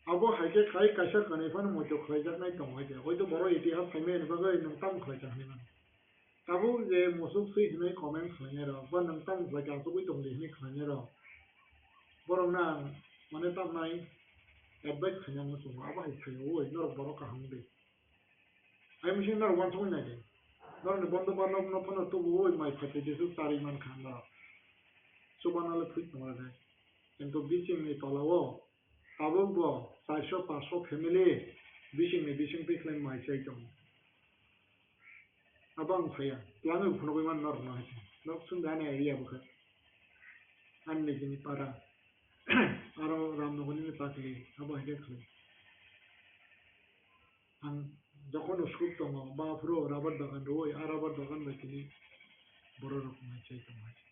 Abo hai khe khai kaisa kanwi phano moito khlaijaknai tong hai khe. Hoito borok itihas phaimani bagwi nwng tamo khlaikha hinwi mano. Tabuk je musuk swi hinwi comment khlainai rok, ba nwng tamo khlaikha asugwi tong di hinwi khlainai rok. Borokno ang mane tamnai advice khaina muchungo, abo hai phaiwi norok borok kaham wng di. Hai mising norok uansukwi nai di. Norokni bondo ba nok no phano tubuwi mai phaitwi jesu charwi mankha norok. Chubana le thwi tongo de. Kintu bisingni tola o tabuk bo charso paanso family bisingni bising twi khlai mai chai tongo. Abo ang phaiya, twlangwi phunugwi mano norokno hai se. Nok chwng da ani area bo khe. Ani nijini para. Aro Ramnagarni ni chakli, abo hai khe khlai. Ang jokhon school tongo, ba aphuru rubber bagan rwui, a rubber bagan bai tini borok rok nai chai tongo hai se.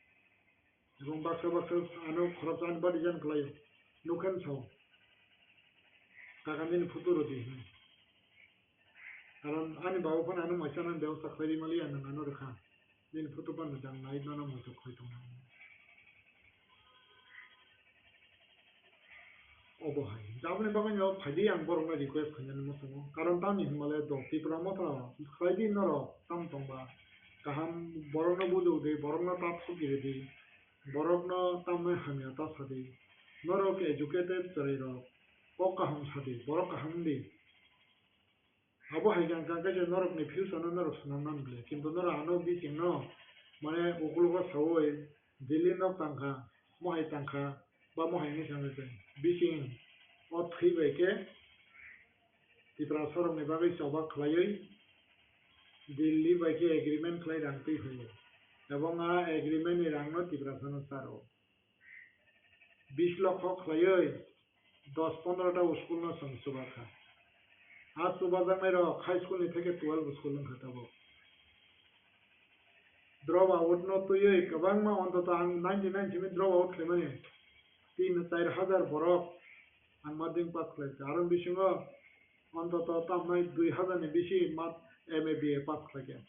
Ebong baksa baksa ano khoroksa ani body jan khlaio. Nukha ni sao. Kaka nini photo rwdi hinwi. Karon ani baba phano ano mai chanani bebosta khlai ri maliya, nwng ano rwkha. Nini photo phano jang nai nono muitu khlai tongna. Obo hai. Aboni bagwi no phaidi ang borokno request khainani muchungo. Karon tamni hinmale do Tipra Motha khlaidi norok tam tongba. Kaham borokno bujokdi, borokno ta thokiridi, borokno tamni hamya ta sadi. Norok educated chwrairok kok kaham sadi, borok kaham di. Abo hai khe ang kha khe norokni future no norok swnam nang bwle. Kintu norok ano bising no mane ukologo saui Delhi nok tangkha, mohai tangkha, ba mohai hinwi sanwi tong bising. O thwi bai khe Tiprasarokni bagwi choba khlaiwi Delhi bai khe agreement khlai rang twi phaio. Ebong a agreement ni rangno Tiprasano charo. Bis lokho khlaiwi dos pondro ta school no chwng chubakha. A chubajaknai rok high school ni theke twelve school wngkha tabuk. Drop out no twiwi kwbangma, ontoto ang ninety nine simi drop out khlaimani tin char hajar borok ang madhyamik pass khlaikha. Aro bisingo ontoto tamnai dui hajar ni bisi ma M A B A pass khlaikha.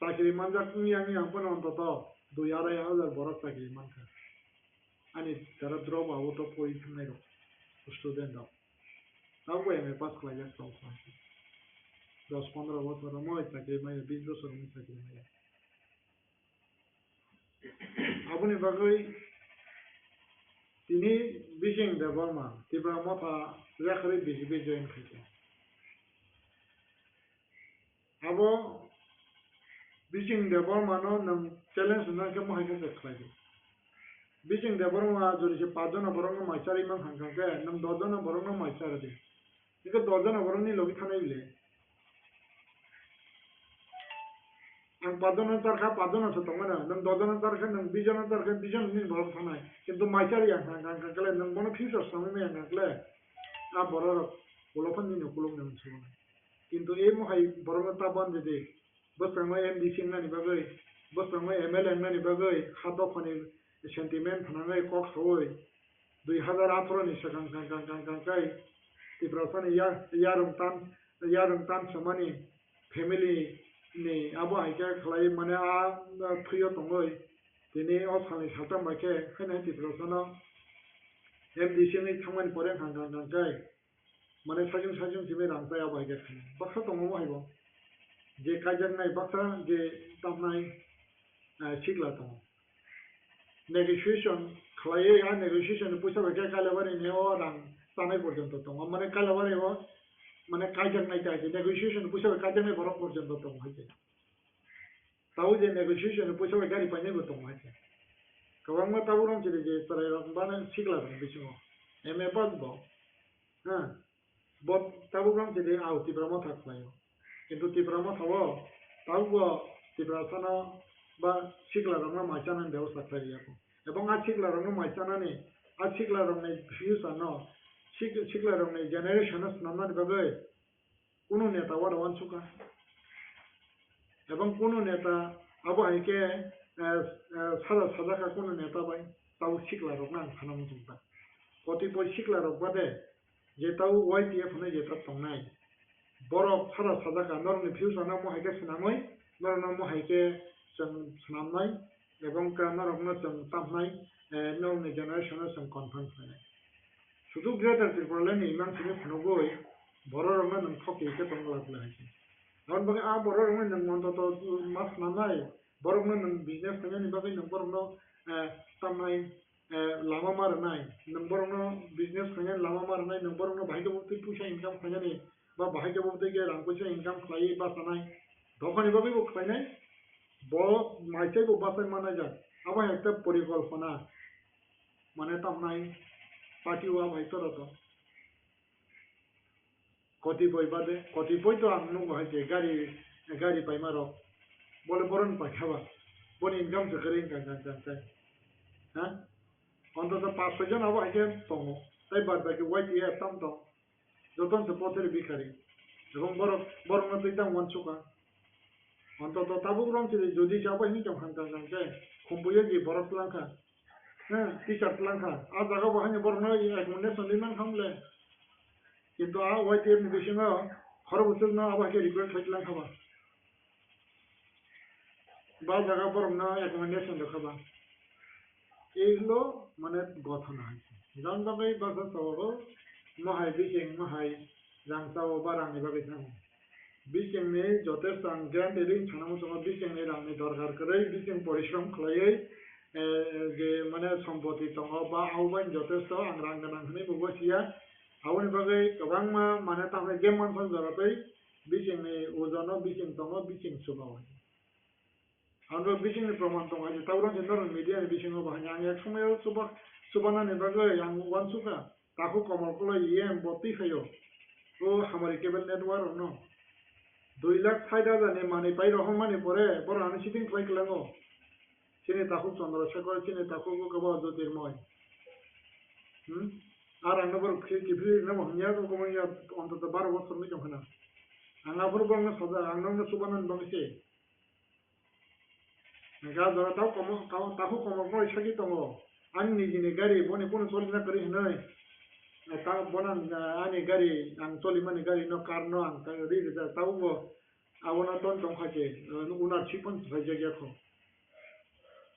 Chakri manjak wngya wngya ang phano ontoto dui arai hajar borok chakri mankha. Ani jara drop out o pori thangnai rok, student rok. Tabukbo M A pass khlaijak tong kha. Dos pondro bosor romwi chakri maya, bis bosor romwi chakri maya. Aboni bagwi tini Bising Debbarma Tipra Motha yakarwi B J P join khaikha. Abo Bising Debbarmano nwng challenge hwnna khe mohai khe khlai di. Bising Debbarma jodi se paanch jona borokno mai charwi mankha hwnkhe nwng dos jona borokno mai charwi di. Hwnkhe dos jona borokni logi thanai bile. Ang paanch jona charkha, paanch jona se tongmani, nwng dos jona charkha, nwng bis jona charkha, bis jona ni borok thanai. Kintu mai charwi ang hwnkha hwnkha khe nwng bono future samwi maya hwnkha khe a borok rok ulo phano nini ukulukni hwnwi swngo. Kintu e mohai borokno ta ban rwdi. Bwskango M D C wngnani bagwi, bwskango M L A wngnani bagwi ha dophani sentiment phnangwi kok saui dui hajar atharo ni swkang kang kang kang kang kai Tiprasani ya-, yarwng tan, yarwng tan samani family ni abo hai khe khlai mane a, a thwio tongwi tini o salni saltam bai khe haino Tiprasano M D C wngwi thangmani pore kang kang kang kai. Mane sajwng sajwng simi rang chaya bai khe khna. Baksa tongo bo haibo. Je kaijaknai baksa je tamnai, eh, sikla tongo. Negotiation khlaiwi a negotiation ni puisa bai khe Kailabari ni o rang chanai porjonto tongo. Mane Kailabari o mane kaijaknai tai je negotiation ni puisa bai kaijaknai borok porjonto tongo hai khe. Tabuk je negotiation ni puisa bai gari painai bo tongo hai khe. Kwbangma tabuk rong chiri je chwrai rok bana sikla rok bisingo M A pass bo. Ha. Bo tabuk rong chiri au Tipra Motha khlaio. Kintu Tipra Motha o tabuk bo Tiprasano ba sikla rokno mai chanani bebosta khlai ya kho. Ebong a sikla rokno mai chanani, a sikla rokni future no, sik-, sikla rokni generation no swnamnani bagwi kunu neta uansukha. Ebong kunu neta abo hai khe, eh, eh, sada sajakha kunu neta bai, tabuk sikla rokno ang sana muchungkha. Kotipoi sikla rok bade je tabuk Y T F hwnwi je ta tongnai. Borok sada sajakha, norokni future no mo hai khe swnamwi, norokno mo hai khe chwng swnamnai. Ebong ka norokno chwng tamnai, eh, norokni generation-o chwng confirm khlainai. Sudu Greater Tipraland ni imang simi phunugwi bororokno nwng thokti khe tong glak glak hai se. Aboni bagwi a bororokno nwng ontoto ma swnamnai, borokno nwng business khainani bagwi nwng borokno, eh, tamnai, eh, lama ma rwnai, nwng borokno business khainani lama ma rwnai, nwng borokno bahai khe bo twi puisa income khainani, ba bahai khe bo twi khe rang puisa income khlaiwi bachanai, dophani bagwi bo khlainai, bo mai tei bo bachai manai jak. Abo hai ekta porikolpona, mane tamnai party o abo hai tora to. Kotipoi bade, kotipoi to ang nugo hai je gari, gari paima rok. Bole boron paikha ba. Boni income se kwrwi wngkha, wngkha, wngkha, wngkha. Ha? Ontoto paanch soi jon abo hai khe tongo. Tai bad baki Y T F tam tong. Joton se potheri bhikhari. Ebong borok, borokno twi tang uansukha. Ontoto tabuk rong chili jodi se abo hini tong khan kang kang khe, khumbuiyo je borok twlang kha. Heh, teacher twlang kha. A jaga bo haino borokno accommodation rwi man kha mole. Kintu a Y T F ni bisingo khoro bwswkno abo hai khe request khai twlang kha ba. Ba jaga borokno accommodation rw kha ba. Ei hwlo mane gothona hai se. Jan bagwi baksa sabago mohai bising mohai rang sao ba rangni bagwi thango. Bisingni jotesto ang guarantee rwi sana muchungo bisingni rangni dorkar kwrwi bising porishrom khlaiwi, eh, je mane sompoti tongo ba abo bai jotesto ang rang gwnang hwnwi bo gosiya. Aboni bagwi kwbangma mane tamni je mansak jora twi bisingni ojono bising tongo, bising chuba o. Ang bo bisingni proman tongo, hai tabuk rang norok media ni bisingo bo hai ang yak somoyo chuba, chubanani bagwi ang uansukha. Takhuk Komol Koloi E M bo twi phaio. O hamari cable network rokno. Dui lakh sait hajar ni manwi pai rohormani pore borok ano sitting khlai kwlango. Chini takhuk Chandra Shekhar, chini takhuk bo kebo Jyotirmoy. Hmm? Ar angno borok khe kiphilwi rwna bo hamya, bo kobangya ontoto baro bosor wngwi tong khna. Ang aphuru borokno sajak, ang nokno chubanani bagwi se. Hwnkhe ah jora tau komo-, tau-, takhuk Komol Koloi sagwi tongo. Ani nijini gari, boni kunu cholina kwrwi hwnwi. Eh, ta-, bono ang, eh, ani gari, ang cholimani gari no, car no ang ta-, ri rijak. Tabukbo abono ton tong kha khe, eh, ownership pono swlaijakya kho.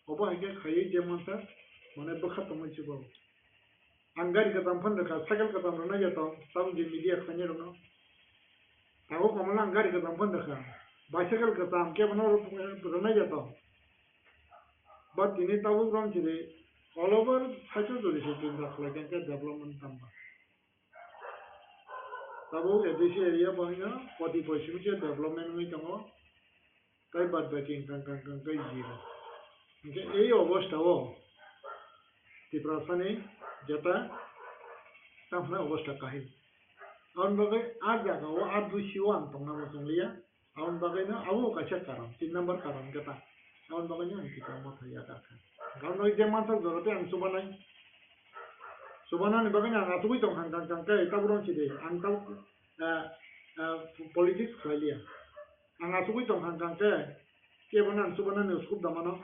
Obo hai khe khaiwi je mansa, mane bwkha tongwi chubago. Ang gari kwcham phano rwkha, cycle kwcham rwna ya tong, tabuk je media khlainai rokno. Takhuk Komol ang gari kwcham phano rwkha, bicycle kwcham kebono rwna ya tong. But tini tabuk rong chini all over cycle jodi se chinta khlai khe development tamba. Tabuk A D C area bo haino koti poisono se development wngwi tongo. Tai bad baki wngkha, wngkha, wngkha, wngkha zero. Hwnkhe ei obostha o Tiprasani jeta tamo hwnai obostha kahim. Aboni bagwi ah jaga o, ah dusi o ang tongna muchung liya. Aboni bagwi no abo kaisa karon, tin number karon hwnkhe ta. Aboni bagwi no ang kisa motha ya da kha. Aboni bagwi je mansa jora tei ang chubanai. Chubanani bagwi no ang achugwi tong kha, kang kang khe tabuk rong chidi. Ang tabuk, eh, eh, politics khlai liya. Ang achugwi tong kha, kang khe, kebono ang chubanani scope da mano.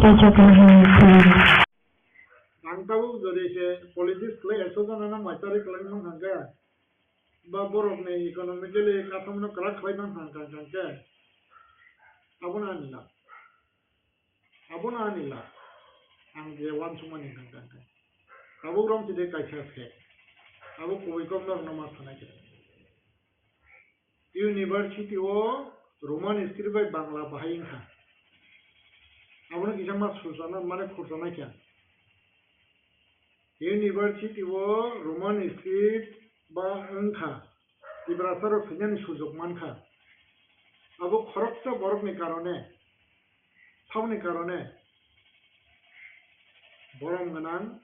Ang tabuk jodi se politics khlai ekso jona no maitari khlai mang hangkha, ba borok ni economically katham no kwrak khlai mang hangkha hangkhe, abo no ani lak, abo no ani lak, ang je uansukmani hangkha hangkhe, tabuk rom chide kaisa se, abo kubui kok norok no ma sanai khe. University o Roman script bai Bangla bahai wngkha. Abono kisa ma sujana, mane khurjana kya. University o Roman script ba wngkha. Tiprasa rok swinani sujok mankha. Abo khoroksa borokni karone, saboni karone borom gwnang.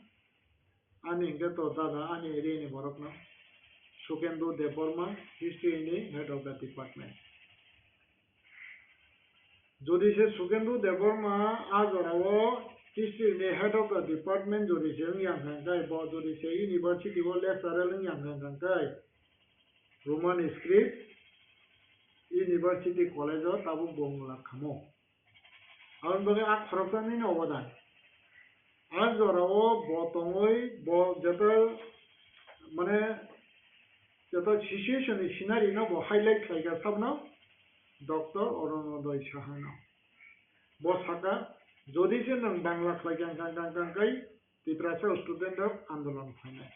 Ani hingke to dada, ani area ni borok no Sukendu Debbarma, history ni head of the department. Jodi se Sukendu Debbarma a jora o history ni head of the department jodi se wng yang kha khe, bo jodi se university o lecturer wng yang kha khe, Roman script university college o tabuk bo wng lak khamo. Aboni bagwi a khoroksa nini obodan. A jorao bo tongwi bo joto, mane, joto situation ni scenario no bo highlight khlai kha sabno Doctor Orunodoi Saha no. Bo saka, jodi se nwng Bangla khlai kha, kha, kha, kha, khai, Tiprasa student rok andolon phainai.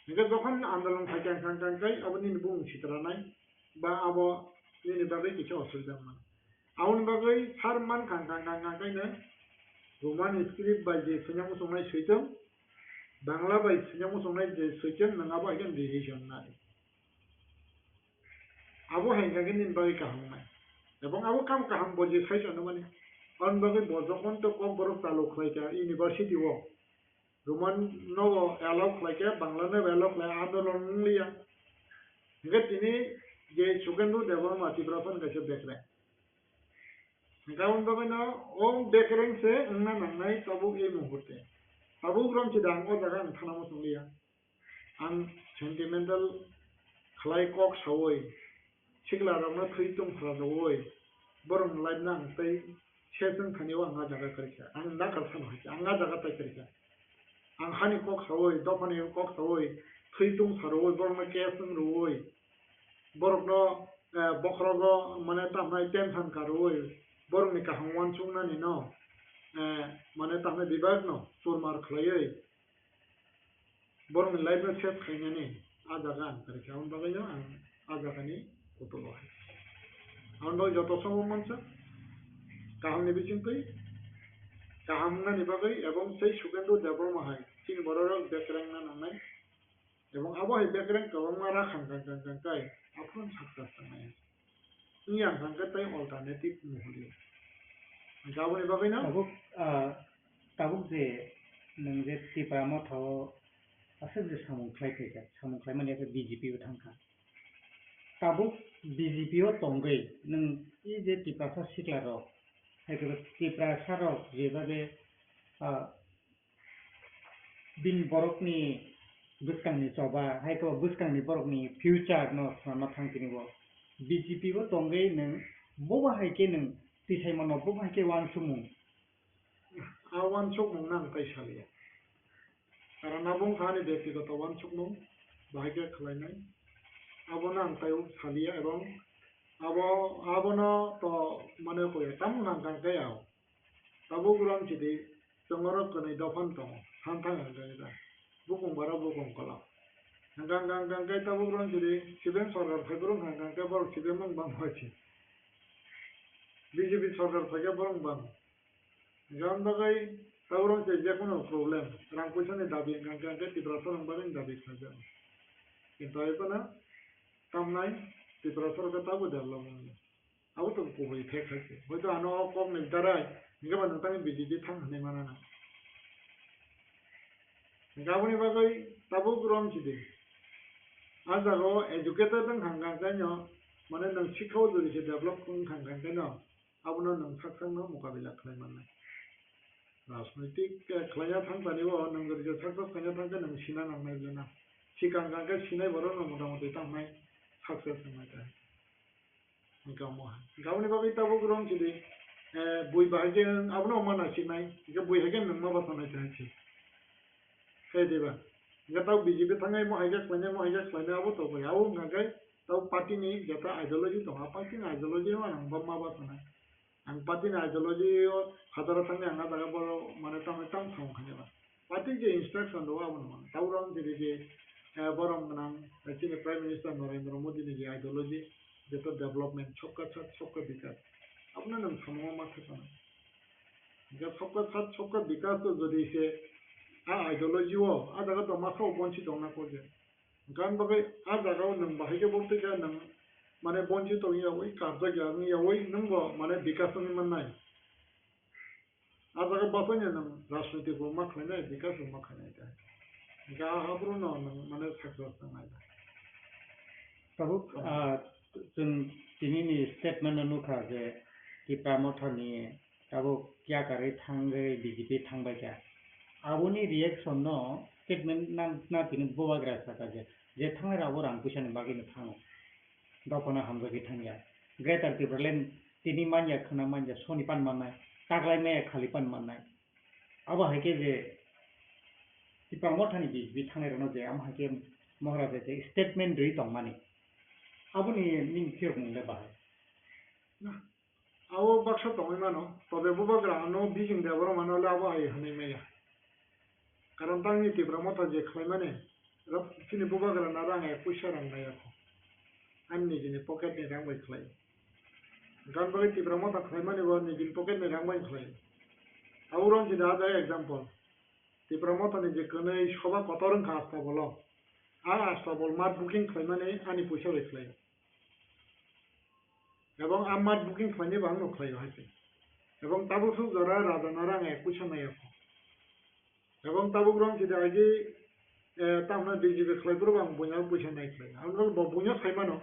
Hingke jokhon andolon phai kha, kha, kha, khai, abo nini bumung sitranai, ba abo nini bagwi kisa osubida wngmani. Aboni bagwi sar man kha, kha, kha, kha, khai no Roman script bai je swinya muchungnai switung, Bangla bai swinya muchungnai je switung, nwng abo hai khe decision nai. Abo hai khe nini bagwi kaham wngnai. Ebong abo kam kaham bo je sai sano mani. Aboni bagwi bo jokhon to Kokborok chalo khlai kha university o, Roman no allow khlai kha, Bangla no allow khlai, andolon wng liya. Hingke tini je Sukendu Debbarma Tiprasa ni kaisa bekreng. Hingke aboni bagwi no o bekreng se wngna nangnai tabuk ei muhurte. Tabuk rom chida ang o jaga ang thana muchung liya. Ang sentimental khlai kok saui, sikla rokno thwi tungphra rwui, borokni life no ang tei se chwng thani o ang a jaga kwrwi kha, ang nakar sano hai khe, ang a jaga tai kwrwi kha. Ang hani kok saui, dophani kok saui, thwi tungsa rwui, borokno case wng rwui, borokno, eh, bokhorogo mane tamo tension ka rwui, borokni kaham uansuknani no, eh, mane tamo bibak no churmar khlaiwi, borokni life no save khainani a jaga ang kwrwi kha, aboni bagwi no ang a jaga ni kutulo hai. Aboni bagwi joto sobo mansa kaham ni bisingtwi kaham wngnani bagwi ebong tei Sukendu Debbarma hai chini borok rok bekreng na nangnai ebong abo hai bekreng kwbangma rakhang kang kang kang kai aphuru success tangnai. Wngya hwnkha khe tei alternative muhurwi. Hwnkhe aboni bagwino tabuk, ah, tabuk je nwng je Tipra Motha o aswk je samung khlai phaikha, samung khlaimani khe B J P o thangkha. Tabuk B J P o tongwi nwng e je Tiprasa sikla rok, hai khe Tiprasa rok jeba je, ah, bini borokni bwskangni choba, hai khe bwskangni borokni future no swnamna thang tini bo. B J P bo tongwi nwng bobo hai khe nwng tisaimano bobo hai khe uansukmung. A uansukmung no ang tai saliya. Karon abo wngkha ani bektigoto uansukmung, bahai khe khlainai. Abono ang tai saliya ebong abo, abono to mane koi tamo nang kang khe ao. Tabuk rwng chidi, chwng oro kwnwi dophano tongo, thanthang hwnkhe da, bukung bara bukung kwlao. Hwnkha hwnkha hwnkha hwnkhe tabuk rwng chidi, C P M sorkar phaibrwng hwnkha hwnkhe borok C P M wng bang bai se. B J P sorkar phaikhe borok bang. Hwnkhe aboni bagwi tabuk rwng chidi jekono problem, rang puisani dabi hwnkha hwnkhe Tiprasa rwng bagwi dabi khlaijak. Kintu ai phano tamnai Tiprasa rwkhe tabuk develop wngya. Abo to kubui fact hai se. Hoito ano o kok ni darai, hingke ba nwng tangni B J P thang hinui mana na. Hingke aboni bagwi tabuk rom chidi. A jaga o educated wng kha hingka hingke no, mane nwng sikha o jodi se develop wng kha hingka hingke no, abono nwng sak sak no mokabila khlai mannai. Rajnoitik, eh, khlaina thang tani o nwng jodi se success khlaina thang khe nwng sina nangnai le na. Sikang kang khe sinai borok no mota moti tang nai success wngnai ta. Hingke omo hai. Hingke aboni bagwi tabuk rwng chidi. Eh, bui bahai khe abono ma naisiknai, hingkhe bui hai khe nwng ma bathannai tei hai se. Khe diba? Hingkhe tao B J P thangnai mo hai khe khlainai, mo hai khe khlainai abo to bai. Abo wngkha khe tao party ni jeta ideology tongo, a party ni ideology o ang ba ma bathannai. Ang party ni ideology o hazaro thangni ang a jaga borok mane tamo tamo thang khainai ba. Party je instruction rwo abono mano. Tauron je je, eh, borom gwnang, eh, chini Prime Minister Narendra Modi ni je ideology, jeto development, sabka sath, sabka bikas. Abono nwng samungo ma thepana. Hingke sabka sath, sabka bikas to jodi se a ideology o, a jaga to masa o bonsi tongna kok je. Gan bagwi a jaga o nwng bahai khe bo twi khe nwng mane bonsi tong yawi, karjak ya wng yawi, nwng bo mane bikas wngwi mannai. A jaga basaino nwng rajniti bo ma khlainai, bikas bo ma khlainai ta. Hingke a haburuno nwng mane success wngnai ta. Tabuk, ah, chwng tinini statement no nukha je Tipra Motha ni tabuk yakarwi thangwi B J P thangbai kha. Aboni reaction no statement na, na tini bubagra saka je, je thangnai rok bo rang puisa ni bagwi no thango. Dophano hamjagwi thangya. Greater Tipraland tini manya khwna manya soni pan mannai, taklai maya khali pan mannai. Abo hai khe je Tipra Mothani B J P thangnai rokno je amo hai khe Mohra je statement rwi tongmani. Aboni nini phiyok mung le bahai. Na, abo baksa tongwi mano, tobe bubagra ano Bijing Debbarma no le abo hai hwnwi maya. Karon tangni Tipra Motha je khlaimani, rok chini bubagra na rang ek puisa rang nai ako. Ani nijini pocket ni rang bai khlai. Gan bagwi Tipra Motha khlaimani bo nijini pocket ni rang bai khlai. Abo rong jida ada example. Tipra Motha ni je kwnwi soba kotor wngkha Astabolo. A Astabol mat booking khlaimani ani puisa bai khlai. Ebong a mat booking khlainai bo ang no khlaio hai se. Ebong tabuk suk jora raja na rang ek puisa nai ako. Ebong tabuk rong sida agi, eh, tamna B J P khlai boro ang buina puisa nai khlai. Ang rong bo buina sai mano.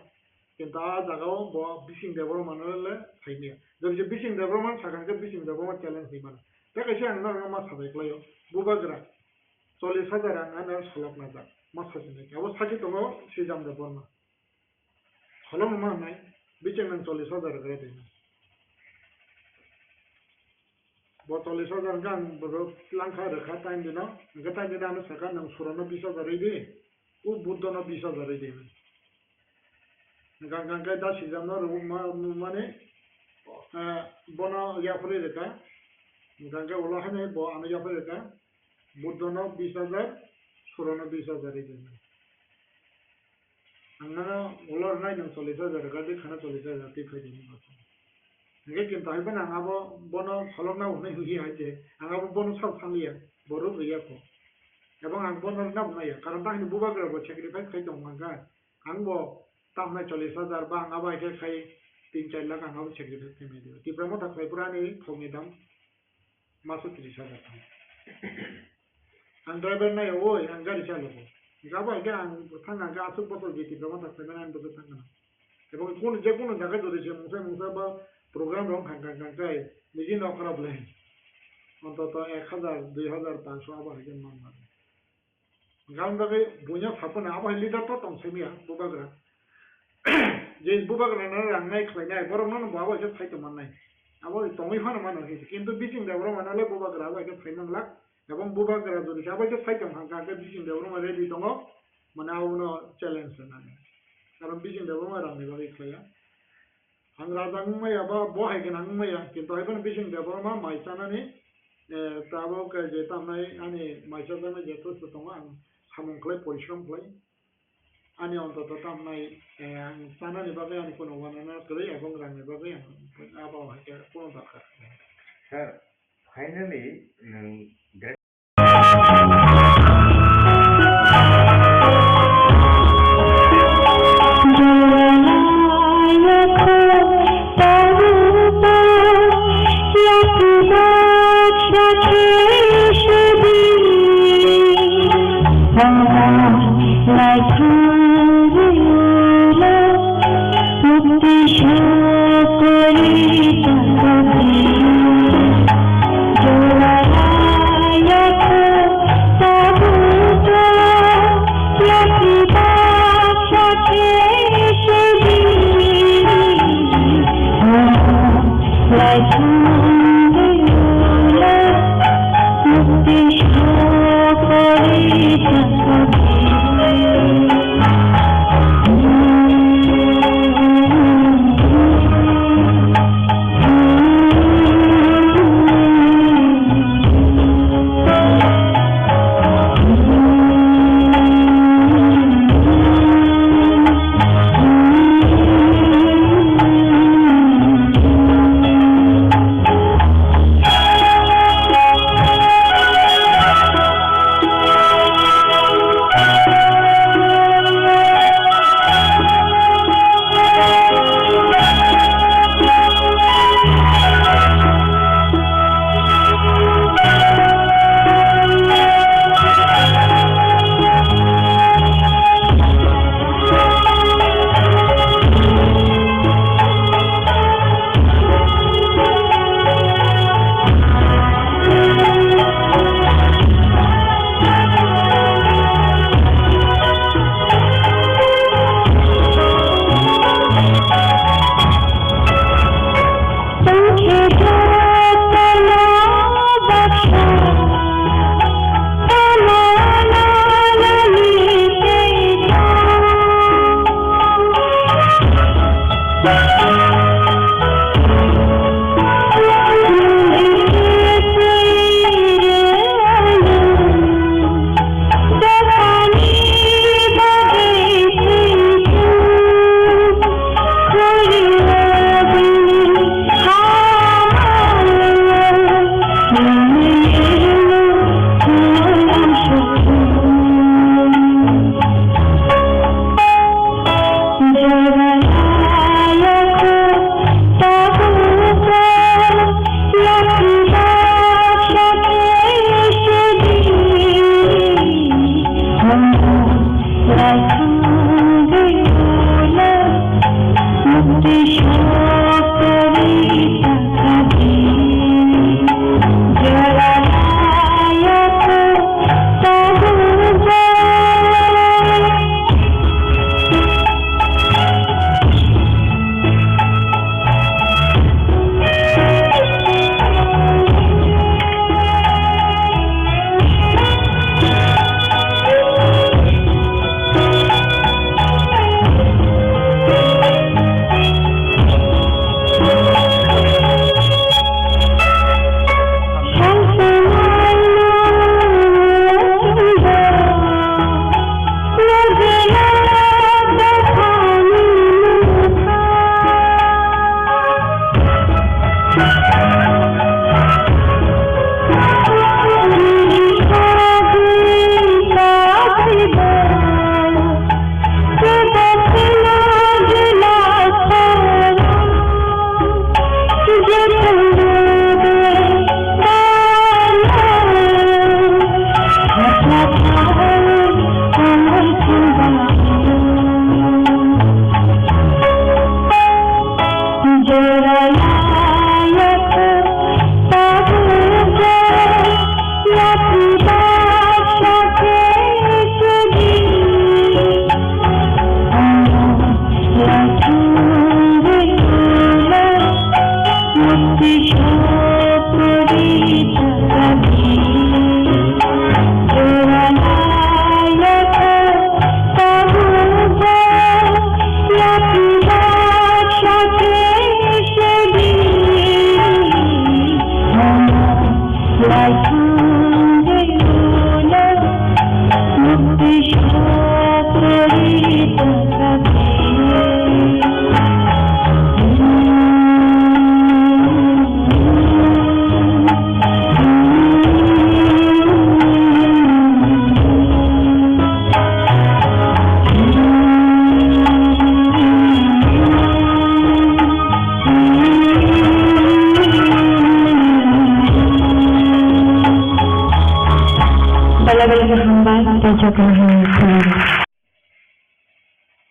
Kintu a jaga o bo Bising Debbarma no le sai maya. Jodi se Bising Debbarma sakang khe Bising Debbarma challenge sai mano. Tei kaisa ang no ma sabai khlaio. Bubagra. Chollish hajar ang ano solok na jak. Ma sachi nai. Abo saki tongo Sijam Debbarma. Solo mama nai, bichang nang chollish hajar kare de. Bo chollish hajar kang borok langkha rwkha time dino, hingke time dino ano saka nang Surono bish hajar rwi di, u Buddhono bish hajar rwi di. Hingka hingka khe da Sijamno rwma, rwmani, eh, bono yaphuri rwkha. Hingka hingke ulo haino bo ano yaphuri rwkha. Buddhono bish hajar, Surono bish hajar rwi di. Ang nono ulo rwnai nwng chollish hajar rwkha di, khana chollish hajar twi phai di hinwi. Hingke kintu hai phano ang abo bono solokna hwnwi hwnwi hai se, ang abo bono sal sanliya, bo rw rwya kho. Ebong ang bono rwna bo naiya, karon ta hini bubagra bo sacrifice khai tong mangkha. Ang bo tamnai chollish hajar ba ang abo hai khe khai tin char lakh ang abo sacrifice khai maidu. Tipra Motha khlai pura ani thokni dam. Maso tris hajar thang. Ang driver nai oi, ang gari chalogo. Jabo hai khe ang thang ang aswk bosor je Tipra Motha khlaimani ang bwswk thang gana. Ebong kono je kono jaga jodi se mungsa mungsa ba program rok hang hang hang kai niji nok khorok le. Ontoto ek hajar, dui hajar, panch so abo hai khe man man. Gan bagwi buino saphano abo hai leader to tong simiya bubagra. Je bubagra no rang nai khlai nai, borok no bo abo hai khe sai tong mannai. Abo tongwi phano mano hinwi. Kintu Bising Debbarma no le bubagra abo hai khe sai manglak. Ebong bubagra jodi khe abo hai khe sai tong kha, hwnkhe Bising Debbarma ready tongo. Mane abono challenge rwnani. Karon Bising Debbarma rang ni bagwi khlaiya. Ang raja wng maya ba bo hai gwnang wng maya, kintu hai phano Bising Debbarma mai chanani, eh, tabuk, eh, je tamnai ani mai chajaknai je thus tongo, ang samung khlai, porishrom khlai. Ani ontoto tamnai, eh, ang chanani bagwi ani kuno wanana kwrwi, ebong rangni bagwi ang abo hai khe kuno darkar. Sir, finally, nwng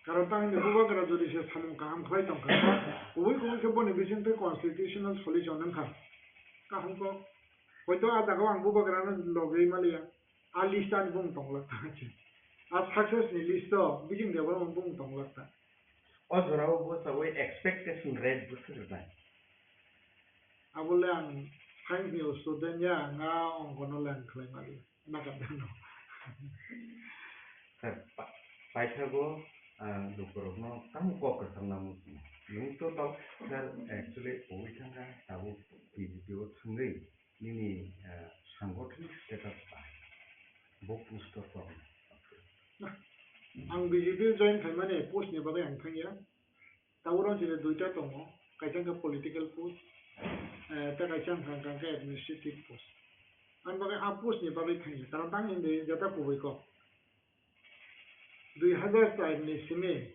Karon tang hwnwi bubagra jodi se samung kaham khlai tong kha, kubui kubui khe boni bising twi constitutional solution wng kha. Kaham kok. Hoito a jagao ang bubagrano logwi maliya. A list ani bung tong lak ta. A success ni list o bising de bung tong lak ta. O jorao bo chawi expectation rate bo swk rwnai. Abo le ang science ni student ya, ang a ongko no le ang khlai maliya. Nakarjano. Sir, pa-, paithago, ah, lukurokno tamo kok kwchang namo sino. Nwng to tau, sir, actually, owi thangkha, tabuk B J P o thangwi nini, ah, sangothanik status ba. Bo post o tong. Ang B J P o join khaimani post ni bagwi ang thangya. Tabuk rang chini duita tongo, kaisa wngkha political post, eh, tei kaisa wngkha, wngkha khe administrative post. Ani bagwi a post ni bagwi thangya, karon tang hindi jota kubui kok. Dui hazar char ni simi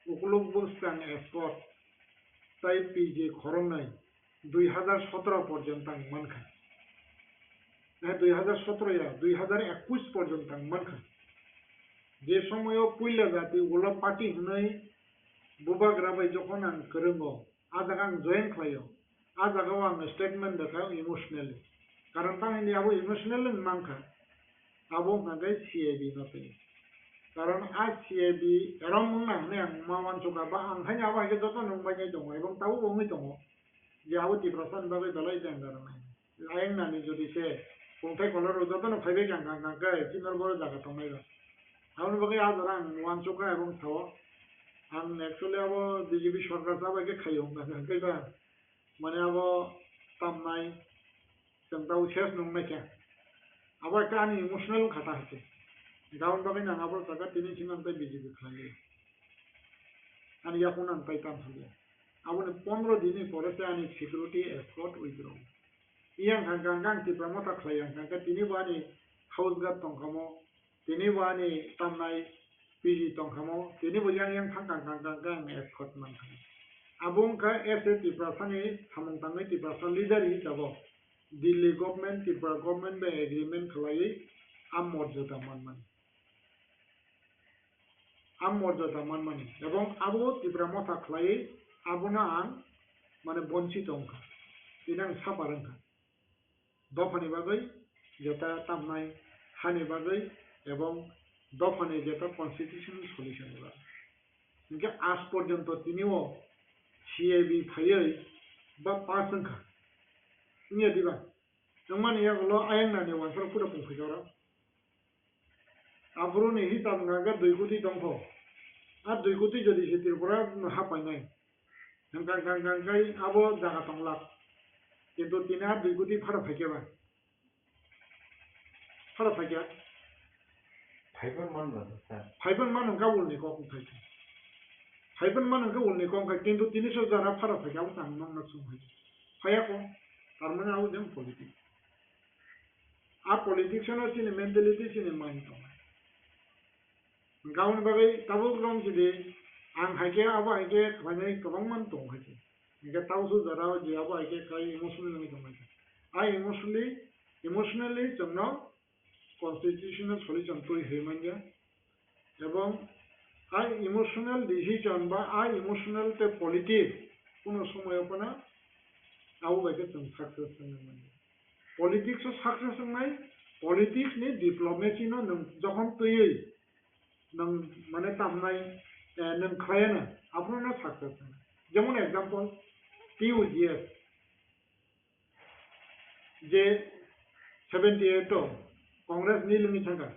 ukuluk bwskang escort tai P G khoroknwi dui hazar sotro porjonto ang mankha. Eh, dui hazar sotro ya, dui hazar ekush porjonto ang mankha. Je somoyo puila jati ulo party hwnwi bubagra bai jokhon ang kwrwngo, a jaga ang join khlaio, a jagao ang statement rwkha emotionally. Karon tang hindi abo emotionally mankha, abo hwnkha khe C I B no twi. Karon a C I B erom wngna hwnwi ang ma uansukha, ba ang haino abo hai khe joto nung bai tongo, ebong tabuk bo wngwi tongo. Je abo Tiprasa ni bagwi belai danger wngnai. Ayang nani jodi se kongthai kolor rok joto no phaibai kang kang kang khe chini oro boro jaga tongnai rok. Aboni bagwi a jora ang uansukha ebong sao. Ang actually abo B J P sorkar sa bai khe khaio hwnkha khe ba mane abo tamnai chwng tabo ses nung nai khe. Abo ekta ani emotional wngkha ta hai khe. Aboni bagwi nang abo jaga tini simi ang tei B J P khlai liya. Ani yakung ang tei tam hwnliya. Aboni pondro din ni pore se ani security escort withdraw. Yang kha gang gang Tipra Motha khlai yang kha tini bo ani house guard tong kha mo, tini bo ani tamnai P G tong kha mo, tini bo yang yang thang kang kang kang kang escort man kha. Abo wng kha S A Tiprasa ni samung tangwi Tiprasa leader hisabo Delhi government, Tripura government bai agreement khlaiwi a morjada man mani. A morjada man mani. Ebong abo Tipra Motha khlaiwi abono ang mane bonchito wngkha. Tini ang suffer wngkha. Dophani bagwi jeta tamnai hani bagwi ebong dophani jeta constitutional solution ni bagwi. Hinkhe aaj porjonto tini o C I B phaiwi ba pass wngkha. Wngya diba? Wngmani yagulo ayang nani wansaro pura pung phaikha oro. Aphuru ni hisab wngkha khe dui koti tongkho. A dui koti jodi se Tripura no ha painai. Hwnkha, hwnkha, hwnkha, hwnkha abo jaga tonglak. Kintu tini a dui koti phara phaikhe ba. Phara phaikhe. Phaiban man ba sa. Phaiban man wngkha ulni kok wngkha. Phaiban man wngkha ulni kok wngkha. Kintu tini so jara phara phaikhe abo tang nong nak sung hai. Phaya ko. Tar mane abo jeng politics. A politics no chini mentality chini mind tongo. Hwnkha aboni bagwi tabuk rong sidi, ang hai khe abo hai khe khlainai kwbangma tongo hai khe. Hinkhe tabuk su jora o je abo hai khe khai emotionally wngwi tong hai khe. A emotionally, emotionally chwngno constitutional solution twi hwnwi manya. Ebong a emotional decision ba a emotional tei politics kuno somoyo phano abo bai khe chwng success wngwi manya. Politics o success wngnai, politics ni diplomacy no nwng jokhon twiwi nwng mane tamnai, eh, nwng khlaiya na, abono no success wngnai. Jemon example, T U G S je seventy eight o Congress nil wngwi thangkha.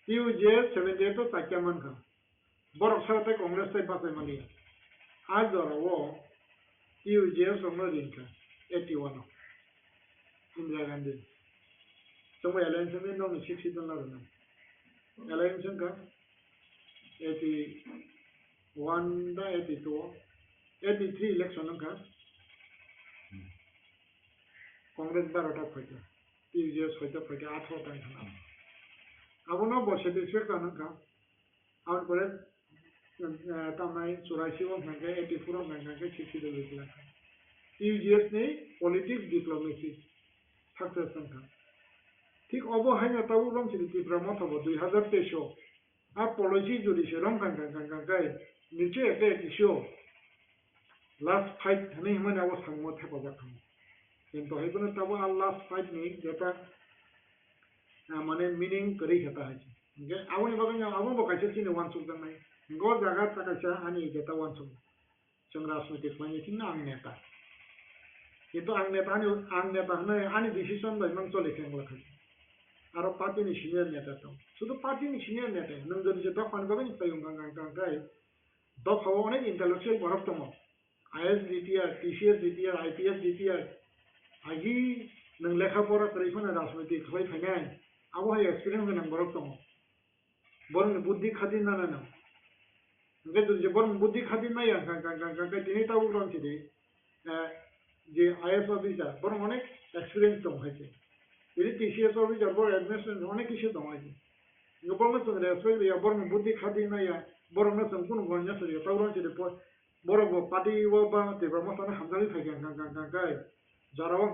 T U G S seventy eight o chakya mankha. Borok sara tei Congress tei bachai mani. A jora o T U G S rokno ringkha eighty one o. Indira Gandhi. Chwngbo alliance wngwi nokni sixth schedule no rwnai. Alliance wngkha eighty one da eighty two o. Eighty three election wngkha. Congress barota phaikha. T U G S soita phaikha, atharo tang thana. Abono bo satisfaction wngkha. Aboni pore, eh, tamnai churaisi o hwnkha khe eighty four o hwnkha khe sixth schedule rwkha. T U G S ni politics diplomacy success wngkha. Thik obo haino tabuk romsini Tipra Motha bo dui hazar teis o A policy jodi se romkha kha kha kha kha, niche eke kisio last fight hwnwi hwnmani abo samung thepajak kha. Kintu hai phano tabo a last fight ni jeta, ah, mane meaning kwrwi kha ta hai se. Hwnkhe aboni bagwi no abo bo kaisa chini uansuk jaknai. Hwnkhe o jaga ta kaisa ani jeta uansuk. Chwng rajniti khlaini thikno ang neta. Kintu ang neta ani, ang neta hwnwi ani decision bai mang choli khe wngla kha. Aro party ni senior neta tong. Sudu party ni senior neta. Nwng jodi je dophani bagwi ni payung kang kang kang kai. Dophao onek intellectual borok tongo. I A S retired, T C S retired, I P S retired. Agi nwng lekha pora kwrwi phano rajniti khlai phainai. Abo hai experience gwnang borok tongo. Borokni buddhi khadi nana nang. Hwnkhe jodi je borokni buddhi khadi naiya, hwnkha, hwnkha, hwnkha, hwnkha, tini tabuk rang sidi, eh, je I A S officer, borok onek experience tong hai se. Tini T C S officer, borok administration onek kisi tong hai se. Hwnkhe borokno chwng respect riya, borokni buddhi khadi naiya, borokno chwng kunu gonna sariya, tabuk rang sidi, borok bo party o ba Tipra Motha no hamjagwi phaikha, hwnkha, hwnkha, hwnkha, hwnkha, jora o